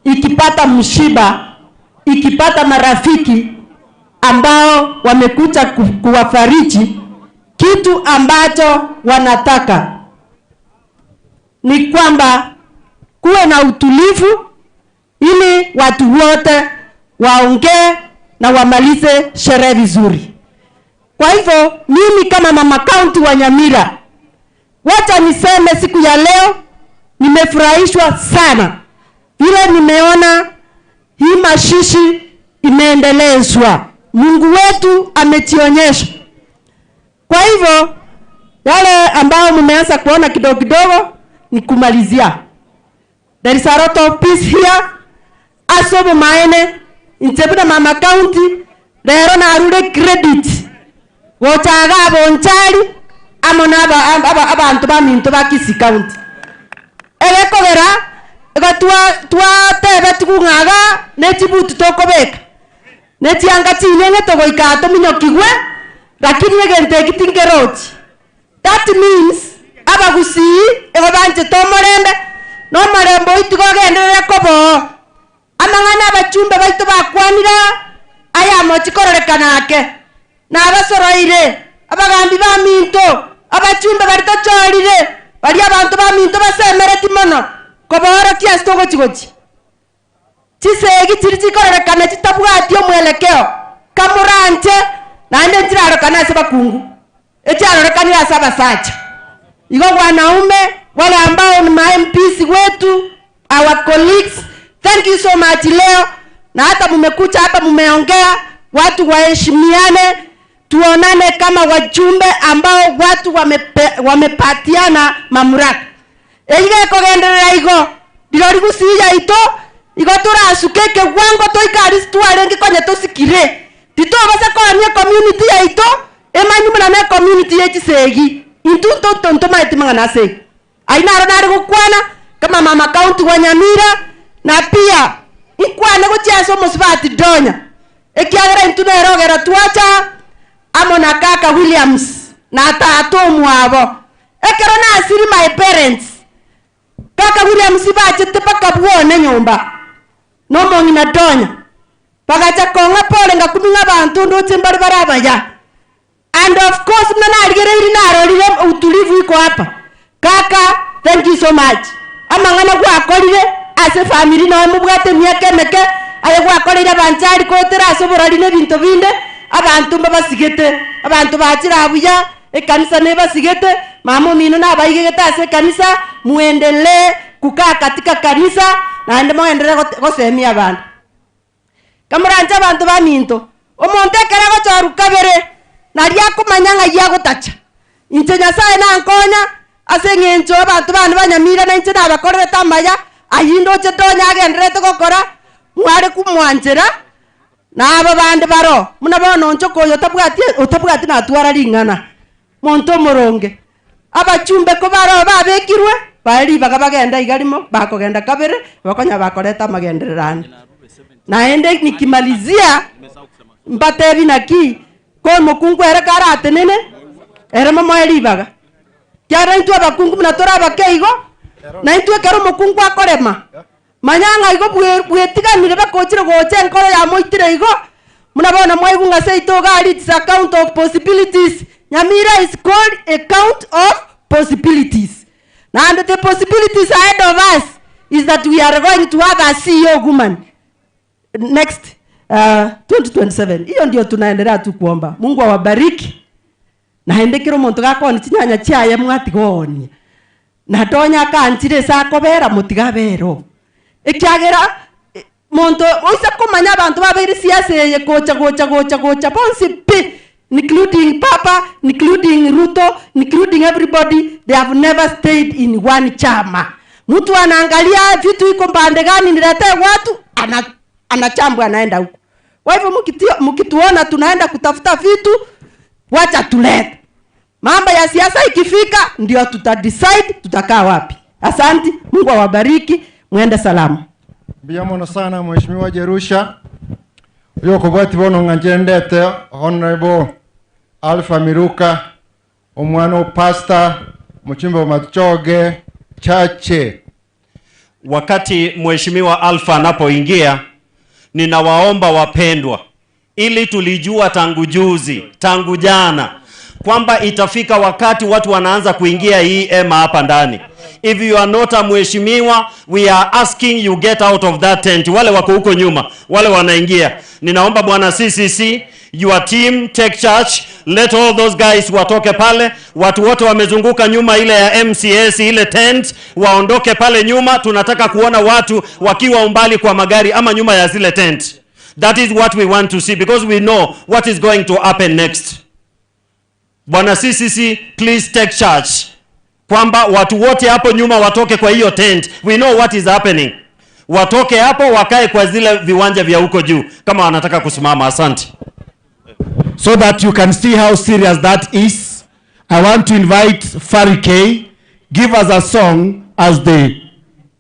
ikipata mshiba, ikipata marafiki ambao wamekuja kuwafariji, kitu ambacho wanataka ni kwamba kuwe na utulivu ili watu wote waongee na wamalize sherehe vizuri. Kwa hivyo mimi kama mama kaunti wa Nyamira, wacha niseme siku ya leo nimefurahishwa sana vile nimeona hii mashishi imeendelezwa. Mungu wetu ametuonyesha. Kwa hivyo yale ambayo mmeanza kuona kidogo kidogo ni kumalizia. There is a lot of peace here. Asobo maene inchebuna mama county lero narure credit gochaga abonchari amo na abantu baminto ba Kisii county egekogera igo twatebe tukung'aga ne chibuti tokobeka ne chianga chinyeng'e togoika tominyokigwe lakini egento eki tinkerochi. That means abagusii igo banchete omorembe na omorembe oyio tiga ogenderere koboo. Amang'ana abachumbe baito bakwanire aya mochi kororekana ake na abasoroire abagambi ba minto abachumbe bari tochorire bari abanto ba minto basemereti mono koborokia ase togochigochia chisegi chiri chikororekana chitabwati omwelekeo kamuranche naende nchirarokana ase bakungu echiarorekanire ase abasacha. Igo wanaume wale ambao ni ma M Ps wetu, our colleagues, thank you so much leo, na hata mumekuja hapa mumeongea, watu waheshimiane, tuonane kama wajumbe ambao watu wamepatiana mamlaka. Eige kogenderera igo birori gusiya ito igo turasuke kewango toikari twarenge konye tosikire titobasa koania community yaito emanyu muna ne community yechisegi intu ntonto maeti mang'ana ase aina aro nare gokwana kama mama county wa Nyamira na pia ikwane gochia omosubati Donya ekiagera intu nerogera twacha amo na kaka Williams na tata omwabo ekero nasiri my parents kaka Williams bachete paka bwone nyomba nomong'ina Donya bagacha kong'a pole ngakuming'a abantu ndoche mbari barabaya. And of course mna narigereiri narorire utulivu iko hapa. Kaka Thank you so much. Amang'ana gwakorire ase efamiri noe mobwate emiaka emeke, aye gwakoreire abanchari goetera ase oborari na ebinto binde, abanto mbabasigete, abanto bachire abuya, ekanisa nebasigete, mama omino nabaigegete ase ekanisa, muendelee kukaa katika kanisa, naende moenderere gote gosemia abande. Kamoranche abanto baminto, omonto ekero agochorwa kabere, nario akomanya ng'ai agotacha. Inche Nyasae nankonya, ase eng'encho abanto bane banyamira na inche nabakorerete amaya, ayio ndoche Tonya agendererete gokora, mware komwanchera, na aba bande baroo, buna bono onchoka oyo otabwati otabwati natwara ring'ana, monto omoronge. Abachumbe kobaroo babekirwe, bae ribaga bagende iga rimo, bakogenda kabere, bakonya bakoreta amagenderero ande. Naende nikimalizia, mbatebi naki, ko omokungu ere karatenene, ere momoe ribaga. Kiagera intwe abakungu buna tore abake igo, na intwe ekero omokungu akorema, manya ng'a igo bwe bwetiganire mpaka ochire gocha enkoro yamoitire igo, buna bono mwaigwa ng'a seito iga aria it's a count of possibilities, Nyamira is called a count of possibilities. Naende the possibilities ahead of us is that we are going to have a CEO woman next 2027. Hiyo ndio tunaendelea tu kuomba. Mungu awabariki. Naende kera omonto gakoonia chinyanya chiaye mwatiga oonie, na Tonya akanchire ase akobera motiga abere oo. Ekiagera monto oise komanya abanto babeire siasa eye gocha gocha gocha gocha bonsi pi, including papa, including Ruto, including everybody, they have never stayed in one chama. Mtu anaangalia vitu iko pande gani niletee watu, ana anachambwa anaenda huko. Kwa hivyo mkituona tunaenda kutafuta vitu, wacha tulete. Mambo ya siasa ikifika ndio tuta decide tutakaa wapi. Asanti, Mungu awabariki, muende salama. Mbuya mono sana Mheshimiwa Jerusha. Oyo okobwati bono ng'a njendete Honorable Alpha Miruka, omwana o pastor, omochumbe o Machoge Chache. Wakati Mheshimiwa Alpha anapoingia, ninawaomba wapendwa, ili tulijua tangu juzi, tangu jana kwamba itafika wakati watu wanaanza kuingia hii hema hapa ndani. If you are not a mheshimiwa, we are asking you get out of that tent. Wale wako huko nyuma, wale wanaingia. Ninaomba bwana CCC, your team take charge, let all those guys watoke pale. Watu wote wamezunguka nyuma ile ya MCS ile tent, waondoke pale nyuma. Tunataka kuona watu wakiwa umbali kwa magari ama nyuma ya zile tent. That is what we want to see because we know what is going to happen next. Bwana CCC, please take charge. Kwamba watu wote hapo nyuma watoke kwa hiyo tent. We know what is happening. Watoke hapo wakae kwa zile viwanja vya huko juu kama wanataka kusimama. Asante. So that you can see how serious that is, I want to invite Fari K, give us a song as the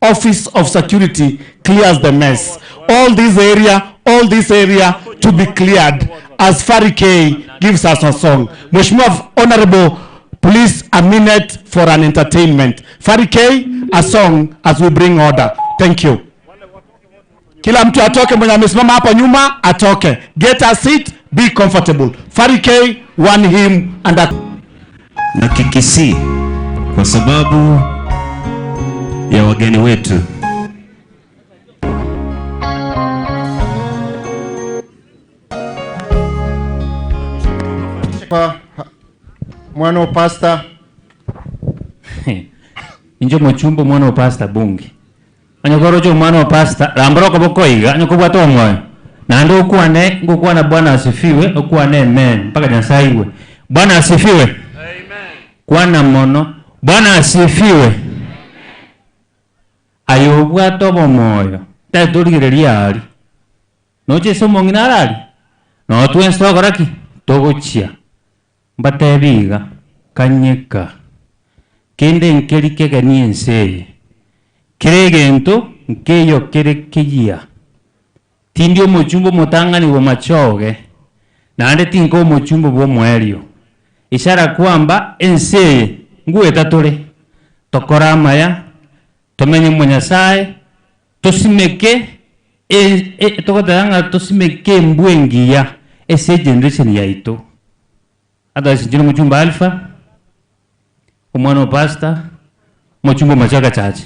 Office of Security clears the mess. All this area, all this area to be cleared as Fari K gives us a song. Mheshimiwa Honorable, please a minute for an entertainment. Fari K, a song as we bring order. Thank you. Kila mtu atoke, mwenye amesimama hapa nyuma atoke. Get a seat, be comfortable. Fari K, one hymn and a na Kikisii kwa sababu ya wageni wetu. Pa, mwana wa pastor. Injo mochumbo mwana wa pastor bunge. Anyokorocho omwana wa pastor rambora okoboko iga anyokobwata omwoyo. Naende okwane ngokwana Bwana asifiwe okwane amen mpaka Nyasaye aigwe. Bwana asifiwe. Amen. Kwana mono Bwana asifiwe. Aye obwate obomoyo tari torigereria ari noche ase omong'ina arari no twensi twakora ki togochia mbatebi iga kanyeka kende nkeri kegeni ense eye kere egento nkeyo kere keyia tindi omochumba omotang'ani bwa machoge naende tinka omochumba bwa omoerio ishara kwamba ense eye ngweta tore tokora amaya tomenye mwa Nyasaye tosimeke e, e, togoteba ng'a tosimeke embwa engiya ase egeneration yaito. Otherwise inche nomochumba Alpha, omwana o pastor, Omochumba omoche agachache.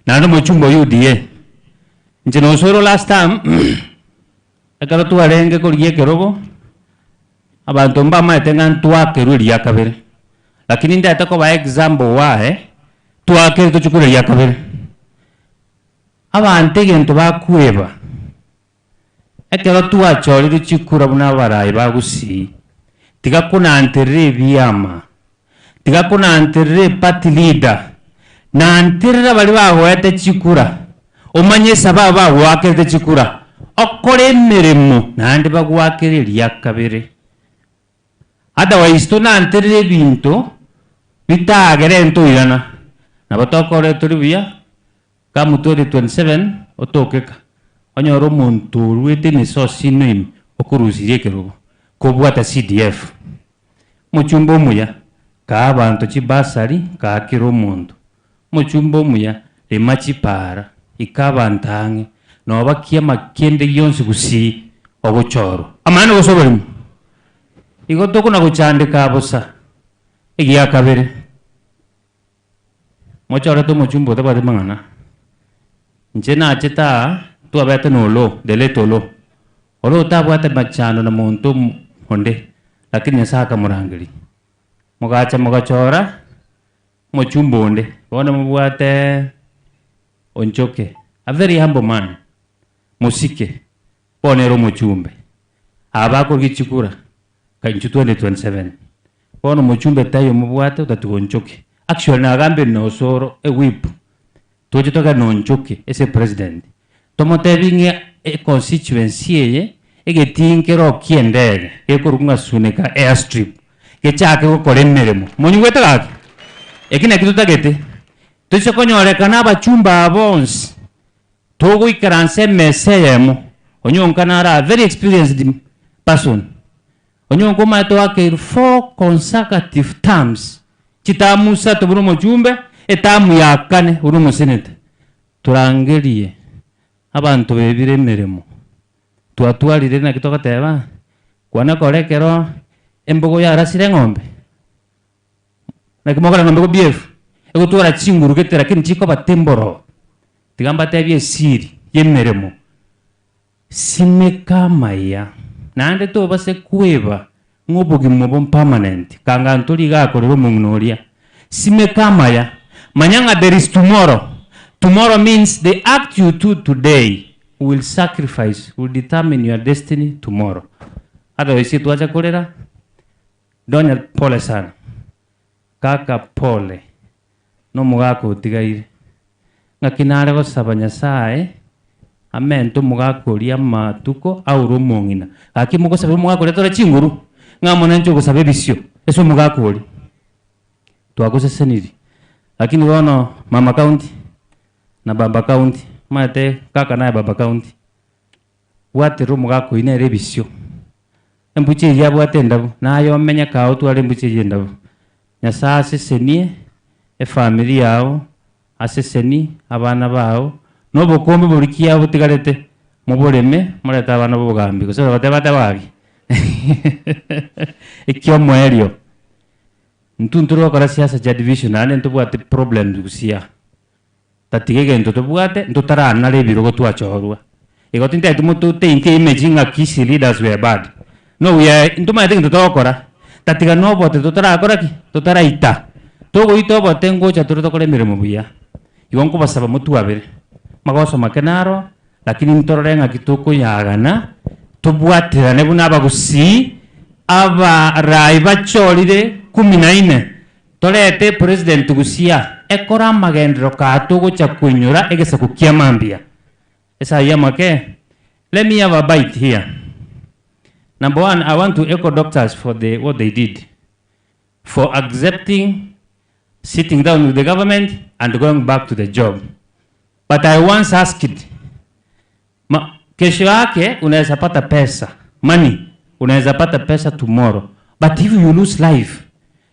Naende omochumba o UDA. Inche nosoire last term, ekero twarenge korigia ekerogo, abanto mbamaete ng'a ntwakerwe eria kabere. Lakini ndete kobaa example why twakerwe tochie kore eria kabere. Abanto egento bakweba, ekero twachorire chikura buna abarai ba Gusii, tiga konanterera ebiama, tiga konanterera eparty leader, nanterera baria bagoete chikura, omanye esababu bagoakerete chikura, okore emeremo naende bagoakere eria kabere. Otherwise tonanterere ebinto bitagere ntoirana, nabo tokore tori buya. Come 2027 otokeka onyore omonto oruete emesosi ime ime okorusirie ekerogo kobwata CDF. Omochumba omuya kaa abanto chibasari kaa kera omonto. Omochumba omuya rema chipara ika abanto ang'e noba kiama kende gionsi gusii ogochorwa. Amaene gose oborimo? Igo tokona gochandeka bosa. Egiakabere. Mochorete omochumba otabwati mang'ana. Inche nachete aa, twabete na Oloo, the late Oloo. Oloo tabwate machando na monto onde, lakini Nyasae akamorangeria. Mogacha mogachora omochumba onde, bono mobwate Onchoke, a very humble man, mosike, bono ere omochumbe. Aba bakorigia chikura, inche 2027. Bono omochumbe taiyo mobwate otatiga Onchoke. Actually nagambire na Osoro e whip, toche togende na Onchoke ase epresident, tomotebie ng'a econstituency eye, egetii nkero kia endege gekorokwa ng'a Suneka airstrip, gechake gokora emeremo. Monyigwete gaki? Eki naki totagete, toise konyorekana abachumbe aba bonsi, togoikaransa emesa eyemo, Onyonka naro a very experienced person, Onyonka omanyete oakeirwe four consecutive terms, chitamu isato buna omochumbe, etamu ya kane buna omoseneta. Torangerie abanto bebire emeremo, twatwarire naki togoteba, kwana kore ekero embogo yarasire eng'ombe, naki mokora eng'ombe go behave, egotwara chinguru gete lakini chikoba temboroo. Tiga mbatebie esiri yemeremo. Simeka amaya, naende tobase kweba ng'a obogima obo mpermanent, kanga ntori iga akorera omong'ina oria. Simeka amaya, manya ng'a there is tomorrow, tomorrow means the act you do today will sacrifice, will determine your destiny tomorrow. Otherwise twacha korera, Donya pole sana, kaka pole, nomogaka otigaire. Ng'aki nare gosaba Nyasae amente omogaka oria amatuko aure omong'ina. Gaki mogosabera omogaka oria tore chinguru, ng'a amo nainche ogosaba ebisio ase omogaka oria. Twagosesenirie. Lakini bono mama county na baba county, omanyete kaka naye baba county, bwaterera omogaka oyio nere ebisio. Embucha eyio abwate endabu, naye omenye kaa otware embucha eyio endabu. Nyasae asesenie efamiri yao, asesenie abana bao, na obokombe boria ki botigarete, moboreme, morete abana b'obogambi, gose babatebe batebe gaki? Ekiomoerio, intwe ntore gokora siasa chia division naende ntobwate problems gusii aa. Tatiga egento tobwate, ntotaranara ebirogo twachorwa. Igo tintageti mototaintie image ng'a Kisii leaders were bad. No we are ntomanyete egento togokora, tatiga nobote totarakora ki? Totaraita. Togoita obote ngocha tore tokore emeremo buya. Igo nkobasaba motwabere, magoso make naro, lakini ntorore ng'aki tokoyagana, tobwaterane buna abagusii, abarai bachorire kumi na ine. Torete president gusia ekore amagenderero kaa togocha koinyora egesaku kia mambia. Esai amake let me have a bite here. Number one I want to echo doctors for the what they did for accepting sitting down with the government and going back to the job. But I once asked ma, kesho yake unaweza pata pesa money unaweza pata pesa tomorrow but if you lose life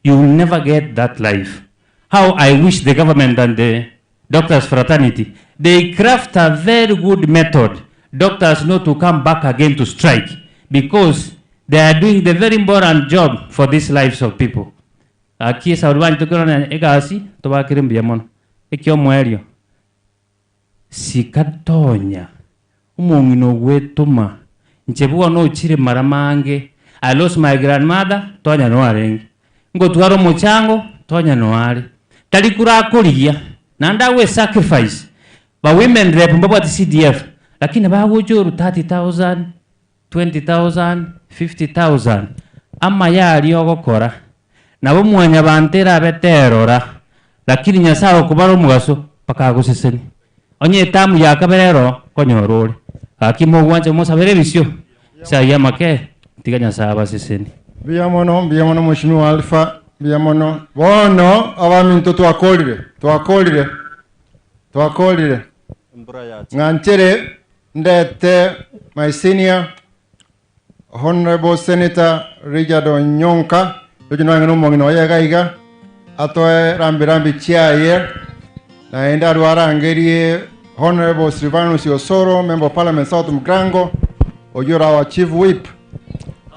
you will never get that life how i wish the government and the doctors fraternity they craft a very good method doctors not to come back again to strike because they are doing the very important job for these lives of people. Gaki ase baria banchete koirana egasi, tobakere mbuya mono. Ekiomoerio, sika tonya omong'ina ogwetoma, inche bono ochire mara mange, I lost my grandmother, tonya noo arenge, ngotwara omochango, tonya noo are, tari korakorigia, naende agwe sacrifice, ba women rep mbabwati CDF, lakini bagocha orwa 30,000, 20,000, 50,000, amaya aria ogokora, nabo mwanyabanto erabe terora, lakini Nyasaye okobara omogaso mpaka agosesenie. Onye etamu ya kabere ero, nkonyora ore. Gaki mogwancha mosabere ebisio, ase ayio amake, tiga Nyasaye abasesenie. Mbuya mono, mbuya mono Mheshimiwa Alpha, mbuya mono. Bono abaminto twakorire, twakorire, twakorire. Ng'anchere ndete my senior Honorable Senator Richard Onyonka, oyo nang'e nomong'ina oye iga iga, atoe rambi rambi chiaye, naende arwe arangerie Honorable Silvanus Osoro, Member of Parliament South Mugrango, oyio ore our Chief Whip,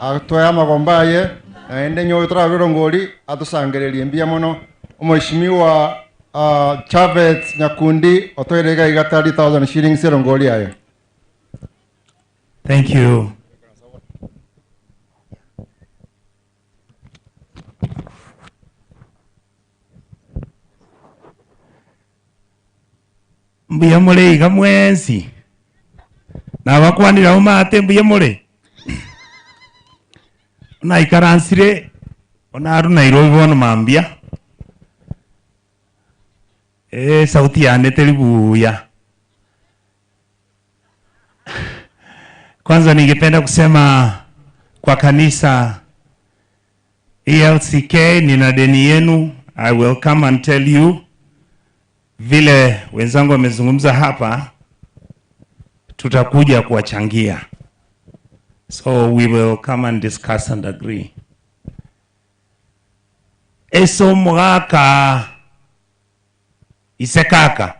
atoe amagomba aye, naende nyowe torabe rongori, atosangererie mbuya mono. Omweshimiwa uh, Chavez Nyakundi otoire iga iga 30,000 shillings erongori aye. Thank you. Mbuya more iga mwensi nabakwanire abwo maate mbuya more naikaransire onarwa Nairobi bono mambia esauti yane teri buya. Kwanza ningependa kusema kwa kanisa ELCK, nina deni yenu. I will come and tell you vile wenzangu wamezungumza hapa, tutakuja kuwachangia, so we will come and discuss and agree. Eso mugaka isekaka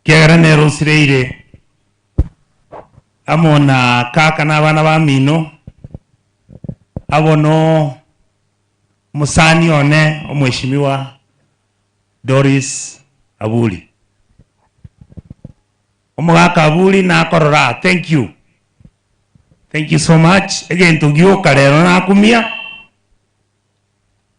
Ekiagera nere osireire amo na kaka na abana bamino, abo no omosani one omweshimiwa Doris Aburi. Omogaka Aburi nakorora aa, thank you, thank you so much, egento gioka rero nakumia,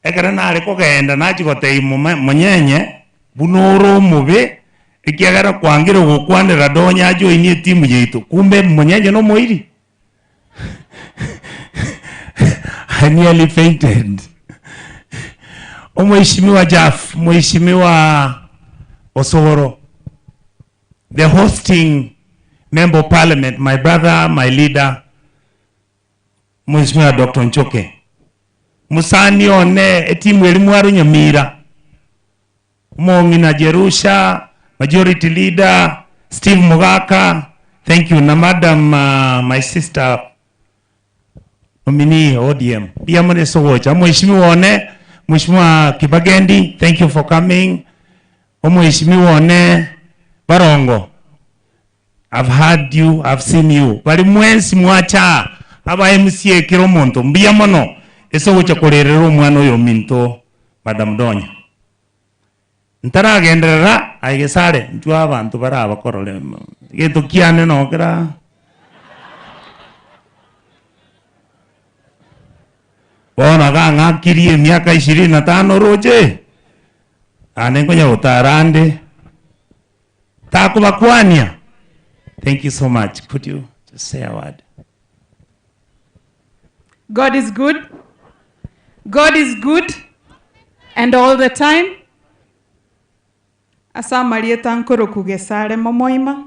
Ekero nare kogenda nachia gotebia monyenye buna ore omobe, ekiagera kwangire gokwanera Donya ajoinie etimu yaito, kumbe monyenye nomoiri. I nearly fainted. Omweshimiwa Jaff, Mweshimiwa Osoro, the hosting member of parliament, my brother, my leader, Mweshimiwa Doctor Nchoke. Mosani one etimu eria mwarwa Nyamira, omong'ina Jerusha, Majority Leader Steve Mogaka, thank you, na madam my sister nominee ODM, mbuya mono ase ogocha. Omweshimiwa one, Mweshimiwa Kibagendi, thank you for coming. Omweshimiwa one Barongo, I've heard you, I've seen you. Bari mwensi mwacha aa, aba MCA kera omonto, mbuya mono ase ogocha korerera omwana oyo ominto Madam Donya. Ntaragenderera, aye Gesare, inchuo abanto bare aba korore egento kiane noo kera Bono gang'akirie emiaka ishirini na tano oroche, naende nkonya gotara ande. Takobakwania. Thank you so much. Could you just say a word? God is good. God is good and all the time. Ase amarieta nkoroku Gesare Momoima.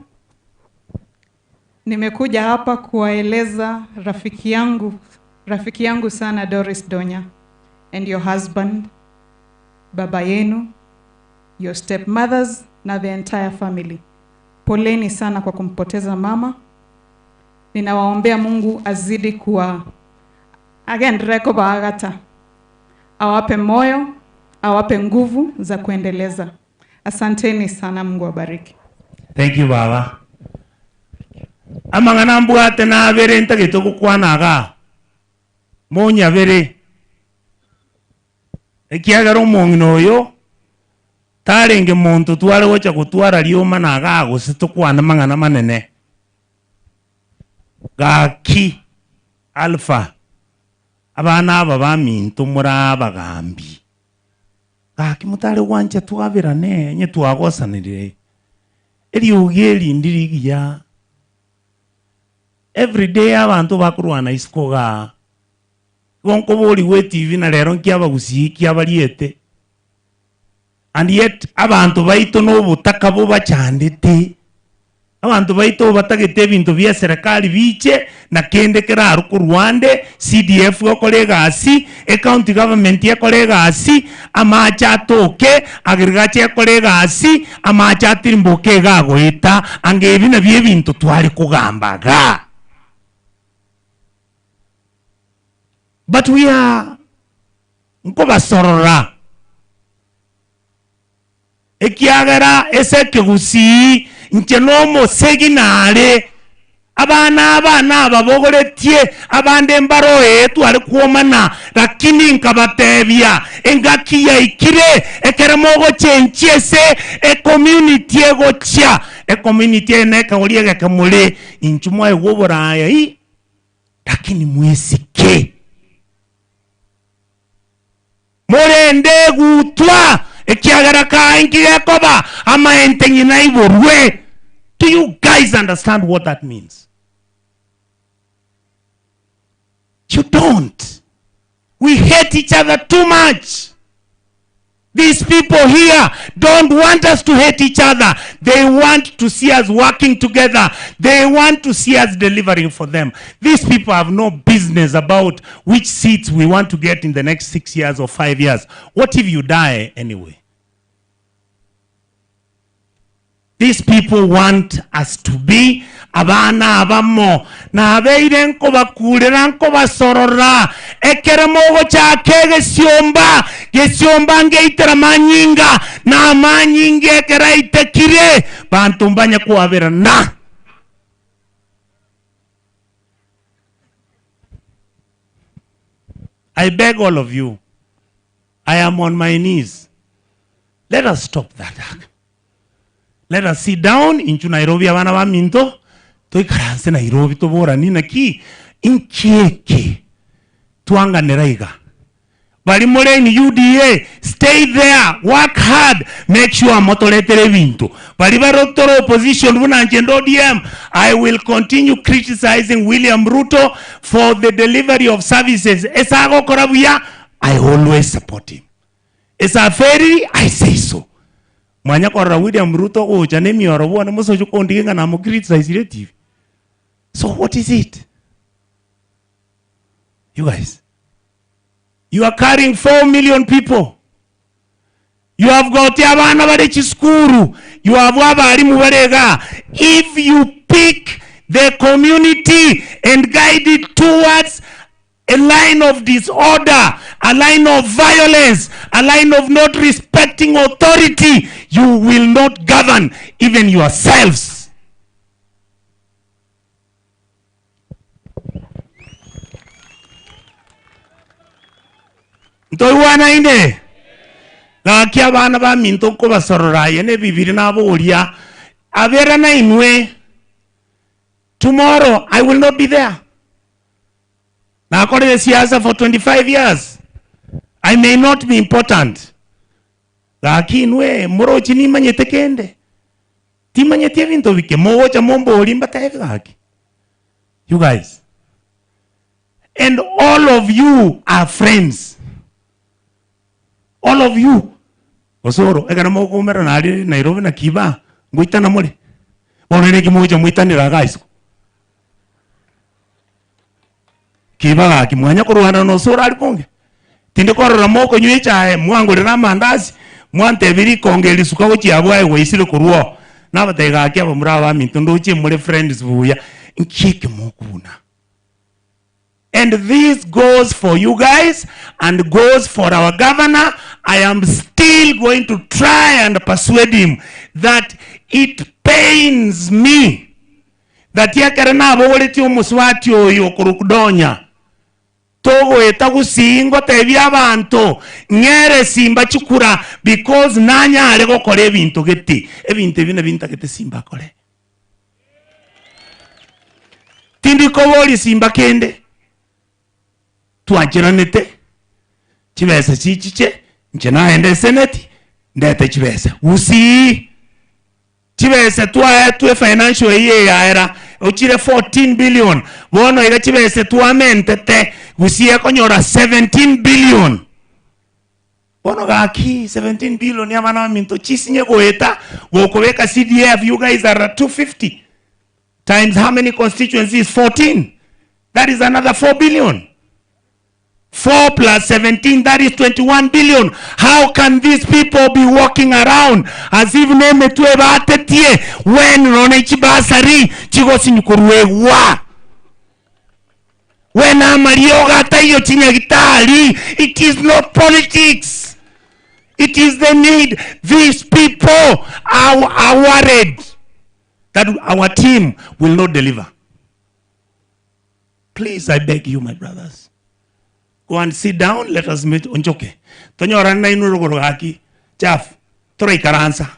Nimekuja hapa kuwaeleza rafiki yangu, rafiki yangu sana Doris Donya and your husband, baba yenu, your stepmothers na the entire family. Poleni sana kwa kumpoteza mama. Ninawaombea Mungu azidi kuwa agenderere kobaagata, awape moyo, awape nguvu za kuendeleza. Asanteni sana, Mungu awabariki. Thank you baba. Amang'ana mbwate nabere ntagete gokwana igaa, monyabere. Ekiagera omong'ina oyo tarenge monto tware gocha gotwara rioma na igaa gose tokwane mang'ana manene. Gaki Alpha, abana aba baminto more abagambi, gaki motare gwancha twaberane onye twagosanire eriogi eri ndiri rigiya. Everyday abanto bakorwana isiko igaa, igo nkoborigwa etv na rero nki abagusii ki abariete, and yet abanto baito na obotaka bobachandete, abanto baito batagete ebinto bia eserekari biche na kende kerarwe korwa ande, CDF ekore egasi, ecounty government ekore egasi, amache atoke, agriculture ekore egasi, amache atirimboke iga agoeta, ange ebi nabio ebinto tware kogamba igaa. But we are nkobasorora, ekiagera ase ekegusii inche nomosegi nare, abana aba nababogoretie, abande mbaro ee tware kwomana, lakini nkabatebia, engaki yaikire ekero mogochenchia ase ecommunity egochia, ecommunity eye nekegori egeke more, inchuo mwaegwa oboraya ii, lakini mwesike. Morende egutwa, ekiagera kae nki gekoba, amaente ng'ina aiborwe. Do you guys understand what that means? You don't. We hate each other too much. These people here don't want us to hate each other. They want to see us working together. They want to see us delivering for them. These people have no business about which seats we want to get in the next 6 years or 5 years. What if you die anyway? These people want us to be abana abamo. Nabeire nkobakurera nkobasorora ekero mogochaka egesiomba, gesiomba ngeitera manyinga, na amanyinga ekero aitekire, banto mbanye kwaberana. I beg all of you, I am on my knees. Let us stop that. Let us sit down inchu Nairobi abana baminto toikaranse Nairobi toboranie naki inki eke twanganera iga. Bari more in UDA stay there work hard make sure motoretere ebinto. Bari bare tore opposition buna inche nde ODM I will continue criticizing William Ruto for the delivery of services ase agokora buya I always support him. Ase aferiri I say so. Mwanya korora William Ruto ogocha na emioro bwane mosoche kondigia ng'a namo criticizire etibi. So what is it? You guys, you are carrying 4 million people. You have got abana bare chisukuru, you have abarimu bare igaa. If you pick the community and guide it towards a line of disorder, a line of violence, a line of not respecting authority, you will not govern even yourselves. Ntoigwanaine? Gaki abana baminto nkobasorora aye nebibiri naboria, abera nainwe, tomorrow I will not be there. Nakorire siasa for 25 years. I may not be important. Gaki inwe morochi nimanyete kende. Timanyeti ebinto bike mogocha momborie mbatebi gaki. You guys. And all of you are friends. All of you. Osoro, ekero mokoumera aria Nairobi na Kiba, ngoitana more. Bono naki mogocha moitanera iga isiko. Kiba gaki mwanya korwana na Osoro aria bonge. Tindi korora mokonywa echae, mwangorera amandasi, mwantebia rikongo eri suka gochia abwo aye gwaisire korwa oo. Nabatebia gaki abamura abaminto ndoche more friends buya, nki eke mokobuna? And this goes for you guys and goes for our governor. I am still going to try and persuade him that it pains me that ekero nabogoretie omosubati oyo okorokwa Donya, Togoeta gusii ngotebia abanto ng'ere simba chikura because nanyare gokora ebinto gete. Ebinto ebi nabio ntagete simba akore. Tindi koboria simba kende. Twancheranete chibesa chichiche inche naende eseneti ndete chibesa gusii. Chibesa twaetwe financial year eyaera ochire 14 billion bono iga chibesa twamentete gusii ekonyora 17 billion. Bono gaki 17 billion abana baminto chisinye goeta gokobeka CDF you guys are at 250 times how many constituencies 14 that is another 4 billion. 4 plus 17, that is 21 billion. How can these people be walking around as if nemetwe batetie when none chibasari chigosinyukurwegwa when amarioga ataiyo chinyagitari. It is not politics, it is the need. These people are, are worried that our team will not deliver. Please, I beg you, my brothers, go and sit down. Let us meet onchoke tonyorane na inwe rogoro gaki chaf toraikaransa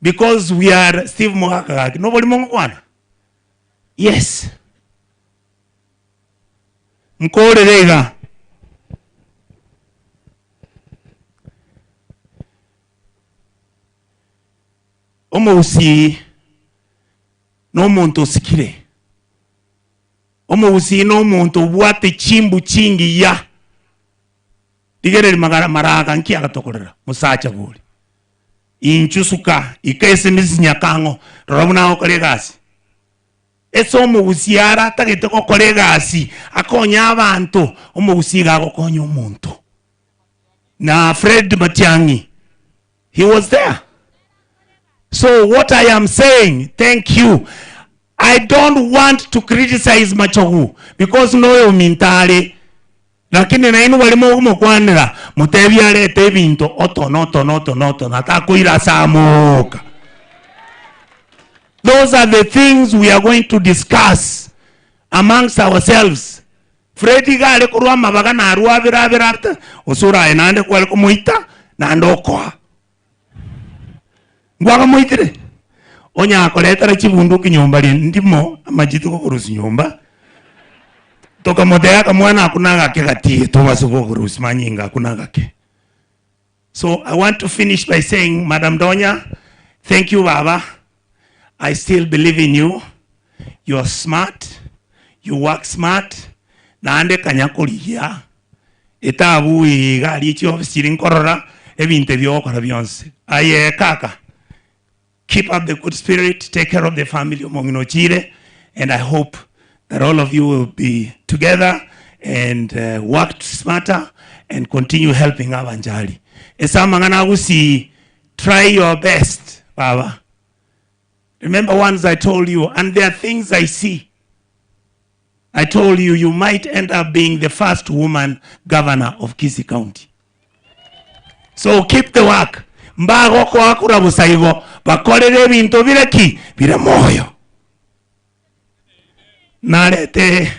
because we are Steve Mogaka gaki nobori mongokwana. Yes, nkorere iga omogusii na omonto osikire omogusii na omonto obwate chimbu chingiya rigereri magara maraga nki agatokorera musacha bori inchu suka ikaese misinyakang'o rora buna agokora egasi ase omogusii ara atagete gokora egasi akonya abanto omogusii iga agokonya omonto na Fred Matiang'i he was there. So what I am saying, thank you. I don't want to criticize Machogu because noyo mintare lakini nainu barimo gumokwanera mutebi arete ebinto otono otono otono otono atakoira samoka. Those are the things we are going to discuss amongst ourselves. Fred gare korwa amabaga narwa abere abere ata osura aye naende kware komoita naende okoa ngwagamoitire onyakoretera chibunduki nyomba ri ndimo amachito gokorusia nyomba tokamotea kamwana akuna gake gatie tobase gokorusia manyinga akuna gake. So I want to finish by saying, Madam Donya, thank you, Baba. I still believe in you. You are smart. You work smart. Naende kanya korigia etabu iga ari chiofisi chiri nkorora ebinto ebiogokora bionsi. Aye kaka, keep up the good spirit, take care of the family omong'ina ochire, and I hope that all of you will be together and work smarter and continue helping abanjari. Ase amang'ana agusii, try your best, Baba. Remember once I told you, and there are things I see. I told you, you might end up being the first woman governor of Kisii County. So keep the work. Mbagoko akura busaigo, bakorere ebinto bireki, bire moyo. Narete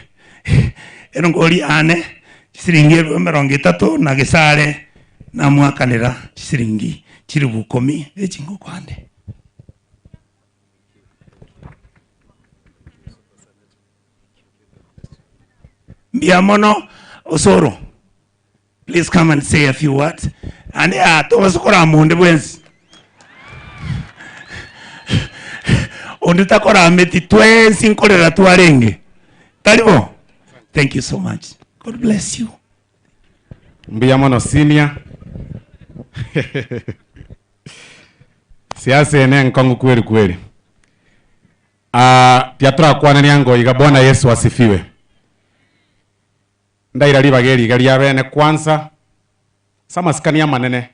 erongori ane, chisiringi elfu emerongo etato na gesare, namwakanera chisiringi chiribu ikomi, echingoko ande. Mbiamono Osoro, please come and say a few words. And tobasukora munde bwensi. Onde takora meti twensi nkorera twarenge. Taribo. Thank you so much. God bless you. Mbiamono senior. Siasa ene nkongu kweli kweli. Tiatura kwanania ngoiga Bwana Yesu asifiwe. Ndaira ribageri gari abene kwanza samasikania manene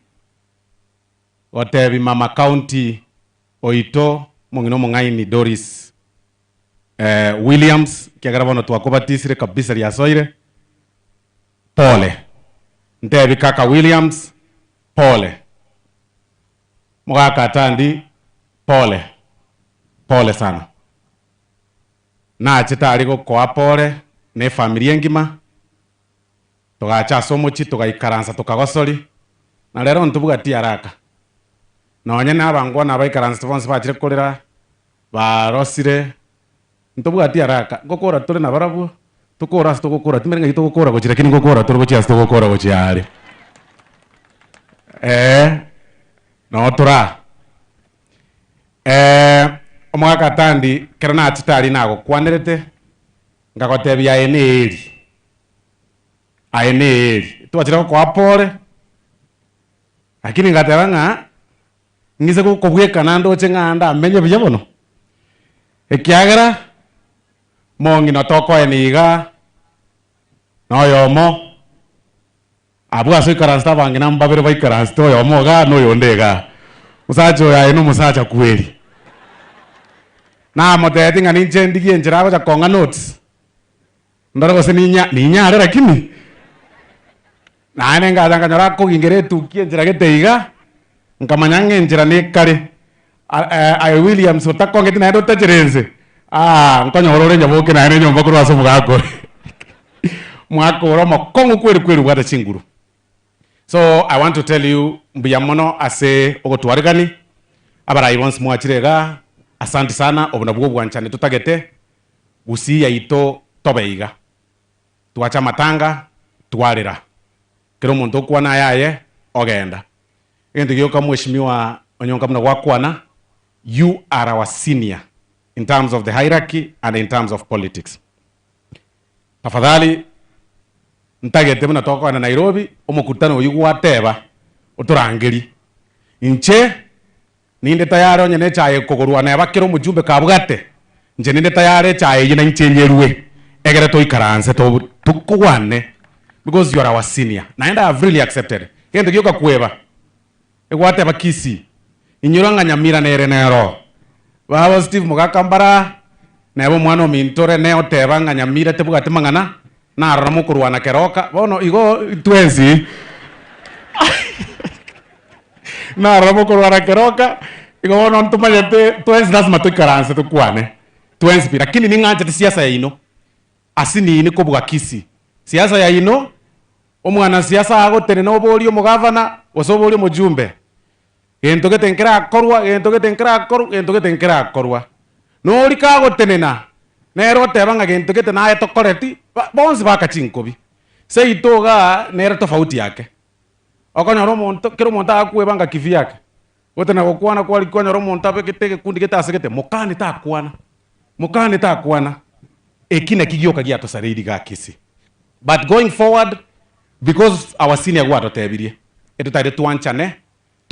otebi mama county oito mong'ino mong'aini Doris Williams kiagera bono twakobatisire kabisa riasoire pole ntebi kaka Williams pole mugaka tandi pole pole sana nachitari gokoa pole na efamiri engima, togacha ase omochie togaikaransa tokagosori, na rero ntobwati haraka. Nonye na abangwana abaikaransete bonsi bachire korera, barosire, ntobwati haraka, ngokora tore nabarabwo, tokore ase togokora, timanyeti ng'ai togokora gochia lakini ngokora tore gochia ase togokora gochia are. Eeh, noo tore aa. Eeh, omogaka Atandi, ekero nachete aria nagokwanerete, nkagotebia aye ne eeri, aye ne eeri, twachire gokoa pore, lakini ngateba ng'a ng'ise gokobweka naende oche ng'a ndamenye buya bono, ekiagera mong'ina tokoenia igaa, na oyomo. Abwo ase oikaransete abang'ina mbabere baikaransete, oyomo igaa na oyonde igaa. Omosacha oyo aye nomosacha kweri. Namotebetie ng'a ninche ndigie enchera agocha kong'a notes, ndore gose ninya ninyare lakini, naende ngacha nkanyora akogingera etukia enchera gete iga, nkamanya ng'a enchera nekare. Aye Williams otakong'eti naende otachere ense, aah nkonyora ore nyaboke naende nyomba korwa ase omogaka ore. Omogaka ore omokong'u kweri kweri obwate chinguru. So I want to tell you mbuya mono ase ogotwarigani, abarai bonsi mwachire igaa, asanti sana obo nabwo obwanchani totagete, gusii yaito tobe iga. Twacha amatanga, twarera. Kera omonto okwana ayaye, ogenda. Egento gioka mweshimiwa Onyonka buna gwakwana, you are our senior in terms of the hierarchy and in terms of politics. Tafadhali ntagete buna tokogenda Nairobi, omokutano oyio gwateba otorangerie. Inche ninde tayari onye ne echae ekogorwa neba kera omojumbe kabwate, inche ninde tayari echae eyio nainche nyerue egere toikaranse to tokwane because you are our senior. Naende I have really accepted. Gento gioka kweba, egwateba Kisii, inyora ng'a Nyamira nere nero. Baba Steve Mogaka mbara, neba omwana ominto ore ne oteba ng'a Nyamira tebwati mang'ana, narora mokorwana keroka, bono igo twensi narora mokorwana keroka, igo bono ntomanyete twensi lasima toikaranse tokwane, twensi pi, lakini ning'anchete siasa yaino, asinini kobua Kisii. Siasa yaino. Omwanasiasa agotenena oborie omogavana, gose oborie omojumbe, Gento gete nkerakorwa, gento gete nkerakorwa, gento gete nkerakorwa. Nori kagotenena, nere oteba ng'a gento gete naye tokoreti, ba bonsi baka chinkobi. Seito igaa nere tofauti yake. Okonyora omonto, kera omonto agokweba ng'a kivyake, gotenena gokwana kwari kwanyora omonto abegete egekundi gete ase gete, mokani takwana, mokani takwana. Eki naki gioka giatosareirie igaa Kisii. But going forward, because our senior gwatotebirie, etotari twanchane.